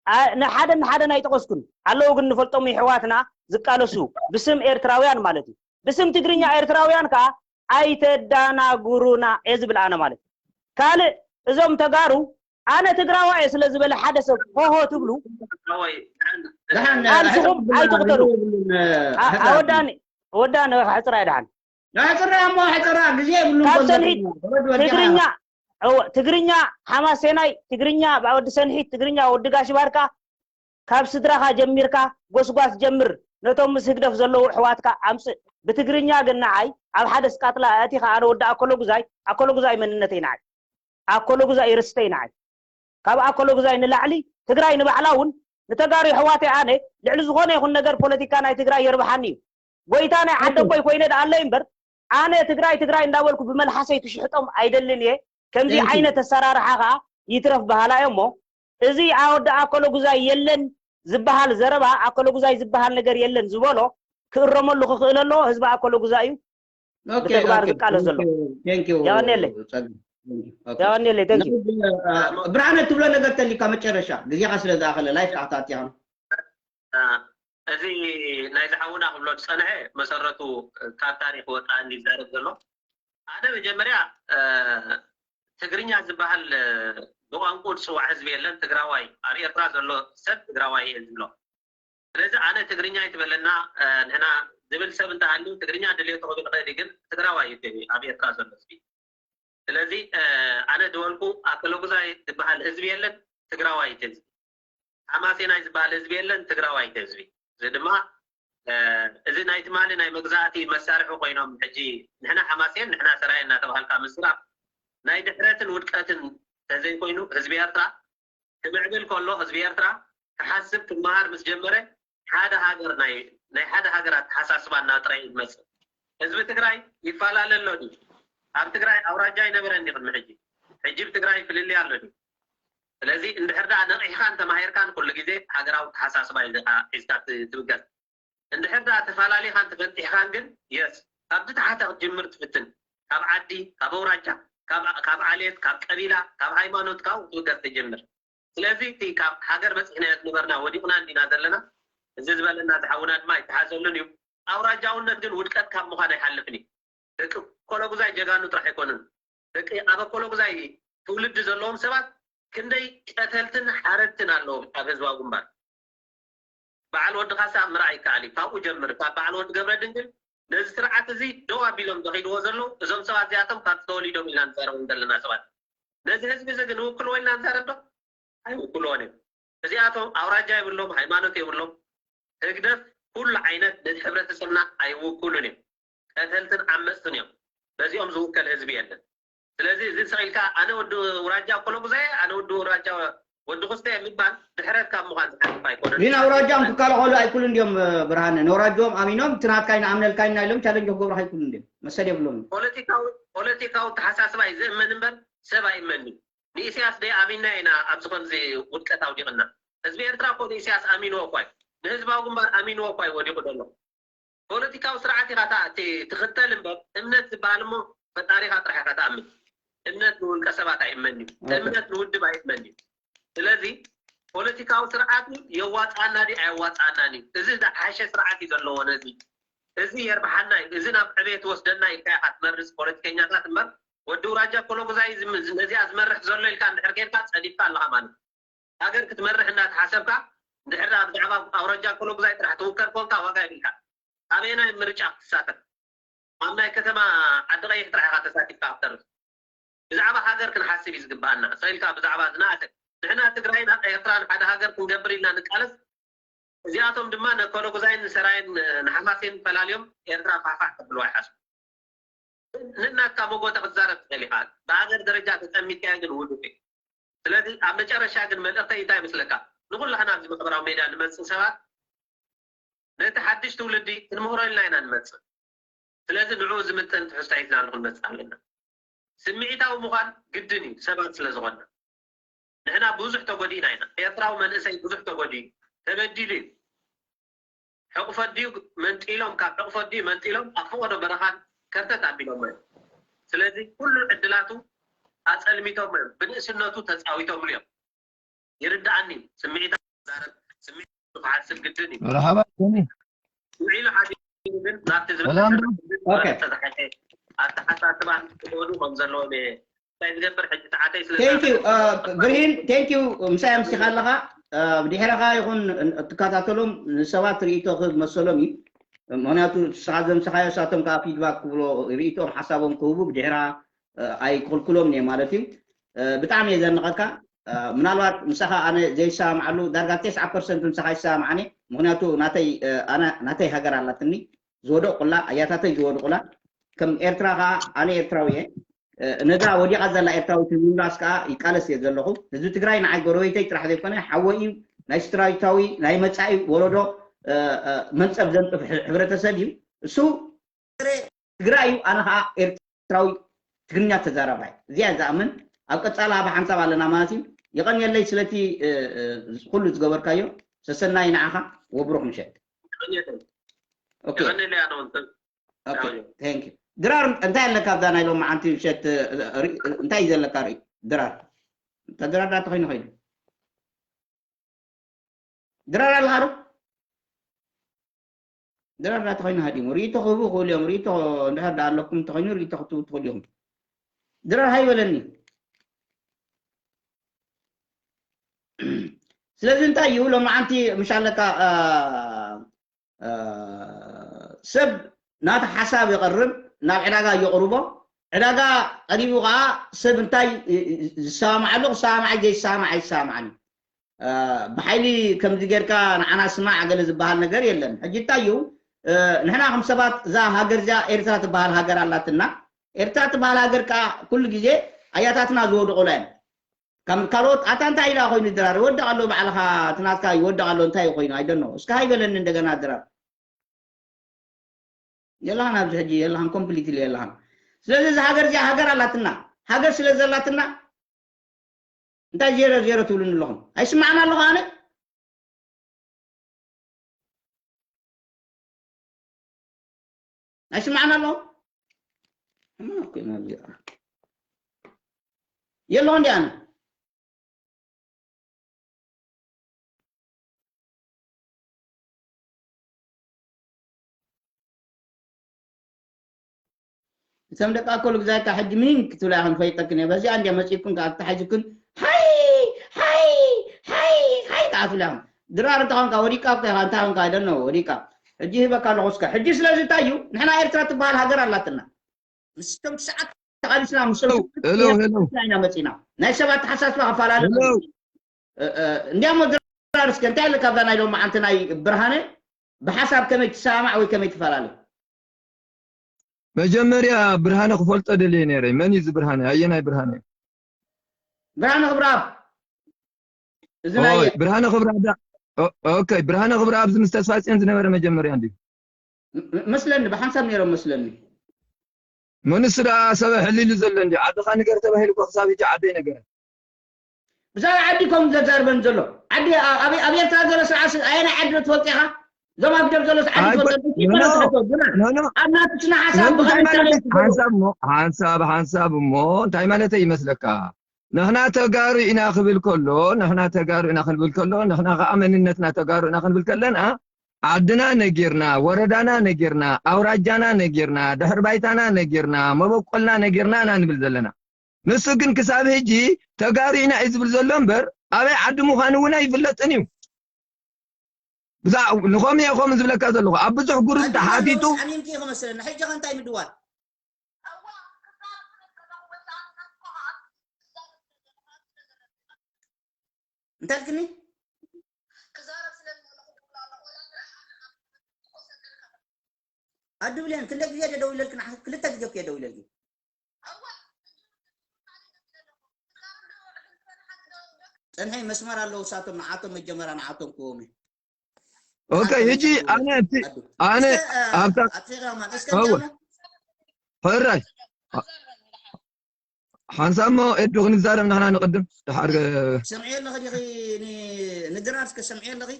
ኣ- ንሓደ ንሓደ ኣይጠቐስኩን ኣለዉ ግን ንፈልጦም ይሕዋትና ዝቃለሱ ብስም ኤርትራውያን ማለት እዩ። ብስም ትግርኛ ኤርትራውያን ከዓ ኣይተዳናጉሩና እየ ዝብል ኣነ ማለት እዩ። ካልእ እዞም ተጋሩ ኣነ ትግራዋይ እየ ስለ ዝበለ ሓደ ሰብ ሆሆ ትብሉ ደሓን ቃልስኹም ኣይትቕተሉ። ኣ- ኣወዳኒ ወዳኒ ሕፅራ ድሓን ሕፅራ እሞ ሕፅራ ግዜ የብሉን ካብ እኮ ሰንሒት ወዲ ወዲ ትግርኛ እወ ትግርኛ ሓማሴናይ ትግርኛ ወዲ ሰንሒት ትግርኛ ወዲ ጋሽ ባርካ ካብ ስድራኻ ጀሚርካ ጎስጓስ ጀምር ነቶም ምስ ህግደፍ ዘለዉ ኣሕዋትካ ኣምፅእ ብትግርኛ ግን ንዓይ ኣብ ሓደ ስቃጥላ ኣእቲኻ ኣነ ወዲ ኣኮለጉዛይ ኣኮለጉዛይ መንነተይ ንዓይ ኣኮለጉዛይ ርስተይ ንዓይ ካብ ኣኮለጉዛይ ንላዕሊ ትግራይ ንባዕላ እውን ንተጋሩ ኣሕዋተይ ኣነ ልዕሊ ዝኾነ ይኹን ነገር ፖለቲካ ናይ ትግራይ የርብሓኒ እዩ ጎይታ ናይ ዓደቦይ ኮይነ ደኣ ኣለይ እምበር ኣነ ትግራይ ትግራይ እንዳበልኩ ብመልሓሰይ ክሽሕጦም ኣይደልን እየ ከምዚ ዓይነት ኣሰራርሓ ከዓ ይትረፍ በሃላ እየ እሞ እዚ ኣወዲ ኣኮለጉዛይ የለን ዝበሃል ዘረባ ኣኮለጉዛይ ዝበሃል ነገር የለን ዝበሎ ክእረመሉ ክኽእል ኣለዎ ህዝቢ ኣኮለጉዛይ እዩ ብተግባር ዝቃለስ ዘሎ የቐንየለይ የቐንየለይ thank you ብርሃነ ትብሎ ነገር ተሊካ መጨረሻ ግዜካ ስለ ዝኣኸለ ላይፍ ካዕታትያ እዚ ናይ ዝሓውና ክብሎ ዝፀንሐ መሰረቱ ካብ ታሪክ ወፃእ ይዛረብ ዘሎ ሓደ መጀመርያ ትግርኛ ዝበሃል ብቋንቁ ዝፅዋዕ ህዝቢ የለን ትግራዋይ ኣብ ኤርትራ ዘሎ ሰብ ትግራዋይ እየ ዝብሎ ስለዚ ኣነ ትግርኛ ይትበለና ንሕና ዝብል ሰብ እንተሃልዩ ትግርኛ ድልዮ ተኽብል ኽእል ግን ትግራዋይ እዩ ኣብ ኤርትራ ዘሎ ህዝቢ ስለዚ ኣነ ዝበልኩ ኣከለጉዛይ ዝበሃል ህዝቢ የለን ትግራዋይ እቲ ህዝቢ ሓማሴናይ ዝበሃል ህዝቢ የለን ትግራዋይ እቲ ህዝቢ እዚ ድማ እዚ ናይ ትማሊ ናይ መግዛእቲ መሳርሒ ኮይኖም ሕጂ ንሕና ሓማሴን ንሕና ሰራየ እናተባሃልካ ምስራፍ ናይ ድሕረትን ውድቀትን ተዘይኮይኑ ህዝቢ ኤርትራ ክምዕብል ከሎ ህዝቢ ኤርትራ ክሓስብ ክመሃር ምስ ጀመረ ሓደ ሃገር ናይ ናይ ሓደ ሃገር ኣተሓሳስባ እናጥረ እዩ ዝመፅእ። ህዝቢ ትግራይ ይፈላለ ኣሎ ድዩ? ኣብ ትግራይ ኣውራጃ ኣይነበረን ድዩ ቅድሚ ሕጂ? ሕጂ ብትግራይ ፍልልይ ኣሎ ድዩ? ስለዚ እንድሕር ደኣ ነቒሕካን ተማሂርካን ኩሉ ግዜ ሃገራዊ ኣተሓሳስባ እዩ ሒዝካ ትብገስ። እንድሕር ደኣ ተፈላሊኻን ተፈንጢሕካን ግን የስ ካብቲ ታሕተ ክትጅምር ትፍትን። ካብ ዓዲ፣ ካብ ኣውራጃ፣ ካብ ዓሌት፣ ካብ ቀቢላ፣ ካብ ሃይማኖት ካብኡ ክትብገስ ትጅምር። ስለዚ እቲ ካብ ሃገር በፂሕናዮ ዝነበርና ወዲቕና እንዲና ዘለና። እዚ ዝበለና ዝሓውና ድማ ይተሓዘሉን እዩ። ኣውራጃውነት ግን ውድቀት ካብ ምዃን ኣይሓልፍን እዩ። ደቂ ኮሎጉዛይ ጀጋኑ ጥራሕ ኣይኮኑን። ደቂ ኣብ ኮሎጉዛይ ትውልዲ ዘለዎም ሰባት ክንደይ ቀተልትን ሓረድትን ኣለዉ ኣብ ህዝባዊ ግንባር። በዓል ወዲ ካሳ ምርኣይ ይከኣል እዩ። ካብኡ ጀምር፣ ካብ በዓል ወዲ ገብረ ድንግል ነዚ ስርዓት እዚ ደው ኣቢሎም ዘኺድዎ ዘለዉ እዞም ሰባት እዚኣቶም ካብቲ ተወሊዶም ኢልና ንዛረቦም ዘለና ሰባት። ነዚ ህዝቢ እዚ ግን ንውክልዎ ኢልና ንዛረብ ዶ? ኣይውክልዎን እዮም። እዚኣቶም ኣውራጃ የብሎም፣ ሃይማኖት የብሎም። ህግደፍ ኩሉ ዓይነት ነቲ ሕብረተሰብና ኣይውክሉን እዮም። ቀተልትን ዓመፅትን እዮም። በዚኦም ዝውከል ህዝቢ የለን። ስለዚ እዚ ሰቒልካ ኣነ ወዲ ውራጃ ኮሎጉዛየ፣ ኣነ ወዲ ውራጃ ወዲ ኩስተ ምባል ድሕረት ካብ ምዃን ዝሓልፍ ኣይኮነን። ግን ኣውራጃ ክከላኸሉ ኣይክእሉን ድዮም? ብርሃነ፣ ንወራጅኦም ኣሚኖም እቲ ናትካ ኢና ኣምነልካ ኢና ኢሎም ቻለንጅ ክገብሩ ኣይክእሉን ድዮም? መሰል የብሎምን። ፖለቲካዊ ፖለቲካዊ ተሓሳስባ እዩ ዝእመን እምበር ሰብ ኣይእመን እዩ። ንኢሳያስ ደይ ኣሚና ኢና ኣብዚ ከምዚ ውድቀት ኣውዲቕና። ህዝቢ ኤርትራ እኮ ንኢሳያስ ኣሚንዎ እኳ እዩ። ንህዝባዊ ግንባር ኣሚንዎ እኳ እዩ ወዲቑ ዘሎ። ፖለቲካዊ ስርዓት ኢኻ እታ እቲ ትኽተል እምበር እምነት ዝበሃል እሞ ፈጣሪኻ ጥራሕ ኢኻ ትኣምን። እምነት ንውልቀ ሰባት ኣይእመን እዩ። እምነት ንውድብ ኣይእመን እዩ። ስለዚ ፖለቲካዊ ስርዓት የዋፅኣና ድዩ ኣየዋፅኣናን እዩ። እዚ ዝሓሸ ስርዓት እዩ ዘለዎ። ነዚ እዚ የርብሓና እዩ፣ እዚ ናብ ዕቤት ወስደና ኢልካ ኢኻ ትመርፅ ፖለቲከኛታት እምበር ወዲ ውራጃ ኮሎጉዛይ ነዚኣ ዝመርሕ ዘሎ ኢልካ እንድሕር ጌርካ ፀዲፍካ ኣለኻ ማለት እዩ። ሃገር ክትመርሕ እናተሓሰብካ እንድሕር ደኣ ብዛዕባ ኣውራጃ ኮሎጉዛይ ጥራሕ ትውከል ኮንካ ዋጋ የብልካ። ኣበየናይ ምርጫ ክትሳተፍ? ኣብ ናይ ከተማ ዓዲ ቀይሕ ጥራሕ ኢኻ ተሳቲፍካ ክትተርፍ። ብዛዕባ ሃገር ክንሓስብ እዩ ዝግብኣና። ሰኢልካ ብዛዕባ ዝነኣሰ ንሕና ትግራይን ኤርትራን ሓደ ሃገር ክንገብር ኢልና ንቃለስ። እዚኣቶም ድማ ነኮሎጉዛይን ንሰራይን ንሓማሴን ፈላልዮም ኤርትራ ፋሕፋሕ ከብልዋ ይሓስቡ። ንናትካ መጎተ ክትዛረብ ትኽእል ኢኻ። ብሃገር ደረጃ ተጠሚትካዮ ግን ውዱቅ እዩ። ስለዚ ኣብ መጨረሻ ግን መልእኽተይ እንታይ ይመስለካ? ንኩላህና ኣብዚ ማሕበራዊ ሜድያ ንመጽእ ሰባት ነቲ ሓድሽ ትውልዲ ክንምህሮ ኢልና ኢና ንመጽእ። ስለዚ ንዕኡ ዝምጥን ትሕዝቶ ሒዝና ንክንመጽእ ኣለና። ስምዒታዊ ምዃን ግድን እዩ፣ ሰባት ስለ ዝኾንና። ንሕና ብዙሕ ተጎዲእና ኢና። ኤርትራዊ መንእሰይ ብዙሕ ተጎዲኡ፣ ተበዲሉ እዩ። ሕቑፎ ድዩ መንጢሎም፣ ካብ ሕቑፎ ድዩ መንጢሎም ኣብ ፈቐዶ በረኻን ከርተት ኣቢሎሞ እዮም። ስለዚ ኩሉ ዕድላቱ ኣጸልሚቶሞ እዮም፣ ብንእስነቱ ተጻዊቶምሉ እዮም። ይርድኣኒ እዩ። ስምዒት ዛረብ ስምዒት ክሓስብ ግድን እዩ። መርሓባ ቶኒ። ውዒሉ ሓዲሩ ግን ናብቲ ሰላም ዝመሰለ ዶ? ኦኬ። ዝተዘሓሸ ኣተሓሳስባን ክኸዱ ከም ዘለዎም እየ እንታይ ዝገብር ሕጂ ተዓተይ ስለ Thank you ዝነበረ uh, ብርሂን thank you። ምሳይ ኣምሲኻ ኣለኻ። Uh, ብድሕረኻ ይኹን እትከታተሎም ንሰባት ርእይቶ ክህብ መሰሎም እዩ። ምክንያቱ ንስኻ ዘምሰኻዮ እሳቶም ከዓ ፊድባክ ክብሎ ርእይቶም ሓሳቦም ክህቡ ብድሕራ uh, ኣይክልክሎም እየ ማለት እዩ። Uh, ብጣዕሚ እየ ዘንቐካ። Uh, ምናልባት ምሳኻ ኣነ ዘይሰማማዓሉ ዳርጋ ተስዓ ፐርሰንት ምሳኻ ይሰማማዓኒ። ምክንያቱ ናተይ uh, ኣነ ናተይ ሃገር ኣላትኒ ዝወደቁላ ኣያታተይ ዝወደቁላ ከም ኤርትራ ከዓ ኣነ ኤርትራዊ እየ። ነዛ ወዲቓ ዘላ ኤርትራዊት ንምምላስ ከዓ ይቃለስ እየ ዘለኹ። ህዝቢ ትግራይ ንዓይ ጎረቤተይ ጥራሕ ዘይኮነ ሓወይ እዩ። ናይ ስድራቤታዊ ናይ መፃኢ ወለዶ መንፀብ ዘንጥፍ ሕብረተሰብ እዩ። እሱ ትግራይ እዩ፣ ኣነ ከዓ ኤርትራዊ ትግርኛ ተዛራባይ። እዚኣ ዝኣምን ኣብ ቀፃላ ብሓንሳብ ኣለና ማለት እዩ። የቐንየለይ ስለቲ ኩሉ ዝገበርካዮ። ሰሰናይ ንዓኻ ወብሩኽ ምሸት። ኦኬ። ድራር እንታይ ኣለካ ኣብዛ ናይ ሎም መዓንቲ ምሸት እንታይ እዩ ዘለካ ርኢ ድራር እንተ ድራር ዳ ተኮይኑ ኮይኑ ድራር ኣለካ ዶ ድራር ዳ ተኮይኑ ሃዲሙ ርእቶ ክህቡ ክእሉ እዮም ርእቶ እንድሕር ዳ ኣለኩም እንተኮይኑ ርእቶ ክትህቡ ትክእሉ ኢኹም ድራር ሃይበለኒ ስለዚ እንታይ እዩ ሎም መዓንቲ ምሽ ኣለካ ሰብ ናቲ ሓሳብ የቕርብ ናብ ዕዳጋ የቕርቦ ዕዳጋ ቀሪቡ ከዓ ሰብ እንታይ ዝሰማማዓሉ ክሰማማዓይ ዘይሰማማዓይ ይሰማማዓኒ ብሓይሊ ከምዚ ጌርካ ንዓና ስማዕ ገለ ዝበሃል ነገር የለን ሕጂ እንታይ እዩ ንሕና ከም ሰባት እዛ ሃገር እዚኣ ኤርትራ ትበሃል ሃገር ኣላትና ኤርትራ ትበሃል ሃገር ከዓ ኩሉ ግዜ ኣያታትና ዝወደቑላ እዮም ከም ካልኦት ኣታ እንታይ ኢላ ኮይኑ ድራር ይወድቕ ኣሎ ባዕልኻ እቲ ናትካ ይወድቕ ኣሎ እንታይ ኮይኑ ኣይደኖ እስካ ሃይበለኒ እንደገና ድራር የላህን ኣብዚ ሕጂ የላህን ኮምፕሊትሊ የላህን ስለዚ እዚ ሃገር እዚኣ ሃገር ኣላትና ሃገር ስለ ዘላትና እንታይ ዜሮ ዜሮ ትብሉኒ ኣለኹም ኣይስማዕን ኣለኹ ኣነ ኣይስማዕን ኣለኹ የለኹ እንዲ ኣነ እቶም ደቂ ኣኮሉ ግዛይካ ሕጂ ሚን ክትብላ ኢኹም ፈይጠክን እየ በዚኣ እንዲያ መፂእኩም ከዓ ተታሒዝክን ሃይ ሃይ ሃይ ሃይ ከዓ ትብላ ኢኹም ድራር እንተኾንካ ወዲቃ እኮ ኢኻ እንታይ ኾንካ ኣይደኖ ወዲቃ ሕጂ ሂበካ ኣለኹ እስከ ሕጂ ስለዚ እንታይ እዩ ንሕና ኤርትራ ትበሃል ሃገር ኣላትና ምስቶም ትሽዓተ ተቓሊስና ምስቶም ኢና መፂና ናይ ሰባት ሓሳስባ ክፈላለ እንዲያሞ ድራር እስከ እንታይ ኣለካ ኣብዛ ናይ ሎማዓንቲ ናይ ብርሃነ ብሓሳብ ከመይ ትሰማማዕ ወይ ከመይ ትፈላለ መጀመርያ ብርሃነ ክፈልጦ ደልየ ነይረ። መን እዩ እዚ ብርሃነ? ኣየናይ ብርሃነ? ብርሃነ ክብረኣብ። እዚ ናይ ኦይ ብርሃነ ክብረኣብ ዳ ኦ- ኦኬ ብርሃነ ክብረኣብ እዚ ምስ ተስፋጽዮን ዝነበረ መጀመርያ እንድዩ። ም- ም- መስለኒ ብሓንሳብ ነይሮም መስለኒ። መንሱ ደኣ ሰበ ሕሊሉ ዘሎ እንድዩ። ዓድኻ ንገር ተባሂሉ እኮ ክሳብ ሕጂ ዓደይ ነገረ። ብዛዕባ ዓዲ ከም ዘዛርበን ዘሎ ዓዲ ኣብ ኤርትራ ዘሎ ስርዓት ኣየናይ ዓዲ ዶ ትፈልጥ ኢኻ? እዞም ኣብ ደብ ዘሎ ዓዲ ትፈልጥ ኢኻ? ኣብ ናትስና ሓሳብ ብኸመይ ሓንሳብ ሓንሳብ እሞ እንታይ ማለተይ ይመስለካ? ንሕና ተጋሩ ኢና ክብል ከሎ ንሕና ተጋሩ ኢና ክንብል ከሎ ንሕና ከዓ መንነትና ተጋሩ ኢና ክንብል ከለና ዓድና ነጊርና፣ ወረዳና ነጊርና፣ ኣውራጃና ነጊርና፣ ድሕሪ ባይታና ነጊርና፣ መበቆልና ነጊርና ኢና ንብል ዘለና። ንሱ ግን ክሳብ ሕጂ ተጋሩ ኢና እዩ ዝብል ዘሎ እምበር ኣበይ ዓዲ ምዃኑ እውን ኣይፍለጥን እዩ። ብዛ ንኸም እየ ከም ዝብለካ ዘለኹ ኣብ ብዙሕ ጉሩብ ተሓቲቱ ኣሚምኪ ኢኺ መስለኒ። ሕጂ ኸ እንታይ ምድዋል? እንታይ ኢልክኒ? ኣዱ ብሌን ክንደይ ግዜ ደደው ኢለልክን ክልተ ግዜ እኮ ደው ኢለልኪ ጸንሐይ መስመር ኣለዉ ሳቶም ንዓቶም መጀመርያ ንዓቶም ክህቦም እየ ኦኬ ሕጂ ኣነ እቲ ኣነ ኣብታ ሕራይ ሓንሳብ እሞ ኤዱ ክንዛረብ ንሕና ንቕድም ድሓር ሰምዕዮ ኣለኺ ዲኺ ንድራር እስከ ሰምዕዮ ኣለኺ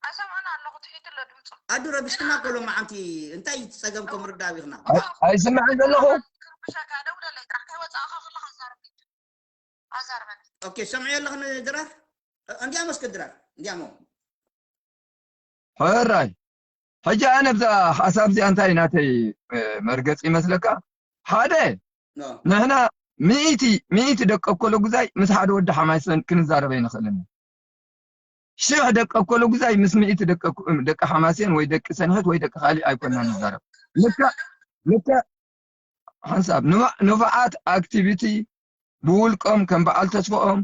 ኣሰምዖን ኣለኹ ትሒቱ ኣሎ ድምፁ ኣዱ ረቢሽክና እኮ ሎማዓንቲ እንታይ እዩ እቲ ፀገም ከምርዳእ ኢኽና ኣይስምዕን ዘለኹ ክርብሸካ ደውለለይ ጥራሕ ከይወፃእኻ ከለኻ ዛረብ ኣዛርበኒ ኦኬ ሰምዕዮ ኣለኺ ንድራር እንዲያሞ እስከ ድራር እንዲያሞ ሕራይ ሕጂ ኣነ ብዛ ሓሳብ እዚኣ እንታይ ናተይ መርገፂ ይመስለካ ሓደ ንሕና ሚእቲ ሚእቲ ደቂ ኣኮሎ ጉዛይ ምስ ሓደ ወዲ ሓማይሰን ክንዛረብ ኣይንኽእልን ሽሕ ደቂ ኣኮሎ ጉዛይ ምስ ሚእቲ ደቂ ሓማሴን ወይ ደቂ ሰንሕት ወይ ደቂ ካሊእ ኣይኮና ንዛረብ ልክዕ ልክዕ ሓንሳብ ንፉዓት ኣክቲቪቲ ብውልቆም ከም በዓል ተስፍኦም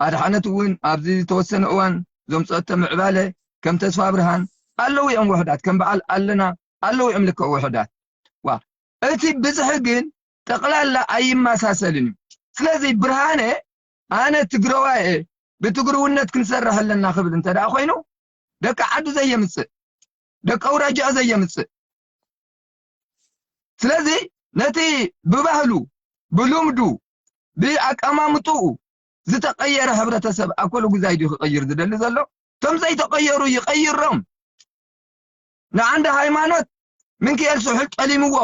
ኣድሓነት እውን ኣብዚ ዝተወሰነ እዋን ዘምፀኦቶ ምዕባለ ከም ተስፋ ብርሃን ኣለዉ እዮም ውሕዳት ከም በዓል ኣለና ኣለዉ እዮም ልክዕ ውሕዳት ዋ እቲ ብዝሒ ግን ጠቕላላ ኣይመሳሰልን እዩ ስለዚ ብርሃነ ኣነ ትግረዋይ እየ ብትግርውነት ክንሰርሕ ኣለና ክብል እንተ ደኣ ኮይኑ ደቂ ዓዱ ዘየምፅእ ደቂ ኣውራጃኡ ዘየምፅእ ስለዚ ነቲ ብባህሉ ብልምዱ ብኣቀማምጥኡ ዝተቐየረ ሕብረተሰብ ኣኮሉ ጉዛይ ድዩ ክቐይር ዝደሊ ዘሎ? እቶም ዘይተቐየሩ ይቐይሮም። ንዓንዲ ሃይማኖት ምንክኤል ስሑል ጠሊምዎ፣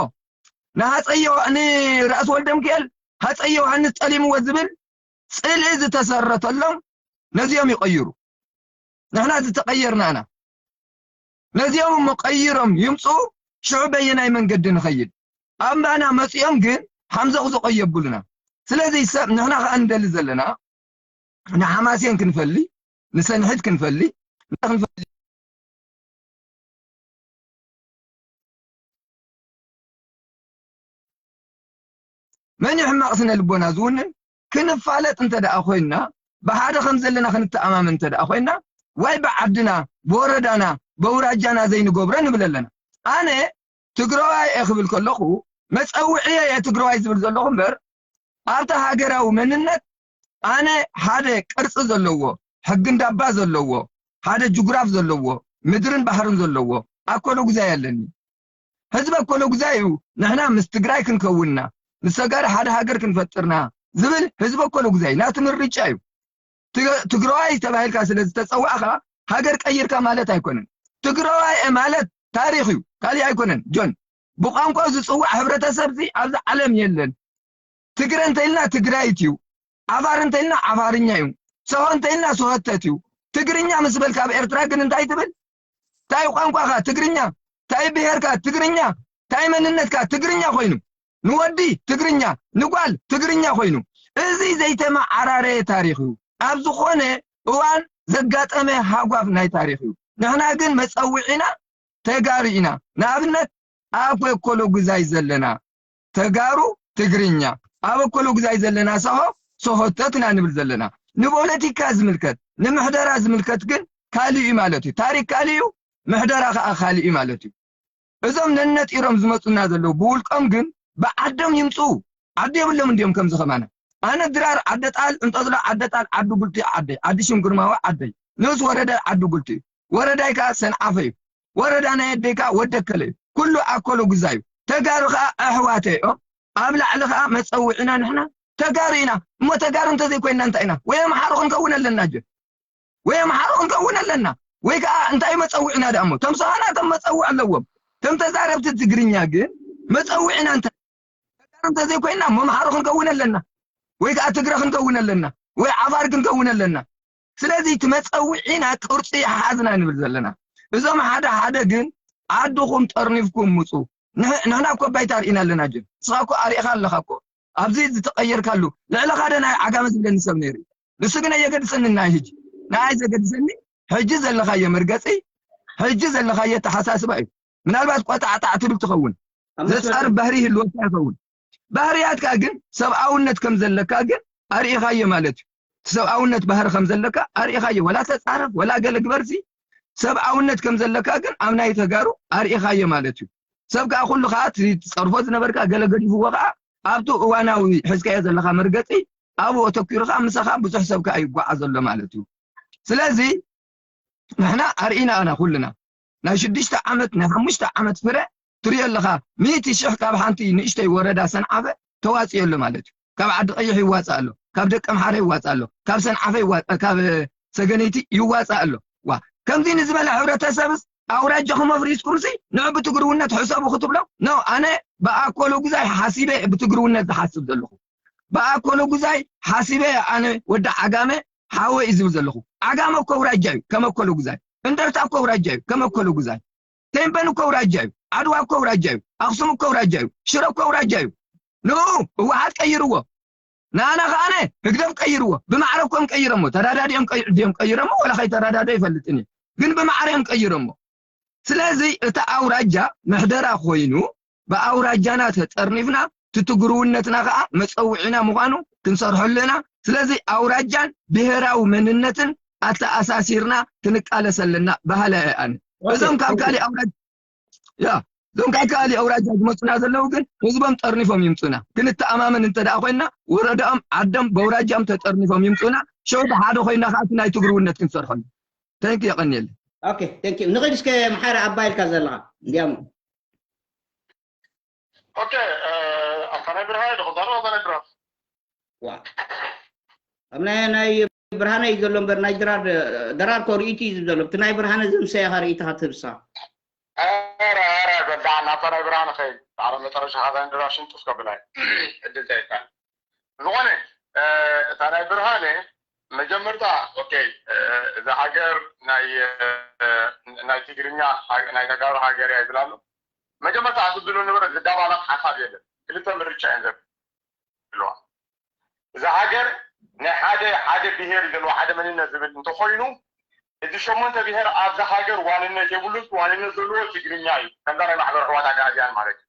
ንሃፀይ ዮሃ- ንራእሲ ወልደ ምክኤል ሃፀይ ዮሃንስ ጠሊምዎ ዝብል ፅልኢ ዝተሰረተሎም ነዚኦም ይቐይሩ። ንሕና ዝተቐየርና ኢና። ነዚኦም እሞ ቀይሮም ይምፅኡ፣ ሽዑ በየናይ መንገዲ ንኸይድ? ኣምባና መፂኦም ግን ሓምዘቕዝቖ የብሉና። ስለዚ ሰብ ንሕና ከዓ ንደሊ ዘለና ንሓማሴን ክንፈሊ፣ ንሰንሒት ክንፈሊ፣ ክንፈሊ መን እዩ ሕማቕ ስነ ልቦና ዝውንን? ክንፋለጥ እንተ ደኣ ኮይንና፣ ብሓደ ከም ዘለና ክንተኣማመን እንተ ደኣ ኮይንና፣ ዋይ ብዓድና፣ ብወረዳና፣ በውራጃና ዘይንገብሮ ንብል ኣለና። ኣነ ትግራዋይ እየ ክብል ከለኹ፣ መጸውዒየ እየ ትግራዋይ ዝብል ዘለኹ እምበር፣ ኣብቲ ሃገራዊ መንነት ኣነ ሓደ ቅርጺ ዘለዎ፣ ሕጊ እንዳባ ዘለዎ፣ ሓደ ጅጉራፍ ዘለዎ፣ ምድርን ባሕርን ዘለዎ ኣኮሎ ጉዛይ ኣለኒ። ህዝቢ ኣኮሎ ጉዛይ እዩ። ንሕና ምስ ትግራይ ክንከውንና፣ ምስ ተጋሩ ሓደ ሃገር ክንፈጥርና ዝብል ህዝቢ ኣኮሎ ጉዛይ ናቱ ምርጫ እዩ። ትግ-፣ ትግራዋይ ተባሂልካ ስለ ዝተጸዋዕካ ሃገር ቀይርካ ማለት ኣይኮነን። ትግራዋይ ማለት ታሪኽ እዩ፣ ካሊእ ኣይኮነን። ጆን፣ ብቋንቋ ዝጽዋዕ ሕብረተሰብ እዚ ኣብዚ ዓለም የለን። ትግረ እንተኢልና ትግራይት እዩ። ዓፋር እንተኢልና ዓፋርኛ እዩ። ሰሆ እንተኢልና ሰሆተት እዩ። ትግርኛ ምስ በልካ ኣብ ኤርትራ ግን እንታይ ትብል? እንታይ ቋንቋኻ? ትግርኛ። እንታይ ብሄርካ? ትግርኛ። እንታይ መንነትካ? ትግርኛ ኮይኑ። ንወዲ ትግርኛ፣ ንጓል ትግርኛ ኮይኑ። እዚ ዘይተመዓራረየ ታሪኽ እዩ። ኣብ ዝኾነ እዋን ዘጋጠመ ሃጓፍ ናይ ታሪኽ እዩ። ንሕና ግን መጸውዒና ተጋሩ ኢና። ንኣብነት ኣብ ኣኮሎ ጉዛይ ዘለና ተጋሩ ትግርኛ፣ ኣብ ኣኮሎ ጉዛይ ዘለና ሰሆ ሰሆተት ኢና ንብል ዘለና። ንፖለቲካ ዝምልከት፣ ንምሕደራ ዝምልከት ግን ካልእ እዩ ማለት እዩ። ታሪክ ካልእ እዩ፣ ምሕደራ ከኣ ካልእ እዩ ማለት እዩ። እዞም ነነጢሮም ዝመጹና ዘለዉ ብውልቆም ግን ብዓዶም ይምጽኡ። ዓዲ የብሎም እንዲዮም ከምዚ ከማና። ኣነ ድራር ዓደ ጣል፣ እንጠዝሎ ዓደ ጣል፣ ዓዲ ጉልቲ ዓደይ፣ ዓዲ ሽም ግርማዊ ዓደይ፣ ንኡስ ወረዳ ዓዲ ጉልቲ እዩ። ወረዳይ ከኣ ሰንዓፈ እዩ። ወረዳ ናይ ኣደይ ከኣ ወደከለ እዩ። ኩሉ ኣኮሎ ጉዛይ እዩ። ተጋሩ ከኣ ኣሕዋተይ እዮም። ኣብ ላዕሊ ከኣ መጸውዒና ንሕና ተጋሩ ኢና። እሞ ተጋሩ እንተዘይኮይንና እንታይ ኢና? ወይ ኣምሓሩ ክንከውን ኣለና ጀ ወይ ኣምሓሩ ክንከውን ኣለና። ወይ ከኣ እንታይ መጸውዒና ደኣ እሞ? እቶም ሰሆናቶም መጸውዒ ኣለዎም። እቶም ተዛረብቲ ትግርኛ ግን መጸውዒና እንታይ? ተጋሩ እንተዘይኮይንና እሞ ኣምሓሩ ክንከውን ኣለና። ወይ ከኣ ትግረ ክንከውን ኣለና። ወይ ዓፋር ክንከውን ኣለና። ስለዚ እቲ መጸውዒና ቅርጺ ሓዝና ንብል ዘለና። እዞም ሓደ ሓደ ግን ዓድኹም ጠርኒፍኩም ምጹ። ንሕ-፣ ንሕና እኮ ባይታ ኣርኢና ኣለና ጀ። ንስኻ እኮ ኣርኢኻ ኣለኻ እኮ። ኣብዚ ዝተቐየርካሉ ልዕለኻ ደ ናይ ዓጋመ ዝብለኒ ሰብ ነይሩ። ንሱ ግን ኣየገድሰኒ ናይ ሕጂ። ንኣይ ዘገድሰኒ ሕጂ ዘለኻዮ መርገጺ፣ ሕጂ ዘለኻዮ ኣተሓሳስባ እዩ። ምናልባት ቆጣዕጣዕ ትብል ትኸውን። ኣብ ዘጻርፍ መስመር ባህሪ ይህልወካ ይኸውን። ባህርያትካ ግን ሰብኣውነት ከም ዘለካ ግን ኣርኢኻዮ ማለት እዩ። ሰብኣውነት ባህሪ ከም ዘለካ ኣርኢኻዮ። ወላ ተጻረፍ፣ ወላ ገለ ግበርሲ ሰብኣውነት ከም ዘለካ ግን ኣብ ናይ ተጋሩ ኣርኢኻዮ ማለት እዩ። ሰብ ከኣ ኩሉ ከኣ እቲ ትጸርፎ ዝነበርካ ገለ ገዲፍዎ ከኣ ኣብቲ እዋናዊ ሒዝካዮ ዘለኻ መርገጺ ኣብኡ ኣተኪሩ ከኣ ምሳኻ ብዙሕ ሰብ ከኣ ይጓዓዝ ኣሎ ማለት እዩ። ስለዚ ንሕና ኣርኢና ኣና ኩልና ናይ ሽዱሽተ ዓመት ናይ ሓሙሽተ ዓመት ፍረ ትሪኦ ኣለኻ። ሚእቲ ሽሕ ካብ ሓንቲ ንእሽተይ ወረዳ ሰንዓፈ ተዋፅዮ ኣሎ ማለት እዩ። ካብ ዓዲ ቀይሕ ይዋፃእ ኣሎ፣ ካብ ደቀ ምሓረ ይዋፃእ ኣሎ፣ ካብ ሰንዓፈ ይዋ-፣ ካብ ሰገነይቲ ይዋፃእ ኣሎ። ዋ፣ ከምዚ ንዝበለ ሕብረተሰብስ ኣውራጃኹም ኣፍሪስኩምሲ ንዑ ብትግርውነት ሕሰቡ ክትብሎ? ኖ፣ ኣነ ብኣኮሎ ጉዛይ ሓሲበ ብትግርውነት ዝሓስብ ዘለኹ። ብኣኮሎ ጉዛይ ሓሲበ ኣነ ወዲ ዓጋመ ሓወ እዩ ዝብል ዘለኹ። ዓጋመ እኮ ኣውራጃ እዩ ከም ኣኮሎ ጉዛይ። እንደርታ እኮ ኣውራጃ እዩ ከም ኣኮሎ ጉዛይ። ቴምበን እኮ ኣውራጃ እዩ። ዓድዋ እኮ ኣውራጃ እዩ። ኣኽሱም እኮ ኣውራጃ እዩ። ሽረ እኮ ኣውራጃ እዩ። ንኡ ህወሓት ቀይርዎ። ንኣና ከኣነ ህግደፍ ቀይርዎ። ብማዕረ እኮም ቀይረሞ። ተዳዳዲኦም ቀይ-፣ ድዮም ቀይረሞ ወላ ከይተዳዳዶ ይፈልጥን እዩ። ግን ብማዕረ እዮም ቀይረሞ። ስለዚ እቲ ኣውራጃ ምሕደራ ኮይኑ ብኣውራጃና ተጠርኒፍና እቲ ትግርውነትና ከኣ መጸውዒና ምዃኑ ክንሰርሐሉ ኢና። ስለዚ ኣውራጃን ብሄራዊ መንነትን ኣተኣሳሲርና ክንቃለስ ኣለና በሃላይ እየ ኣነ። ኦኬ፣ እዞም ካብ ኦኬ። ካልእ ኣውራጃ፣ ያ፣ እዞም ካብ ካልእ ኣውራጃ ዝመጹና ዘለዉ ግን ህዝቦም ጠርኒፎም ይምጹና። ክንተኣማመን እንተ ደኣ ኮይንና ወረዳኦም ዓዶም በውራጃኦም ተጠርኒፎም ይምጹና። ሽዑ ብሓደ ኮይንና ከኣ እቲ ናይ ትግርውነት ክንሰርሐሉ። ተንክ የቐንየለይ። ኦኬ፣ ተንክ ዩ። ንኺድ እስከ ምሓረ ኣባይ ኢልካ ዘለኻ። እንዲያም ኦኬ፣ እ፣ ኣታ ናይ ብርሃነ ዶ ክዛረብ ኣታ ናይ ድራር? ዋ። ኣብ ናይ፣ ናይ ብርሃነ እዩ ዘሎ እምበር ናይ ድራር፣ ድራር እኮ ርእይቲ እዩ ዝብል ዘሎ። እቲ ናይ ብርሃነ ዘምሰያ ኢኻ ርእይትኻ ትህብሳ። ኧረ፣ ኧረ፣ በዳዕ ናታ ናይ ብርሃነ ኸይድ። ኣረ መጨረሻ ኻዛ ናይ ድራር ሽንጡፍ ከብላይ። ዕድል ተይብካ። ዝኾነ፣ እ፣ እታ ናይ ብርሃነ መጀመርታ፣ ኦኬ፣ እ፣ እዛ ሃገር ናይ፣ እ፣ ናይ ትግርኛ ሃገ-፣ ናይ ተጋሩ ሃገር እያ ይብል ኣሎ። መጀመርታ ኣብዚ ዝብሉ ንብረት ዝደባለቕ ሓሳብ የለን። ክልተ ምርጫ እየን ዘለዋ። እዛ ሃገር ናይ ሓደ፣ ሓደ ብሄር እዩ ዘለዎ፣ ሓደ መንነት ዝብል እንተኾይኑ፣ እዚ ሸሞንተ ብሄር ኣብዛ ሃገር ዋንነት የብሉን። ዋንነት ዘለዎ ትግርኛ እዩ። ከምዛ ናይ ማሕበር ኣሕዋት ኣጋዝያን ማለት እዩ።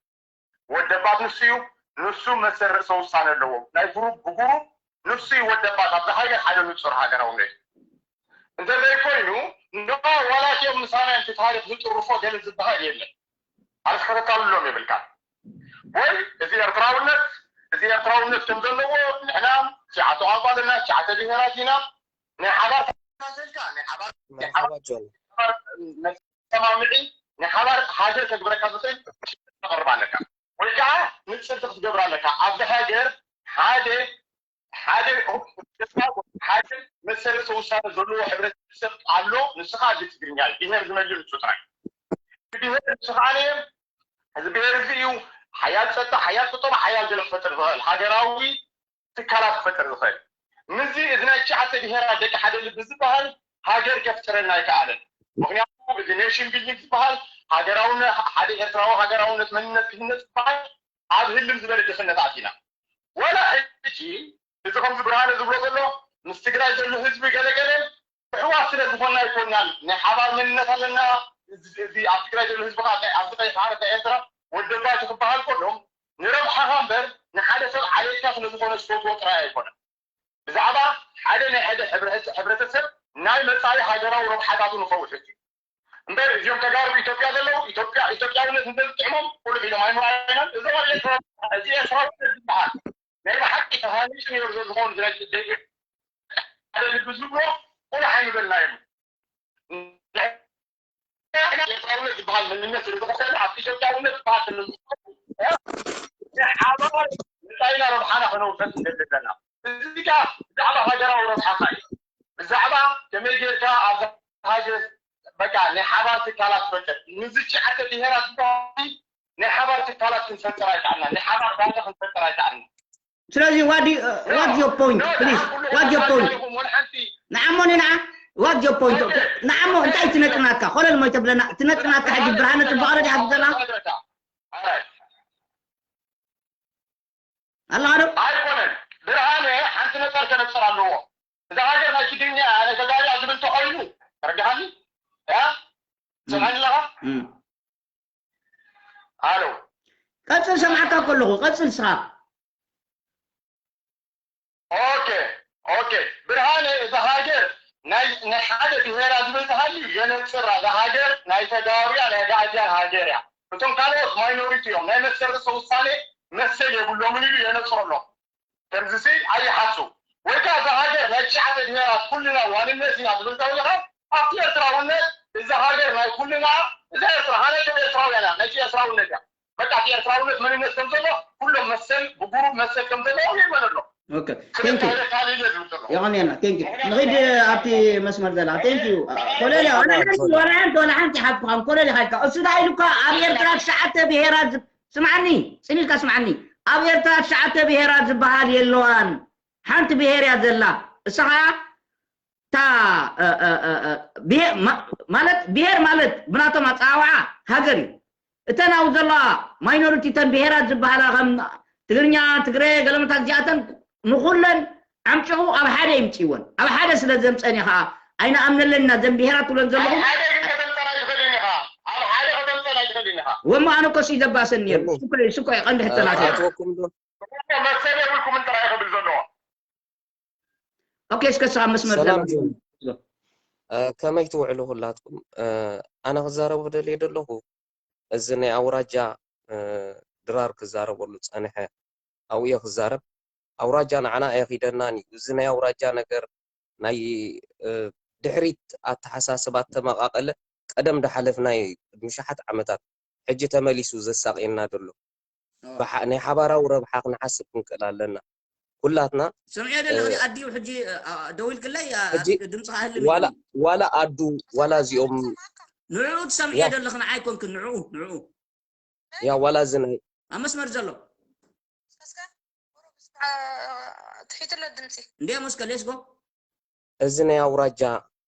ወደባት ንሱ እዩ። ንሱ መሰል ርእሰ ውሳነ ኣለዎ። ናይ ጉሩብ ብጉሩብ ንሱ እዩ ወደባት ኣብዛ ሃገር ሓደ ንጹር ሃገራውነት። እንተዘይኮይኑ፣ ኖ፣ ዋላ እቲኦም ምሳና እቲ ታሪኽ ዝጥርፎ ገለ ዝበሃል የለን። ኣርስ ከተታልሎም የብልካ። ወይ እዚ ኤርትራውነት፣ እዚ ኤርትራውነት ከም ዘለዎ ንሕና ትሽዓተ ቋንቋ ኣለና፣ ትሽዓተ ብሄራት ኢና። ናይ ሓባር ተመሳሰልካ ናይ ሓባር ናይ ሓባር መርሓባ ጆን። መሰማምዒ ናይ ሓባር ሃገር ከግብረካ ዝኽእል ተቕርብ ኣለካ፣ ወይ ከዓ ንፅርቲ ክትገብር ኣለካ። ኣብዚ ሃገር ሓደ ሓደ ሓደ መሰረተ ውሳነ ዘለዎ ሕብረተሰብ ኣሎ። ንስኻ እዚ ትግርኛ እዩ። ብሄር ዝመልእ ንሱ ጥራይ። ብሄር ንሱ ከዓ ነየ እዚ ብሄር እዚ እዩ ሓያል ፀጥታ፣ ሓያል ቁጠባ፣ ሓያል ገለ ክፈጥር ዝኽእል ሃገራዊ ትካላት ክፈጥር ዝኽእል። ምዚ እዚ ናይ ትሽዓተ ብሄራት ደቂ ሓደ ልቢ ዝበሃል ሃገር ከፍጥረና ኣይከኣለን። ምክንያቱ እዚ ኔሽን ቢልዲንግ ዝበሃል ሃገራውነት፣ ሓደ ኤርትራዊ ሃገራውነት መንነት ክህነፅ ዝበሃል ኣብ ህልም ዝበለ ድኽነት ኣቲና። ወላ ሕጂ እዚ ከምዚ ብርሃነ ዝብሎ ዘሎ ምስ ትግራይ ዘሎ ህዝቢ ገለገለ ኣሕዋት ስለ ዝኾንና ኣይኮንናን። ናይ ሓባር መንነት ኣለና። እዚ ኣብ ትግራይ ዘሎ ህዝቢ ከዓ እንታይ ኣብዚ ቀይሕ ባሕሪ እንታይ ኤርትራ ወደባቲ ክበሃል ከሎ ንረብሓኻ እምበር ንሓደ ሰብ ዓሌትካ ስለ ዝኾነ ዝፈትዎ ጥራይ ኣይኮነን። ብዛዕባ ሓደ ናይ ሓደ ሕብረተሰብ ናይ መፃኢ ሃገራዊ ረብሓታቱ ንኸውሕስ እዩ እምበር እዚኦም ተጋሩ ኢትዮጵያ ዘለዉ ኢትዮጵያ ኢትዮጵያውነት እንተዝጥዕሞም ቁልፍ ኢሎም ኣይምራይናን። እዞም ኣብ ኤርትራ እዚ ኤርትራውነት ዝበሃል ናይ ብሓቂ ተሃኒፁ ነይሩ ዘሎ ዝኸውን ዝረጅ ደቂ ሓደ ልቢ ዝብሎ ቁልሕ ኣይምበልናዮም። ኤርትራውነት ዝበሃል መንነት ስለ ዝኽሰል ኣብ ኢትዮጵያውነት ዝበሃል ስለ ዝኽሰል ሓባር ንፃኢና ረብሓና ከነውፈት እንደለና እዚ ከዓ ብዛዕባ ሃገራዊ ረብሓኻ እዩ። ብዛዕባ ከመይ ጌርካ ኣብ ሃገር በቃ ናይ ሓባር ትካላት ፈጥር ንዝሽዓተ ብሄራት ዝበሃል ናይ ሓባር ትካላት ክንፈጥር ኣይከኣልና፣ ናይ ሓባር ባንክ ክንፈጥር ኣይከኣልና። ስለዚ what do you- uh, what's your point please? What's your point? ንዓሞ ንዓ what's your point? ንዓሞ እንታይ ትነጥናትካ ኮለል ሞ ተብለና ትነጥናትካ ሕጂ ብርሃነ ፅቡቅ ረዲ ሓትተና ኣላ ዶ ኣይኮነን ብርሃነ ሓንቲ ነጠር ከነፅር ኣለዎ። እዛ ሃገር ናይ ትግርኛ ናይ ተጋቢያ ዝብል ተኮይኑ ተረዲኻኒ ያ ስምዐኒ ኣለኻ? ኣሎ ቀፅል ሰምዓካ ከለኹ ቀፅል ስኻ ኦኬ ኦኬ ብርሃነ እዛ ሃገር ናይ ናይ ሓደ ብሄራ ዝብል ዝሃሊ የነፅራ እዛ ሃገር ናይ ተጋሩያ ናይ ጋዕዝያን ሃገር እያ። እቶም ካልኦት ማይኖሪቲ እዮም ናይ መሰረተ ውሳኔ መሰል የብሎምን ኢሉ የነፅረሎም። ከምዚ ሲ ኣይሓሱ ወይ ከዓ እዛ ሃገር ናይ ትሽዓተ ብሄራት ኩልና ዋንነት ኢና ዝብል ተውልኻ ኣብቲ ኤርትራውነት እዛ ሃገር ናይ ኩልና እዛ ኤርትራ ሃናይቶም ኤርትራውያን እያ ናይቲ ኤርትራውነት እያ በቃ እቲ ኤርትራውነት መንነት ከም ዘሎ ኩሎም መሰል ብጉሩብ መሰል ከም ዘለዎ ይእመን ኣሎ Okay, thank you. ስለዚ ካሊለ ዝብል ዘሎ የቐንየና thank you ንኺድ ኣብቲ መስመር ዘላ thank you ኮለል ወላ ሓንቲ ወላ ሓንቲ ሓንቲ ሓብትኻም ኮለል ኢኻ ኢልካ እሱ ዳ ኢሉካ ኣብ ኤርትራ ትሽዓተ ብሄራት ዝብ- ስምዓኒ ጽኒልካ ስምዓኒ ኣብ ኤርትራ ትሽዓተ ብሄራት ዝበሃል የለዋን ሓንቲ ብሄር እያ ዘላ እሳ ኸዓ እታ እ- እ- እ- እ- ብሄ- ማ- ማለት ብሄር ማለት ብናቶም ኣፀዋውዓ ሃገር እዩ እተን ኣብ ዘለዋ ማይኖሪቲ እተን ብሄራት ዝበሃላ ከም ትግርኛ ትግረ ገለመታት እዚኣተን ንኩለን ዓምጭቑ ኣብ ሓደ ይምፅእወን ኣብ ሓደ ስለ ዘምፀን እዩ ከዓ ኣይንኣምነለን ኢና ዘን ብሄራት ትብለን ዘለኹም ሓደ ግን ከተምፀና ይኽእልን ኢኻ ኣብ ሓደ ከተምፀና ይኽእልን ኢኻ ወሞ ኣነ ኮሲ ዘባሰን ነይሩ እሱ እኮ እዩ ቀንዲ ሕቶናት እዩ ኣትወኩም ዶ መሰል የብልኩም እንተራ ይኽብል ዘለዎ ኦኬ እስከ ስኻ መስመር ሰላም ዘላ ጆን። እ፣ ከመይ ትውዕሉ ኩላትኩም? እ፣ ኣነ ክዛረቦ ደልየ ዘለኹ እዚ ናይ ኣውራጃ እ፣ ድራር ክዛረበሉ ጸንሐ ኣብኡ እየ ክዛረብ። ኣውራጃ ንዓና ኣየኺደናን እዩ። እዚ ናይ ኣውራጃ ነገር ናይ እ፣ ድሕሪት ኣተሓሳስባ ተመቓቐለ ቀደም ዝሓለፍናዮ እዩ። ቅድሚ ሸሓት ዓመታት ሕጂ ተመሊሱ ዘሳቕየና ዘሎ። ብሓ- ናይ ሓባራዊ ረብሓ ክንሓስብ ክንክእል ኣለና። ኩላትና ሰምዐ ዘለኹ ኣዲኡ ሕጂ እ፣ እ፣ ደዊልክለይ እ፣ ሕጂ ድምፅኻ ህልም ዋላ ኢሉኒ። ዋላ ኣዱ ዋላ እዚኦም ንዕኡ ትሰምዕዮ ያ። ዘለኽን ኣይኮንክን ንዕኡ ንዕኡ ያ ዋላ እዚ ናይ ኣብ መስመር ዘሎ እስከ እስከ ቁሩብ እስከ ትሒትሎ ድምፂ እንዲያ መስከ ሌስጎ እዚ ናይ ኣውራጃ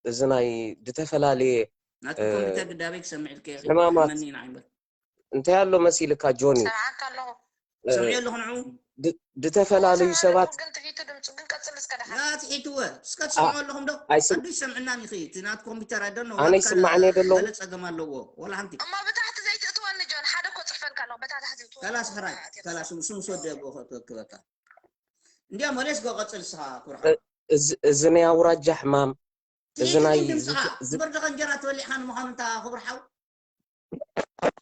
እዚ ናይ ዝተፈላለየ ናትኩም ኮምፒተር ግዳበይ ክሰምዕ ኢልከ ሕማማት። መኒ ኢና ይበል እንታይ ኣሎ መሲልካ ጆኒ ሰምዓካ ኣለኹ ሰምዕ ኣለኹ ንዑ ድ- ዝተፈላለዩ ሰባት ግን ትሒቱ ድምፁ ግን ቀፅል እስከ ደሓ ያ ትሒትወ እስከ ትሰምዑ ኣለኹም ዶ ኣይስም- ኣዱ ይሰምዕናን ይኽእል እቲ ናትኩም ኮምፒተር ኣይደኖ ኣነ ይስምዓኒ ደለኹ ገለ ፀገም ኣለዎ ወላ ሓንቲ እሞ ብታሕቲ ዘይትእትወኒ ጆን ሓደ እኮ ፅሕፈልካ ኣለኹ በታ ታሕቲ ትእትወኒ ከላስ ሕራይ ከላስ ምስ ምስ ወደ ክበካ እንዲያ መሌስ ጎ ቀፅል ስኻ ኩርዓ እዚ- እዚ ናይ ኣውራጃ ሕማም እዚ ናይ ድምፅኻ ዝ- ዝ- ዝበርድኻ እንጀራ ትበሊዕኻ ንምዃኑ እንታ ክብርሓው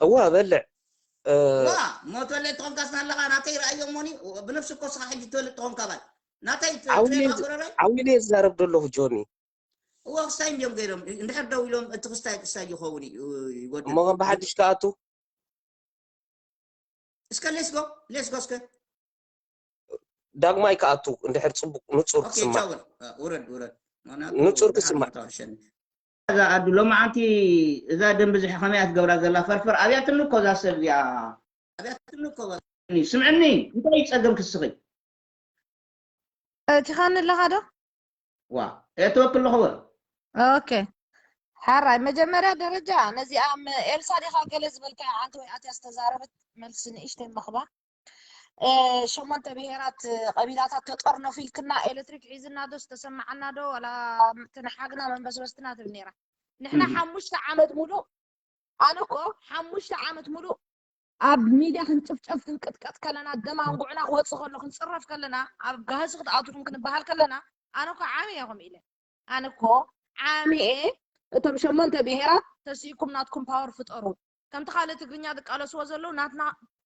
እዋ በልዕ እ፣ ዋ እሞ ትበልዕ ትኾንካ ስናለኻ ናተይ ረኣዮ እሞኒ ብነፍሲ እኮ ስኻ ሕጂ ትበልዕ ትኾንካ ባል ናታይ ዓውየ ዓውየ ዝዛረብ ዘለኹ ጆኒ። እዎ ክስታይ እንዲዮም ገይሮም እንድሕር ደው ኢሎም እቲ ክስታይ ክስታይ ይኸውን እዩ ይጎድል። እሞ ከም ብሓድሽ ክኣቱ እስከ let's go let's go እስከ ዳግማይ ክኣቱ እንድሕር ፅቡቅ ንፁር okay ክስማዕ ቻው በል። አ፣ ውረድ ውረድ። ምክንያቱ ንፁር ደሓን ክስማዕ። ቦታ ውሸኒ። እዛ ኣዱ ሎማዓንቲ እዛ ደም ብዝሒ ከመይ እያ ትገብራ ዘላ ፈርፈር ኣብያትኒ እኮ እዛ ሰብ እዚኣ ኣብያትኒ እኮ ስምዕኒ እንታይ እዩ ጸገም ክስኺ እቲኻኒ ኣለኻ ዶ? ዋ እየ ተወክል ኣለኹ በል ኦኬ ሓራይ መጀመርያ ደረጃ ነዚኣ ም- ኤልሳ ዲኻ ገለ ዝበልካ ኣንቲ ወይ ኣትያ ዝተዛረበት መልሲ ንእሽተይ መኽባ እ፣ ሸሞንተ ብሄራት እ፣ ቀቢላታት ተጠርነፉ ኢልክና ኤሌክትሪክ ሒዝና ዶ ዝተሰማዓና ዶ ዋላ ትንሓግና መንበስበስትና ትብል ነይራ ንሕና ሓሙሽተ ዓመት ሙሉእ ኣነ እኮ ሓሙሽተ ዓመት ሙሉእ ኣብ ሚድያ ክንጭፍጨፍ ክንቅጥቀጥ ከለና ደም ኣንጉዕና ክወፅእ ከሎ ክንፅረፍ ከለና ኣብ ጋህሲ ክትኣትኹም ክንበሃል ከለና ኣነ እኮ ዓሚ እየ ከምኡ ኢለ ኣነ እኮ ዓሚ እየ እቶም ሸሞንተ ብሄራት ተሲእኩም ናትኩም ፓወር ፍጠሩ ከምቲ ካልእ ትግርኛ ዝቃለስዎ ዘለዉ ናትና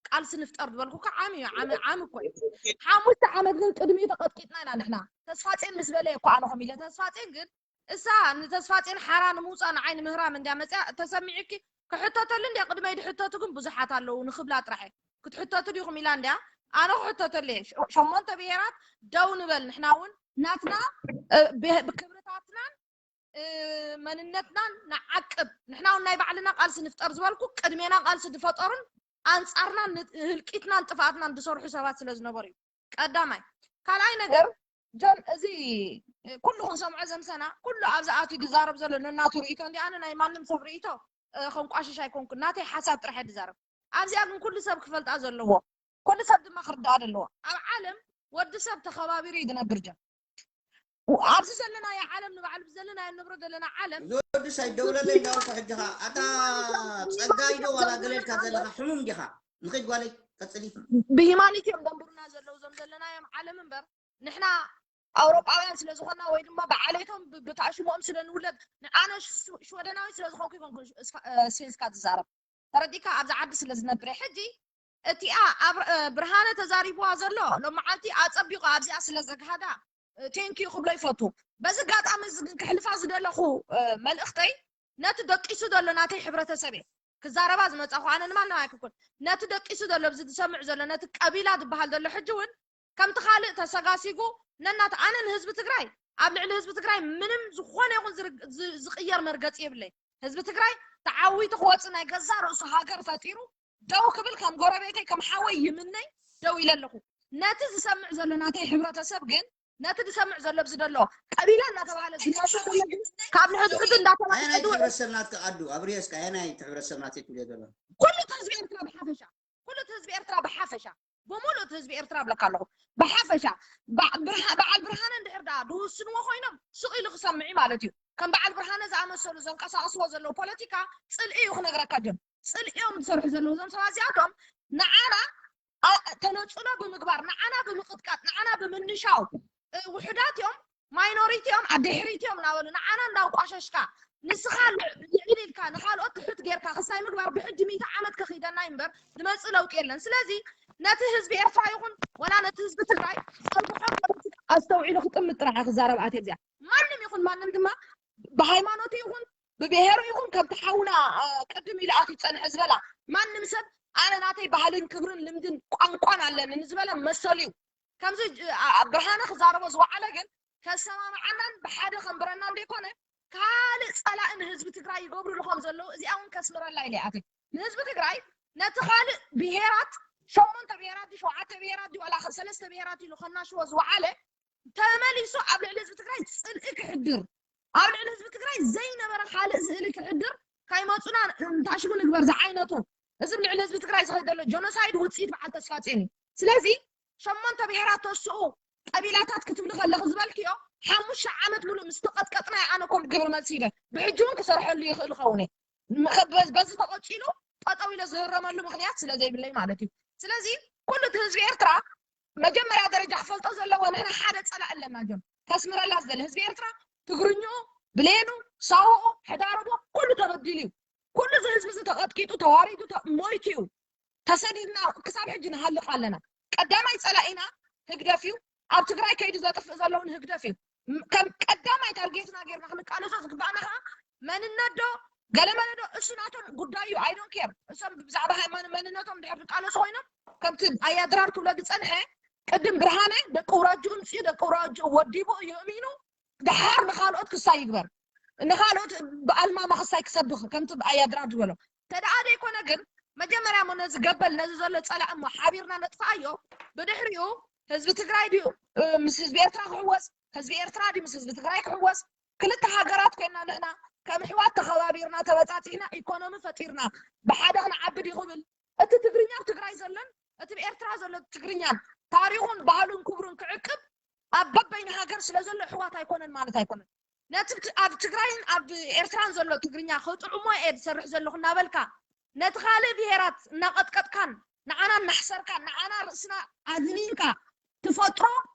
ቃልሲ ንፍጠር ዝበልኩ እኮ ዓሚ እዩ ዓሚ ዓሚ እኮ እዩ ሓሙሽተ ዓመት ግን ቅድሚኡ ተቐጥቂጥና ኢና ንሕና ተስፋጼን ምስ በለ እኮ ኣነ ከም ኢለ ተስፋጼን ግን እሳ ንተስፋጼን ሓራ ንምውፃእ ንዓይ ንምህራም እንድያ መፅያ ተሰሚዑኪ ክሕተተሉ እንድያ ቅድመይ ድሕተቱ ግን ብዙሓት ኣለዉ ንክብላ ጥራሕ ክትሕተቱ ዲኹም ኢላ እንድያ ኣነ ክሕተተሉ እየ ሸሞንተ ብሄራት ደው ንበል ንሕና እውን ናትና ክብርታትናን መንነትናን ንዓቅብ ንሕና እውን ናይ ባዕልና ቃልሲ ንፍጠር ዝበልኩ ቅድሜና ቃልሲ ዝፈጠሩን ኣንፃርናን ህልቂትናን ጥፍኣትናን ዝሰርሑ ሰባት ስለ ዝነበሩ እዩ ቀዳማይ ካልኣይ ነገር ጆን እዚ ኩሉ ክንሰምዖ ዘምሰና ኩሉ ኣብዚ ኣትዩ ዝዛረብ ዘሎ ነናቱ ርእቶ እንዲ ኣነ ናይ ማንም ሰብ ርእቶ ከንቋሽሽ ኣይኮንኩን ናተይ ሓሳብ ጥራሕ ዝዛረብ ኣብዚኣ ግን ኩሉ ሰብ ክፈልጣ ዘለዎ ኩሉ ሰብ ድማ ክርዳኣ ዘለዎ ኣብ ዓለም ወዲ ሰብ ተኸባቢሩ እዩ ዝነብር ጆን ኣብዚ ዘለናዮ ዓለም ንባዕሉ ዘለናዮ ንብሮ ዘለና ዓለም ዞድስ ኣይደውለለይ እንዳወልኩ ሕጂ ኸ ኣታ ጸጋይ ዶ ዋላ ገለልካ ዘለኻ ሕሙም ዲኻ ንኸይድ ጓለይ ቀጽሊ ብሂማኒቲ እዮም ደንብሩና ዘለዉ ዞም ዘለናዮም ዓለም እምበር ንሕና ኣውሮጳውያን ስለ ዝኾና ወይ ድማ ብዓሌቶም ብታሽሞኦም ስለ ንውለድ ንኣነ ሽወደናዊ ስለ ዝኾንኩ ይኮንኩ ስፌንስካ ዝዛረብ ተረዲካ ኣብዚ ዓዲ ስለ ዝነብረ ሕጂ እቲኣ ኣብ ብርሃነ ተዛሪብዋ ዘሎ ሎመዓልቲ ኣጸቢቑ ኣብዚኣ ስለ ዘግሃዳ ቴንኪዩ ክብሎ ይፈቱ በዚ ኣጋጣሚ እዚ ግን ክሕልፋ ዝደለኹ መልእኽተይ ነቲ ደቂሱ ዘሎ ናተይ ሕብረተሰብ እየ ክዛረባ ዝመጻኹ ኣነ ንማንም ኣይክኩን ነቲ ደቂሱ ዘሎ ብዚ ዝሰምዕ ዘሎ ነቲ ቀቢላ ዝበሃል ዘሎ ሕጂ እውን ከምቲ ካልእ ተሰጋሲጉ ነናት ኣነ ንህዝቢ ትግራይ ኣብ ልዕሊ ህዝቢ ትግራይ ምንም ዝኾነ ይኹን ዝቕየር መርገፂ የብለይ ህዝቢ ትግራይ ተዓዊቱ ክወፅእ ናይ ገዛ ርእሱ ሃገር ፈጢሩ ደው ክብል ከም ጎረቤተይ ከም ሓወይ ይምነይ ደው ኢለ ኣለኹ ነቲ ዝሰምዕ ዘሎ ናተይ ሕብረተሰብ ግን ነቲ ዝሰምዕ ዘሎ ብዚ ደሎ ቀቢላ እናተባሃለ ዝናሸ ካብ ንሕድሕዱ እንዳተባሃለ ኣየናይ ሕብረተሰብ ናትካ ኣዱ ኣብ ርእስካ ኣየናይ ሕብረተሰብ ናተይ ትብልዮ ዘሎ ኩሉ ህዝቢ ኤርትራ ብሓፈሻ ኩሉ ህዝቢ ኤርትራ ብሓፈሻ ብምሉእ ህዝቢ ኤርትራ ብለካ ኣለኹ ብሓፈሻ በዓል ብርሃነ እንድሕር ደኣ ዝውስንዎ ኮይኖም ስቕ ኢሉ ክሰምዕ ማለት እዩ ከም በዓል ብርሃነ ዝኣመሰሉ ዘንቀሳቕስዎ ዘለዉ ፖለቲካ ፅልኢ እዩ ክነግረካ ጆን ፅልኢዮም ዝሰርሑ ዘለዉ እዞም ሰባት እዚኣቶም ንዓና ተነፅሎ ብምግባር ንዓና ብምቕጥቃጥ ንዓና ብምንሻው ውሑዳት እዮም ማይኖሪቲ እዮም ኣድሕሪት እዮም እናበሉ ንዓና እንዳንቋሸሽካ ንስኻ ልዕል ኢልካ ንካልኦት ትሑት ጌርካ ክሳይ ምግባር ብሕጂ ሚእቲ ዓመት ከኺደና እምበር ዝመፅእ ለውጢ የለን ስለዚ ነቲ ህዝቢ ኤርትራ ይኹን ወላ ነቲ ህዝቢ ትግራይ ዘርግሖ ኣስተውዒሉ ክጥምት ጥራሕ ክዛረብ ኣትየ እዚኣ ማንም ይኹን ማንም ድማ ብሃይማኖቱ ይኹን ብብሄሩ ይኹን ከምቲ ሓውና ቅድም ኢሉ ኣትዩ ዝፀንሐ ዝበላ ማንም ሰብ ኣነ ናተይ ባህልን ክብርን ልምድን ቋንቋን ኣለኒ ንዝበለ መሰሉ እዩ ከምዚ ብርሃነ ክዛረቦ ዝወዓለ ግን ከሰማምዓናን ብሓደ ከንብረናን ዘይኮነ ካልእ ፀላኢ ንህዝቢ ትግራይ ይገብሩሉ ከም ዘለዉ እዚኣ እውን ከስምረላ ኢለ ኣትየ ንህዝቢ ትግራይ ነቲ ካልእ ብሄራት ሸሞንተ ብሄራት ሸውዓተ ብሄራት ዋላ ሰለስተ ብሄራት ኢሉ ከናሽዎ ዝወዓለ ተመሊሱ ኣብ ልዕሊ ህዝቢ ትግራይ ፅልኢ ክሕድር ኣብ ልዕሊ ህዝቢ ትግራይ ዘይነበረ ካልእ ስእሊ ክሕድር ካይመፁና ታሽሙ ንግበር ዝዓይነቱ እዚ ልዕሊ ህዝቢ ትግራይ ዝኸይድ ዘሎ ጆኖሳይድ ውፅኢት በዓል ተስፋፅዮን እዩ ስለዚ ሸሞንተ ብሄራት ተስኡ ቀቢላታት ክትብሊ ከለኺ ዝበልክዮ ሓሙሽተ ዓመት ሙሉእ ምስ ተቐጥቀጥና ኣነ ኮም ግብሪ መልሲ ኢለ ብሕጂ እውን ክሰርሐሉ ይኽእል ኸውን በዚ ተቐፂሉ ጠጠው ኢለ ዝህረመሉ ምክንያት ስለ ዘይብለይ ማለት እዩ ስለዚ ኩሉ እቲ ህዝቢ ኤርትራ መጀመርያ ደረጃ ክፈልጦ ዘለዎ ንሕና ሓደ ፀላእ ኣለና ጆን ከስምረላ ዝደለ ህዝቢ ኤርትራ ትግርኝኡ ብሌኑ ሳውኡ ሕዳርቦ ኩሉ ተበዲሉ እዩ ኩሉ እዚ ህዝቢ እዚ ተቐጥቂጡ ተዋሪዱ ሞይቱ እዩ ተሰዲድና ክሳብ ሕጂ ንሃልቕ ኣለና ቀዳማይ ፀላኢና ህግደፍ እዩ ኣብ ትግራይ ከይዱ ዘጥፍእ ዘለውን ህግደፍ እዩ። ከም ቀዳማይ ታርጌትና ጌርና ክንቃለሶ ዝግባእና ከዓ መንነት ዶ ገለመለ ዶ እሱ ናቶም ጉዳይ እዩ። I don't care። እሶም ብዛዕባ ሃይማኖት መንነቶም ድሕር ዝቃለሱ ኮይኖም ከምቲ ኣያድራር ክብሎ ዝፀንሐ ቅድም ብርሃነ ደቂ ውራጅኡ ምፅኡ ደቂ ውራጅኡ ወዲቡ እዩ እሚኑ ድሓር ንካልኦት ክሳይ ይግበር ንካልኦት ብኣልማማ ክሳይ ክሰብኽ ከምቲ ኣያድራር ዝበሎ ተደኣ ዘይኮነ ግን መጀመርያ ሞ ነዚ ገበል ነዚ ዘሎ ፀላእ እሞ ሓቢርና ነጥፍኣዮ። ብድሕሪኡ ህዝቢ ትግራይ ድዩ ምስ ህዝቢ ኤርትራ ክሕወስ ህዝቢ ኤርትራ ድዩ ምስ ህዝቢ ትግራይ ክሕወስ ክልተ ሃገራት ኮይና ንሕና ከም ኣሕዋት ተኸባቢርና ተበፃፂሕና ኢኮኖሚ ፈጢርና ብሓደ ክንዓቢ ድዩ ክብል እቲ ትግርኛ ኣብ ትግራይ ዘሎን እቲ ብኤርትራ ዘሎ ትግርኛን ታሪኹን ባህሉን ክብሩን ክዕቅብ ኣብ በበይኑ ሃገር ስለ ዘሎ ኣሕዋት ኣይኮነን ማለት ኣይኮነን። ነቲ ኣብ ትግራይን ኣብ ኤርትራን ዘሎ ትግርኛ ክጥዕሞ እየ ዝሰርሕ ዘለኹ እናበልካ ነቲ ካልእ ብሄራት እናቐጥቀጥካን ንዓና እናሕሰርካን ንዓና ርእስና ኣድኒንካ ትፈጥሮ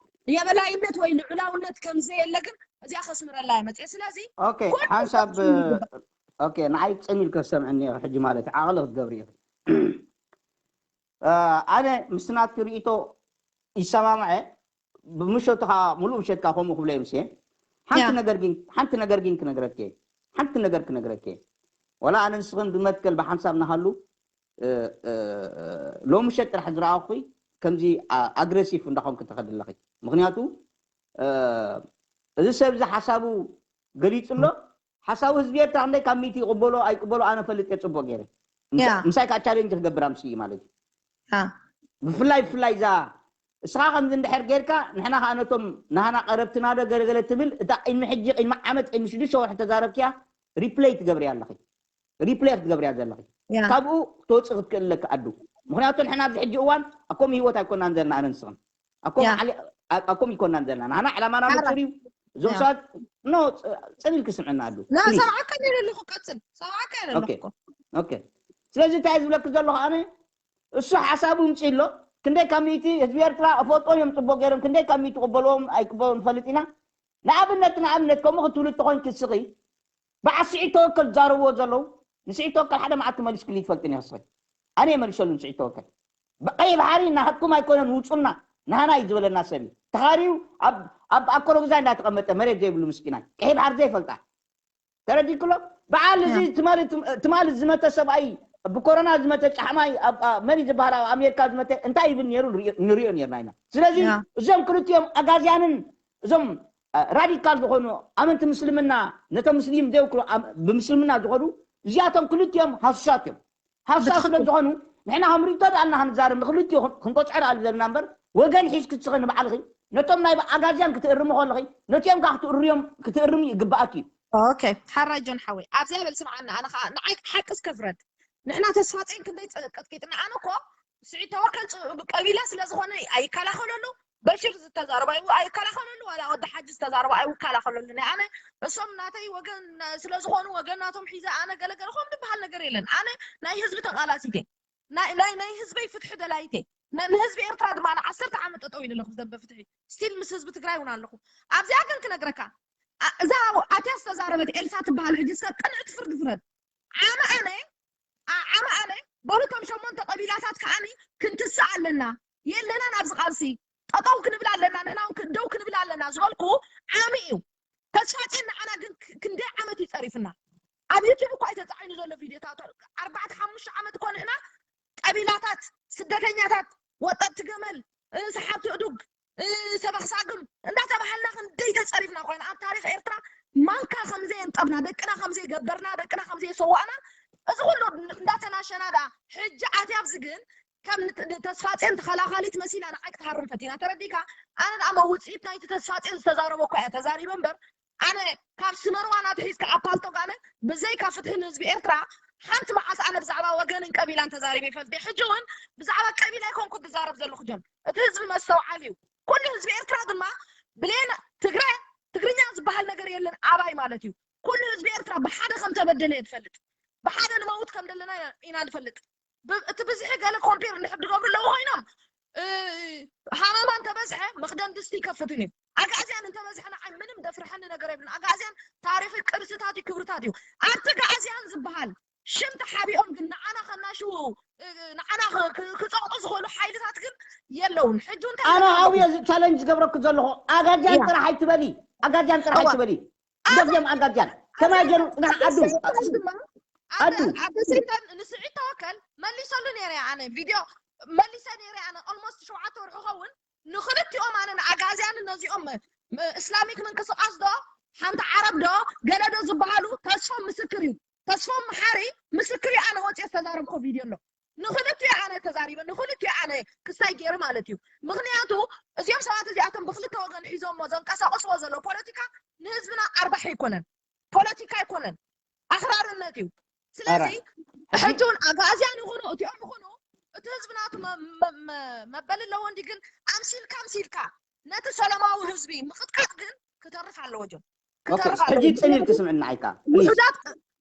የበላይነት ወይ ልዑላውነት ከምዘየለ ግን እዚኣ ከስምረላ እየ መፅየ። ስለዚ ሓንሳብ ንዓይ ፅን ኢልከ ሰምዕኒ ሕጂ ማለት ዓቕሊ ክትገብሪ ኢኺ። ኣነ ምስ ናትኪ ርእይቶ ይሰማምዐ። ብምሸቱ ከዓ ሙሉእ ምሸትካ ከምኡ ክብለ ምስ ሓንቲ ነገር ግን ሓንቲ ነገር ግን ክነግረኪ ሓንቲ ነገር ክነግረኪ ወላ ኣነ ንስኽን ብመትከል ብሓንሳብ ናሃሉ ሎሚ ምሸት ጥራሕ ዝረኣኹ ከምዚ ኣግረሲቭ እንዳኾንክ ትኸድ ኣለኺ። ምክንያቱ እዚ ሰብ እዚ ሓሳቡ ገሊፁ ኣሎ። ሓሳቡ ህዝቢ ኤርትራ ክንደይ ካብ ሚእቲ ይቕበሎ ኣይቅበሎ ኣነ ፈልጥ እየ ፅቡቅ ገይረ። ምሳይ ከዓ ቻሌንጅ ክገብር ኣምስኡ ማለት እዩ። ብፍላይ ብፍላይ እዛ እስኻ ከምዚ እንድሕር ጌርካ ንሕና ከዓ ነቶም ናህና ቀረብትና ዶ ገለገለ ትብል እታ ቅድሚ ሕጂ ቅድሚ ዓመት ቅድሚ ሽዱሽተ ወርሒ ተዛረብክያ ሪፕለይ ትገብርያ ኣለኺ። ሪፕለይ ክትገብርያ ዘለኺ ካብኡ ተወፅእ ክትክእል ኣለካ ኣዱ። ምክንያቱ ንሕና ኣብዚ ሕጂ እዋን ኣኮም ህይወት ኣይኮናን ዘለና ኣነ ንስኽን ኣኮም ይኮናን ዘለና ንሕና ዕላማና ምፅር እዩ። እዞም ሰባት ኖ ፅን ኢልክ ስምዕና ኣዱ። ሰብዓካ ነረ ኣለኹ ቀፅል ሰብዓካ ነረ ኣለኹ። ስለዚ እንታይ ዝብለክ ዘለኹ ኣነ እሱ ሓሳቡ ምፅእ ኣሎ። ክንደይ ካብ ሚእቲ ህዝቢ ኤርትራ እፈልጦ እዮም ፅቡቅ ገይሮም ክንደይ ካብ ሚእቲ ቅበልዎም ኣይቅበልዎም ንፈልጥ ኢና። ንኣብነት ንኣብነት ከምኡ ክትብሉ ተኮይንክ እስኺ በዓል ስዒድ ተወከል ዝዛረብዎ ዘለዉ ንስዒድ ተወከል ሓደ መዓልቲ መሊስክሉ ይትፈልጥን ኢኺ እስኺ። ኣነ እየ መሊሰሉ ንስዒድ ተወከል። ቀይ ባሕሪ ናትኩም ኣይኮነን ውፁና ናህና እዩ ዝበለና ሰብ እዩ። ተኻርዩ ኣብ ኣኮረጉዛይ እንዳተቐመጠ መሬት ዘይብሉ ምስኪናይ ቀይ ባሕሪ ዘይፈልጣ ተረዲክሎ በዓል እዚ ትማሊ ዝመተ ሰብኣይ ብኮሮና ዝመተ ጫሕማይ መን ዝበሃል ኣብ ኣሜሪካ ዝመተ እንታይ ይብል ነይሩ ንሪኦ ነርና ኢና። ስለዚ እዞም ክልቲኦም ኣጋዝያንን እዞም ራዲካል ዝኾኑ ኣመንቲ ምስልምና ነቶም ምስሊም ዘይውክሉ ብምስልምና ዝኾኑ እዚኣቶም ክልቲኦም ሃሱሳት እዮም። ሃሱሳት ስለ ዝኾኑ ንሕና ከም ሪቶ ደኣልና ክንዛረብ ንክልቲኡ ክንቆፅዖ ደኣ ዘለና እምበር ወገን ሒዝኪ ትስኺ ንባዕልኺ ነቶም ናይ ኣጋዝያን ክትእርሚ ከለኺ ነቲኦም ከዓ ክትእርዮም ክትእርሚ ይግባኣኪ እዩ። ኦኬ ሓራይ ጆን ሓወይ ኣብዚኣ በል ስምዓና ኣነ ከዓ ንዓይ ሓቂ እስከ ፍረድ ንሕና ተስፋጼን ክንደይ ቀጥቂጥና ኣነ እኮ ስዒድ ተወከል ቀቢላ ስለ ዝኾነ ኣይከላኸለሉ በሽር ዝተዛረባ ኣይከላኸለሉ ዋላ ወዲ ሓጂ ዝተዛረባ ኣይከላኸለሉ ናይ ኣነ እሶም ናተይ ወገን ስለ ዝኾኑ ወገን ናቶም ሒዘ ኣነ ገለገለ ከም ዝበሃል ነገር የለን ኣነ ናይ ህዝቢ ተቃላሲት እየ ናይ ናይ ህዝበይ ፍትሒ ደላይት እየ ንህዝቢ ኤርትራ ድማ ንዓሰርተ ዓመት ጠጠው ኢለ ኣለኹ ዘንበ ፍትሒ ስቲል ምስ ህዝቢ ትግራይ እውን ኣለኹ ኣብዚኣ ግን ክነግረካ እዛ ኣትያ ዝተዛረበት ኤልሳ ትበሃል ሕጂ ሰብ ቅንዕቲ ፍርዲ ፍረድ ዓመ ኣነ ዓመ ኣነ በሉ እቶም ሸሞንተ ቀቢላታት ከዓኒ ክንትስእ ኣለና የለናን ኣብዚ ቃልሲ ጠጠው ክንብል ኣለና ንሕና እውን ደው ክንብል ኣለና ዝበልኩ ዓሚ እዩ ተስፋጼን ንዓና ግን ክንደይ ዓመት እዩ ፀሪፍና ኣብ ዩቱብ እኳ እዩ ተፃዒኑ ዘሎ ቪድዮታት ኣርባዕተ ሓሙሽተ ዓመት እኮ ንሕና ቀቢላታት ስደተኛታት ወጠጥቲ ገመል ሰሓብቲ እዱግ ሰበኽሳግም እንዳተባሃልና ክንደይ ተፀሪፍና ኮይና ኣብ ታሪክ ኤርትራ ማንካ ከምዘየንጠብና ደቅና ከምዘይገበርና ደቅና ከምዘየሰዋእና እዚ ኩሉ እንዳተናሸና ዳ ሕጂ ኣትያ ኣብዚ ግን ከም ተስፋፅዮን ተኸላኻሊት መሲላ ንዓይ ክትሃርም ፈቲና ተረዲካ ኣነ ደኣ መውፅኢት ናይቲ ተስፋፅዮን ዝተዛረቦ እኳ እያ ተዛሪበ እምበር ኣነ ካብ ስመርዋ ናትሒዝካ ኣብ ፓልቶክ ኣነ ብዘይካ ፍትሒ ንህዝቢ ኤርትራ ሓንቲ መዓስ ኣነ ብዛዕባ ወገንን ቀቢላን ተዛሪበ ይፈልጥ ሕጂ እውን ብዛዕባ ቀቢላ ኣይኮንኩ ዝዛረብ ዘለኹ ጆን እቲ ህዝቢ መስተውዓል እዩ ኩሉ ህዝቢ ኤርትራ ድማ ብሌን ትግረ ትግርኛ ዝበሃል ነገር የለን ኣባይ ማለት እዩ ኩሉ ህዝቢ ኤርትራ ብሓደ ከም ተበደለ እየ ዝፈልጥ ብሓደ ንመውት ከም ዘለና ኢና ንፈልጥ እቲ ብዝሒ ገለ ኮምፔር እንድሕር ዝገብሩ ኣለዉ ኮይኖም ሃመማ እንተበዝሐ መክደን ድስቲ ይከፍትን እዩ ኣጋእዝያን እንተበዝሐ ንዓይ ምንም ደፍርሐኒ ነገር የብልን ኣጋእዝያን ታሪክ ቅርስታት እዩ ክብርታት እዩ ኣብቲ ጋእዝያን ዝበሃል ሽም ተሓቢኦም ግን ንዓና ከናሽዉ ንዓና ክፀቕጡ ዝኽእሉ ሓይልታት ግን የለውን። ሕጂ እንታይ ኣነ ይብለካ ኣብየ ኣለኹ? ቻለንጅ ዝገብረኩ ዘለኹ ኣጋጃን ያ። ጥራሕ ኣይትበሊ፣ ኣጋጃን ጥራሕ እዋ። ኣይትበሊ። ኣነ ደፍዮም ኣጋጃን ከማይ ገይሩ ጽናሕ ኣዱ ስዒድ ድማ ኣነ ኣዱ ኣደ ሰይጣን ንስዒድ ተወከል መሊሰሉ ነይረ። ኣነ ቪድዮ መሊሰ ነይረ። ኣነ ኦልሞስት ሸውዓተ ወርሒ ኸውን ንክልቲኦም ኣነ ንኣጋዝያንን ነዚኦም ም- እስላሚክ ምንቅስቃስ ዶ ሓንቲ ዓረብ ዶ ገለ ዶ ዝበሃሉ ተስፎም ምስክር እዩ። ተስፎም መሓሪ ምስክር እዩ። ኣነ ወፅየ ዝተዛረብኮ ቪድዮ ኣሎ። ንክልቲኡ ኣነ ተዛሪበ ንክልቲኡ ኣነ ክስታይ ገይረ ማለት እዩ። ምክንያቱ እዚኦም ሰባት እዚኣቶም ብክልተ ወገን ሒዞሞ ዘንቀሳቀስዎ ዘሎ ፖለቲካ ንህዝብና ኣርባሒ ኣይኮነን፣ ፖለቲካ ኣይኮነን፣ ኣክራርነት እዩ። ስለዚ ሕጂ እውን ኣጋዝያን ይኹኑ እቲኦም ይኹኑ እቲ ህዝቢ ናቱ መ- መ- መ- መበል ኣለዎ እንዲ ግን ኣምሲልካ ኣምሲልካ ነቲ ሰላማዊ ህዝቢ ምቅጥቃጥ ግን ክተርፍ ኣለዎ ጆን። ኦኬ፣ ሕጂ ጽን ኢልኪ ስምዕኒ ንዓይ ከኣ ፕሊዝ። ውሑዳት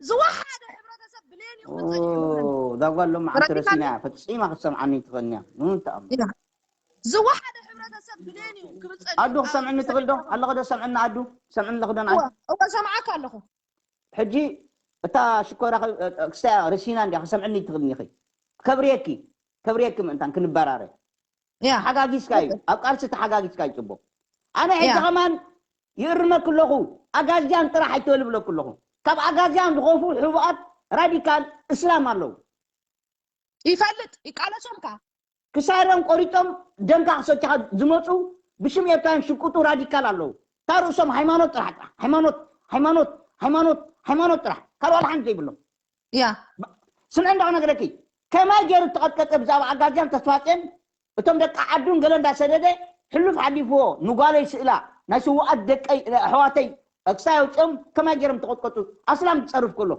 ዝወሓደ ሕብረተሰብ ብሌን እዩ ክጽን እዩ። እዛ ጓል ሎማዓንቲ ረሲና እያ ፈጺማ ክትሰምዓኒ ትኽእልኒ እያ። ምንም ተኣምር። ኢና ዝወሓደ ሕብረተሰብ ብሌን እዩ ክብጸል ኣዱ ክሰምዕኒ ትኽእል ዶ ኣለኸ ዶ ሰምዕኒ ኣዱ ሰምዕኒ ኣለኸ ዶ ንዓይ እወ ሰምዓካ ኣለኹ። ሕጂ እታ ሽኮራ ክስታያ ረሲና እንዲያ ክሰምዕኒ ትኽእልኒ ኢኺ። ከብርየኪ ከብርየኪ ምእንታን ክንበራረ ያ ተሓጋጊዝካ እዩ ኣብ ቃልሲ ተሓጋጊዝካ እዩ ጽቡቕ። ኣነ ሕጂ ያ። ከማን ይእርመኪ ኣለኹ። ኣጋዝያን ጥራሕ ኣይትበል ብለኪ ኣለኹ። ካብ ኣጋዝያን ዝኸፉ ሕቡኣት ራዲካል እስላም ኣለዉ። ይፈልጥ ይቃለሶም ከ ክሳዶም ቆሪጦም ደምካ ክሰትኻ ዝመፁ ብሽም ኤርትራውያን ሽቁጡ ራዲካል ኣለዉ። እታ ርእሶም ሃይማኖት ጥራሕ ጥራሕ ሃይማኖት ሃይማኖት ሃይማኖት ሃይማኖት ጥራሕ ካልእ ዋላ ሓንቲ ዘይብሎም። ያ ስምዒ እንዳ ክነግረኪ ከማይ ገይሩ እተቐጥቀጠ ብዛዕባ ኣጋዝያን ተስፋጼን እቶም ደቂ ዓዱን ገለ እንዳሰደደ ሕሉፍ ሓሊፍዎ ንጓለይ ስእላ ናይ ስውኣት ደቀይ ኣሕዋተይ ኣክሳይ ኣውፅኦም ከማይ ገይሮም ተቐጥቀጡ። ኣስላም ዝፀርፍ ከሎ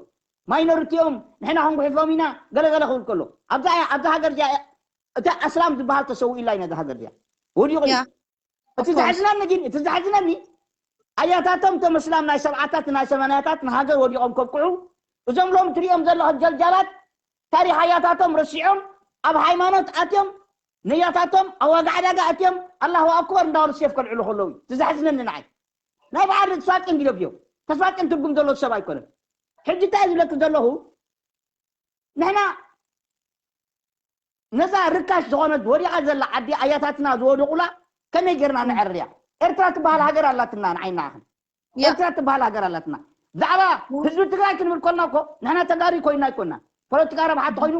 ማይኖሪቲኦም ንሕና ክንጉሕፎም ኢና ገለገለ ክብል ከሎ ኣብዛ ኣብዛ ሃገር እዚኣ እቲ ኣስላም ዝበሃል ተሰዊኡ ኢላ ነዛ ሃገር እዚኣ ወዲቑ እዩ። ያ እቲ ዘሕዝነኒ ግን እቲ ዘሕዝነኒ ኣያታቶም እቶም እስላም ናይ ሰብዓታት ናይ ሰማንያታት ንሃገር ወዲቖም ከብቅዑ እዞም ሎም ትሪኦም ዘለኹ ጀልጃላት ታሪክ ኣያታቶም ረሲዖም ኣብ ሃይማኖት ኣትዮም ነያታቶም ኣብ ዋጋ ዕዳጋ ኣትዮም ኣላሁ ኣክበር እንዳበሉ ሴፍ ከልዕሉ ከለዉ እዩ። እቲ ዘሕዝነኒ ንዓይ ናይ በዓል ተስፋጽን ግደፍዮ። ተስፋጽን ትርጉም ዘለዎ ሰብ ኣይኮነን። ሕጂ እንታይ ዝብለኪ ዘለኹ ንሕና ነዛ ርካሽ ዝኾነት ወዲቓ ዘላ ዓዲ ኣያታትና ዝወደቑላ ከመይ ጌርና ነዐርያ? ኤርትራ ትበሃል ሃገር ኣላትና ንዓይና ኣኽን ያ ኤርትራ ትበሃል ሃገር ኣላትና። ብዛዕባ ህዝቢ ትግራይ ክንብል ኮልና እኮ ንሕና ተጋሩ ኮይና ኣይኮና ፖለቲካ ረብሓ ተኾይኑ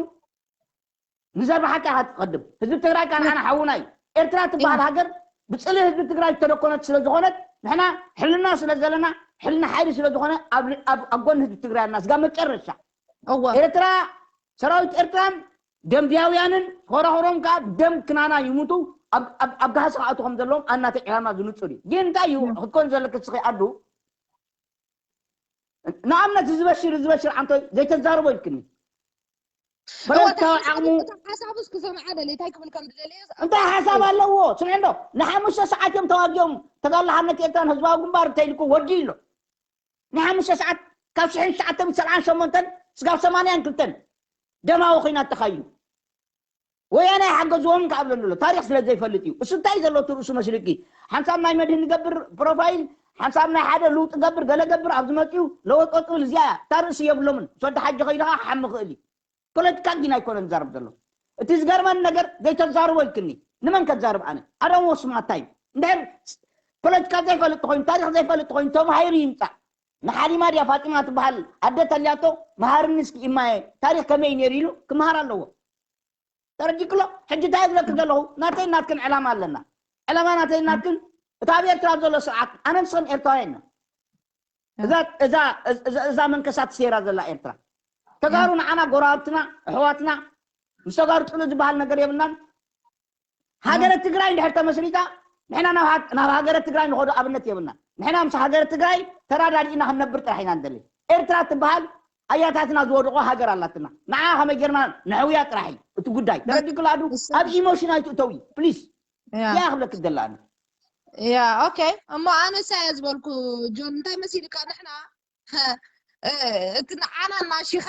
ንዘርባሓካ ኢኻ ትቐድም። ህዝቢ ትግራይ ካ ንዓና ሓውና እዩ። ኤርትራ ትበሃል ሃገር ብፅልኢ ህዝቢ ትግራይ ዝተደኮነት ስለ ዝኾነት ንሕና ሕልና ስለ ዘለና ሕልና ሓይሊ ስለ ዝኾነ ኣብ ኣብ ጎኒ ህዝቢ ትግራይ ኣና ስጋ መጨረሻ እወ ኤርትራ ሰራዊት ኤርትራን ደንቢያውያንን ሆራሆሮም ከዓ ደም ክናና ይሙቱ ኣብ ኣብ- ኣብ ጋህሲ ክኣቱ ከም ዘለዎም ኣናተ ዕላማ ዝንፁር እዩ። ግን እንታይ እዩ ክትኮን ዘለክ ስኺ ኣዱ ንኣብነት ህዝበሽር ህዝበሽር ዓንቶ ዘይተዛርቦ ኢልክኒ እወ ፖለቲካዊ ዓቕሙ ሓሳቡስ ክሰምዓ ደሊ እንታይ ክብል ከም ዝደለየ እንታይ ሓሳብ ኣለዎ? ስምዒ እንዶ ንሓሙሽተ ሰዓት እዮም ተዋጊኦም ተጋላሓነት ኤርትራን ህዝባዊ ግንባር እንተኢልኩ ወዲ ኢሎ ንሓሙሽተ ሰዓት ካብ ሽሕን ትሽዓተ ሚእትን ሰብዓን ሸሞንተን ስጋብ ሰማንያን ክልተን ደማዊ ኮይና ተኻይዱ ወያነ ሓገዝዎም ከኣብለሉ ኣሎ ታሪክ ስለ ዘይፈልጥ እዩ። እሱ እንታይ ዘሎ እቲ ርእሱ መስልኪ ሓንሳብ ናይ መድህን ገብር ፕሮፋይል ሓንሳብ ናይ ሓደ ልውጥ ገብር ገለ ገብር ኣብ ዝመፅኡ ለወጦ ትብል እዚኣ እያ። እታ ርእሲ የብሎምን። ምስ ወዲ ሓጂ ከይድኻ ሓሚ ክእል እዩ። ፖለቲካ ግን ኣይኮነን ዝዛረብ ዘሎ። እቲ ዝገርመኒ ነገር ዘይተዛርቦ ኢልክኒ ንመን ከዛርብ ኣነ ኣደሞ ስማታይ እንድሕር ፖለቲካ ዘይፈልጥ ተኮይኑ ታሪክ ዘይፈልጥ ተኮይኑ ተማሂሩ ይምፃእ። ንሓሊማ ድያ ፋጢማ ትበሃል ኣደ ተልያቶ መሃርኒ እስኪ እማየ ታሪክ ከመይ ነይሩ ኢሉ ክመሃር ኣለዎ። ተረዲክሎ ሕጂ እንታይ ዝብለክ ዘለኹ ናተይ ናትክን ዕላማ ኣለና። ዕላማ ናተይ ናትክን እቲ ኣብ ኤርትራ ዘሎ ስርዓት ኣነ ንስኽን ኤርትራውያን ኢና። እዛ እዛ እዛ እዛ መንከሳ ትሴራ ዘላ ኤርትራ ተጋሩ ንዓና ጎረባብትና ኣሕዋትና ምስ ተጋሩ ጥሉ ዝበሃል ነገር የብልናን። ሃገረ ትግራይ እንድሕር ተመስሪታ ንሕና ናብ ሃ- ናብ ሃገረ ትግራይ ንኸዶ ኣብነት የብልናን። ንሕና ምስ ሃገረ ትግራይ ተራዳዲእና ክንነብር ጥራሕ ኢና ንደሊ። ኤርትራ ትበሃል ኣያታትና ዝወደቆ ሃገር ኣላትና። ንዓ ከመይ ጌርና ንሕውያ ጥራሕ እዩ እቲ ጉዳይ። ተረዲክላ ዱ እሱ- ኣብ ኢሞሽን ኣይትእተዊ ፕሊስ። ያ ያ ክብለክ ደላኒ ያ ኦኬ እሞ ኣነሳ እየ ዝበልኩ ጆን እንታይ መሲልካ ንሕና እ፣ እቲ ንዓና እናሺኻ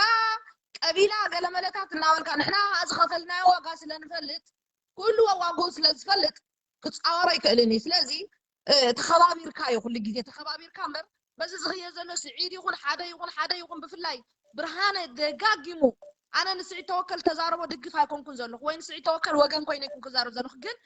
ቀቢላ ገለመለታት እናበልካ ንሕና ዝኸፈልናዮ ዋጋ ስለ ንፈልጥ ኩሉ ዋግኡ ስለ ዝፈልጥ ክፃወሮ ኣይክእልን እዩ ስለዚ እ፣ ተኸባቢርካ እዩ ኩሉ ግዜ ተኸባቢርካ እምበር በዚ ዝኽየ ዘሎ ስዒድ ይኹን ሓደ ይኹን ሓደ ይኹን ብፍላይ ብርሃነ ደጋጊሙ ኣነ ንስዒድ ተወከል ተዛረቦ ድግፍ ኣይኮንኩን ዘለኹ ወይ ንስዒድ ተወከል ወገን ኮይነ ይኩን ክዛረብ ዘለኹ ግን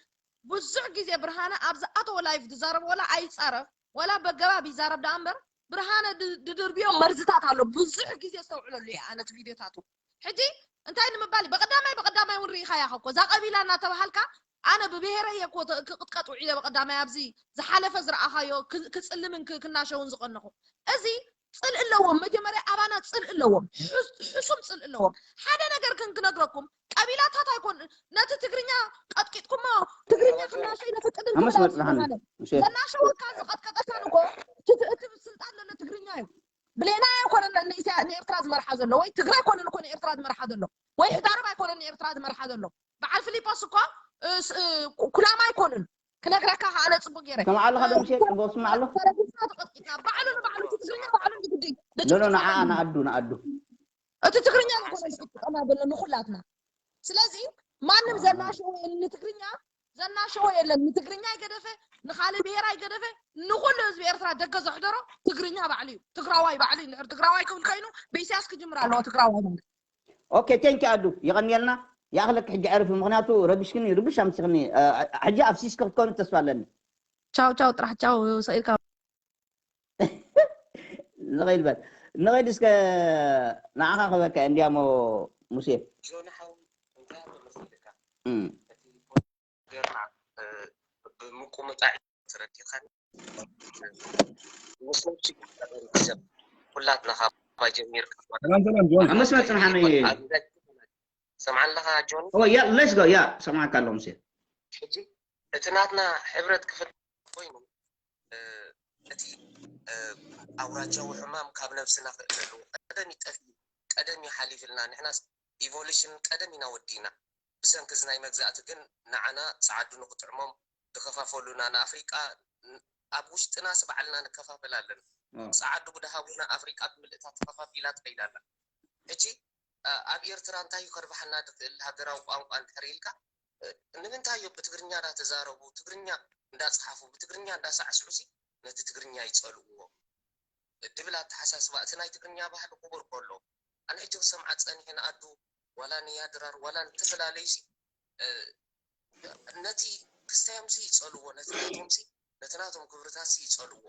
ብዙሕ ግዜ ብርሃነ ኣብ ዝኣተወ ላይፍ ዝዛረቦ ወላ ኣይጻረፍ ወላ በገባብ ይዛረብ ደኣ እምበር ብርሃነ ድድርብዮ መርዝታት ኣሎ። ብዙሕ ግዜ ዝተውዕለሉ እየ ኣነ እቲ ቪድዮታቱ። ሕጂ እንታይ ንምባል እዩ? በቀዳማይ በቀዳማይ እውን ርኢኻያ እኮ እዛ ቀቢላ እናተባሃልካ ኣነ ብብሄረ እየ እኮ ክቕጥቀጥ ውዒለ። በቀዳማይ ኣብዚ ዝሓለፈ ዝረኣኻዮ ክጽልምን ክናሸውን ዝቐነኹ እዚ ፅልእ ኣለዎም። መጀመርያ ኣባና ፅልእ ኣለዎም፣ ሕሱም ፅልእ ኣለዎም። ሓደ ነገር ክን ክነግረኩም ቀቢላታት ኣይኮን ነቲ ትግርኛ ቀጥቂጥኩሞ ትግርኛ ክናሸ ይነፍቅድን ኣመስ መፅናሕኒ ዘናሸወካ ዝቀጥቀጠካ ንኮ እቲ ስልጣን ለለ ትግርኛ እዩ። ብሌና ኣይኮነን ንኤርትራ ዝመርሓ ዘሎ ወይ ትግራይ ኮነን እኮ ንኤርትራ ዝመርሓ ዘሎ ወይ ሕዳርብ ኣይኮነን ንኤርትራ ዝመርሓ ዘሎ። በዓል ፊሊጶስ እኮ ኩላማ ኣይኮንን ክነግረካ ከኣነ ፅቡቅ ገይረ ከም ዓለኻ ደምሴ ፅቡቅ ስማዕ ኣሎ ተረዲፍና ተቐጥቂጥና ባዕሉ ንባዕሉ እቲ ትግርኛ ባዕሉ ንግዲ ኖ ኖ ንዓ ንኣዱ ንኣዱ እቲ ትግርኛ ዝኾነ ዝጥቀማ ዘሎ ንኩላትና ስለዚ ማንም ዘናሸወ የለን ንትግርኛ ዘናሸወ የለን ንትግርኛ ኣይገደፈ ንካልእ ብሄር ኣይገደፈ ንኩሉ ህዝቢ ኤርትራ ደገ ዘሕደሮ ትግርኛ ባዕሉ እዩ ትግራዋይ ባዕሉ እዩ ንድሕር ትግራዋይ ክብል ኮይኑ ብኢሳያስ ክጅምር ኣለዎ ትግራዋይ ማለት ኦኬ ቴንኪ ኣዱ የቐንየልና ይኣኽለኪ ሕጂ ዕርፊ ምኽንያቱ ረቢሽክኒ ርብሽ ኣምሲኽኒ ሕጂ ኣብ ሲስክ ክትኮኑ ተስፋ ኣለኒ ቻው ቻው ጥራሕ ቻው ሰኢልካ ንኸይድ በል ንኸይድ እስከ ንዓኻ ክበካ እንዲያሞ ሙሴ ጆን ሓው እንታይ ኣሎ መሲልካ እም። እቲ ጌርና እ፣ ብምቁምጣዕ ተረዲኻኒ ምስ ነብሲ ሰብ ኩላትና ካባ ጀሚርካ ሰላም ሰላም ጆን ኣብ መስመር ጽንሓኒ ሰምዓለኻ ጆን ኦ ያ ሌትስ ጎ ያ ሰማዕካ ኣሎ ሙሴ ሕጂ እቲ ናትና ሕብረት ክፍል ኮይኑ እ፣ እቲ እ፣ ኣውራጃዊ ሕማም ካብ ነብስና ክእለ ኣለዎ ቀደም ይጠፍ ቀደም ይሓሊፍልና ንሕናስ ኢቮሉሽን ቀደም ኢና ወዲና ብሰንኪ እዚ ናይ መግዛእቲ ግን ንዓና ጸዓዱ ንክጥዕሞም ዝኸፋፈሉና ንኣፍሪቃ ኣብ ውሽጥናስ ባዕልና ንከፋፈል ኣለና ጸዓዱ ብድሃቡና ኣፍሪቃ ብምልእታ ተኸፋፊላ ትኸይድ ኣላ ሕጂ ኣብ ኤርትራ እንታይ እዩ ከርብሓና ዝኽእል ሃገራዊ ቋንቋ እንድሕር ኢልካ ንምንታይ እዮም ብትግርኛ እንዳተዛረቡ ትግርኛ እንዳፅሓፉ ብትግርኛ እንዳሳዕስዑ ሲ ነቲ ትግርኛ ይፀልእዎ ድብል ኣተሓሳስባ እቲ ናይ ትግርኛ ባህሊ ክቡር ከሎ ኣነ ሕጂ ክሰምዓ ፀኒሐ ንኣዱ ዋላ ንያድራር ዋላ ንተፈላለዩ ሲ ነቲ ክስታዮም ሲ ይፀልዎ ነቲ ናቶም ሲ ነቲ ናቶም ክብርታት ሲ ይፀልዎ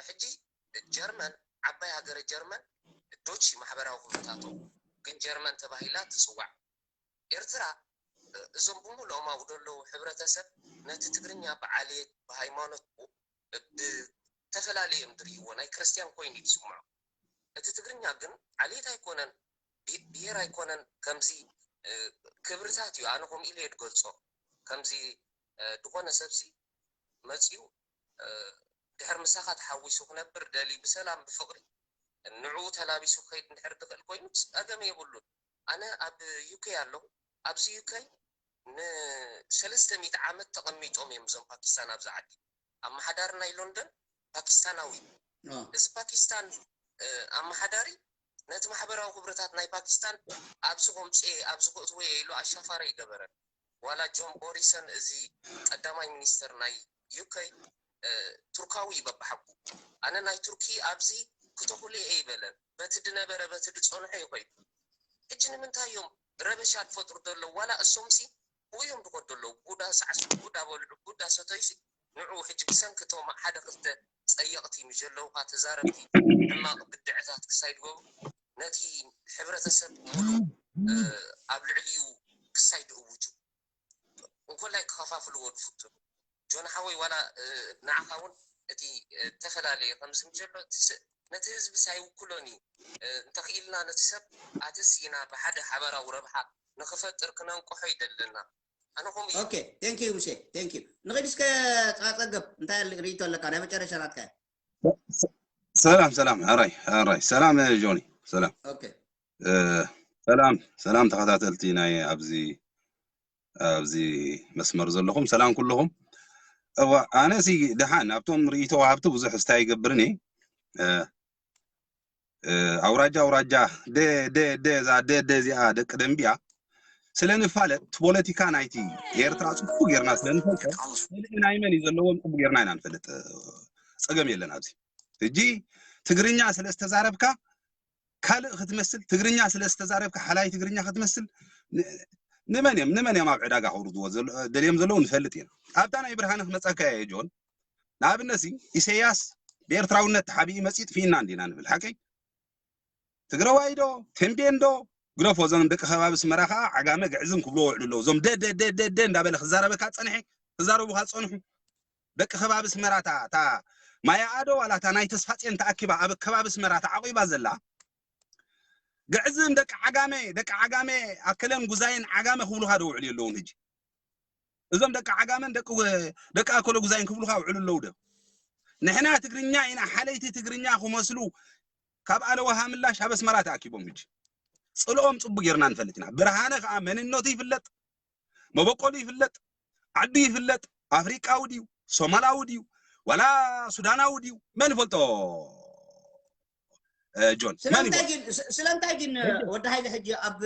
ሕጂ ጀርመን ዓባይ ሃገረ ጀርመን ዶች ማሕበራዊ ክብርታቶም ግን ጀርመን ተባሂላ ትፅዋዕ ኤርትራ እዞም ብምልኦም ኣብኡ ዘለዉ ሕብረተሰብ ነቲ ትግርኛ ብዓሌት ብሃይማኖት ብተፈላለዩ እዮም ዝርእይዎ ናይ ክርስትያን ኮይኑ እዩ ዝስምዖ እቲ ትግርኛ ግን ዓሌት ኣይኮነን ብሄር ኣይኮነን ከምዚ ክብርታት እዩ ኣነ ከምኡ ኢለ እየ ዝገልፆ ከምዚ ዝኾነ ሰብሲ መፅዩ ድሕር ምሳኻ ተሓዊሱ ክነብር ደልዩ ብሰላም ብፍቕሪ ንዕኡ ተላቢሱ ክኸይድ እንድሕር ዝኽእል ኮይኑ ፀገም የብሉን ኣነ ኣብ ዩኬ ኣለኹ ኣብዚ ዩኬ ንሰለስተ ሚእቲ ዓመት ተቐሚጦም እዮም እዞም ፓኪስታን ኣብዚ ዓዲ ኣመሓዳሪ ናይ ሎንደን ፓኪስታናዊ እዚ ፓኪስታን ኣመሓዳሪ ነቲ ማሕበራዊ ክብርታት ናይ ፓኪስታን ኣብዚ ከምፅኤ ኣብዚ ከእትወየ ኢሉ ኣሻፋረ ይገበረ ዋላ ጆን ቦሪሰን እዚ ቀዳማይ ሚኒስተር ናይ ዩከይ ቱርካዊ እዩ በብሓቁ ኣነ ናይ ቱርኪ ኣብዚ ክተኹሉ እየ ይበለ በቲ ድነበረ በቲ ድፀንሖ እዩ ኮይኑ ሕጂ ንምንታይ እዮም ረበሻ ዝፈጥሩ ዘለዉ ዋላ እሶምሲ ብኡ እዮም ዝኸዱ ዘለዉ ብኡ ዳሳዕስዑ ብኡ ዳበልዑ ብኡ ዳሰተዩሲ ንዑ ሕጂ ብሰንኪ እቶም ሓደ ክልተ ፀየቕቲ ምጀለውካ ተዛረብቲ ሕማቕ ብድዐታት ክሳይ ዝገብሩ ነቲ ሕብረተሰብ ሙሉ ኣብ ልዕሊኡ ክሳይ ዝእውጁ እንኮላይ ክኸፋፍልዎ ዝፍትኑ ጆን ሓወይ ዋላ ንዓኻ እውን እቲ ዝተፈላለየ ከምዚ ምጀሎ ነቲ ህዝቢ ሳይውክሎን እዩ እንተኽኢልና ነቲ ሰብ ኣትስ ኢና ብሓደ ሓበራዊ ረብሓ ንኽፈጥር ክነንቅሖ ይደለና ኣነ ከምኡ እዩ ኦኬ ቴንክ ዩ ሙሴ ቴንክ ዩ ንኸይድ እስከ ፃፀገብ እንታይ ርኢቶ ኣለካ ናይ መጨረሻ ናትካ ሰላም ሰላም ሕራይ ሕራይ ሰላም ጆኒ ሰላም ኦኬ ሰላም ሰላም ተኸታተልቲ ናይ ኣብዚ ኣብዚ መስመር ዘለኹም ሰላም ኩልኹም እዋ ኣነ ሲ ደሓን ኣብቶም ርእይቶ ወሃብቲ ብዙሕ ስታይ ይገብርን እየ ኣውራጃ ኣውራጃ ደ ደ ደ እዛ ደ ደ እዚኣ ደቂ ደንቢያ ስለ ንፋለጥ ፖለቲካ ናይቲ ኤርትራ ፅቡቅ ጌርና ስለ ንፈልጠ ናይ መን እዩ ዘለዎም ፅቡቅ ጌርና ኢና ንፈልጥ ፀገም የለን ኣብዚ ሕጂ ትግርኛ ስለ ዝተዛረብካ ካልእ ክትመስል ትግርኛ ስለ ዝተዛረብካ ሓላይ ትግርኛ ክትመስል ንመን እዮም ንመን እዮም ኣብ ዕዳጋ ከውርድዎ ደልዮም ዘለዉ ንፈልጥ ኢና። ኣብታ ናይ ብርሃነ ክመፀካ እየ ጆን። ንኣብነት ሲ ኢሰያስ ብኤርትራውነት ተሓቢኡ መፂ ጥፊእና እንዲና ንብል ሓቀይ? ትግረዋይ ዶ ተንቤን ዶ ግደፎ። እዞም ደቂ ከባቢ ኣስመራ ከዓ ዓጋመ ግዕዝም ክብልዎ ውዕሉ ኣለዉ። እዞም ደደደደደ እንዳበለ ክዛረበካ ፀንሐ ክዛረቡካ ፀንሑ። ደቂ ከባቢ ኣስመራ እታ ማያኣዶ ዋላ እታ ናይ ተስፋፅዮን ተኣኪባ ኣብ ከባቢ ኣስመራ ተዓቂባ ዘላ ግዕዝም ደቂ ዓጋመ ደቂ ዓጋመ ኣከለን ጉዛይን ዓጋመ ክብሉካ ዶ ውዕሉ የለውን ሕጂ? እዞም ደቂ ዓጋመን ደቂ ኣኮለ ጉዛይን ክብሉካ ውዕሉ ኣለዉ ዶ? ንሕና ትግርኛ ኢና ሓለይቲ ትግርኛ ክመስሉ ካብ ኣለዋሃ ምላሽ ኣብ ኣስመራ ተኣኪቦም ሕጂ ፅልኦም ፅቡቅ ጌርና ንፈልጥ ኢና። ብርሃነ ከዓ መንነቱ ይፍለጥ፣ መበቆሉ ይፍለጥ፣ ዓዱ ይፍለጥ፣ ኣፍሪቃዊ ድዩ ሶማላዊ ድዩ ዋላ ሱዳናዊ ድዩ መን ይፈልጦ? ጆን መን ስለምንታይ ይፈልጦ? ግን ስለምንታይ ግን ወዲ ሓይሊ ሕጂ ኣብ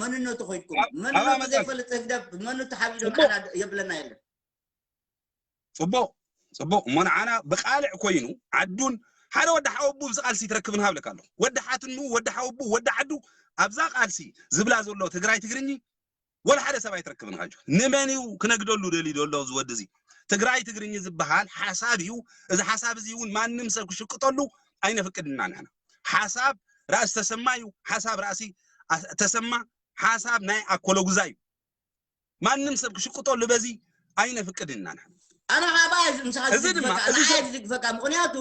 መንነቱ ኮይድኩም መንነቱ ዘይፈልጥ ህግደፍ መንነቱ ሓቢዶ ንዓና የብለና የለን። ፅቡቅ ፅቡቅ እሞ ንዓና ብቃልዕ ኮይኑ ዓዱን ሓደ ወዲ ሓወቡ ብዚ ቃልሲ ትረክብን ሃብለካ ኣለኹ። ወዲ ሓትኑ ወዲ ሓወቡ ወዲ ዓዱ ኣብዛ ቃልሲ ዝብላ ዘሎ ትግራይ ትግርኚ ወላ ሓደ ሰብ ኣይትረክብን። ካጆ ንመን እዩ ክነግደሉ ደልዩ ዘሎ እዚ ወዲ እዚ? ትግራይ ትግርኝ ዝበሃል ሓሳብ እዩ። እዚ ሓሳብ እዚ እውን ማንም ሰብ ክሽቅጠሉ ኣይነፍቅድና ንሕና። ሓሳብ ራእሲ ተሰማ እዩ። ሓሳብ ራእሲ ተሰማ ሓሳብ ናይ ኣኮለጉዛ እዩ። ማንም ሰብ ክሽቅጠሉ በዚ ኣይነፍቅድና ንሕና። ኣነ ካባይ ምሳኻ እዚ ድማ ዝድግፈካ እዚ ንዓይ ሰብ ዝድግፈካ ምኽንያቱ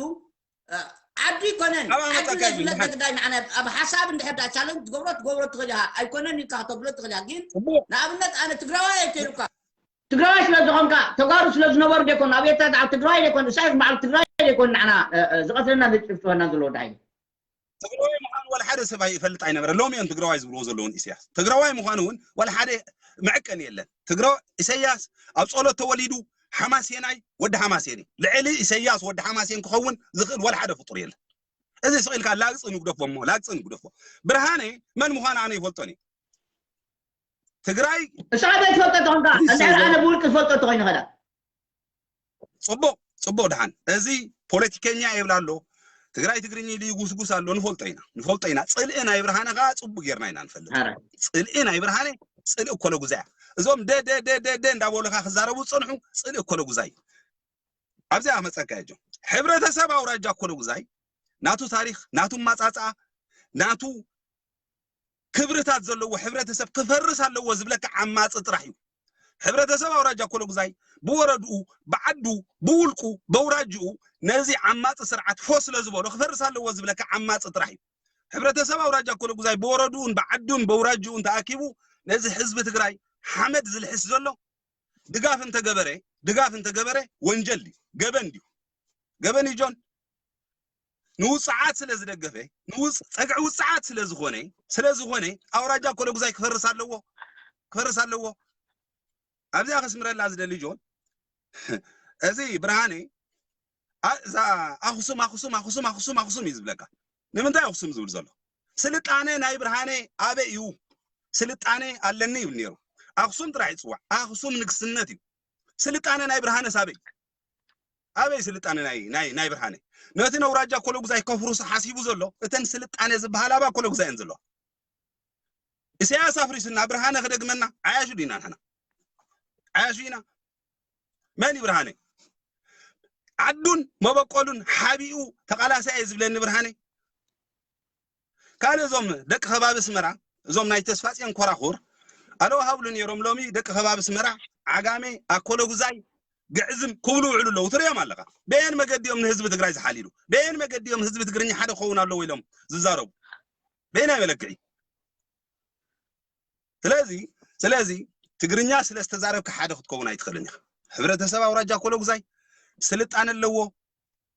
ዓዱ ይኮነን ዓዱ ለዝብለካ ግዳይ ንዓና ኣብ ሓሳብ እንድሕር ዳ ቻለንጅ ትገብሮ ትገብሮ ትኽእል ኢኻ ኣይኮነን ኢልካ ከተብሎ ትኽእል ኢኻ ግን ንኣብነት ኣነ ትግራዋይ ኣይኮይኑካ ትግራዋይ ስለ ዝኾንካ ተጋሩ ስለ ዝነበሩ ደይኮኑ ኣብ ኤርትራ ትግራዋይ ደይኮኑ እሳያስ በዓል ትግራይ ደይኮኑ ንዓና ዝቐትለና ዝጭፍጭፈና ዘሎ ወዲ ሓይሊ ትግራዋይ ምዃኑ ዋላ ሓደ ሰብ ይፈልጥ ኣይነበረ። ሎሚ እዮም ትግራዋይ ዝብልዎ ዘለዉ ንኢሳያስ። ትግራዋይ ምዃኑ እውን ዋላ ሓደ መዐቀኒ የለን። ትግረ ኢሳያስ ኣብ ጸሎት ተወሊዱ ሓማሴናይ ወዲ ሓማሴን እዩ። ልዕሊ ኢሳያስ ወዲ ሓማሴን ክኸውን ዝኽእል ዋላ ሓደ ፍጡር የለን። እዚ ስቕ ኢልካ ላግጺ ንግደፎ እሞ ላግጺ ንግደፎ። ብርሃነ መን ምዃኑ ኣነ ይፈልጦን እየ። ትግራይ እሳ ኣበይ ትፈልጦ ተኾንካ እንድሕር ኣነ ብውልቂ ዝፈልጦ ተኾይኑ ኸዳ ፅቡቅ ፅቡቅ ድሓን እዚ ፖለቲከኛ ይብል ኣሎ ትግራይ ትግርኛ ኢሉ ይጉስጉስ ኣሎ ንፈልጦ ኢና ንፈልጦ ኢና ፅልኢ ናይ ብርሃነ ከዓ ፅቡቅ ጌርና ኢና ንፈልጥ ፅልኢ ናይ ብርሃነ ፅልኢ እኮ ለጉዛያ እዞም ደደደደደ እንዳበሉካ ክዛረቡ ዝፀንሑ ፅልኢ እኮ ለጉዛይ ኣብዚኣ ክመፀካ እዮ ሕብረተሰብ ኣውራጃ እኮ ለጉዛይ ናቱ ታሪክ ናቱ ማፃፃኣ ናቱ ክብርታት ዘለዎ ሕብረተሰብ ክፈርስ ኣለዎ ዝብለካ ዓማፂ ጥራሕ እዩ። ሕብረተሰብ ኣውራጃ ኮለጉዛይ ብወረድኡ፣ ብዓዱ፣ ብውልቁ፣ በውራጅኡ ነዚ ዓማፂ ስርዓት ፎ ስለ ዝበሎ ክፈርስ ኣለዎ ዝብለካ ዓማፂ ጥራሕ እዩ። ሕብረተሰብ ኣውራጃ ኮለጉዛይ ብወረድኡን ብዓዱን በውራጅኡን ተኣኪቡ ነዚ ህዝቢ ትግራይ ሓመድ ዝልሕስ ዘሎ ድጋፍ እንተገበረ ድጋፍ እንተገበረ ወንጀል ድዩ? ገበን ድዩ? ገበን እዩ ጆን። ንውፅዓት ስለ ዝደገፈ ንውፅ ፀግዒ ውፅዓት ስለ ዝኾነ ስለ ዝኾነ ኣውራጃ ኮለጉዛይ ክፈርስ ኣለዎ ክፈርስ ኣለዎ ኣብዚኣ ከስምረላ ዝደሊ ጆን እዚ ብርሃነ እዛ ኣክሱም ኣክሱም ኣክሱም ኣክሱም ኣክሱም እዩ ዝብለካ ንምንታይ ኣክሱም ዝብል ዘሎ ስልጣነ ናይ ብርሃነ ኣበይ እዩ ስልጣነ ኣለኒ ይብል ነይሩ ኣክሱም ጥራሕ ይፅዋዕ ኣክሱም ንግስነት እዩ ስልጣነ ናይ ብርሃነ ሳበይ ኣበይ ስልጣነ ናይ ናይ ናይ ብርሃነ ነቲ ነውራጃ ኮለጉዛይ ከፍሩስ ሓሲቡ ዘሎ እተን ስልጣነ ዝበሃላ ባ ኮለጉዛየን ዘሎ ኢሳያስ ኣፍሪስና ብርሃነ ክደግመና ዓያሹ ዲና ንሕና ዓያሹ ኢና መን እዩ ብርሃነ ዓዱን መበቆሉን ሓቢኡ ተቃላሳይ ዝብለኒ ብርሃነ ካልእ እዞም ደቂ ከባቢ ኣስመራ እዞም ናይ ተስፋፅዮን ኮራኹር ኣለዉ ሃብሉ ነይሮም ሎሚ ደቂ ከባቢ ኣስመራ ዓጋመ ኣኮለጉዛይ ግዕዝም ክብሉ ውዕሉ ኣለዉ ትሪኦም ኣለኻ በየን መገዲ እዮም ንህዝቢ ትግራይ ዝሓልይሉ በየን መገዲ እዮም ህዝቢ ትግርኛ ሓደ ክኸውን ኣለዎ ኢሎም ዝዛረቡ በየናይ መለክዒ ስለዚ ስለዚ ትግርኛ ስለ ዝተዛረብካ ሓደ ክትከውን ኣይትኽእልን ኢኻ። ሕብረተሰብ ኣውራጃ ኮለጉዛይ ስልጣነ ኣለዎ፣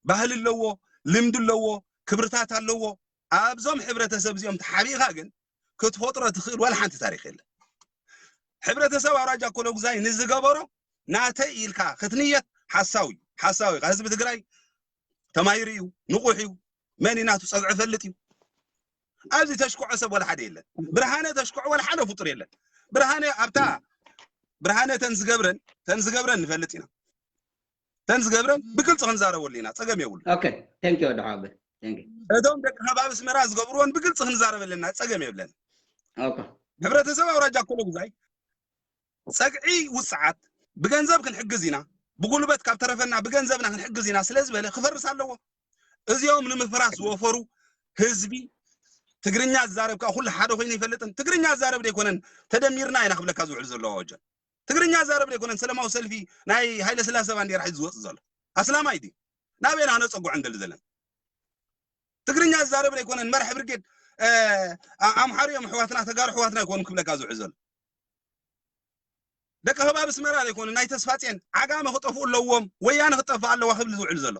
ባህሊ ኣለዎ፣ ልምዲ ኣለዎ፣ ክብርታት ኣለዎ። ኣብዞም ሕብረተሰብ እዚኦም ተሓቢእካ ግን ክትፈጥሮ ትኽእል ዋላ ሓንቲ ታሪኽ የለን። ሕብረተሰብ ኣውራጃ ኮለጉዛይ ንዝገበሮ ናተይ ኢልካ ክትንየት ሓሳዊ ሓሳዊ ኢኻ። ህዝቢ ትግራይ ተማሂሩ እዩ፣ ንቑሕ እዩ፣ መን እዩ ናቱ ፀግዒ ፈልጥ እዩ። ኣብዚ ተሽክዖ ሰብ ወላ ሓደ የለን። ብርሃነ ተሽክዖ ወላ ሓደ ፍጡር የለን። ብርሃነ ኣብታ ብርሃነ ተን ዝገብረን ተን ዝገብረን ንፈልጥ ኢና። ተን ዝገብረን ብግልፂ ክንዛረበሉ ኢና፣ ፀገም የብሉ። ኦኬ፣ ቴንክ ዩ ወዲ ሓወቦይ፣ ቴንክ ዩ። እቶም ደቂ ከባቢ ኣስመራ ዝገብርዎን ብግልፂ ክንዛረበሉ ኢና፣ ፀገም የብለን። ኦኬ። ሕብረተሰብ ኣውራጃ ኮለጉዛይ ጸግዒ ውጽዓት ብገንዘብ ክንሕግዝ ኢና፣ ብጉልበት ካብ ተረፈና ብገንዘብና ክንሕግዝ ኢና ስለ ዝበለ ክፈርስ ኣለዎ። እዚኦም ንምፍራስ ዝወፈሩ ህዝቢ ትግርኛ ዝዛረብ ከዓ ኩሉ ሓደ ኮይኑ ይፈልጥን ትግርኛ ዝዛረብ ደይኮነን ተደሚርና ኢና ክብለካ ዝውዕል ዘሎ ኣወጀን ትግርኛ ዝዛረብ ደይኮነን ሰለማዊ ሰልፊ ናይ ሃይለ ስላሰ ባንዴራ ሒዙ ዝወፅ ዘሎ ኣስላማይ ድዩ ናበይና ነፀጉዕ እንደሊ ዘለና ትግርኛ ዝዛረብ ደይኮነን መራሕ ብርጌድ ኣምሓሩ እዮም ኣሕዋትና ተጋሩ ኣሕዋትና ይኮኑ ክብለካ ዝውዕል ዘሎ ደቂ ከባቢ ኣስመራ ዘይኮኑ ናይ ተስፋፅዮን ዓጋመ ክጠፍኡ ኣለዎም ወያነ ክጠፍእ ኣለዋ ክብል ዝውዕል ዘሎ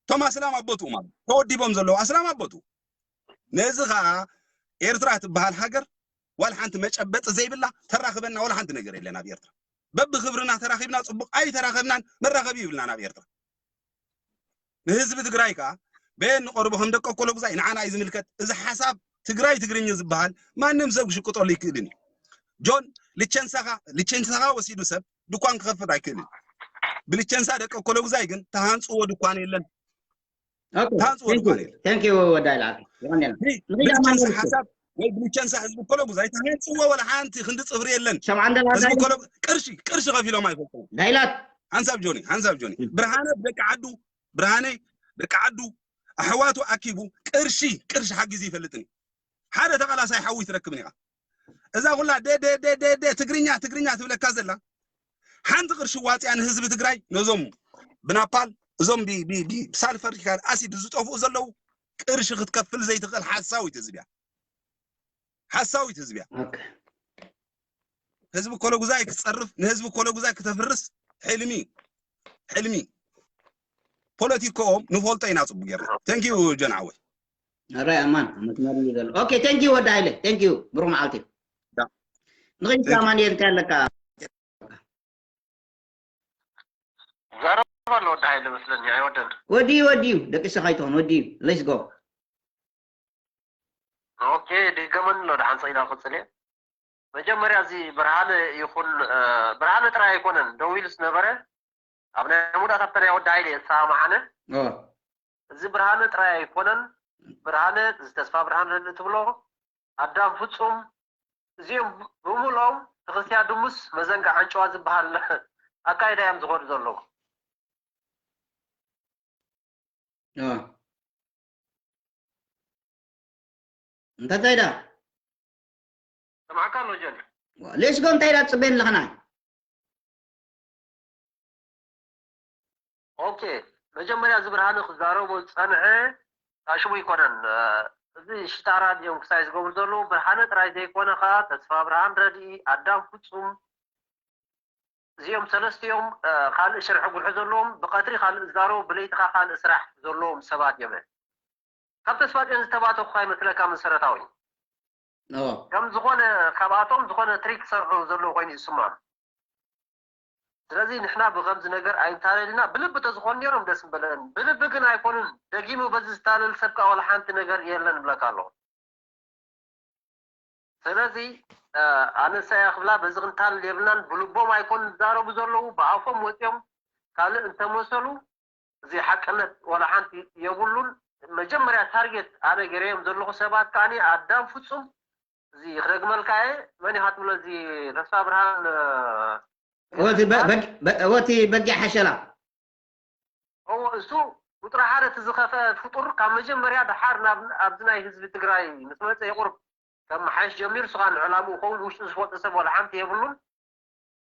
እቶም ኣስላም ኣቦትኡ ማለት ተወዲቦም ዘለዉ ኣስላም ኣቦትኡ ነዚ ከዓ ኤርትራ ትበሃል ሃገር ዋላ ሓንቲ መጨበጢ ዘይብላ ተራኽበና ዋላ ሓንቲ ነገር የለን ኣብ ኤርትራ በብክብርና ተራኺብና ፅቡቅ ኣይተራኸብናን መራኸቢ ይብልናን ኣብ ኤርትራ ንህዝቢ ትግራይ ከዓ በየን ንቆርቦ ከም ደቂ ኮሎጉዛይ ንዓና እዩ ዝምልከት እዚ ሓሳብ ትግራይ ትግርኝ ዝበሃል ማንም ሰብ ክሽቅጠሉ ይክእልን እዩ ጆን ልቸንሳኻ ልቸንሳኻ ወሲዱ ሰብ ድኳን ክኸፍት ኣይክእልን ብልቸንሳ ደቂ ኮሎጉዛይ ግን ተሃንፅዎ ድኳን የለን ተሃንፅዎ ድኳን የለን ወዳይ ልዓል ብልቸንሳ ሓሳብ ወይ ብልቸንሳ ህዝቢ ኮሎጉዛይ ተሃንፅዎ ወላ ሓንቲ ክንዲ ፅፍሪ የለን ሰምዓ እንደላ ህዝቢ ኮሎጉ ቅርሺ ቅርሺ ከፊሎም ኣይፈልጥዎ ዳይላት ሓንሳብ ጆኒ ሓንሳብ ጆኒ ብርሃነ ደቂ ዓዱ ብርሃነ ደቂ ዓዱ ኣሕዋቱ ኣኪቡ ቅርሺ ቅርሺ ሓጊዙ ይፈልጥን እዩ ሓደ ተቓላሳይ ሓዊ ትረክብን ኢኻ እዛ ኩላ ደደደደደ ትግርኛ ትግርኛ ትብለካ ዘላ ሓንቲ ቅርሺ ዋፅያ ንህዝቢ ትግራይ ነዞም ብናፓል እዞም ብሳልፈር ኣሲድ ዝጠፍኡ ዘለዉ ቅርሺ ክትከፍል ዘይትኽእል ሓሳዊት ህዝቢ እያ ሓሳዊት ህዝቢ እያ ህዝቢ ኮለጉዛይ ክፀርፍ ንህዝቢ ኮለጉዛይ ክተፍርስ ሕልሚ ሕልሚ ፖለቲካኦም ንፈልጦ ኢና ፅቡቅ ጌርና thank you ጆን ዓወይ ኣራይ ኣማን መስመር እዩ ዘሎ okay thank you ወዲ ሃይለ thank you ብሩክ መዓልቲ ንኽይድ ኣማንኤል እንታይ ኣለካ ዘረባ ኣሎ ወዲ ሃይለ መስለኒ ኣይወደን ወዲ ወዲ ደቂ ሰኻይትኾን ወዲ let's go okay ድገመኒ ኣሎ ደሓን ሰኢዳ ክፅል መጀመርያ እዚ ብርሃነ ይኹን ብርሃነ ጥራይ ኣይኮነን ደው ኢሉ ዝነበረ ኣብ ናይ ሙዳት ኣብተ ናይ ወዲ ሃይለ የሰማማዕነ እዚ ብርሃነ ጥራይ ኣይኮነን ብርሃነ እዚ ተስፋ ብርሃን ረድ ትብሎ ኣዳም ፍጹም እዚኦም ብምልኦም ተክስትያ ድሙስ መዘንጋ ዓንጨዋ ዝበሃል ኣካይዳ እዮም ዝኸዱ ዘለዉ እንታይ እንታይ ዳ ሰማዕካ ኣሎ ጀን ሌስጎ እንታይ ዳ ፅበየን ኣለኽና ኦኬ መጀመርያ እዚ ብርሃነ ክዛረቦ ዝፀንሐ ታሽሙ ይኮነን እዚ ሽጣራ እዮም ክሳይ ዝገብሩ ዘለዉ ብርሃነ ጥራይ ዘይኮነ ከዓ ተስፋ ብርሃን ረድኢ ኣዳም ፍፁም እዚኦም ሰለስቲኦም ካልእ ሽርሒ ጉርሒ ዘለዎም ብቀትሪ ካልእ ዝዛረቡ ብለይቲ ከዓ ካልእ ስራሕ ዘለዎም ሰባት እዮም ካብ ተስፋ ፅዮን ዝተባተኩ ይመስለካ መሰረታዊ ከም ዝኾነ ካብኣቶም ዝኾነ ትሪክ ክሰርሑ ዘለዉ ኮይኑ ይስምዖም ስለዚ ንሕና ብከምዚ ነገር ኣይንታለልና ብልቢ ተዝኾኑ ነይሮም ደስ ምበለን ብልቢ ግን ኣይኮኑን ደጊሙ በዚ ዝታለል ሰብ ከዓ ወላ ሓንቲ ነገር የለን እብለካ ኣለኹ ስለዚ ኣነሳያ ክብላ በዚ ክንታለል የብልናን ብልቦም ኣይኮኑን ዝዛረቡ ዘለዉ ብኣፎም ወፂኦም ካልእ እንተመሰሉ እዚ ሓቅነት ወላ ሓንቲ የብሉን መጀመርያ ታርጌት ኣነ ገይረዮም ዘለኹ ሰባት ከዓ ኣዳም ፍፁም እዚ ክደግመልካ እየ መን ኢኻ ትብሎ እዚ ተስፋ ብርሃን ወቲ በጊዕ ሓሸላ እሱ ቁጥሪ ሓደ እቲ ዝኸፈ ፍጡር ካብ መጀመርያ ድሓር ኣብዚ ናይ ህዝቢ ትግራይ ምስ መፀ ይቁርብ ካብ መሓየሽ ጀሚሩ ስኻ ንዕላምኡ ከውን ውሽጡ ዝፈልጦ ሰብ ወላ ሓንቲ የብሉን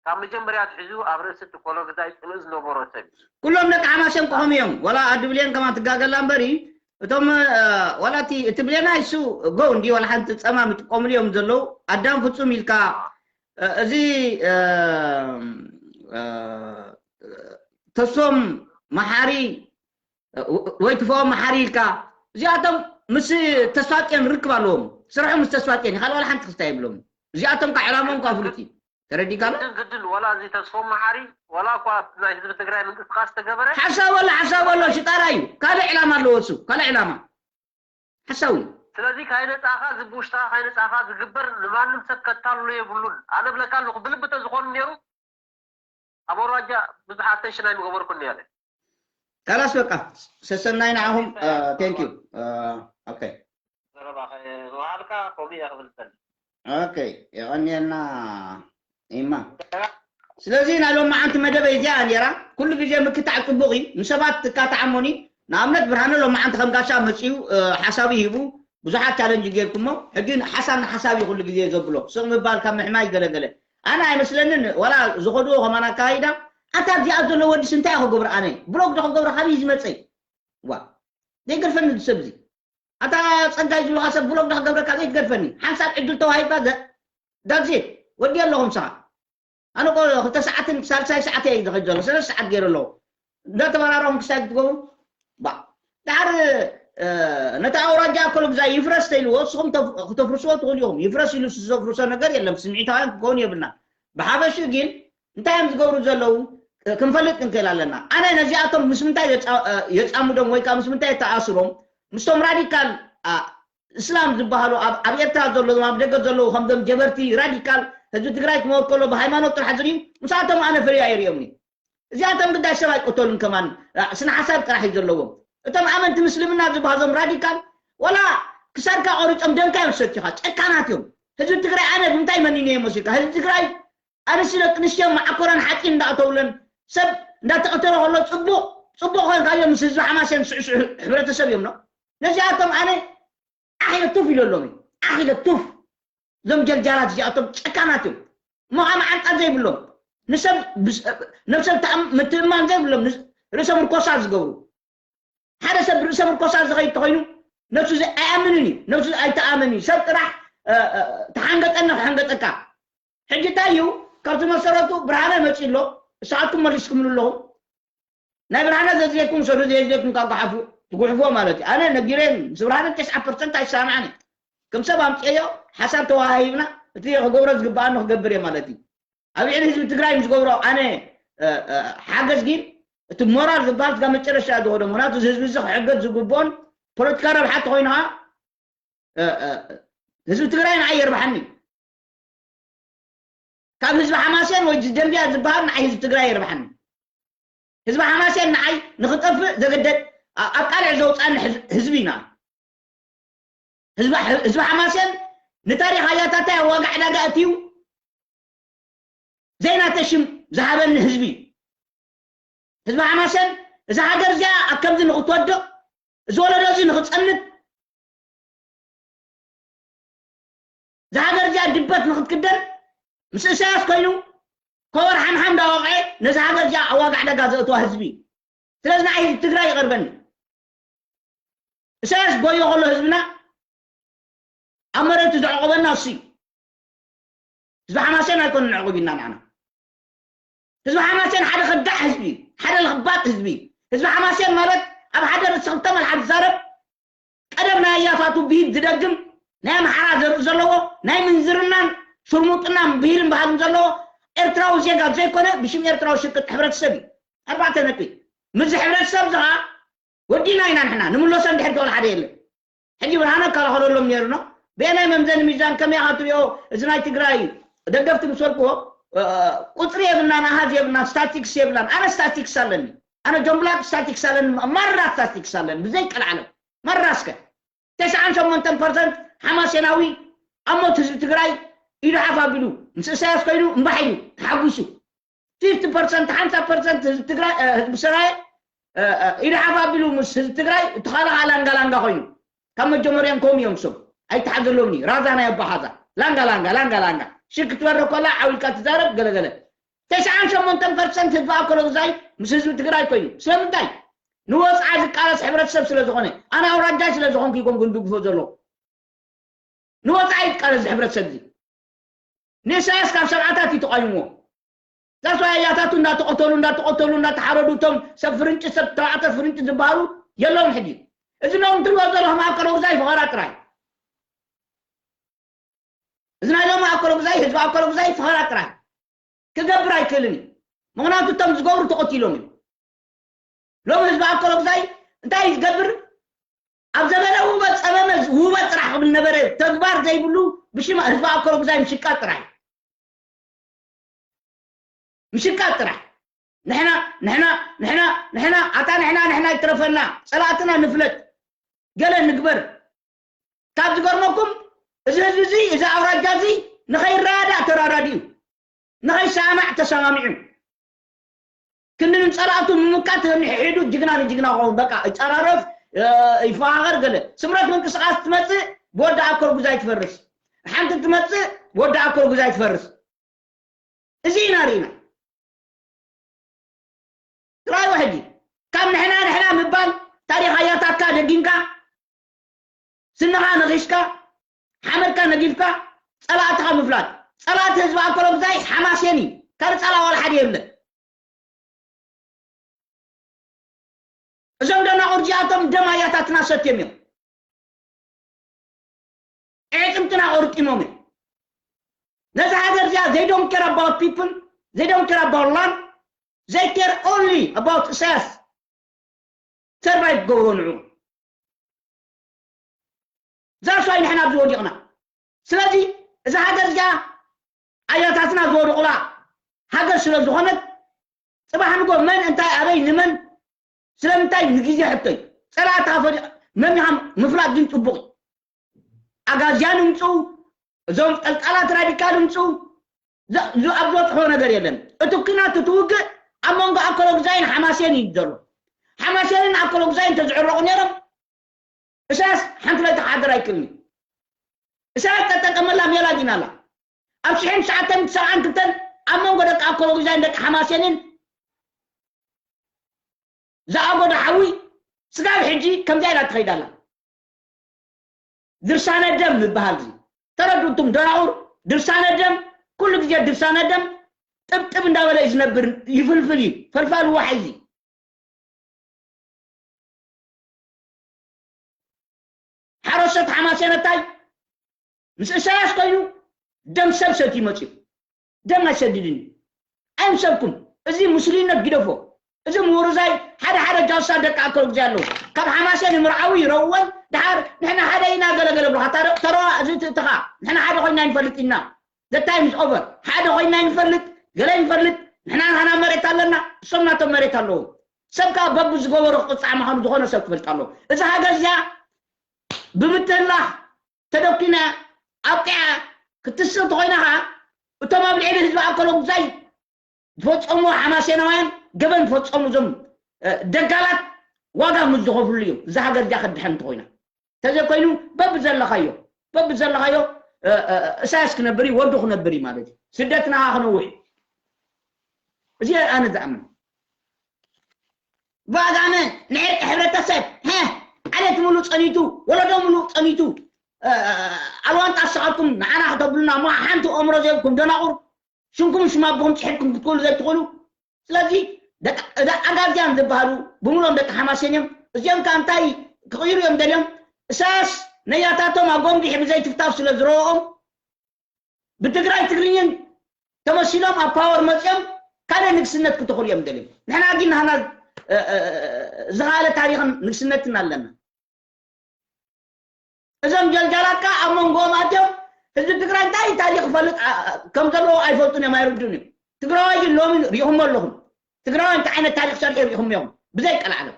ካብ መጀመርያ ኣትሒዙ ኣብ ርእሲ እቲ ኮሎግዛይ ጽልኢ ዝነበሮ ሰብ እዩ። ኩሎም ደቂ ሓማሴን ክኾኑ እዮም። ወላ ኣዲ ብሌን ከማን ትጋገላ እምበሪ እቶም እ፣ ዋላ እቲ እቲ ብሌና ይሱ ጎው እንዲ ዋላ ሓንቲ ጸማም ይጥቀሙሉ እዮም ዘለዉ ኣዳም ፍጹም ኢልካ እ፣ እዚ እ፣ እ፣ ተስፎም መሓሪ እ፣ ወይ ትፈኦም መሓሪ ኢልካ እዚኣቶም ምስ ተስፋጽዮን ርክብ ኣለዎም። ስርሑ ምስ ተስፋጽዮን እዩ። ካልእ ዋላ ሓንቲ ክስታይ የብሎም። እዚኣቶም ካ ዕላሞም ካ ፍሉጥ እዩ። ተረዲካ ኣሎ ግድን ግድን ዋላ እዚ ተስፎም መሓሪ ዋላ እኳ ናይ ህዝቢ ትግራይ ምንቅስቃስ ተገበረ ሓሳብ ኣሎ ሓሳብ ኣሎ ሽጣራ እዩ ካልእ ዕላማ ኣለዎ እሱ ካልእ ዕላማ ሓሳዊ እዩ ስለዚ ካይነፃኻ እዚ ብውሽጥኻ ካይነፃኻ ዝግበር ንማንም ሰብ ከታልሎ የብሉን ኣነ ብለካ ኣለኹ ብልቢ ተዝኾኑ ነይሩ ኣብ ኣውራጃ ብዙሕ ኣተንሽን ኣይምገበርኩን ነይረ ካላስ በቃ ሰሰናይ ንዓኹም thank you okay ዘረባ ከይወሃልካ ከምኡ እየ ክብል ዝደሊ ኦኬ፣ የቐንየልና። ኢማ። ስለዚ ናይ ሎማዓንቲ መደበይ እዚኣ ነይራ። ኩሉ ግዜ ምክታዕ ጽቡቕ እዩ። ንሰባት ትካታዕ እሞኒ። ንኣብነት ብርሃነ ሎማዓንቲ ከም ጋሻ መጺኡ፣ እ፣ ሓሳቡ ሂቡ፣ ብዙሓት ቻለንጅ ጌርኩሞ። ሕጂ ሓሳብ ንሓሳብ እዩ ኩሉ ግዜ ዘብሎ። ስቕ ምባል ካብ ምሕማይ ገለገለ። ኣነ ኣይመስለንን፣ ዋላ ዝኸድዎ ከማን ኣካይዳ፣ ኣታ ኣብዚኣ ዘሎ ወዲስ እንታይ ክገብር ኣነ? ብሎክ ዶ ክገብር ካበይ ዝመጸ? ዋ፣ ዘይገርፈኒ እዚ ሰብ እዚ። ኣታ ጸጋይ ዝብልኻ ሰብ ብሎክ ዶ ክገብረካ ዘይትገርፈኒ? ሓንሳብ ዕድል ተዋሂብካ ዘ-፣ that's it። ወዲ ኣለኹም ሰዓት። ኣነ ቆ ክልተ ሰዓትን ሳልሳይ ሰዓት እየ ዝኸድ ዘሎ። ሰለስተ ሰዓት ገይረ ኣለኹ። እንዳተበራረኹም ክሳይ ክትገብሩ። ባ። ድሓር፣ እ፣ ነቲ ኣውራጃ ኣከለ ግዛይ ይፍረስ ተይልዎ፣ ንስኹም ተፍ-፣ ክተፍርስዎ ትኽእሉ ኢኹም። ይፍረስ ኢሉ ዝዘፍርሶ ነገር የለን። ስምዒታውያን ክኸውን የብልና። ብሓፈሽኡ ግን እንታይ እዮም ዝገብሩ ዘለዉ? እ፣ ክንፈልጥ ክንክእል ኣለና። ኣነ ነዚኣቶም ምስ ምንታይ የጻ-፣ እ፣ የጻምዶም ወይ ከዓ ምስ ምንታይ የተኣስሮም? ምስቶም ራዲካል፣ ኣ፣ እስላም ዝበሃሉ ኣብ፣ ኣብ ኤርትራ ዘለዉ፣ ኣብ ደገ ዘለዉ፣ ከምዞም ጀበርቲ ራዲካል ህዝቢ ትግራይ ክመወት ከሎ ብሃይማኖት ጥራሕ ዝርእዩ፣ ምስኣቶም ኣነ ፍርያ ኣይርእዮምን። እዚኣቶም ግዳይ ሰብ ኣይቀተሉን ከማን፣ እ፣ ስነ ሓሳብ ጥራሕ እዩ ዘለዎም። እቶም ኣመንቲ ምስልምና ዝበሃዞም ራዲካል፣ ወላ ክሳድካ ቆሪጾም ደምካ እዮም ዝሰትዩኻ። ጨካናት እዮም። ህዝቢ ትግራይ ኣነ ብምንታይ መኒነዮ መሲልካ? ህዝቢ ትግራይ ኣንስቲ ደቂ ኣንስትዮ መዓኮራን ሓፂን እንዳኣተውለን ሰብ እንዳተቐተለ ከሎ ፅቡቕ፣ ፅቡቕ ኮንካዮ ምስ ህዝቢ ሓማሴን ስዕስዕ ሕብረተሰብ እዮም ነው። ነዚኣቶም ኣነ ዓኺለ ቱፍ ኢለሎም እዩ። ዓኺለ ቱፍ። እዞም ጀልጃላት እዚኣቶም ጨካናት እዮም። እሞ ከዓ መዓንጣ ዘይብሎም፣ ንሰብ ብስ-፣ ነብሰብ ተኣም-፣ ምትእምማን ዘይብሎም፣ ንስ-፣ ርእሰ ምርኮሳ ዝገብሩ። ሓደ ሰብ ርእሰ ምርኮሳ ዝኸይድ ተኾይኑ ነብሱ ዘ-፣ ኣይኣምንን እዩ። ነብሱ ኣይተኣምን እዩ። ሰብ ጥራሕ፣ እ፣ እ፣ ተሓንገጠና ክሓንገጠካ። ሕጂ እንታይ እዩ? ካብቲ መሰረቱ ብርሃነ መፂ ኣሎ፣ ንስኻትኩም መሊስኩምሉ ኣለኹም። ናይ ብርሃነ ዘድልየኩም ሰዱ ዘየድልየኩም ካብ ጉሓፉ፣ ትጉሕፍዎ ማለት እዩ። ኣነ ነጊረን ምስ ብርሃነ ተስዓ ፐርሰንት ኣይሰማማዕን እየ። ከም ሰብ ኣምፅኤዮ፣ ሓሳብ ተወሃሂብና፣ እቲ ክገብሮ ዝግበኣኒ ክገብር እየ ማለት እዩ። ኣብ ልዕሊ ህዝቢ ትግራይ ምስ ገብሮ ኣነ፣ እ፣ እ፣ ሓገዝ ግን እቲ ሞራል ዝበሃል ስጋ መጨረሻ ዝኸዶ። ምክንያቱ እዚ ህዝቢ እዚ ክሕገዝ ዝግብኦን ፖለቲካ ረብሓ ተኾይኑ ኸዓ፣ እ፣ እ፣ ህዝቢ ትግራይ ንዓይ የርብሓኒ። ካብ ህዝቢ ሓማሴን ወይ ደምቢያ ዝበሃል ንዓይ ህዝቢ ትግራይ የርብሓኒ። ህዝቢ ሓማሴን ንዓይ ንኽጠፍእ ዘገደድ፣ ኣ-፣ ኣብ ቃልዕ ዘውፅኣኒ ህዝ-፣ ህዝቢ ኢና። ህዝቢ፣ ህዝቢ ሓማሴን ንታሪኽ ኣያታታይ ኣብ ዋጋ ዕዳጋ ኣእትዩ ዘይናተ ሽም ዝሃበኒ ህዝቢ እዩ። ህዝቢ ሓማሴን እዛ ሃገር እዚኣ ኣብ ከምዚ ንኽትወድቕ፣ እዚ ወለዶ እዚ ንኽጸንት፣ እዛ ሃገር እዚኣ ድበት ንኽትክደን ምስ እሳያስ ኮይኑ ኮበር ሓምሓም እንዳወቕዐ ነዚ ሃገር እዚኣ ኣብ ዋጋ ዕዳጋ ዘእትዋ ህዝቢ እዩ። ስለዚ ንዓይ ህዝቢ ትግራይ ይቐርበኒ። እሳያስ ጎዮ ከሎ ህዝብና ኣብ መሬቱ ዘዕቆበና እሱ እዩ። ህዝቢ ሓማሴን ኣይኮነ ንዕቑብ ኢና ንዓና። ህዝቢ ሓማሴን ሓደ ከዳዕ ህዝቢ እዩ። ሓደ ለኽባጥ ህዝቢ እዩ። ህዝቢ ሓማሴን ማለት ኣብ ሓደ ርእሲ ክልተ መልሓ ዝዛረብ፣ ቀደም ናይ ኣያታቱ ብሂል ዝደግም፣ ናይ ኣምሓራ ዘርኢ ዘለዎ፣ ናይ ምንዝርናን ሽርሙጥናን ብሂልን ባህልን ዘለዎ ኤርትራዊ ዜጋ ዘይኮነ ብሽም ኤርትራዊ ሽቅጥ ሕብረተሰብ እዩ። ኣርባዕተ ነጥቢ። ምስዚ ሕብረተሰብ እዚ ኸዓ ወዲና ኢና ንሕና ንምለሶ እንድሕር ተወል ሓደ የለን። ሕጂ ብርሃነ ከራኸረሎም ነይሩ ነው። ብየናይ መምዘኒ ሚዛን ከመይ ኢኻ ትሪኦ? እዚ ናይ ትግራይ ደገፍቲ ምስ በልክዎ፣ እ፣ ቁፅሪ የብልናን፣ ኣሃዝ የብልናን፣ ስታቲክስ የብልናን። ኣነ ስታቲክስ ኣለኒ። ኣነ ጆን ብላክ ስታቲክስ ኣለኒ፣ ማራ ስታቲክስ ኣለኒ፣ ብዘይ ቀልዓለም። ማራ እስከ። ተስዓን ሸሞንተን ፐርሰንት ሓማሴናዊ ኣብ ሞት ህዝቢ ትግራይ ኢዱ ሓፍ ኣቢሉ፣ ምስ እሳያስ ኮይኑ እምባሕ ኢሉ ተሓጒሱ። ፊፍቲ ፐርሰንት፣ ሓምሳ ፐርሰንት ህዝቢ ትግራይ፣ እ፣ ህዝቢ ሰራየ፣ እ፣ እ፣ ኢዱ ሓፍ ኣቢሉ ምስ ህዝቢ ትግራይ፣ እቲ ካልእ ኸዓ ላንጋ ላንጋ ኮይኑ። ካብ መጀመርያም ከምኡ እዮም እሶም። ኣይተሓዘሎምን እዩ። ራዛ ናይ ኣቦ ሓዛ። ላንጋ ላንጋ፣ ላንጋ ላንጋ። ሽግ ክትበርህ ከላ ዓው ኢልካ ትዛረብ፣ ገለ ገለ። ተስዓን ሸሞንተን ፐርሰንት ህዝቢ ኣከለ ግዛይ ምስ ህዝቢ ትግራይ ኮይኑ። ስለምንታይ? ንወፅዓ ዝቃለስ ሕብረተሰብ ስለ ዝኾነ። ኣነ ኣውራጃይ ስለ ዝኾንኩ ይኮንኩ ንድግፎ ዘለኹ። ንወፃኢ ይቃለስ እዚ ሕብረተሰብ እዚ። ንእሳያስ ካብ ሰብዓታት እዩ ተቃይምዎ። ዛስ ዋይ ኣያታቱ እንዳተቐተሉ፣ እንዳተቐተሉ፣ እንዳተሓረዱ፣ እቶም ሰብ ፍርንጭ፣ ሰብ ተባዕተ ፍርንጭ ዝበሃሉ የለውን ሕጂ። እዚ ሎም ትሪኦ ዘለኹም ኣከለ ግዛይ ፈኸራ ጥራይ። እዚ ናይ ሎም ኣከለ ግዛይ፣ ህዝቢ ኣከለ ግዛይ ፈኸራ ጥራይ። ክገብር ኣይክእልን እዩ። ምኽንያቱ እቶም ዝገብሩ ተቐቲሎም እዮም። ሎም ህዝቢ ኣከለ ግዛይ እንታይ እዩ ዝገብር? ኣብ ዘበነ ውበ ጸመመ ውበ ጥራሕ ክብል ነበረ። ተግባር ዘይብሉ ብሽም ህዝቢ ኣከለ ግዛይ ምሽቃጥ ጥራሕ። ምሽቃጥ ጥራሕ። ንሕና፣ ንሕና፣ ንሕና፣ ንሕና፣ ኣታ ንሕና፣ ንሕና ይትረፈና። ጸላእትና ንፍለጥ። ገለ ንግበር። ካብ ዝገርመኩም፣ እዚ እዚ እዚ ኣውራጃ እዚ ንኸይረዳዳእ ተራዳዲኡ፣ ንኸይሰማማዕ ተሰማሚዑ፣ ክንዲ ንጸላእቱ ምምካት ንሕሒዱ ጅግና ንጅግና ክኸውን። በቃ ይጸራረፍ፣ እ፣ ይፈኻኸር ገለ። ስምረት ምንቅስቃስ ትመጽእ ብወዲ ኣኮር ጉዛይ ትፈርስ። ሓንቲ ትመጽእ ብወዲ ኣኮር ጉዛይ ትፈርስ። እዚ ኢና ርኢና። ትራይ ሕጂ ካብ ንሕና ንሕና ምባል፣ ታሪኽ ኣያታትካ ደጊምካ፣ ስንኻ ነኺስካ፣ ሓመድካ ነጊፍካ፣ ጸላእትኻ ምፍላጥ። ጸላእቲ ህዝቢ ኣኮሎምዛይ ሓማሴን እዩ። ካልእ ጸላእ ዋላ ሓደ የለን። እዞም ደናቑር እዚኣቶም ደም ኣያታትና ሰትዮም እዮም። ኣዕጽምትና ቆርጢሞም እዮም። ነዚ ሃገር እዚኣ they don't care about people, they don't care about land, they care only about ኢሳያስ። ሰርቫይቭ ክገብሮ ንዑ። That's why ንሕና ኣብዚ ወዲቕና። ስለዚ እዛ ሃገር እዚኣ ኣያታትና ዝወደቑላ ሃገር ስለ ዝኾነት፣ ጽባሕ ንጎ መን እንታይ ኣበይ ንመን ስለምንታይ ንግዜ ሕቶይ። ጸላእትኻ ፈሊኻ መሚኻ ምፍላጥ ግን ጽቡቕ እዩ። ኣጋዝያን ይምጽኡ፣ እዞም ጠልጣላት ራዲካል ይምጽኡ፣ ዘ-፣ ዝ-፣ ኣብ ዘጥፍኦ ነገር የለን። እቲ ኲናት፣ እቲ ውግእ ኣብ መንጎ ኣኮሎጉዛይን ሓማሴን እዩ ዘሎ። ሓማሴንን ኣኮሎጉዛይን እንተዝዕረቑ ነይሮም፣ ኢሳያስ ሓንቲ ለይቲ ክሓድር ኣይክእልን እዩ። ኢሳያስ ተጠቀመላ ሜላ ግን ኣላ። ኣብ ሽሕን ትሽዓተ ሚእትን ሰብዓን ክልተን ኣብ መንጎ ደቂ ኣኮሎጉዛይን ደቂ ሓማሴንን ዝኣጎዶ ሓዊ ስጋብ ሕጂ ከምዚኣ ኢላ ትኸይድ ኣላ። ድርሳነ ደም ዝበሃል እዚ ተረድኡ እቱም ደናቑር። ድርሳነ ደም፣ ኩሉ ግዜ ድርሳነ ደም ጥብጥብ እንዳበለ እዩ ዝነብር፣ ይፍልፍል እዩ፣ ፈልፋሊ ዋሕዚ። ሓረስቶት ሓማሴን እንታይ ምስ ኢሳያስ ኮይኑ ደም ሰብ ሰትዩ መፅዩ። ደም ኣይሰድድን እዩ። ኣይምሰልኩም። እዚ ሙስሊነት ግደፎ። እዚ ምውርዛይ ሓደ ሓደ ጃውሳ ደቂ ኣኮሎጉዚ ኣለዉ። ካብ ሓማሴን ይምርዓዊ ይረውወን፣ ድሓር ንሕና ሓደ ኢና ገለገለ ብልኻ። ተረ-፣ ተረዋ እዚ ትእትኻ። ንሕና ሓደ ኮይና ይንፈልጥ ኢና። The time is over። ሓደ ኮይና ይንፈልጥ፣ ገለ ይንፈልጥ። ንሕና ናህና መሬት ኣለና፣ እሶም ናቶም መሬት ኣለዎም። ሰብ ከኣ በብዝገበሮ ክቕጻዕ ምዃኑ ዝኾነ ሰብ ክፈልጥ ኣለዎ። እዛ ሃገር እዚኣ ብምትህላኽ ተደኲና ኣብቂዓ ክትስእ እንተኾይና ኸዓ፣ እቶም ኣብ ልዕሊ ህዝቢ ኣኮሎጉዛይ ዝፈጸሙ ሓማሴናውያን ገበን ዝፈጸሙ እዞም፣ እ፣ ደጋላት ዋጋ ምስ ዝኸፍሉ እዮም። እዛ ሃገር እዚኣ ክትድሕን እንተኾይና። ተዘይኮይኑ በብዘለኻዮ፣ በብዘለኻዮ፣ እ፣ እ፣ እሳያስ ክነብር እዩ፣ ወዱ ክነብር እዩ ማለት እዩ። ስደትና ኸዓ ክነውሕ እዩ። እዚ ኣነ ዝኣምን። ባጋመ ንዕርቂ ሕብረተሰብ፣ ሀ፣ ዓሌት ሙሉእ ጸኒቱ፣ ወለዶ ሙሉእ ጸኒቱ፣ እ፣ ኣልዋን ጣሰኻልኩም ንዓና ክተብሉና እሞ ሓንቲ ኣእምሮ ዘይብልኩም ደናቑር፣ ሽምኩም ሽም ኣቦኹም ጽሒፍኩም ክትክእሉ ዘይትኽእሉ። ስለዚ ደቂ፣ ደ-፣ ኣጋዝያን ዝበሃሉ ብምሉኦም ደቂ ሓማሴን እዮም። እዚኦም ከ እንታይ ክቕይሩ እዮም ደልዮም? እሳያስ ነያታቶም ኣጎምቢሑ ብዘይትፍታፍ ስለ ዝረኦም ብትግራይ ትግርኝን ተመሲሎም ኣብ ፓወር መፅዮም ካልእ ንግስነት ክተኽሉ እዮም ደልዮም። ንሕና ግን ናህና፣ እ፣ እ፣ እ፣ ዝኻለ ታሪኽን ንግስነትን ኣለና። እዞም ጀልጃላት ከኣ ኣብ መንጎኦም ኣትዮም ህዝቢ ትግራይ እንታይ ታሪኽ ይፈልጥ፣ ኣ-፣ ኣ-፣ ከም ዘለዎ ኣይፈልጡን እዮም፣ ኣይርዱን እዮም። ትግራዋይ ግን ሎሚ ሪኢኹሞ ኣለኹም። ትግራዋይ እንታይ ዓይነት ታሪኽ ሰሪሑ ሪኢኹም ኢኹም። ብዘይ ቀልዓለም።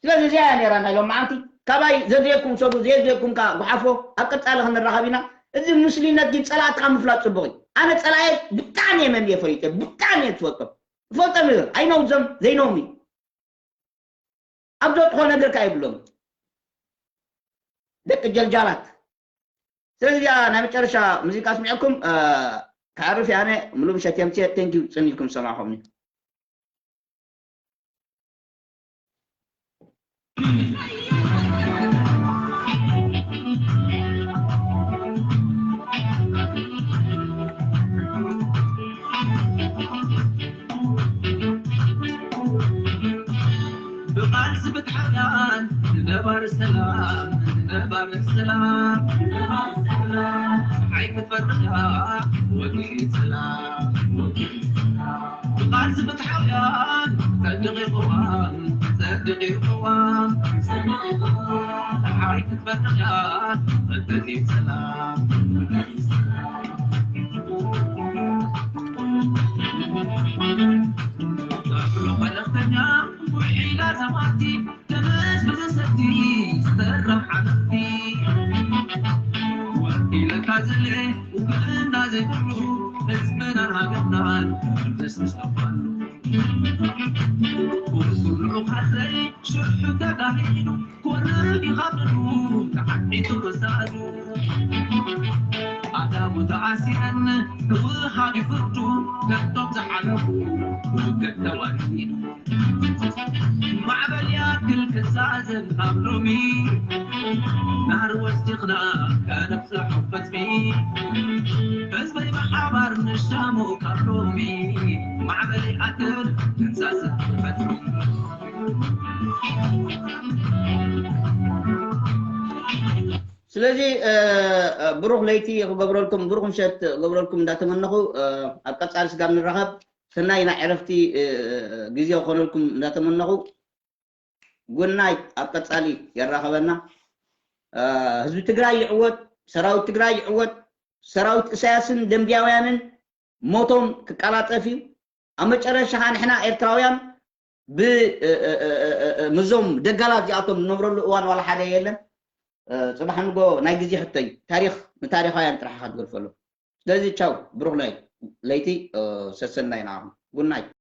ስለዚ እዚኣ እያ ነይራ ናይ ሎም መዓልቲ። ካባይ ዘድልየኩም ሰዱ፣ ዘየድልየኩም ከኣ ጉሓፎ፣ ኣብ ቀጻሊ ክንራኸብ ኢና። እዚ ምስሊነት ግን ጸላእትኻ ምፍላጥ ጽቡቕ እዩ። ኣነ ጸላኤ ብጣዕሚ እየ መምየ ፈሊጠ፣ ብጣዕሚ እየ ዝፈልጦም። ዝፈልጦም እዮም። I know them, they know me። ኣብ ዘጥፎ ነገር ከኣ የብሎም። ደቂ ጀልጃላት። ስለዚ እዚኣ ናይ መጨረሻ ሙዚቃ ስሚዐኩም፣ እ፣ ክዓርፍ እየ ኣነ። ሙሉ ምሸት የምፅእ። Thank you፣ ፅን ኢልኩም ዝሰማዕኹምኒ። ብቓልሲ ብትሓያን ንነባር ሰላም፣ ንነባር ሰላም፣ ንነባር ሰላም። ፀሓይ ክትበርቕ እያ ወግኢ ሰላም፣ ወግኢ ሰላም። ብቓልሲ ብትሓያን ጸድቕ ይቕዋም፣ ጸድቕ ይቕዋም፣ ጸድቕ ይቕዋም። ፀሓይ ክትበርቕ እያ ወግኢ ሰላም፣ ወግኢ ሰላም። ውክልና ዘይብሉ ህዝብናን ሃገርናን ምስምስጠፋሉ ኩሉ ካድረይ ሽሑ ተጋሂዱ ኮርር ይኻብሉ ተዓዲቱ ክሳዱ ኣዳሙ ተኣሲረን ክወሃብ ይፍርዱ ነቶም ዝሓለፉ ውግድ ተዋዲዱ ማዕበል ያክል ክዛዘም ካብ ሎሚ ናር ወስድኽና ከነብፅሖ ፈትሚ ህዝበይ ብሓባር ንሻሙ ካብ ሎሚ ማዕበል ያክል ክዛዘም ፈትሚ ስለዚ ብሩኽ ለይቲ ክገብረልኩም ብሩኽ ምሸት ክገብረልኩም እንዳተመነኹ ኣብ ቀፃሊ ስጋብ ንራኸብ ሰናይ ናይ ዕረፍቲ ግዜ ክኾነልኩም እንዳተመነኹ ጉናይ ኣብ ቀፃሊ የራኸበና ህዝቢ ትግራይ ይዕወት ሰራዊት ትግራይ ይዕወት ሰራዊት እሳያስን ደንቢያውያንን ሞቶም ክቀላጠፍ እዩ ኣብ መጨረሻ ከዓ ንሕና ኤርትራውያን ምዞም ደጋላት እዚኣቶም ንነብረሉ እዋን ዋላ ሓደ የለን ፅባሕ ንጎ ናይ ግዜ ሕቶ እዩ ታሪክ ንታሪካውያን ጥራሕ ክትገድፈሎም ስለዚ ቻው ብሩክ ለይቲ ሰሰናይ ንዓኹም ጉናይ